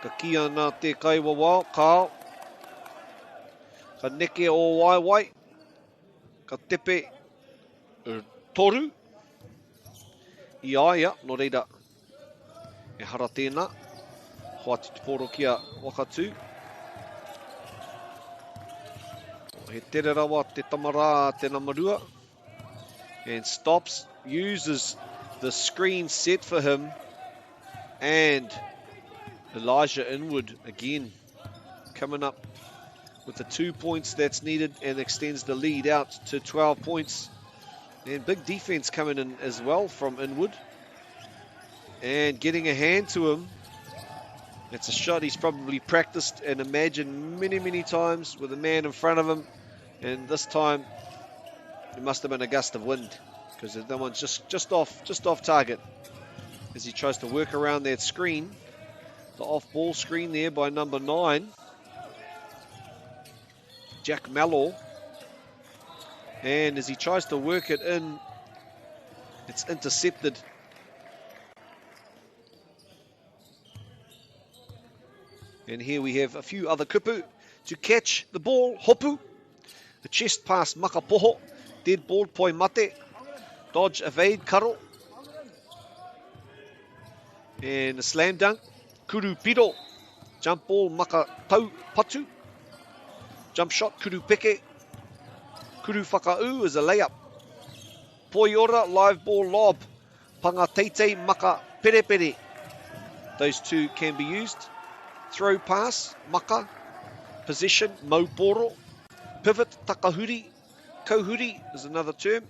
S11: Ka kī ana te kaiwawao, kāo. Ka neke o waewae. Ka tepe toru. I a ia, nō reira, e hara tēnā. Hoatu te pōro ki a Wakatū. He tere rawa te tamarā te nama rua. And stops, uses the screen set for him. And Elijah Inwood again coming up with the 2 points that's needed and extends the lead out to 12 points. And big defense coming in as well from Inwood. And getting a hand to him. It's a shot he's probably practiced and imagined many, many times with a man in front of him. And this time, it must have been a gust of wind, because that one's just off target as he tries to work around that screen. The off-ball screen there by number 9, Jack Mellor. And as he tries to work it in, it's intercepted. And here we have a few other kupu to catch the ball. Hopu, the chest pass, makapoho, dead ball, poi mate, dodge, evade, karo. And a slam dunk, kuru piro, jump ball, makatau patu, jump shot, kuru peke, kuru whakau is a layup. Poiora, live ball lob, panga teitei, maka pere pere. Those two can be used. Throw pass, maka, position, mauporo, pivot, takahuri, kohuri is another term.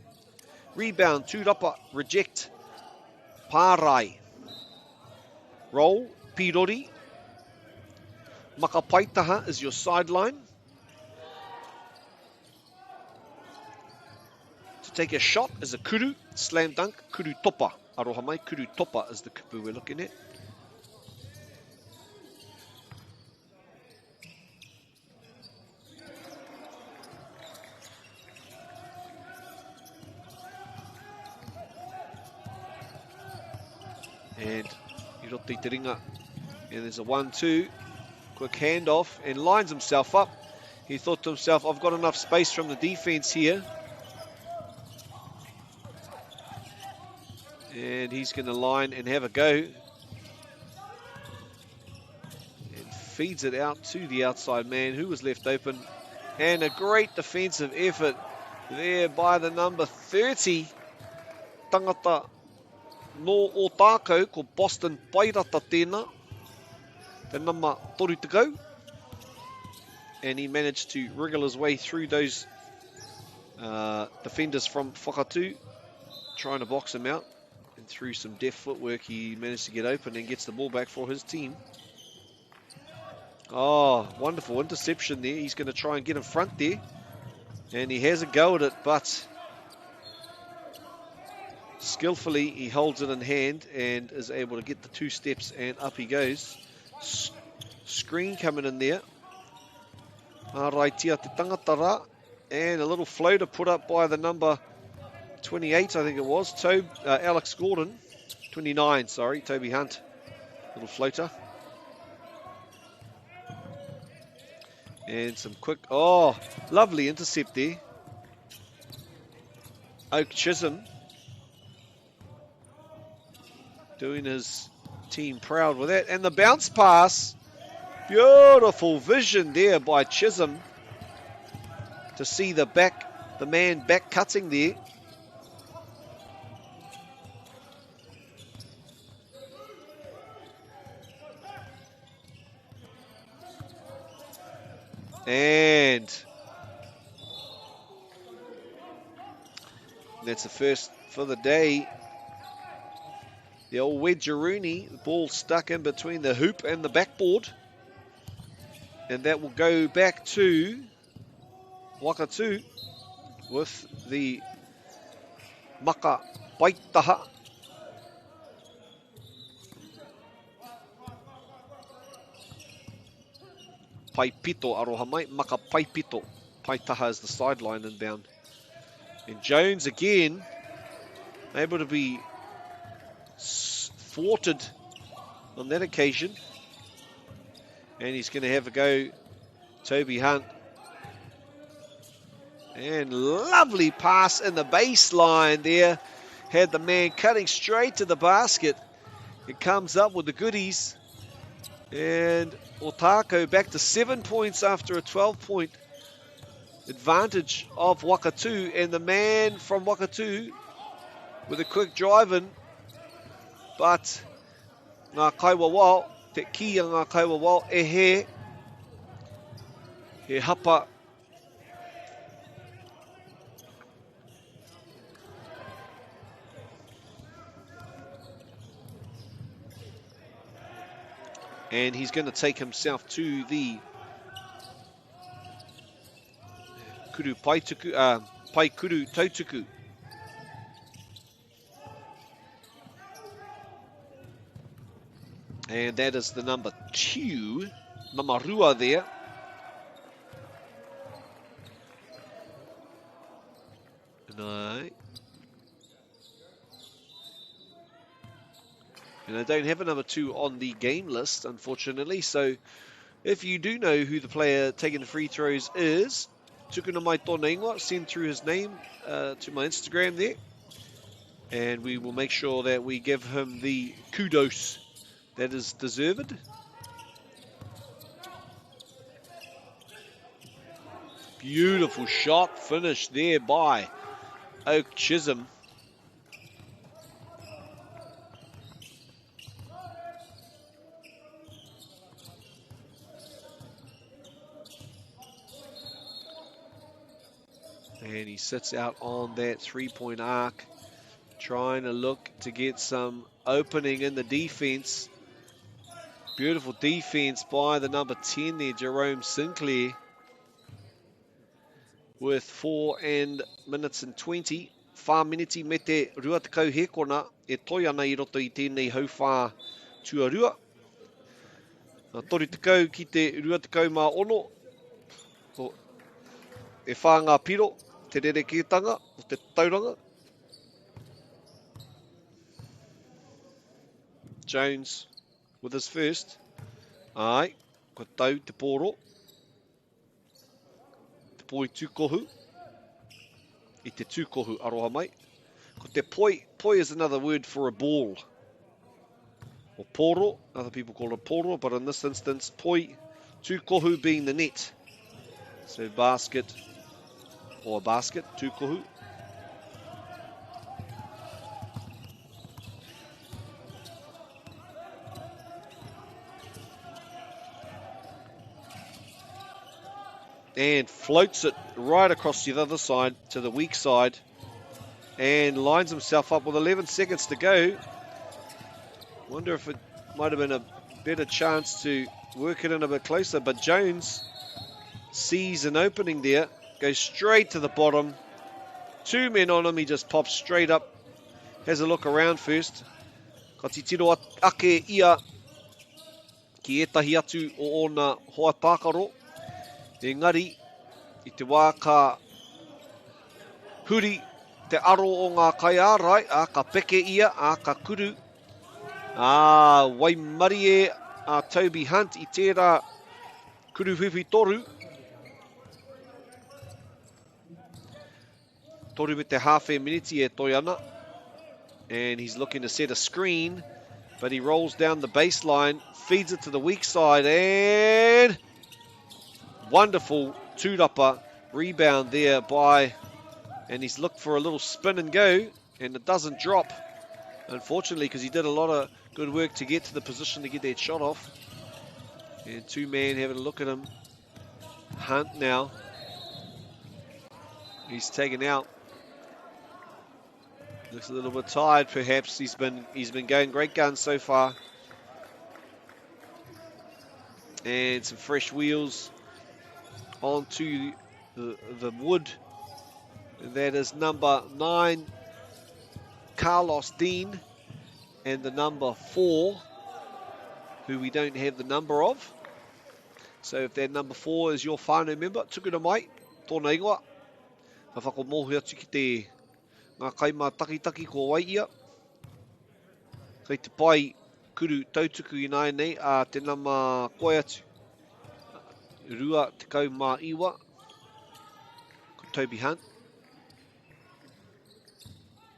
S11: Rebound, tūrapa, reject, pārai. Roll, pirori. Makapaitaha is your sideline. To take a shot is a kuru, slam dunk, kuru topa. Aroha mai, Kuru Topa is the kupu we're looking at. And i roto i te ringa. And there's a 1-2. Quick handoff and lines himself up. He thought to himself, I've got enough space from the defense here. And he's going to line and have a go. And feeds it out to the outside man who was left open. And a great defensive effort there by the number 30. Tangata no Ōtākou, ko Boston Pairata tēnā. The number 30. And he managed to wriggle his way through those defenders from Whakatū, trying to box him out. And through some deft footwork, he managed to get open and gets the ball back for his team. Oh, wonderful interception there. He's going to try and get in front there. And he has a go at it, but skillfully he holds it in hand and is able to get the two steps, and up he goes. Screen coming in there. Araitia te tangata rā. And a little floater put up by the number 28, I think it was, Alex Gordon. 29, sorry, Toby Hunt. Little floater. And some quick, oh, lovely intercept there. Oak Chisholm doing his team proud with that. And the bounce pass, beautiful vision there by Chisholm to see the man back cutting there. And that's the first for the day. The old Wedgeruni, the ball stuck in between the hoop and the backboard. And that will go back to Whakatū with the Maka Paitaha. Paipito, aroha mai, Maka Paipito. Paitaha is the sideline inbound. And Jones again, able to be thwarted on that occasion. And he's going to have a go, Toby Hunt. And lovely pass in the baseline there. Had the man cutting straight to the basket. It comes up with the goodies. And Ōtākou back to 7 points after a 12-point advantage of Whakatū. And the man from Whakatū with a quick drive-in. But ngā kaiwawao, te ki a ngā kaiwawao, e he hapa. And he's going to take himself to the Kuru Paituku, Paikuru Tautuku. And that is the number 2, Mamarua there. And I don't have a number 2 on the game list, unfortunately. So if you do know who the player taking the free throws is, tukuna mai tōna ingoa, send through his name to my Instagram there. And we will make sure that we give him the kudos that is deserved. Beautiful shot finish there by Oak Chisholm. And he sits out on that three-point arc, trying to look to get some opening in the defense. Beautiful defense by the number 10 there, Jerome Sinclair, with 4 minutes and 20, Whā miniti me te 20 hēkona e toe ana i roto i tēnei hauwhā tuarua. 30 ki te 26. Ko, e whā ngā piro, te rerekētanga o te tauranga. Jones with his first. Ai, kua tau te pōro. Te poi tūkohu. I te tūkohu, aroha mai. Ko te poi, poi is another word for a ball. Or poro, other people call it poro, but in this instance, poi, tūkohu being the net. So basket, or a basket, tūkohu. And floats it right across the other side to the weak side and lines himself up with 11 seconds to go. Wonder if it might have been a better chance to work it in a bit closer, but Jones sees an opening there, goes straight to the bottom. Two men on him, he just pops straight up, has a look around first. Ka titiro ake ia ki ētahi atu o ōna hoa tākaro. Engari, i te wā ka huri te aro o ngā kaiārai, ā, ka peke ia, ā, ka kuru, ā, waimarie a Toby Hunt i tērā kuruwhiwhi toru. Toru me te hāwhe miniti e toi ana. And he's looking to set a screen, but he rolls down the baseline, feeds it to the weak side, and wonderful tūrapa rebound there by, and he's looked for a little spin and go, and it doesn't drop, unfortunately, because he did a lot of good work to get to the position to get that shot off. And two man having a look at him. Hunt now. He's taken out. Looks a little bit tired, perhaps. He's been going great guns so far. And some fresh wheels onto the wood. That is number 9, Carlos Dean, and the number 4, who we don't have the number of. So if that number 4 is your whānau member, tukuna mai, tōna ingoa. Ka whakamōhio atu ki te ngā kaimātakitaki ko wai ia. Kei te pai kuru tautuku ināianei a te nama koe atu. 29, ko Toby Hunt.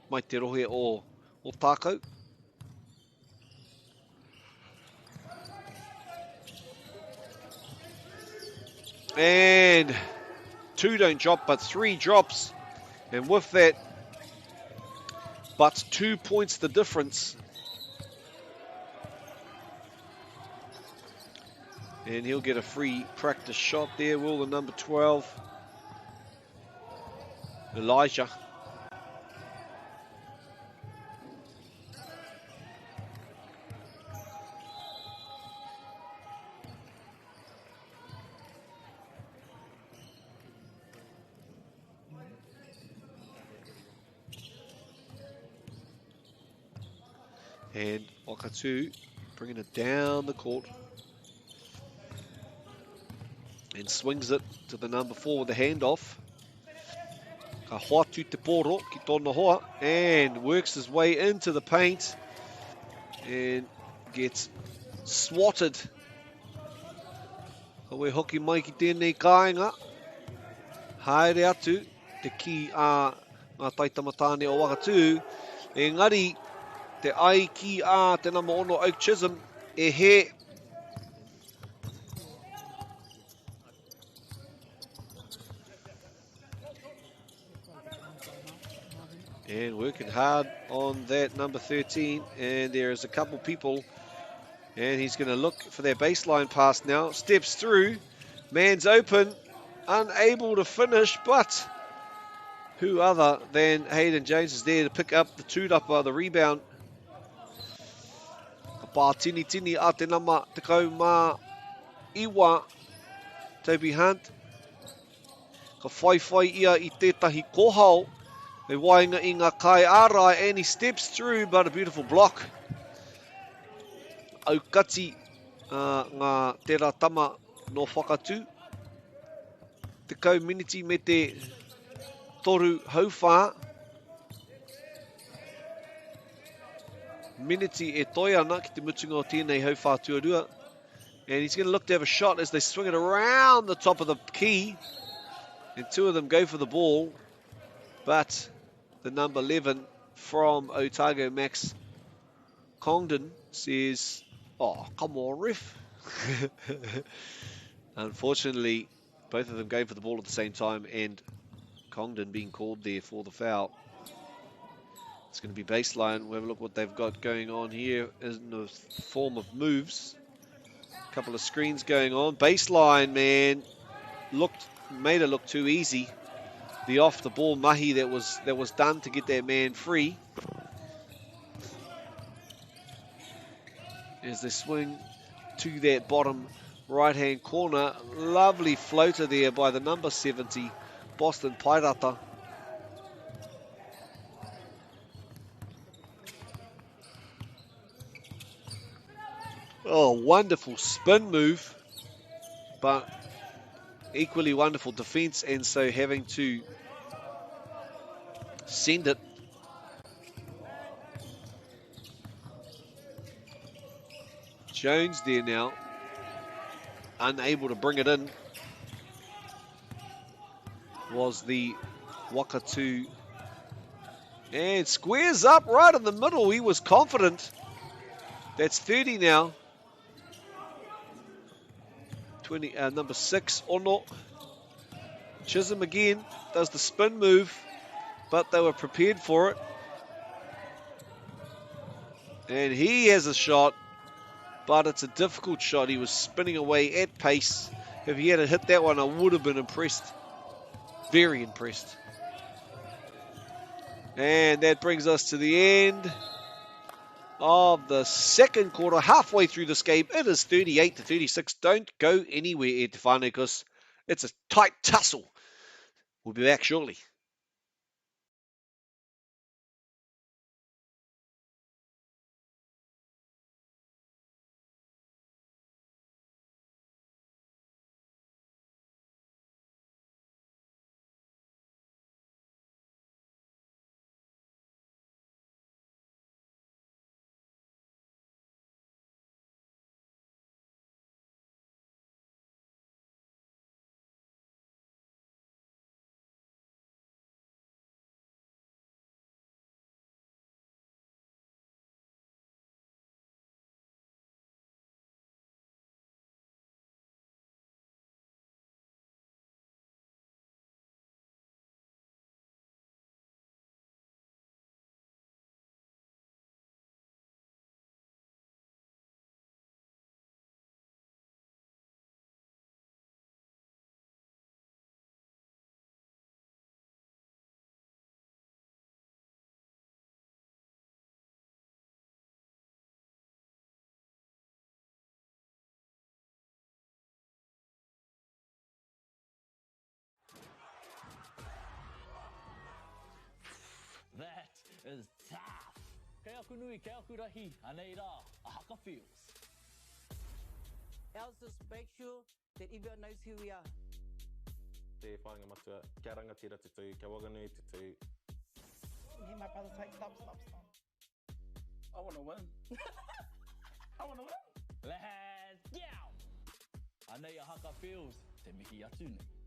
S11: Mai te rohe o Ōtākou. And 2 don't drop, but 3 drops. And with that, but 2 points the difference. And he'll get a free practice shot there, will the number 12, Elijah. And Wakatu bringing it down the court and swings it to the number 4 with the handoff. Ka hoatu te pōro ki tōna hoa and works his way into the paint and gets swatted. Ka wai hoki mai ki tēnei kāinga. Haere atu te ki a ngā taitama tāne o Wakatu. Engari te ai ki a te nama 6 Oak Chisholm e he. And working hard on that number 13, and there is a couple people, and he's going to look for their baseline pass now. Steps through, man's open, unable to finish, but who other than Hayden James is there to pick up the tūrapa, the rebound. Ka pā tini tini a te nama 19, Toby Hunt. Ka whaiwhai ia i tētahi kohao. Hei waenga i ngā kai ārai and he steps through but a beautiful block. Aukati uh, ngā tērā tama no Whakatū. 10 miniti me te toru hauwhā. Miniti e toi ana ki te mutunga o tēnei hauwhā tuarua. And he's going to look to have a shot as they swing it around the top of the key. And two of them go for the ball. But the number 11 from Otago, Max Congdon, says, oh, come on, ref. Unfortunately, both of them going for the ball at the same time and Congdon being called there for the foul. It's going to be baseline. We'll have a look what they've got going on here in the form of moves. A couple of screens going on. Baseline, man, looked made it look too easy. The off the ball mahi that was that was done to get that man free. As they swing to that bottom right hand corner. Lovely floater there by the number 70, Boston Pairata. Oh, wonderful spin move, but equally wonderful defense, and so having to send it. Jones there now, unable to bring it in, was the Wakatu. And squares up right in the middle. He was confident. That's 30 now. 20, uh, number 6, Ono. Chisholm again does the spin move, but they were prepared for it. And he has a shot, but it's a difficult shot. He was spinning away at pace. If he had hit that one, I would have been impressed. Very impressed. And that brings us to the end of the second quarter, halfway through this game. It is 38 to 36. Don't go anywhere, Ed because it's a tight tussle. We'll be back shortly.
S12: That is tough. Kei aku nui, kei aku rahi, anei rā, a Haka Feels.
S13: Ours is make sure that everyone knows who we are.
S14: Te whāinga matua, kia rangatira te tū, kia waganui te tū.
S2: And my brother's like, stop, stop, stop.
S3: I want to win. I want to win.
S12: Let's go! Anei a Haka Feels, te mihi atu nei.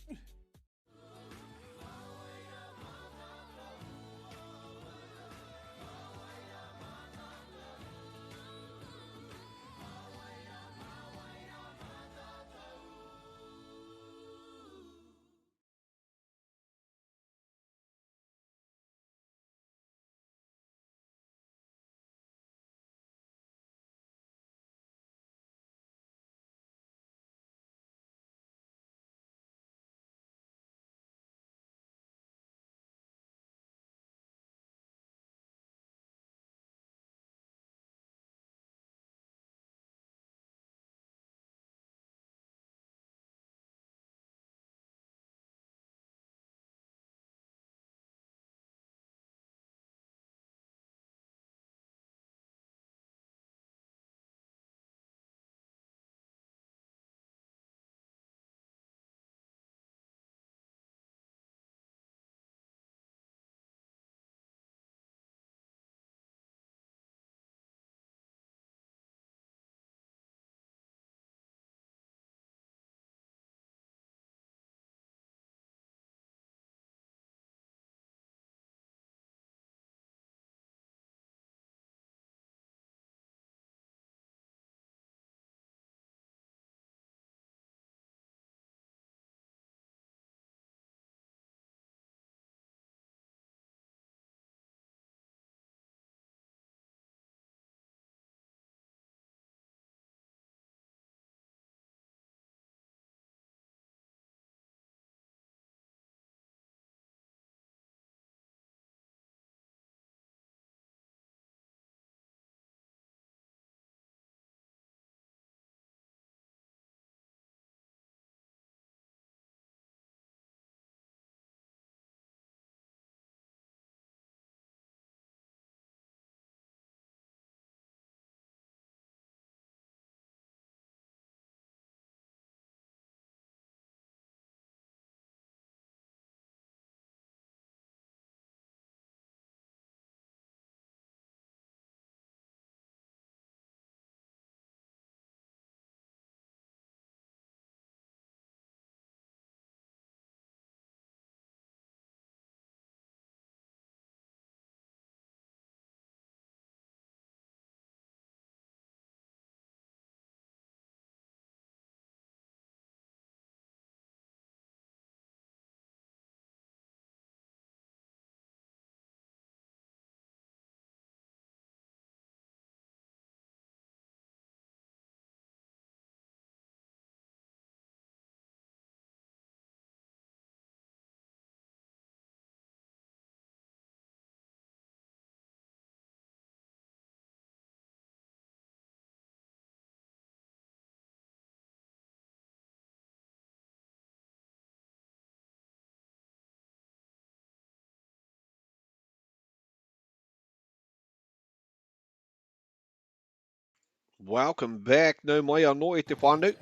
S11: Welcome back, nau mai anō e te whānau.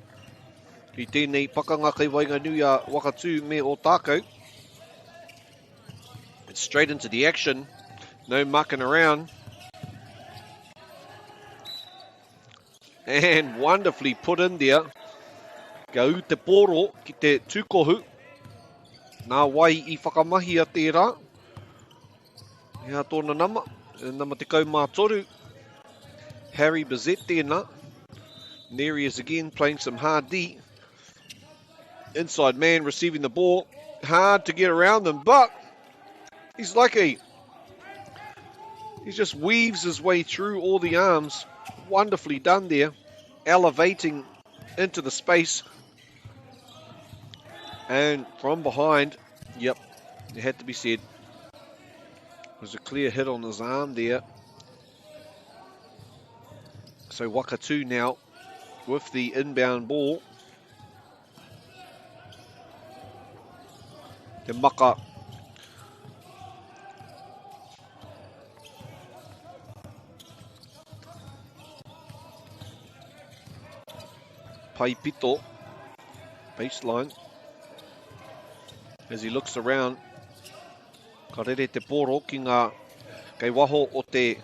S11: I tēnei pakanga kei waenganui a Wakatū me Ōtākou. It's straight into the action. No mucking around. And wonderfully put in there. Ka ū te pōro ki te tūkohu. Nā wai i whakamahia tērā. He aha tōna nama? Nama 13. Harry Bizet tēnā. There he is again playing some hard D. Inside man receiving the ball. Hard to get around them, but he's like a... He just weaves his way through all the arms. Wonderfully done there. Elevating into the space. And from behind, yep, it had to be said. It was a clear hit on his arm there. So Wakatu now with the inbound ball. Te maka. Paipito, baseline. As he looks around, ka rere te pōro ki ngā kei waho o te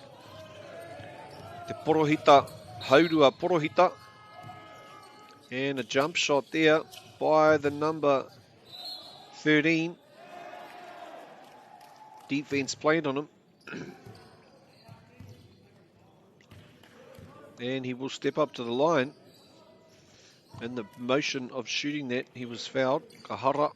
S11: te porohita, haurua porohita. And a jump shot there by the number 13. Defense played on him. And he will step up to the line. In the motion of shooting that, he was fouled. Kahara.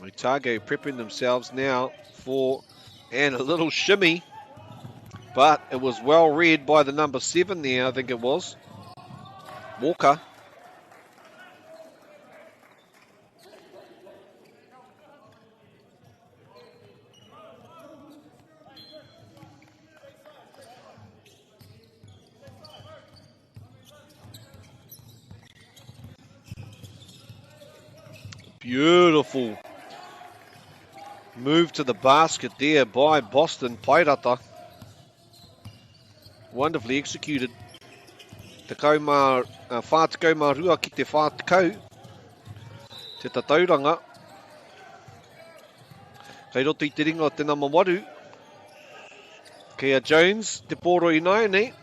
S11: Otago prepping themselves now for, and a little shimmy, but it was well read by the number 7 there, I think it was, Walker. Beautiful move to the basket there by Boston Pairata. Wonderfully executed. Tekau mā, whā tekau mā rua ki te whā tekau. Te tatauranga. Kei roto i te ringa o te nama 8. Kei a Jones, te pōro ināianei.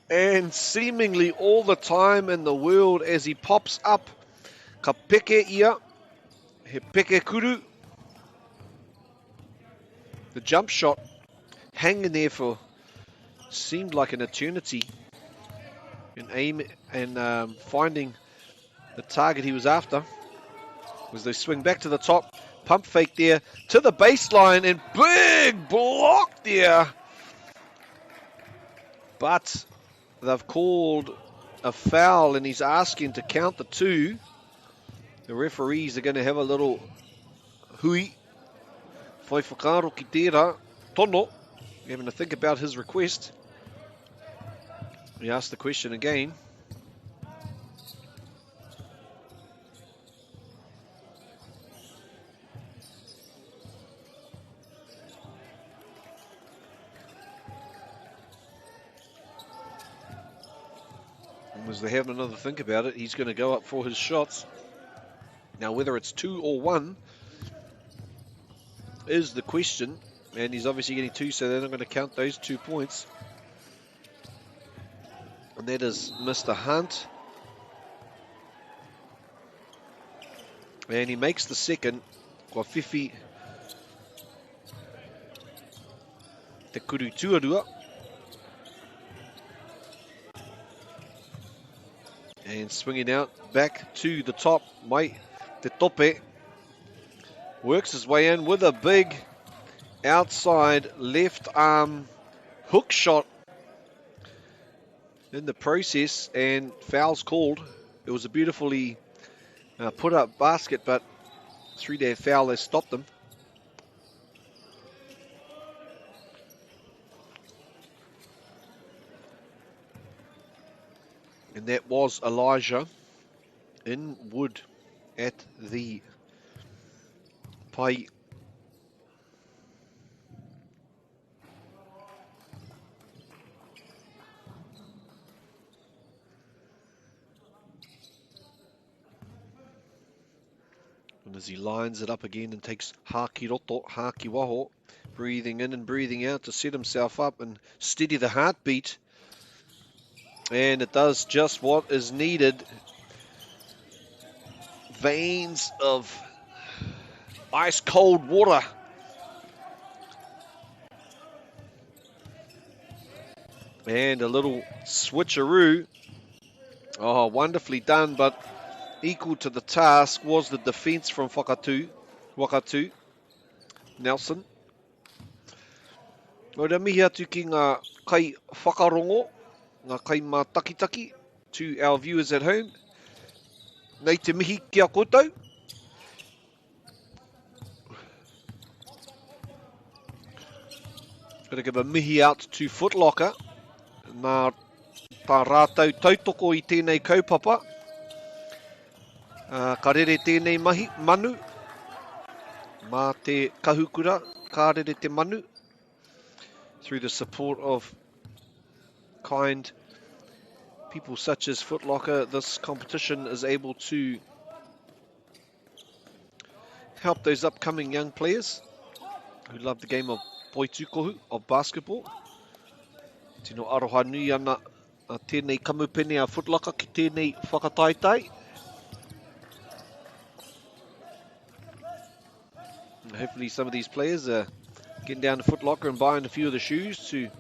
S11: And seemingly all the time in the world as he pops up. Ka peke ia. He peke kuru. The jump shot hanging there for seemed like an eternity. And aim and finding the target he was after. As they swing back to the top, pump fake there to the baseline and big block there. But they've called a foul and he's asking to count the 2. The referees are going to have a little hui. Whai whakaaro ki tērā, tono, having to think about his request. He asked the question again. And as they have another think about it, he's going to go up for his shots. Now, whether it's 2 or 1 is the question. And he's obviously getting 2, so they're not going to count those 2 points. And that is Mr. Hunt. And he makes the second. Kua whiwhi te kuru tuarua. And swinging out back to the top. Mai Te Tope works his way in with a big outside left arm hook shot in the process, and fouls called. It was a beautifully put up basket, but 3-day foul has stopped them. And that was Elijah in Wood at the Pai. And as he lines it up again and takes haki roto, haki waho, breathing in and breathing out to set himself up and steady the heartbeat. And it does just what is needed. Veins of ice cold water. And a little switcheroo. Oh, wonderfully done, but equal to the task was the defense from Whakatū, Nelson. Ora mihi atu ki ngā kai whakarongo, ngā kai mātakitaki, to our viewers at home. Nei te mihi ki a koutou. Gotta give a mihi out to Foot Locker. Nā tā rātou tautoko i tēnei kaupapa. Ka rere tēnei mahi, manu. Mā te kahukura, ka rere te manu. Through the support of kind people such as Foot Locker, this competition is able to help those upcoming young players who love the game of poitūkohu, of basketball. Tino aroha nui ana a tēnei kamupene a Foot Locker ki tēnei whakataetae. And hopefully some of these players are getting down to Foot Locker and buying a few of the shoes to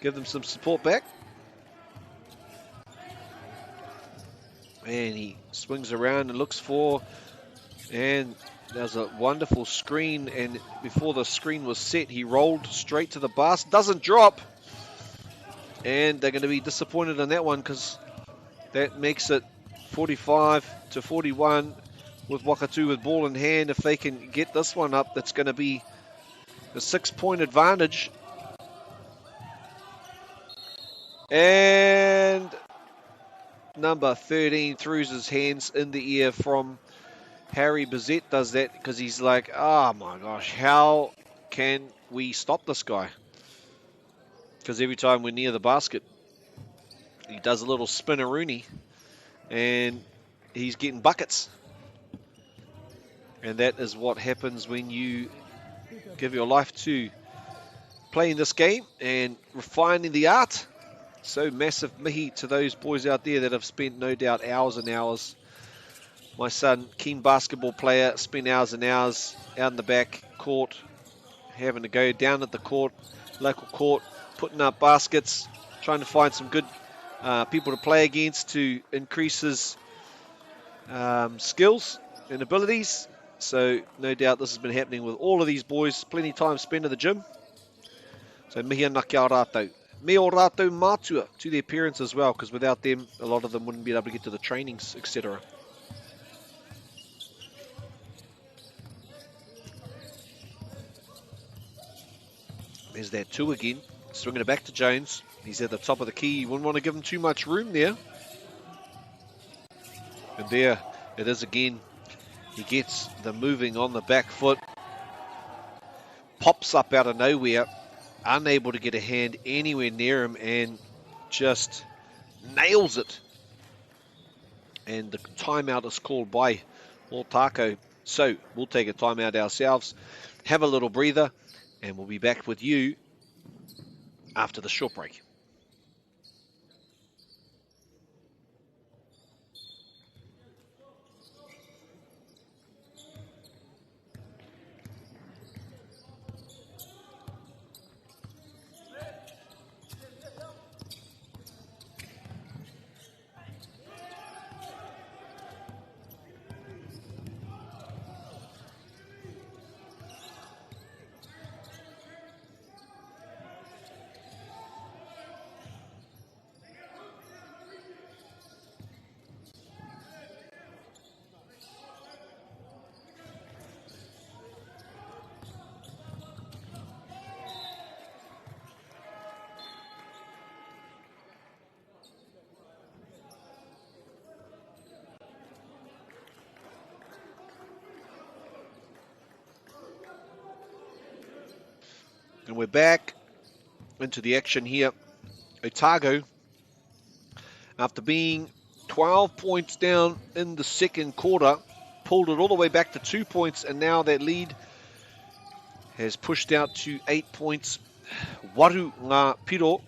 S11: give them some support back. And he swings around and looks for, and there's a wonderful screen, and before the screen was set, he rolled straight to the basket. Doesn't drop. And they're going to be disappointed on that one, because that makes it 45 to 41 with Whakatū with ball in hand. If they can get this one up, that's going to be a 6-point advantage. And number 13 throws his hands in the air from Harry Bizet, does that because he's like, oh my gosh, how can we stop this guy? Because every time we're near the basket, he does a little spinneroonie and he's getting buckets. And that is what happens when you give your life to playing this game and refining the art. So massive mihi to those boys out there that have spent no doubt hours and hours. My son, keen basketball player, spent hours and hours out in the back court, having to go down at the court, local court, putting up baskets, trying to find some good people to play against to increase his skills and abilities. So no doubt this has been happening with all of these boys. Plenty of time spent at the gym. So mihi ana kia rātou. Me o rātou mātua to their parents as well, because without them, a lot of them wouldn't be able to get to the trainings, etc. There's that two again. Swinging it back to Jones. He's at the top of the key. You wouldn't want to give him too much room there. And there it is again. He gets the moving on the back foot. Pops up out of nowhere. Unable to get a hand anywhere near him and just nails it. And the timeout is called by Ōtākou. So we'll take a timeout ourselves, have a little breather, and we'll be back with you after the short break. And we're back into the action here. Otago, after being 12 points down in the second quarter, pulled it all the way back to 2 points, and now that lead has pushed out to 8 points. Waru ngā piro.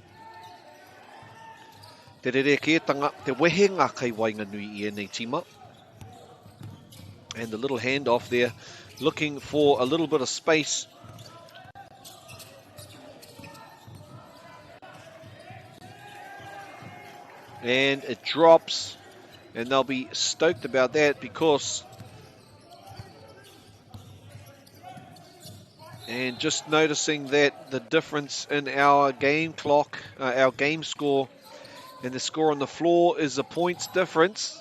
S11: Te rerekētanga, te wehenga kei waenganui i ēnei tīma. And the little handoff there, looking for a little bit of space. And it drops, and they'll be stoked about that because... And just noticing that the difference in our game clock, our game score, and the score on the floor is a points difference.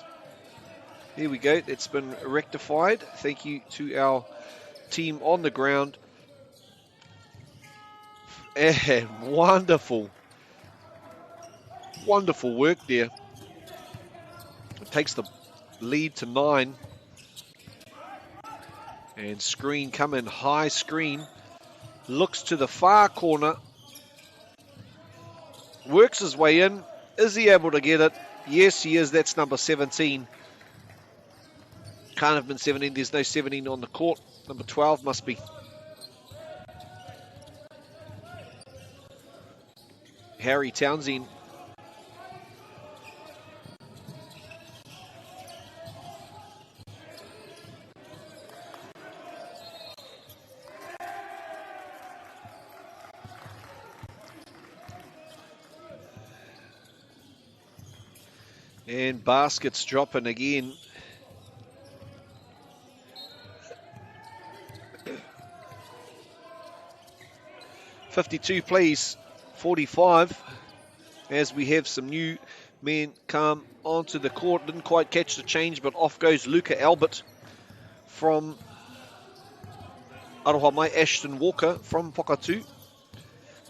S11: Here we go. It's been rectified. Thank you to our team on the ground. And wonderful, wonderful work there. It takes the lead to 9. And screen coming, high screen. Looks to the far corner. Works his way in. Is he able to get it? Yes, he is. That's number 17. Can't have been 17. There's no 17 on the court. Number 12 must be. Harry Townsend. And baskets dropping again. 52 plays 45 as we have some new men come onto the court. Didn't quite catch the change, but off goes Luca Albert from Aroha Mai, Ashton Walker from Whakatū.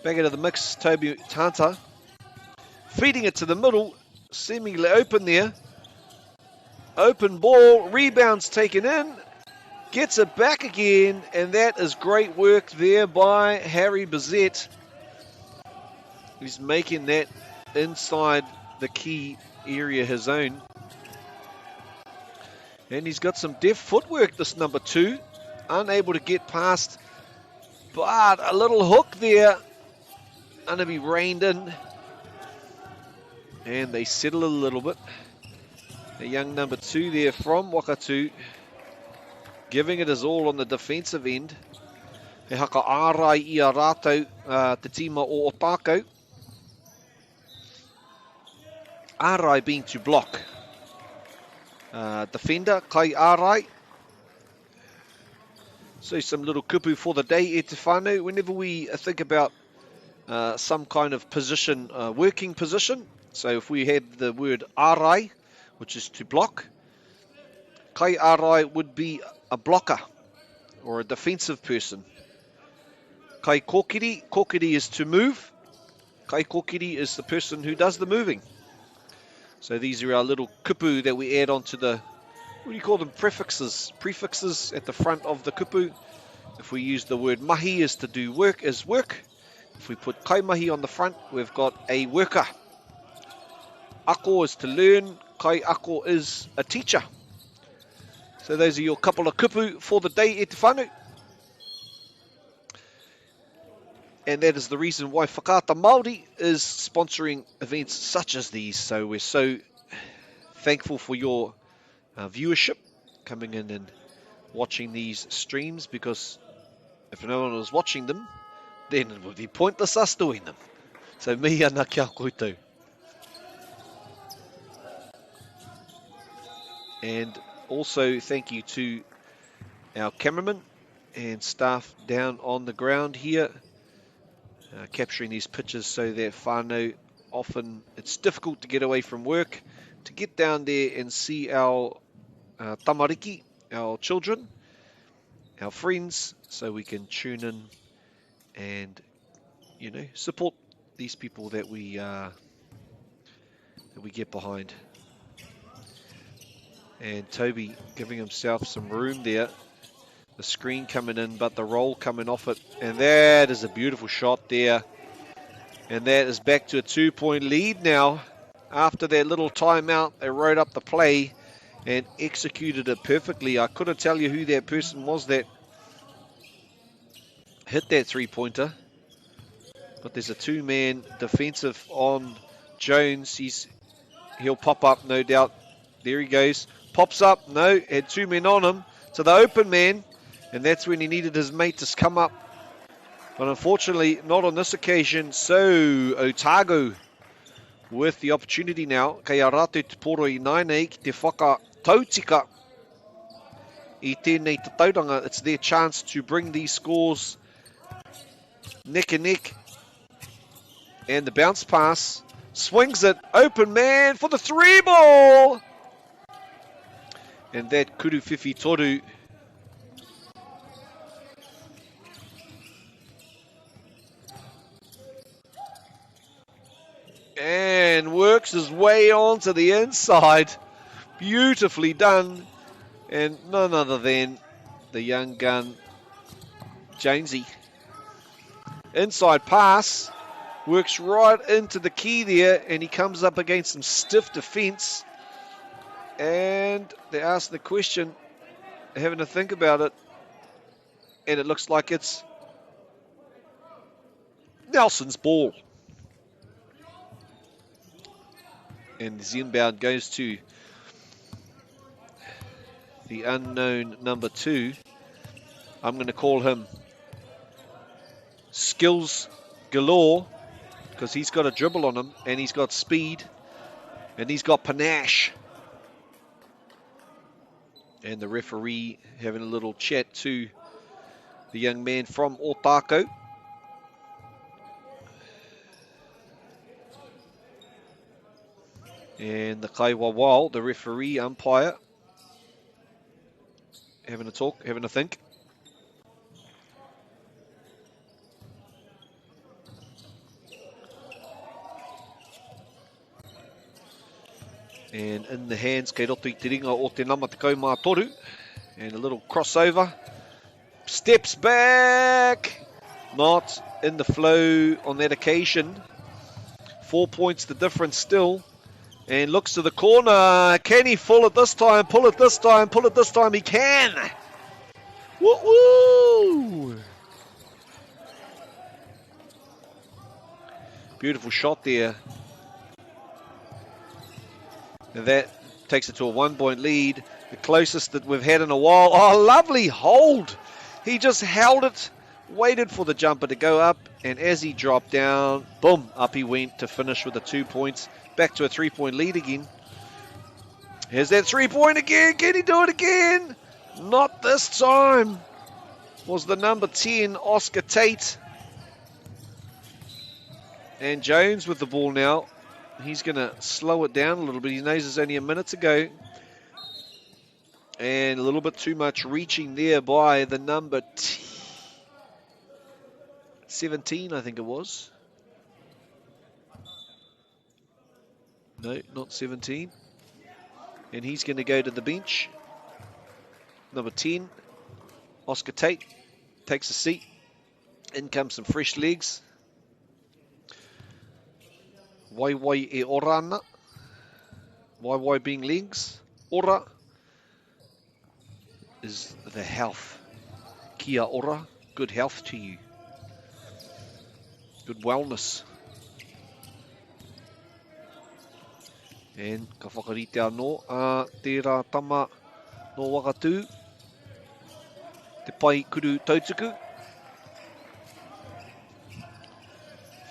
S11: Back into the mix, Toby Tanta. Feeding it to the middle, seemingly open there. Open ball, rebounds taken in. Gets it back again, and that is great work there by Harry Bizet. He's making that inside the key area his own. And he's got some deft footwork, this number 2. Unable to get past, but a little hook there. Gonna be reined in. And they settle a little bit. The young number 2 there from Whakatū, giving it his all on the defensive end. He haka ārai i a rātou, te tīma o Otākou. Ārai being to block. Defender, Kai Ārai. So some little kupu for the day, e te whānau. Whenever we think about some kind of position, working position, so if we had the word ārai, which is to block, Kai Ārai would be a blocker or a defensive person. Kai kōkiri, kōkiri is to move. Kai kōkiri is the person who does the moving. So these are our little kupu that we add onto the, what do you call them, prefixes. Prefixes at the front of the kupu. If we use the word mahi is to do work, is work. If we put kaimahi on the front, we've got a worker. Ako is to learn. Kai ako is a teacher. So those are your couple of kupu for the day, e te whānau. And that is the reason why Whakaata Māori is sponsoring events such as these. So we're so thankful for your viewership, coming in and watching these streams, because if no one was watching them, then it would be pointless us doing them. So mihi ana kia koutou. And also thank you to our cameraman and staff down on the ground here, capturing these pictures so that whānau, often it's difficult to get away from work, to get down there and see our tamariki, our children, our friends, so we can tune in and, you know, support these people that we get behind. And Toby giving himself some room there. The screen coming in, but the roll coming off it. And that is a beautiful shot there. And that is back to a 2-point lead now. After that little timeout, they wrote up the play and executed it perfectly. I couldn't tell you who that person was that hit that three-pointer. But there's a two-man defensive on Jones. He'll pop up, no doubt. There he goes. Pops up. No, had two men on him. To the open man. And that's when he needed his mate to come up. But unfortunately, not on this occasion. So, Otago with the opportunity now. Kei a rātou te poro i nāianei ki te whaka tautika i tēnei tatauranga. It's their chance to bring these scores neck and neck. And the bounce pass swings it. Open man for the three ball. And that Kuru Whiwhi Toru and works his way onto the inside. Beautifully done. And none other than the young gun, Jonesy. Inside pass. Works right into the key there, and he comes up against some stiff defense. And they ask the question, having to think about it, and it looks like it's Nelson's ball. And the inbound goes to the unknown number 2. I'm going to call him Skills Galore, because he's got a dribble on him, and he's got speed, and he's got panache. And the referee having a little chat to the young man from Otago. And the Kaiwawao, the referee umpire, having a talk, having a think. And in the hands, kei roto i te ringa o te nama 13. And a little crossover. Steps back. Not in the flow on that occasion. 4 points the difference still. And looks to the corner. Can he pull it this time? Pull it this time. Pull it this time. He can. Woo-woo! Beautiful shot there. And that takes it to a 1-point lead. The closest that we've had in a while. Oh, lovely hold. He just held it, waited for the jumper to go up, and as he dropped down, boom, up he went to finish with the 2 points. Back to a 3-point lead again. Here's that 3-point again. Can he do it again? Not this time. Was the number 10, Oscar Tate. And Jones with the ball now. He's going to slow it down a little bit. He knows there's only a minute to go. And a little bit too much reaching there by the number 17, I think it was. No, not 17. And he's going to go to the bench. Number 10, Oscar Tate, takes a seat. In comes some fresh legs. Wai wai e ora ana. Wai wai being legs. Ora is the health. Kia ora, good health to you. Good wellness. And ka whakarite anō a tērā tama no Wakatū. Te pai kuru tautuku.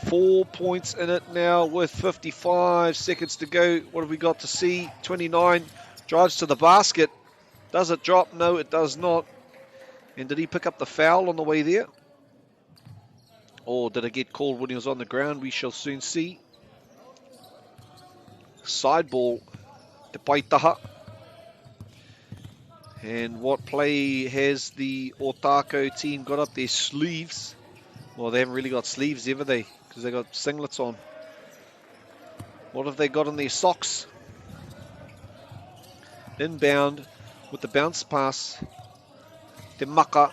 S11: 4 points in it now with 55 seconds to go. What have we got to see? 29 drives to the basket. Does it drop? No, it does not. And did he pick up the foul on the way there? Or did it get called when he was on the ground? We shall soon see. Side ball to Paitaha. And what play has the Otago team got up their sleeves? Well, they haven't really got sleeves, have they? Because they got singlets on. What have they got on their socks? Inbound with the bounce pass. te maka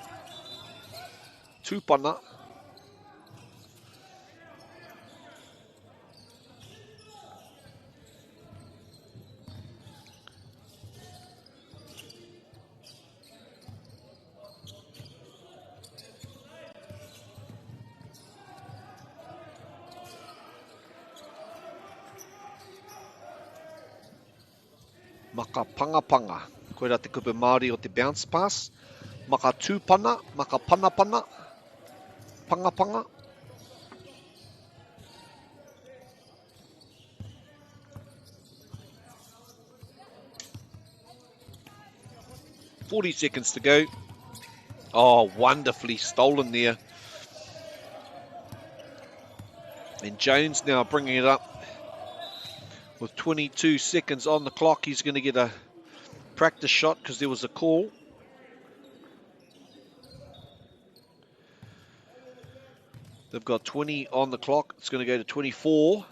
S11: tūpana. Maka pangapanga. Koirā te kupu Māori o te bounce pass. Maka tūpana, maka panapana, pangapanga. 40 seconds to go. Oh, wonderfully stolen there. And Jones now bringing it up with 22 seconds on the clock. He's going to get a practice shot because there was a call. They've got 20 on the clock. It's going to go to 24.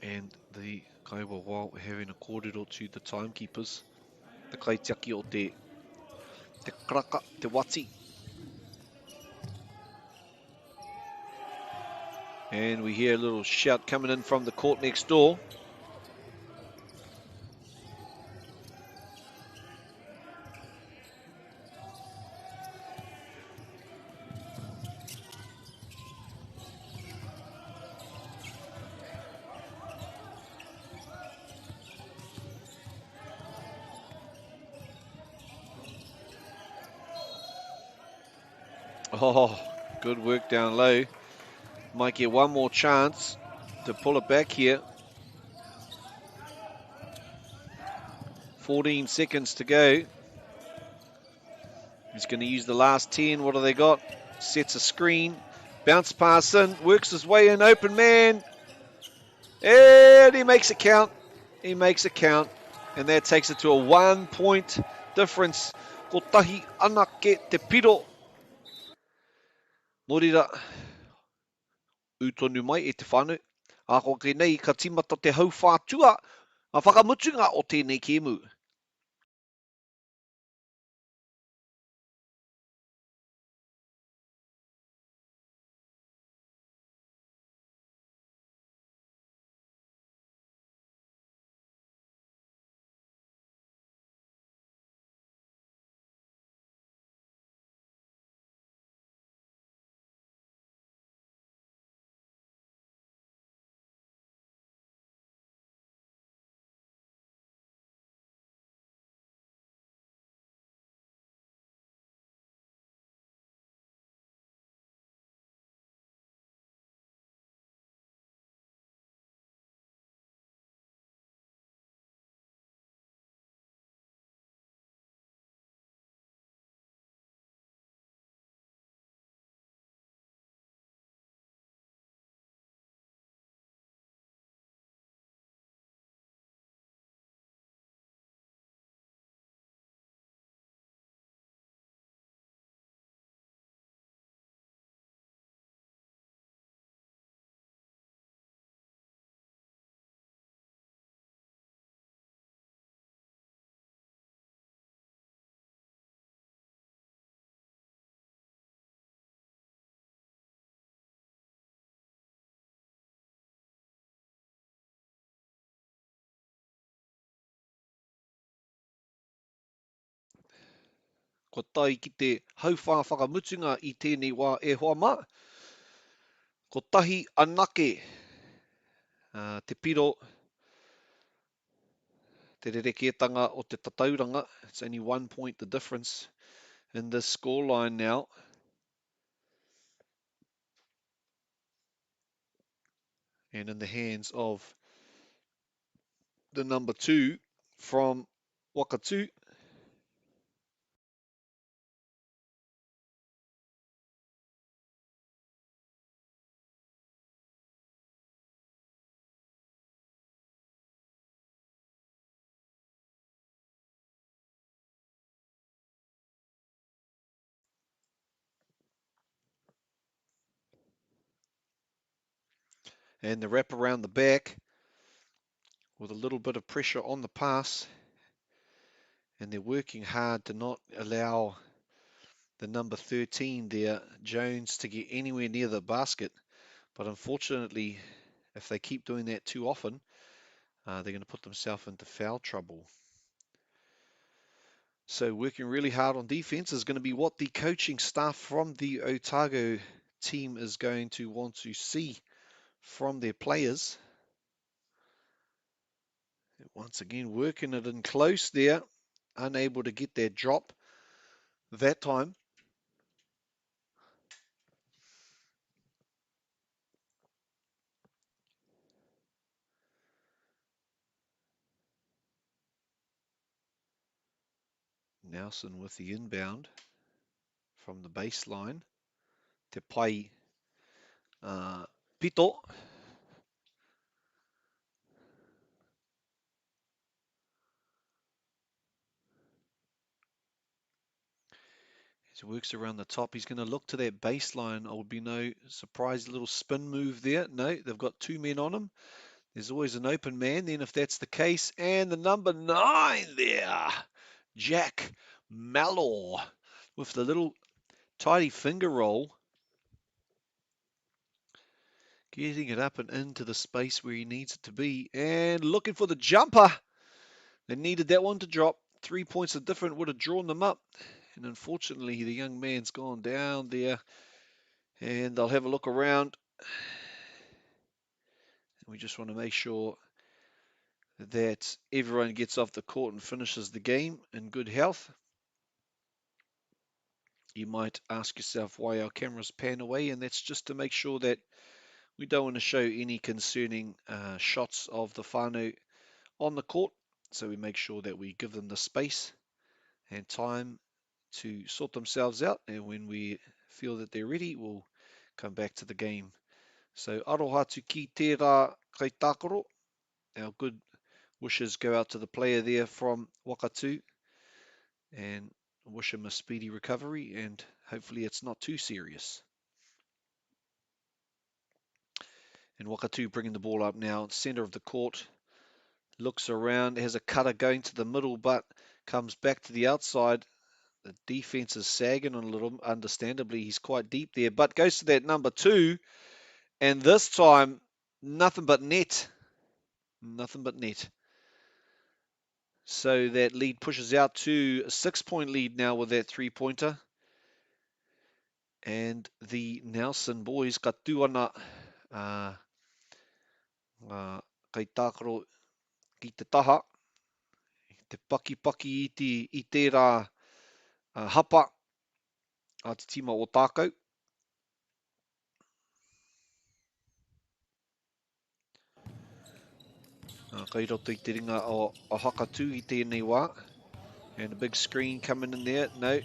S11: And the kaiwa while having a kōrero to the timekeepers, te kaitiaki o te, te karaka, te wati. And we hear a little shout coming in from the court next door. Oh, good work down low. Might get one more chance to pull it back here. 14 seconds to go. He's going to use the last 10. What have they got? Sets a screen. Bounce pass in. Works his way in. Open man. And he makes it count. He makes it count. And that takes it to a 1-point difference. Kotahi anake te piro. Nō reira, ū tonu mai e te whānau. Ā, ko ake nei ka tīmata te hauwhā tua, ngā whakamutunga o tēnei kēmu. Kua tae ki te hauwhā whakamutunga i tēnei wā e hoa mā. Kotahi anake te piro, te rerekētanga o te tatauranga. It's only one point the difference in this scoreline now. And in the hands of the number 2 from Wakatu. And the wrap around the back with a little bit of pressure on the pass. And they're working hard to not allow the number 13 there, Jones, to get anywhere near the basket. But unfortunately, if they keep doing that too often, they're going to put themselves into foul trouble. So working really hard on defense is going to be what the coaching staff from the Otago team is going to want to see from their players. Once again, working it in close there. Unable to get that drop that time. Nelson with the inbound from the baseline. Te pai pito. As he works around the top, he's going to look to that baseline. I would be no surprise, little spin move there. No, they've got two men on him. There's always an open man then if that's the case. And the number 9 there, Jack Mallor, with the little tidy finger roll. Getting it up and into the space where he needs it to be. And looking for the jumper. They needed that one to drop. 3 points of different would have drawn them up. And unfortunately, the young man's gone down there. And they'll have a look around. And we just want to make sure that everyone gets off the court and finishes the game in good health. You might ask yourself why our cameras pan away, and that's just to make sure that we don't want to show any concerning shots of the whānau on the court. So we make sure that we give them the space and time to sort themselves out, and when we feel that they're ready, we'll come back to the game. So aroha atu ki tērā kaitākaro. Our good wishes go out to the player there from Wakatu, and wish him a speedy recovery, and hopefully it's not too serious. And Wakatu bringing the ball up now, center of the court, looks around, has a cutter going to the middle, but comes back to the outside. The defense is sagging on a little, understandably, he's quite deep there, but goes to that number 2, and this time, nothing but net. Nothing but net. So that lead pushes out to a 6-point lead now with that 3-pointer. And the Nelson boys ka tū ana, kaitākaro ki te taha, te pakipaki i tērā hapa a te tīma o Tākau. Kai roto i te ringa o Hakatū i tēnei wā. And a big screen coming in there. No,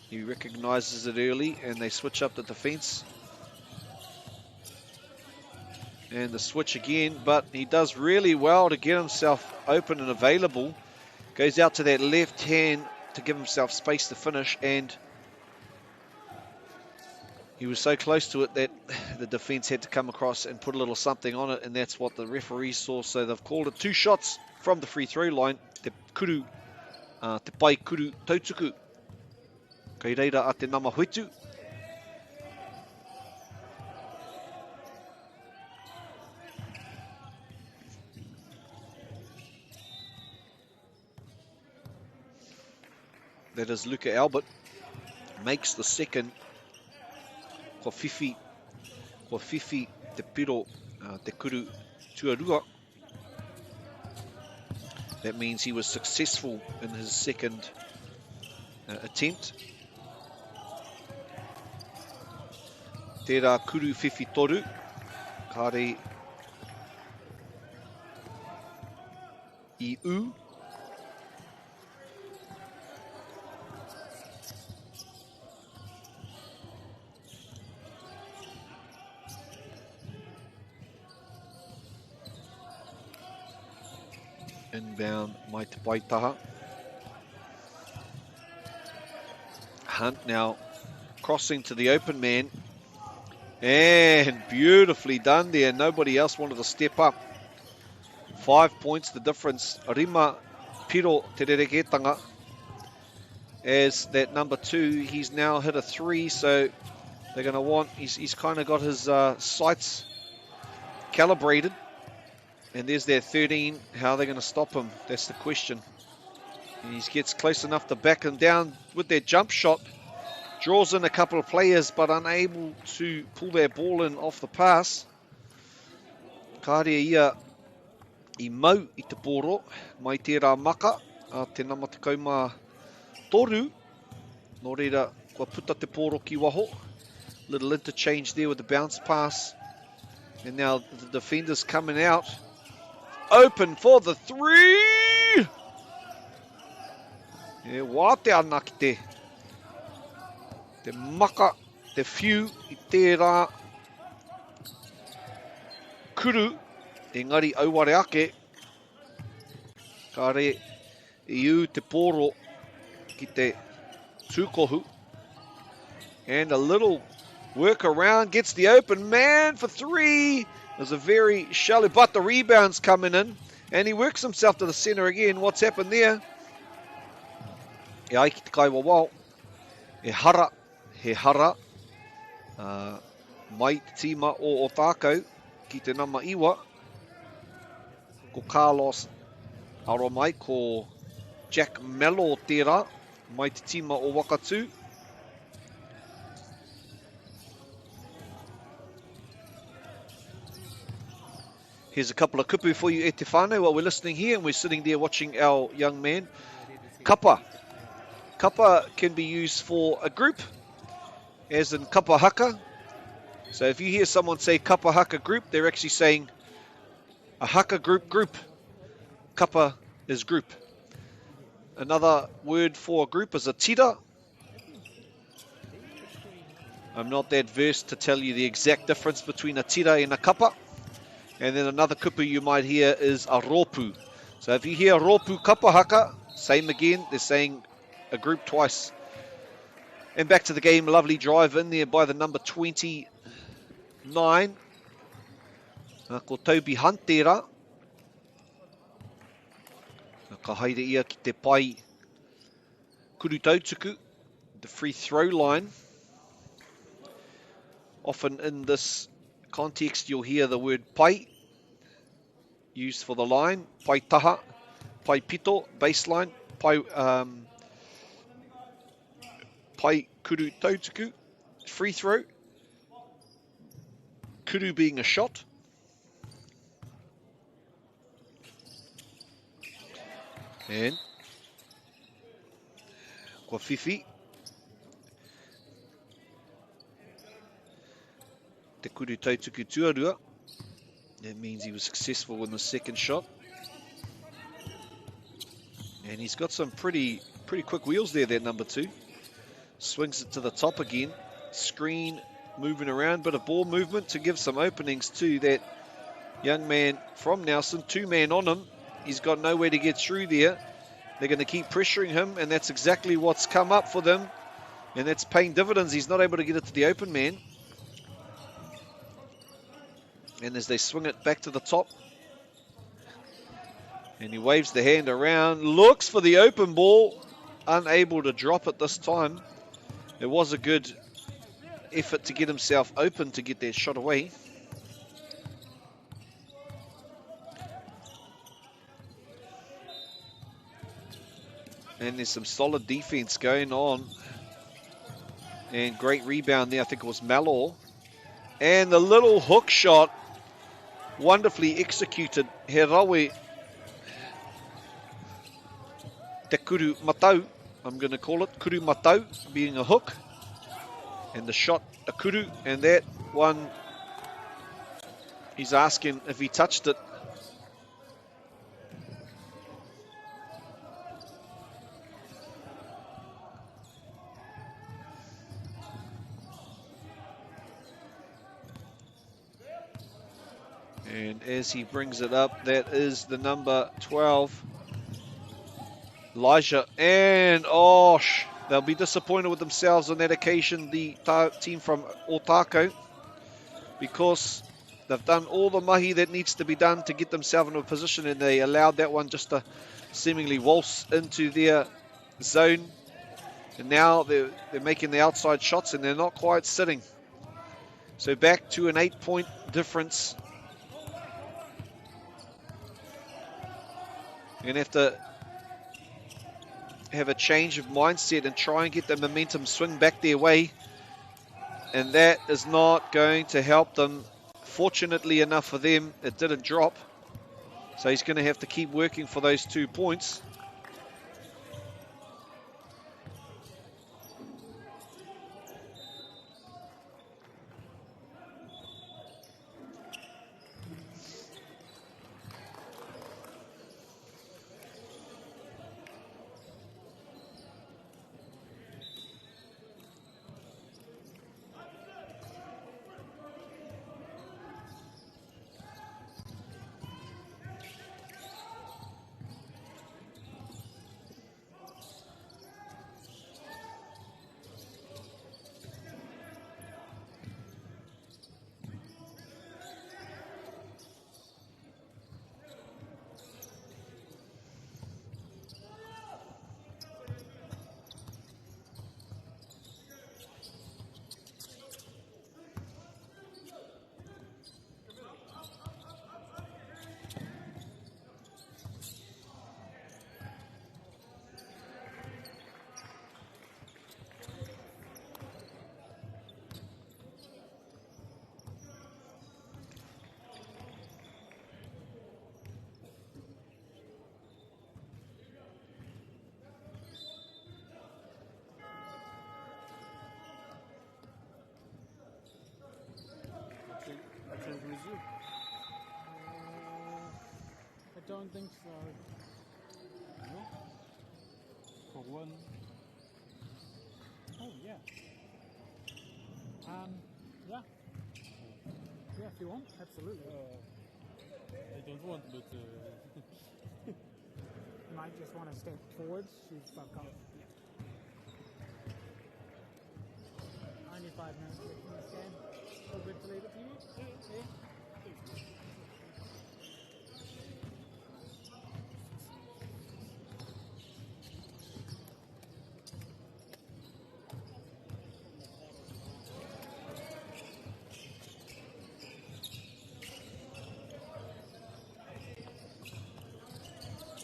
S11: he recognises it early and they switch up the defence. And the switch again, but he does really well to get himself open and available. Goes out to that left hand to give himself space to finish, and he was so close to it that the defence had to come across and put a little something on it, and that's what the referee saw. So they've called it 2 shots from the free throw line. Te kuru, te pai kuru tautuku. Kei reira a te nama huitu. That is Luca Albert. Makes the second. Kua whiwhi te piro, te kuru tuarua. That means he was successful in his second attempt. Tērā kuru whiwhi toru. Kāre i ū. Inbound mai te paitaha. Hunt now crossing to the open man. And beautifully done there. Nobody else wanted to step up. 5 points the difference. Rima Piro te rerekētanga. As that number 2, he's now hit a 3, so they're going to want, he's kind of got his sights calibrated. And there's their 13. How are they going to stop him? That's the question. And he gets close enough to back him down with their jump shot. Draws in a couple of players, but unable to pull their ball in off the pass. Kāre ia i mau i te pōro, mai tērā maka a te nama 13. Nō reira, kua puta te pōro ki waho. Little interchange there with the bounce pass. And now the defender's coming out. Open for the 3! E wātea ana ki te maka, te whiu i tērā kuru, engari auare ake, kāre i ū te pōro ki te tūkohu. And a little work around, gets the open man for 3. There's a very shallow, but the rebound's coming in, and he works himself to the center again. What's happened there? E ai ki te kaiwawao, e hara, he hara, mai te tīma o Otākou ki te nama 9, ko Carlos Aromai, ko Jack Mello tērā, mai te tīma o Wakatū. Here's a couple of kupu for you e te whānau while we're listening here and we're sitting there watching our young man. Kapa. Kapa can be used for a group, as in kapa haka. So if you hear someone say kapa haka group, they're actually saying a haka group. Kapa is group. Another word for a group is a tira. I'm not that versed to tell you the exact difference between a tira and a kapa. And then another kupu you might hear is a ropu. So if you hear ropu kapa haka, same again, they're saying a group twice. And back to the game, lovely drive in there by the number 29. Ko Toby Hunt tērā. Ka haere ia ki te pai kuru tautuku, the free throw line. Often in this context you'll hear the word pai used for the line, pai taha, pai pito, baseline, pai kuru tautuku, free throw, kuru being a shot. And kua whiwhi te kuru tautuku tuarua. That means he was successful in the second shot. And he's got some pretty quick wheels there, that number 2. Swings it to the top again. Screen moving around, bit of ball movement to give some openings to that young man from Nelson. 2 man on him. He's got nowhere to get through there. They're going to keep pressuring him, and that's exactly what's come up for them. And that's paying dividends. He's not able to get it to the open man. And as they swing it back to the top, and he waves the hand around, looks for the open ball, unable to drop it this time. It was a good effort to get himself open to get that shot away. And there's some solid defense going on. And great rebound there. I think it was Malor. And the little hook shot, wonderfully executed. He rawe te kuru matau, I'm going to call it. Kuru matau being a hook. And the shot, a kuru, and that one, he's asking if he touched it. And as he brings it up, that is the number 12, Elijah. And, oh, they'll be disappointed with themselves on that occasion, the team from Otakou. because they've done all the mahi that needs to be done to get themselves into a position, and they allowed that one just to seemingly waltz into their zone. And now they're making the outside shots and they're not quite sitting. So back to an 8-point difference. You're going to have to have a change of mindset and try and get the momentum swing back their way. And that is not going to help them. Fortunately enough for them, it didn't drop. So he's going to have to keep working for those 2 points.
S15: I don't think so.
S16: No? For one.
S15: Oh, yeah. Yeah. Yeah, if you want, absolutely.
S16: I don't want, but...
S15: You might just want to step forwards. You've got, yeah. Only 5 minutes left in this game. All good to leave it to you? Yeah.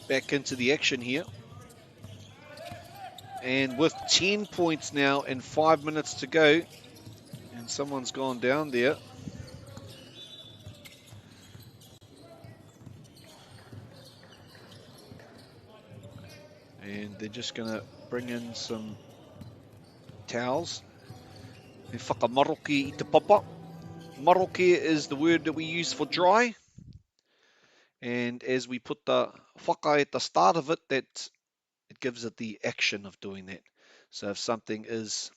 S11: Back into the action here. And with 10 points now and 5 minutes to go, and someone's gone down there. And they're just going to bring in some towels. Me whakamaroke i te papa. Maroke is the word that we use for dry. And as we put the whaka at the start of it, that it gives it the action of doing that. So if something is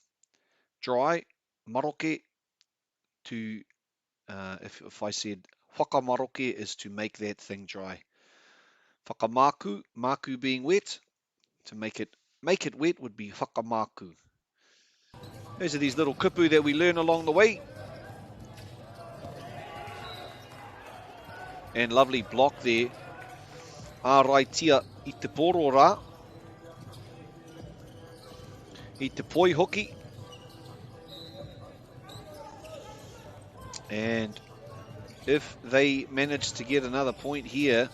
S11: dry, maroke, to if I said whakamaroke is to make that thing dry. Whakamaku, maku being wet, to make it wet would be whakamaku. Those are these little kupu that we learn along the way. And lovely block there. Āraitia i te poro rā. I te poi hoki. And if they manage to get another point here,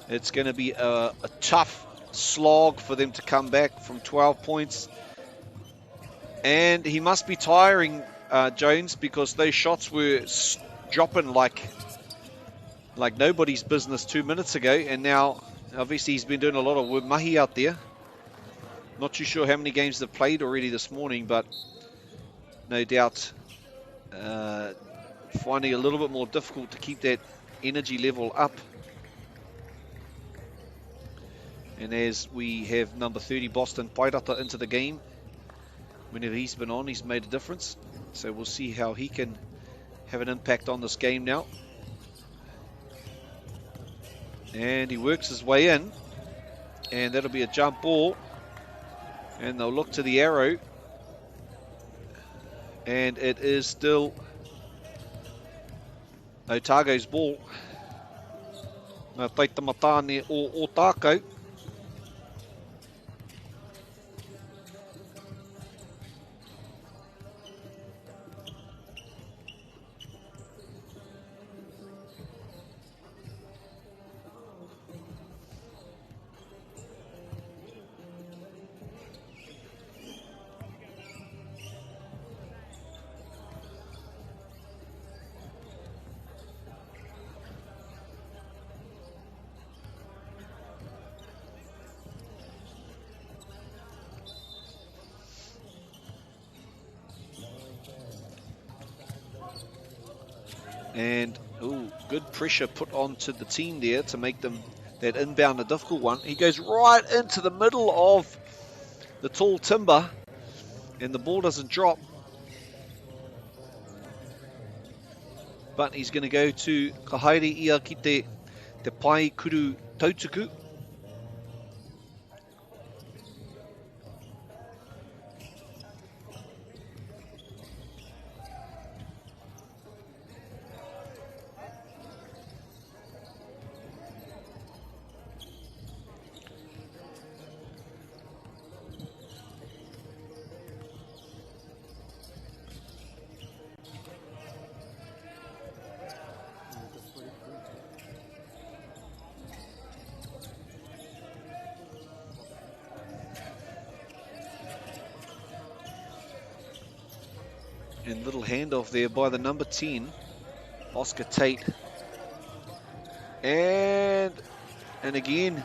S11: it's going to be a tough slog for them to come back from 12 points. And he must be tiring, Jones, because those shots were dropping like nobody's business 2 minutes ago. And now, obviously, he's been doing a lot of mahi out there. Not too sure how many games they've played already this morning, but no doubt finding it a little bit more difficult to keep that energy level up. And as we have number 30, Boston Pairata, into the game, whenever he's been on, he's made a difference. So we'll see how he can have an impact on this game now. And he works his way in, and that'll be a jump ball. And they'll look to the arrow, and it is still Otago's ball. Ngā taitamatāne o Ōtākou. And ooh, good pressure put onto the team there to make them that inbound a difficult one. He goes right into the middle of the tall timber, and the ball doesn't drop. But he's going to go to Kahaere ia ki te, te pai kuru tautuku. And little handoff there by the number 10, Oscar Tate. And again,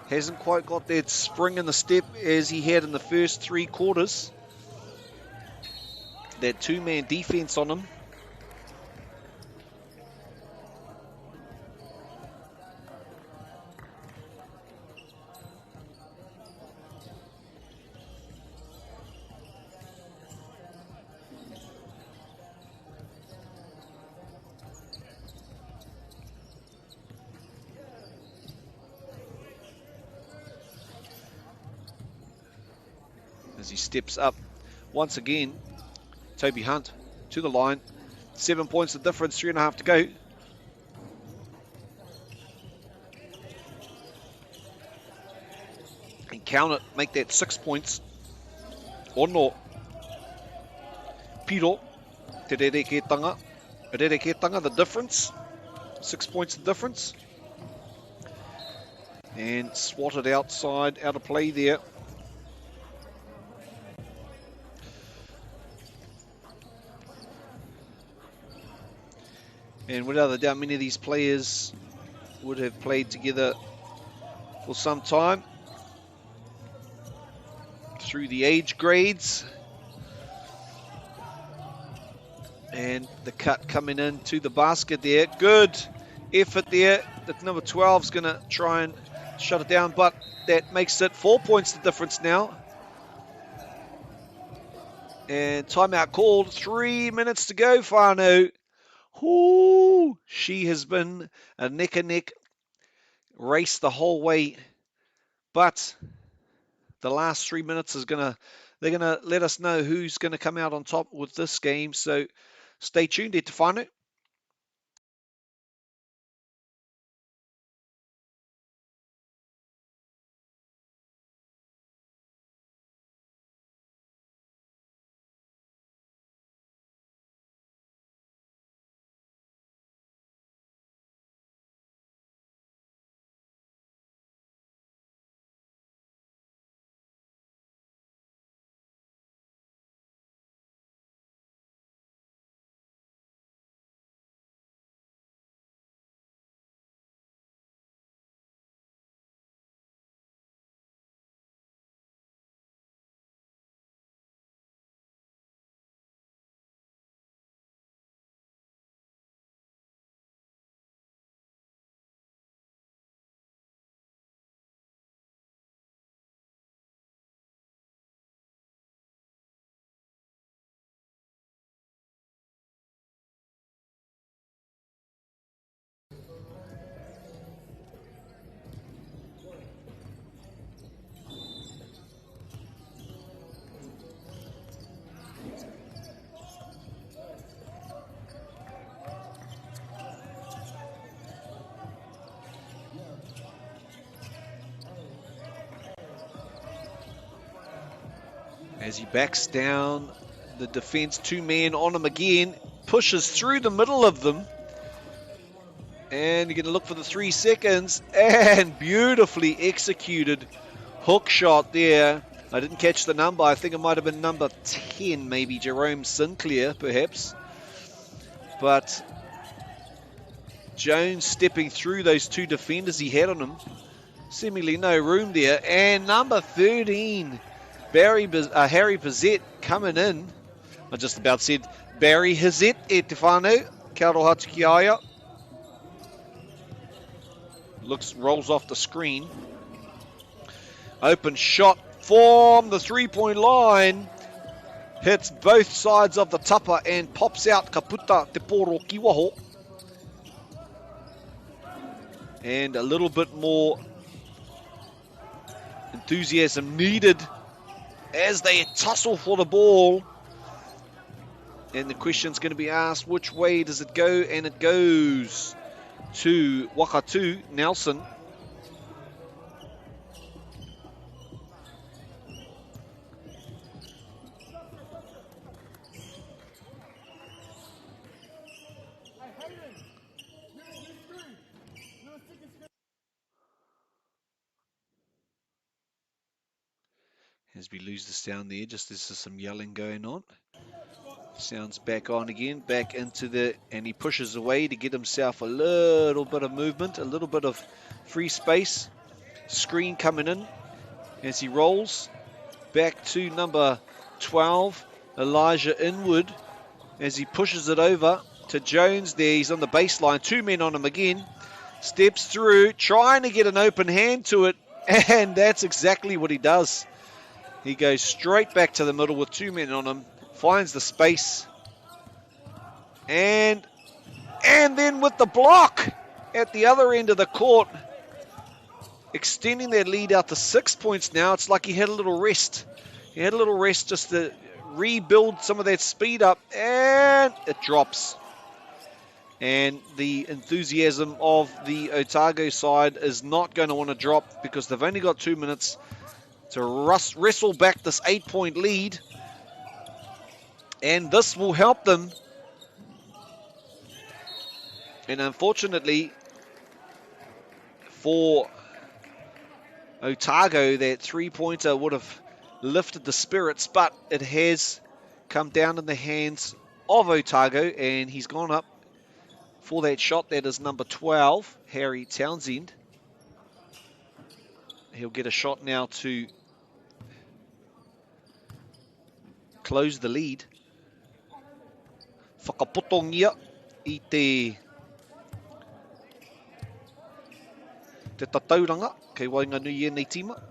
S11: hasn't quite got that spring in the step as he had in the first 3 quarters. That two-man defense on him. As he steps up once again, Toby Hunt to the line. 7 points the difference, 3.5 to go. And count it, make that 6 points. Ono. Piro, te rerekētanga. Rerekētanga, the difference. 6 points the difference. And swatted outside, out of play there. And without a doubt, many of these players would have played together for some time through the age grades. And the cut coming in to the basket there. Good effort there. The number 12 is going to try and shut it down, but that makes it 4 points the difference now. And timeout called. 3 minutes to go, whānau. Ooh, she has been a neck and neck race the whole way, but the last 3 minutes is going to, they're going to let us know who's going to come out on top with this game. So stay tuned there to find it. As he backs down the defense, two men on him again, pushes through the middle of them. And you're going to look for the 3 seconds. And beautifully executed hook shot there. I didn't catch the number. I think it might have been number 10, maybe Jerome Sinclair, perhaps. But Jones stepping through those two defenders he had on him. Seemingly no room there. And number 13, Harry Bizet coming in. I just about said Barry Hizet e te whānau. Kia aroha atu ki a ia. Looks, rolls off the screen. Open shot from the three-point line. Hits both sides of the tapa and pops out. Ka puta te poro ki waho. And a little bit more enthusiasm needed as they tussle for the ball. And the question's going to be asked, which way does it go? And it goes to Wakatu, Nelson. As we lose the sound there, just there's some yelling going on. Sound's back on again, back into the, and he pushes away to get himself a little bit of movement, a little bit of free space. Screen coming in as he rolls back to number 12, Elijah Inwood, as he pushes it over to Jones there. He's on the baseline, two men on him again. Steps through, trying to get an open hand to it, and that's exactly what he does. He goes straight back to the middle with two men on him, finds the space, and then with the block at the other end of the court, extending their lead out to 6 points now. It's like he had a little rest. He had a little rest just to rebuild some of that speed up, and it drops. And the enthusiasm of the Otago side is not going to want to drop because they've only got 2 minutes to wrestle back this 8-point lead. And this will help them. And unfortunately for Otago, that three-pointer would have lifted the spirits, but it has come down in the hands of Otago, and he's gone up for that shot. That is number 12, Harry Townsend. He'll get a shot now to close the lead. Whakapotongia i te tatauranga kei waenganui i ēnei tīma.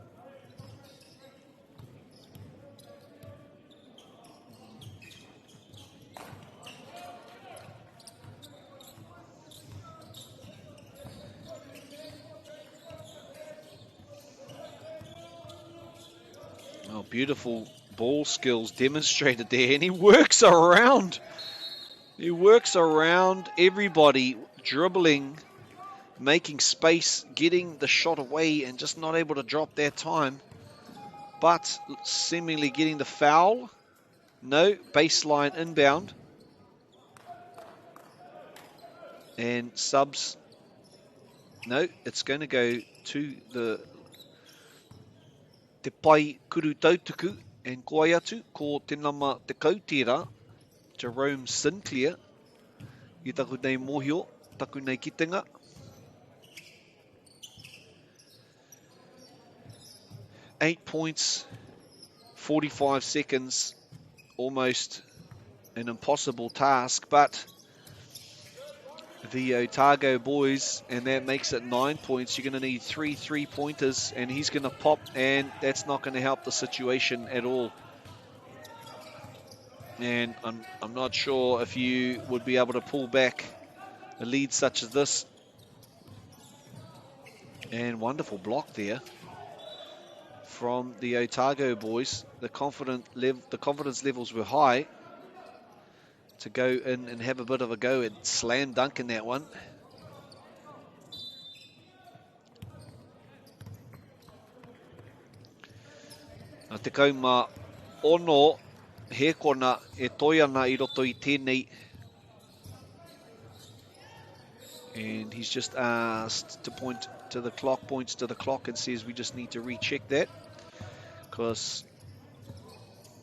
S11: Oh, beautiful ball skills demonstrated there, and he works around. He works around everybody, dribbling, making space, getting the shot away, and just not able to drop that time. But seemingly getting the foul. No, baseline inbound. And subs. No, it's going to go to the Te Pai Kuru Tautuku and koai atu ko te nama te kautera, Jerome Sinclair, i taku nei mōhio, taku nei kitenga. 8 points, 45 seconds, almost an impossible task, but the Otago boys, and that makes it 9 points. You're going to need 3 3-pointers, and he's going to pop, and that's not going to help the situation at all. And I'm not sure if you would be able to pull back a lead such as this. And wonderful block there from the Otago boys. The confidence levels were high to go in and have a bit of a go at slam dunk in that one. Te kauma ono hēkona e toi ana i roto i tēnei. And he's just asked to point to the clock, points to the clock and says we just need to recheck that. Because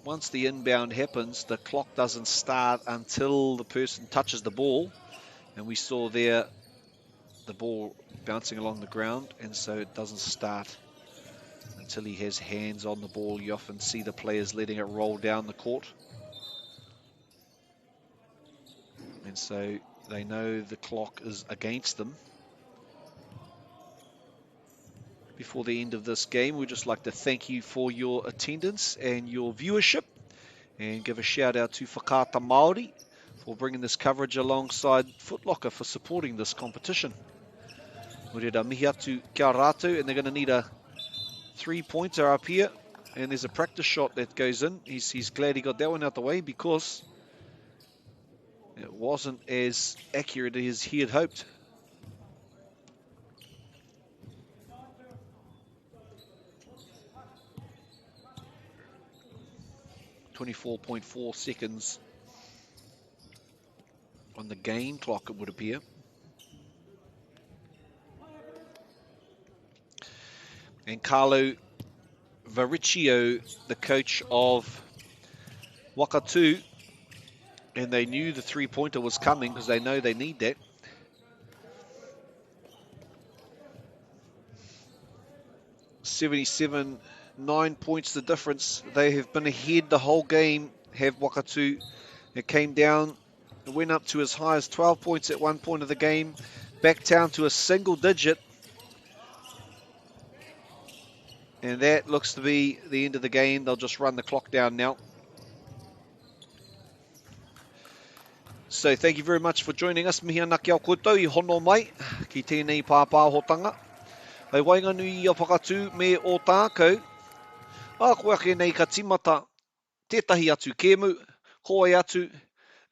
S11: once the inbound happens, the clock doesn't start until the person touches the ball. And we saw there the ball bouncing along the ground, and so it doesn't start until he has hands on the ball. You often see the players letting it roll down the court. And so they know the clock is against them. Before the end of this game, we'd just like to thank you for your attendance and your viewership, and give a shout out to Whakaata Māori for bringing this coverage alongside Footlocker for supporting this competition. Nō reira, mihi atu kia rātou, and they're going to need a three-pointer up here, and there's a practice shot that goes in. He's glad he got that one out the way because it wasn't as accurate as he had hoped. 24.4 seconds on the game clock, it would appear. And Carlo Varricchio, the coach of Wakatu, and they knew the three-pointer was coming because they know they need that. 77, 9 points the difference. They have been ahead the whole game, have Wakatu. It came down, it went up to as high as 12 points at one point of the game, back down to a single digit. And that looks to be the end of the game. They'll just run the clock down now. So thank you very much for joining us. Mihi ana ki a koutou i hono mai ki tēnei pāpāhotanga. Hei waenganui i a Whakatū me Ōtākou. Ā, koe ake nei ka timata tētahi atu kēmu, ko wai atu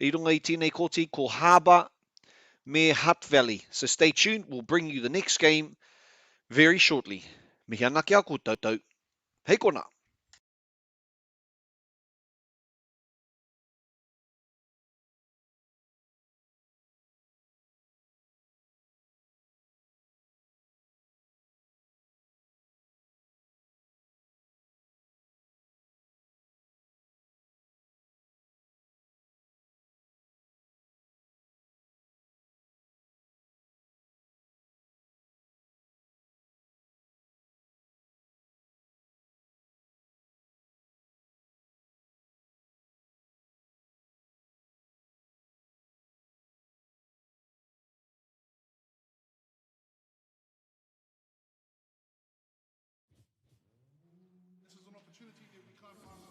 S11: i runga i tēnei kōti, ko Harbour me Hutt Valley. So stay tuned, we'll bring you the next game very shortly. Mihi ana ki a koutou. Hei konā!
S3: This is an opportunity that we can't find.